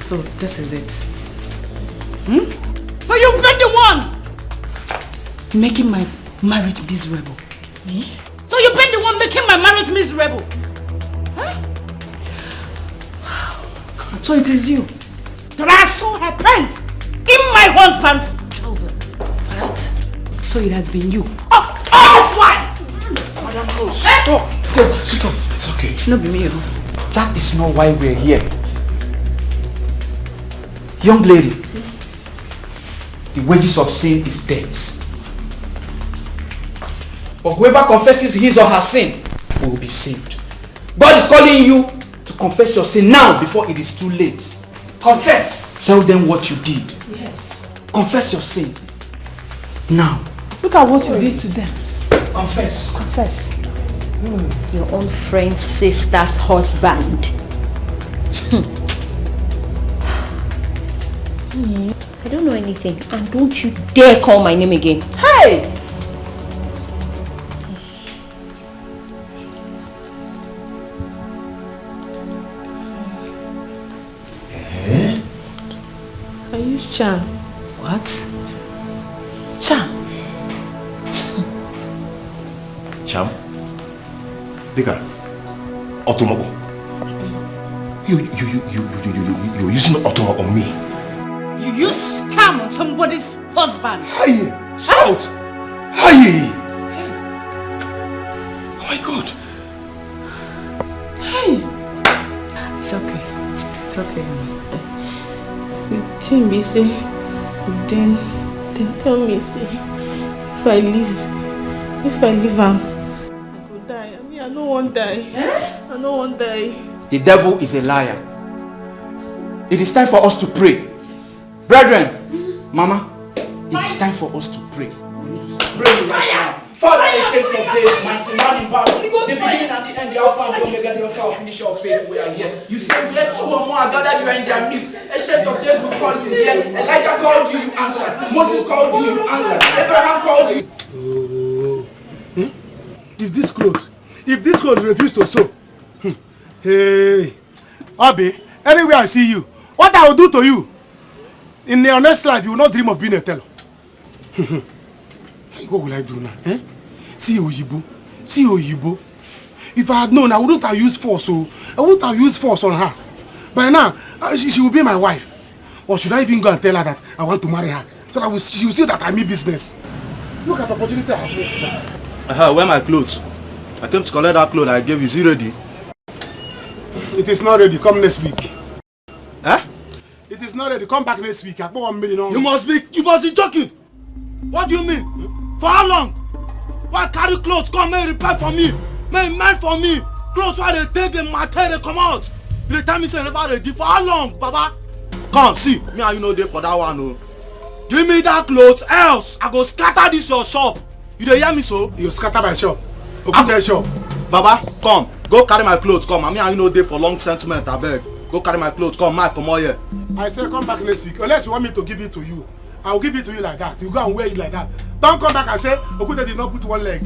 So this is it. Hmm? So you've been the one making my marriage miserable. Hmm? So you've been the one making my marriage miserable. Huh? So it is you that I saw her pants in my husband's trouser. What? So it has been you. Oh, all this while. Madam Rose, stop. Go back. Stop. It's okay. No be me, oh. That is not why we're here. Young lady, the wages of sin is death. But whoever confesses his or her sin will be saved. God is calling you to confess your sin now before it is too late. Confess. Tell them what you did. Yes. Confess your sin now. Look at what you did to them. Confess. Confess. Your own friend's sister's husband. I don't know anything, and don't you dare call my name again. Hey! Eh? I use charm. What? Charm? Charm? Bika, Otomobo. You, you, you, you, you, you, you, you're using Otomobo on me. You use charm on somebody's husband. Hi, shout. Hi. Oh my God. Hey! It's okay. It's okay. The thing be say, then, then tell me say, if I leave, if I leave am, I go die. I mean, I no wan die. Eh? I no wan die. The devil is a liar. It is time for us to pray. Brethren, Mama, it is time for us to pray. We need to pray right now. Father, ancient of days, mighty man in battle, the beginning and the end, the Alpha and the Omega, the author and finisher of faith, we are here. You said, "Where two or more are gathered, you are in their midst." Ancient of days, we call you here. Elijah called you, you answered. Moses called you, you answered. Abraham called you. Oh. Hmm? If this cloth, if this cloth refuse to sew, hmm, hey, Abi, anywhere I see you, what I will do to you? In your next life, you will not dream of being a tailor. Hey, what will I do now? Eh? See Oyibo. See Oyibo. If I had known, I wouldn't have used force. So I wouldn't have used force on her. By now, uh, she, she will be my wife. Or should I even go and tell her that I want to marry her? So that we, she will see that I mean business. Look at the opportunity I have missed now. Uh, wear my clothes. I came to collect that clothes I gave you. Is it ready? It is not ready. Come next week. Eh? It is not ready. Come back next week. I put one million on. You must be, you must be joking. What do you mean? For how long? Why carry clothes come make repair for me? Make mend for me. Clothes why they take the material come out. You dey tell me say never ready. For how long, Baba? Come see, me and you no dey for that one, oh. Give me that clothes, else I go scatter this your shop. You dey hear me so? You scatter my shop. Open your shop. Baba, come. Go carry my clothes, come. I mean, I no dey for long sentiment, abeg. Go carry my clothes, come, make I comot here. I say come back next week. Unless you want me to give it to you, I will give it to you like that. You go and wear it like that. Don't come back and say, "Okwute did not put one leg."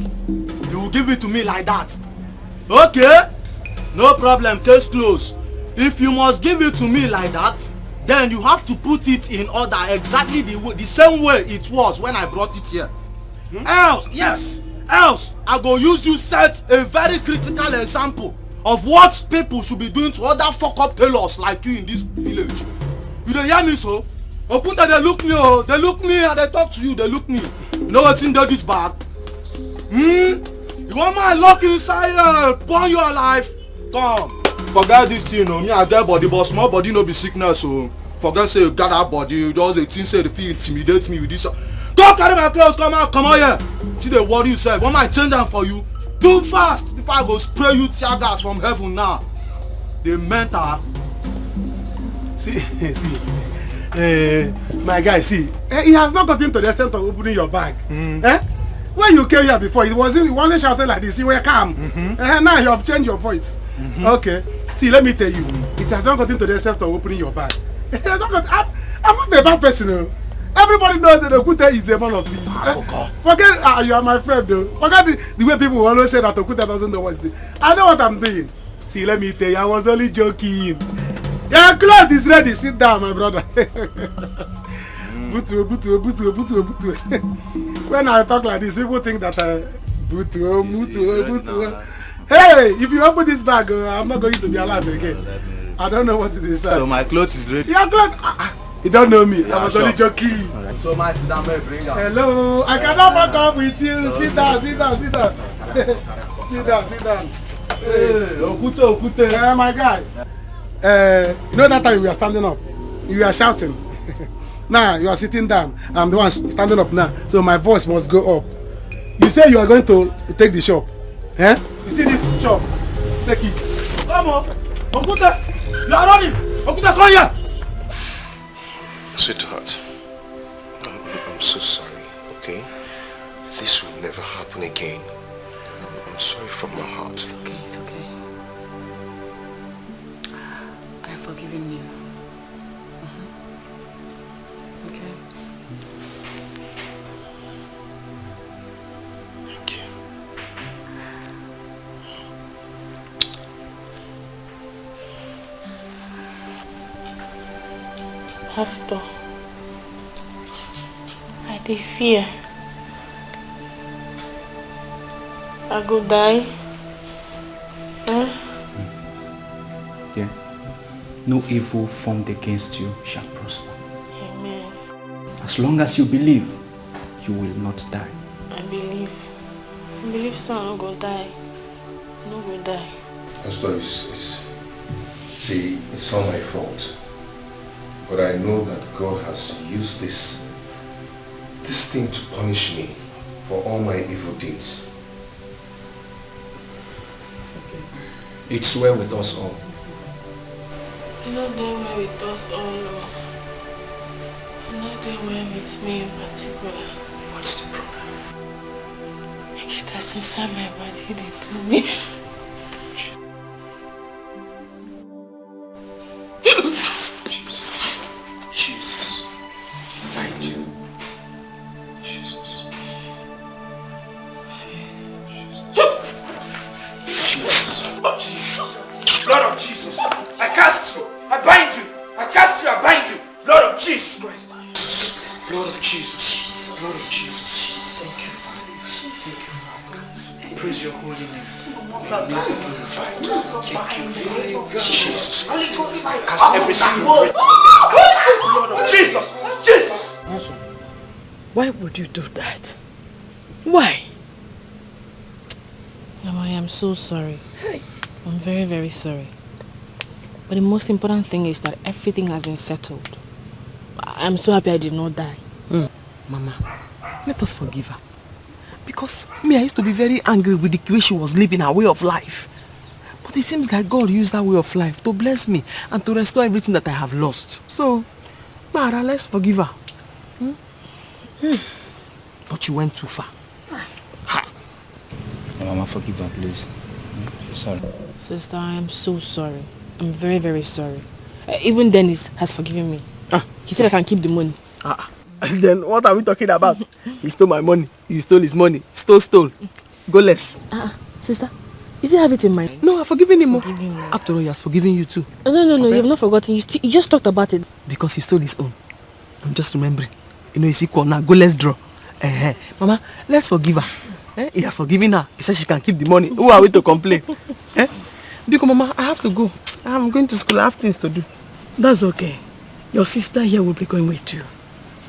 You will give it to me like that. Okay. No problem, case closed. If you must give it to me like that, then you have to put it in order exactly the way, the same way it was when I brought it here. Hmm? Else, yes, else I go use you set a very critical example of what people should be doing to other fuck up tailors like you in this village. You dey hear me so? Okunta dey look me, oh, dey look me, and dey talk to you, dey look me. You know wetin dey this bag? Hmm? You want my luck inside, uh, burn your life? Come. Forget this thing, oh. Me, I get body, but small body no be sickness, oh. Forget say you gather body, you just dey think say you fit intimidate me with this. Go carry my clothes, come out, come out here. See, dey worry yourself. Want my change am for you? Do fast before I go spray you tear gas from heaven now. The mental. See, see, eh, my guy, see, eh, he has not gotten to the extent of opening your bag. Mm. Eh? When you came here before, it wasn't, it wasn't shouting like this. You were calm. Mm-hmm. Eh, now you have changed your voice. Mm-hmm. Okay. See, let me tell you, it has not gotten to the extent of opening your bag. It has not got, I'm, I'm not a bad person, oh. Everybody knows that Okwute is a man of peace. Ah, eh? Forget, ah, you are my friend, though. Forget the, the way people always say that Okwute doesn't know what he's doing. I know what I'm doing. See, let me tell you, I was only joking. Your cloth is ready. Sit down, my brother. Butu, butu, butu, butu, butu. When I talk like this, people think that I butu, butu, butu. Hey, if you open this bag, uh, I'm not going to be alive again. I don't know what it is. So my clothes is ready. Your clothes? Ah, ah, you don't know me. I was only joking. So my sit down, bring am. Hello, I cannot back up with you. Sit down, sit down, sit down. Sit down, sit down. Hey, Okute, Okute. Eh, my guy. Uh, you know that time you were standing up, you were shouting. Now you are sitting down. I'm the one standing up now, so my voice must go up. You say you are going to take the shop, eh? You see this shop? Take it. Come on, Okute, you are running. Okute, come here. Sweetheart, I'm, I'm so sorry, okay? This will never happen again. I'm, I'm sorry from my heart. It's okay, it's okay. I've forgiven you. Mm-hmm. Okay. Thank you. Pastor, I dey fear. I go die. Eh? Yeah. No evil formed against you shall prosper. Amen. As long as you believe, you will not die. I believe. I believe say I no go die. I no go die. Pastor, is, is, see, it's not my fault. But I know that God has used this, this thing to punish me for all my evil deeds. It's okay. It's well with us all. E no dey well with us all o. E no dey well with me in particular. What's the problem? E get as inside my body dey do me. Jesus. Jesus. Thank you. Jesus. Jesus. Jesus. Oh, Jesus. Blood of Jesus. I cast you. I bind you. I cast you. I bind you. Blood of Jesus Christ. Blood of Jesus. Blood of Jesus. Thank you, Father. Thank you, Father. Praise your holy name. Be glorified. Thank you, Father. Jesus Christ. Cast every sin. Blood of Jesus. Jesus. Why would you do that? Why? Mama, I am so sorry. Hey. I'm very, very sorry. But the most important thing is that everything has been settled. I- I'm so happy I did not die. Mm. Mama, let us forgive her. Because me, I used to be very angry with the way she was living her way of life. But it seems like God used that way of life to bless me and to restore everything that I have lost. So, Mara, let's forgive her. Hmm? But you went too far. Ha! Hey, Mama, forgive her, please. Hmm? She's sorry. Sister, I am so sorry. I'm very, very sorry. Uh, even Dennis has forgiven me. Ah. He said I can keep the money. Ah. Then what are we talking about? He stole my money. You stole his money. Stole, stole. Go less. Ah, sister, you still have it in mind? No, I've forgiven him. Forgive him, Lord. After all, he has forgiven you too. No, no, no, no, you have not forgotten. You, still, you just talked about it. Because you stole his own. I'm just remembering. You know, it's equal now. Go, let's draw. Eh, eh. Mama, let's forgive her. Eh? He has forgiven her. He said she can keep the money. Who are we to complain? Eh? Because, Mama, I have to go. I'm going to school. I have things to do. That's okay. Your sister here will be going with you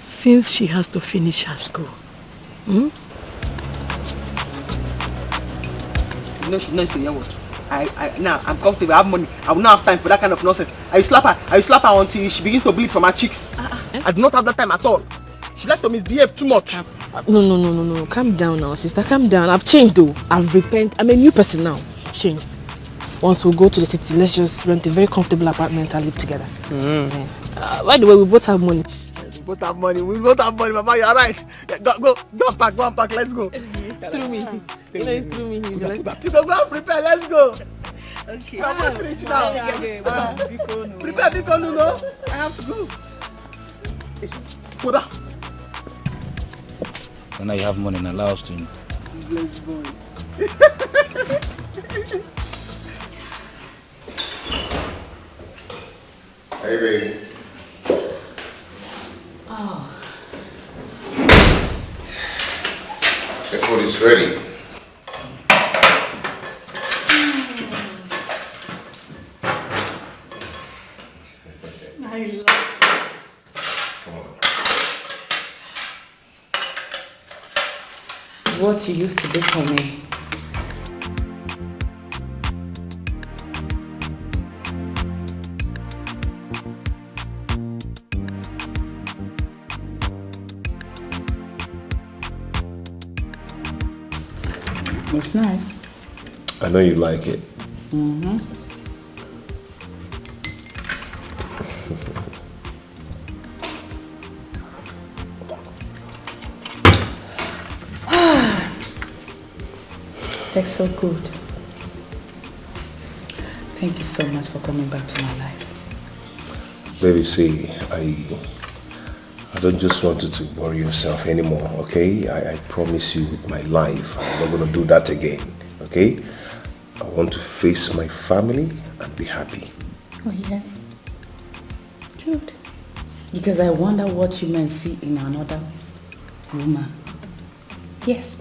since she has to finish her school. Hmm? No, she no used to hear what. I, I, now I'm comfortable. I have money. I will not have time for that kind of nonsense. I slap her. I slap her until she begins to bleed from her cheeks. I do not have that time at all. She likes to misbehave too much. Uh, no, no, no, no, no. Calm down now, sister. Calm down. I've changed though. I've repent. I'm a new person now. I've changed. Once we go to the city, let's just rent a very comfortable apartment and live together. Mm. Yeah. Uh, by the way, we both have money. Yes, we both have money. We both have money, Mama. You are right. Yeah, go, go, go and pack. Go and pack. Let's go. Through me. You know, it's through me. He blessed. You go, go and prepare. Let's go. Okay. Come on, reach now. Ah, yeah, yeah, yeah. Prepare, because no, no. I have to go. Brother. So now you have money and allow us to. This blessed boy. Hey, baby. Oh. The food is ready. I love. Come on. What you used to do for me. It's nice. I know you like it. Mm-hmm. That's so good. Thank you so much for coming back to my life. Baby, see, I I don't just want you to worry yourself anymore, okay? I, I promise you with my life, I'm not gonna do that again, okay? I want to face my family and be happy. Oh, yes. Good. Because I wonder what you men see in another woman. Yes.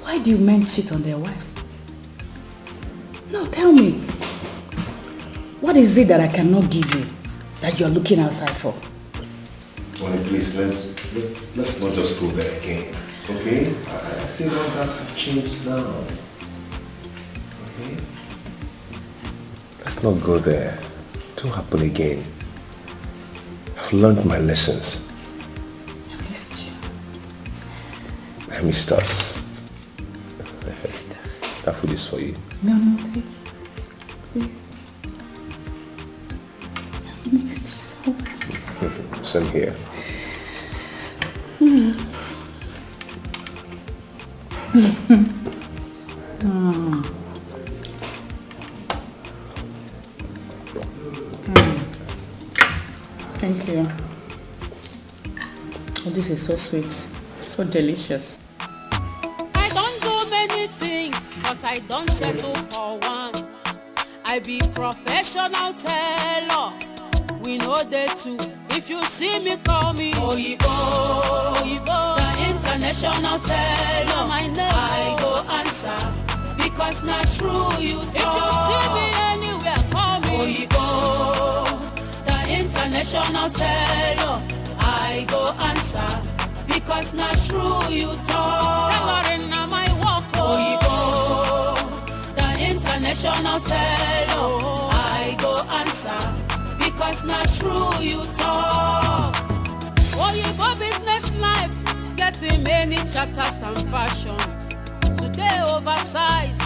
Why do men cheat on their wives? No, tell me. What is it that I cannot give you that you're looking outside for? Honey, please, let's, let's, let's not just go there again, okay? I, I see that that have changed now, okay? Let's not go there. It won't happen again. I've learned my lessons. I missed you. I missed us. I missed us. That food is for you. No, no, thank you. Please. I missed you so much. Same here. Mm. Mm. Thank you. Oh, this is so sweet, so delicious. I don't do many things, but I don't settle for one. I be professional tailor. We know they too. If you see me, call me Oyibo, Oyibo, the international tailor. My name, I go answer because not true you talk. If you see me anywhere, call me Oyibo, the international tailor. I go answer because not true you talk. Tailoring na my work, oh. Oyibo, the international tailor. I go answer because not true you talk. Oyibo business life getting many chapters and fashion. Today oversize,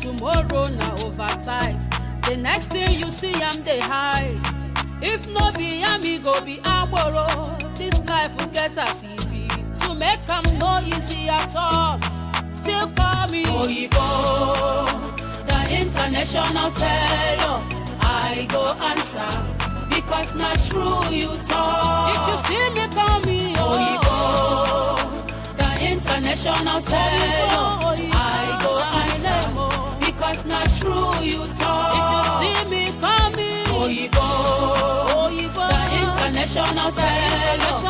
tomorrow na oversize. The next thing you see, I'm dey hide. If no be am, e go be agboro. This life will get us. To make am no easy at all. Still call me Oyibo, the international tailor. I go answer because not true you talk. If you see me, call me Oyibo, the international tailor. I go answer because not true you talk. If you see me, call me Oyibo, Oyibo, the international tailor.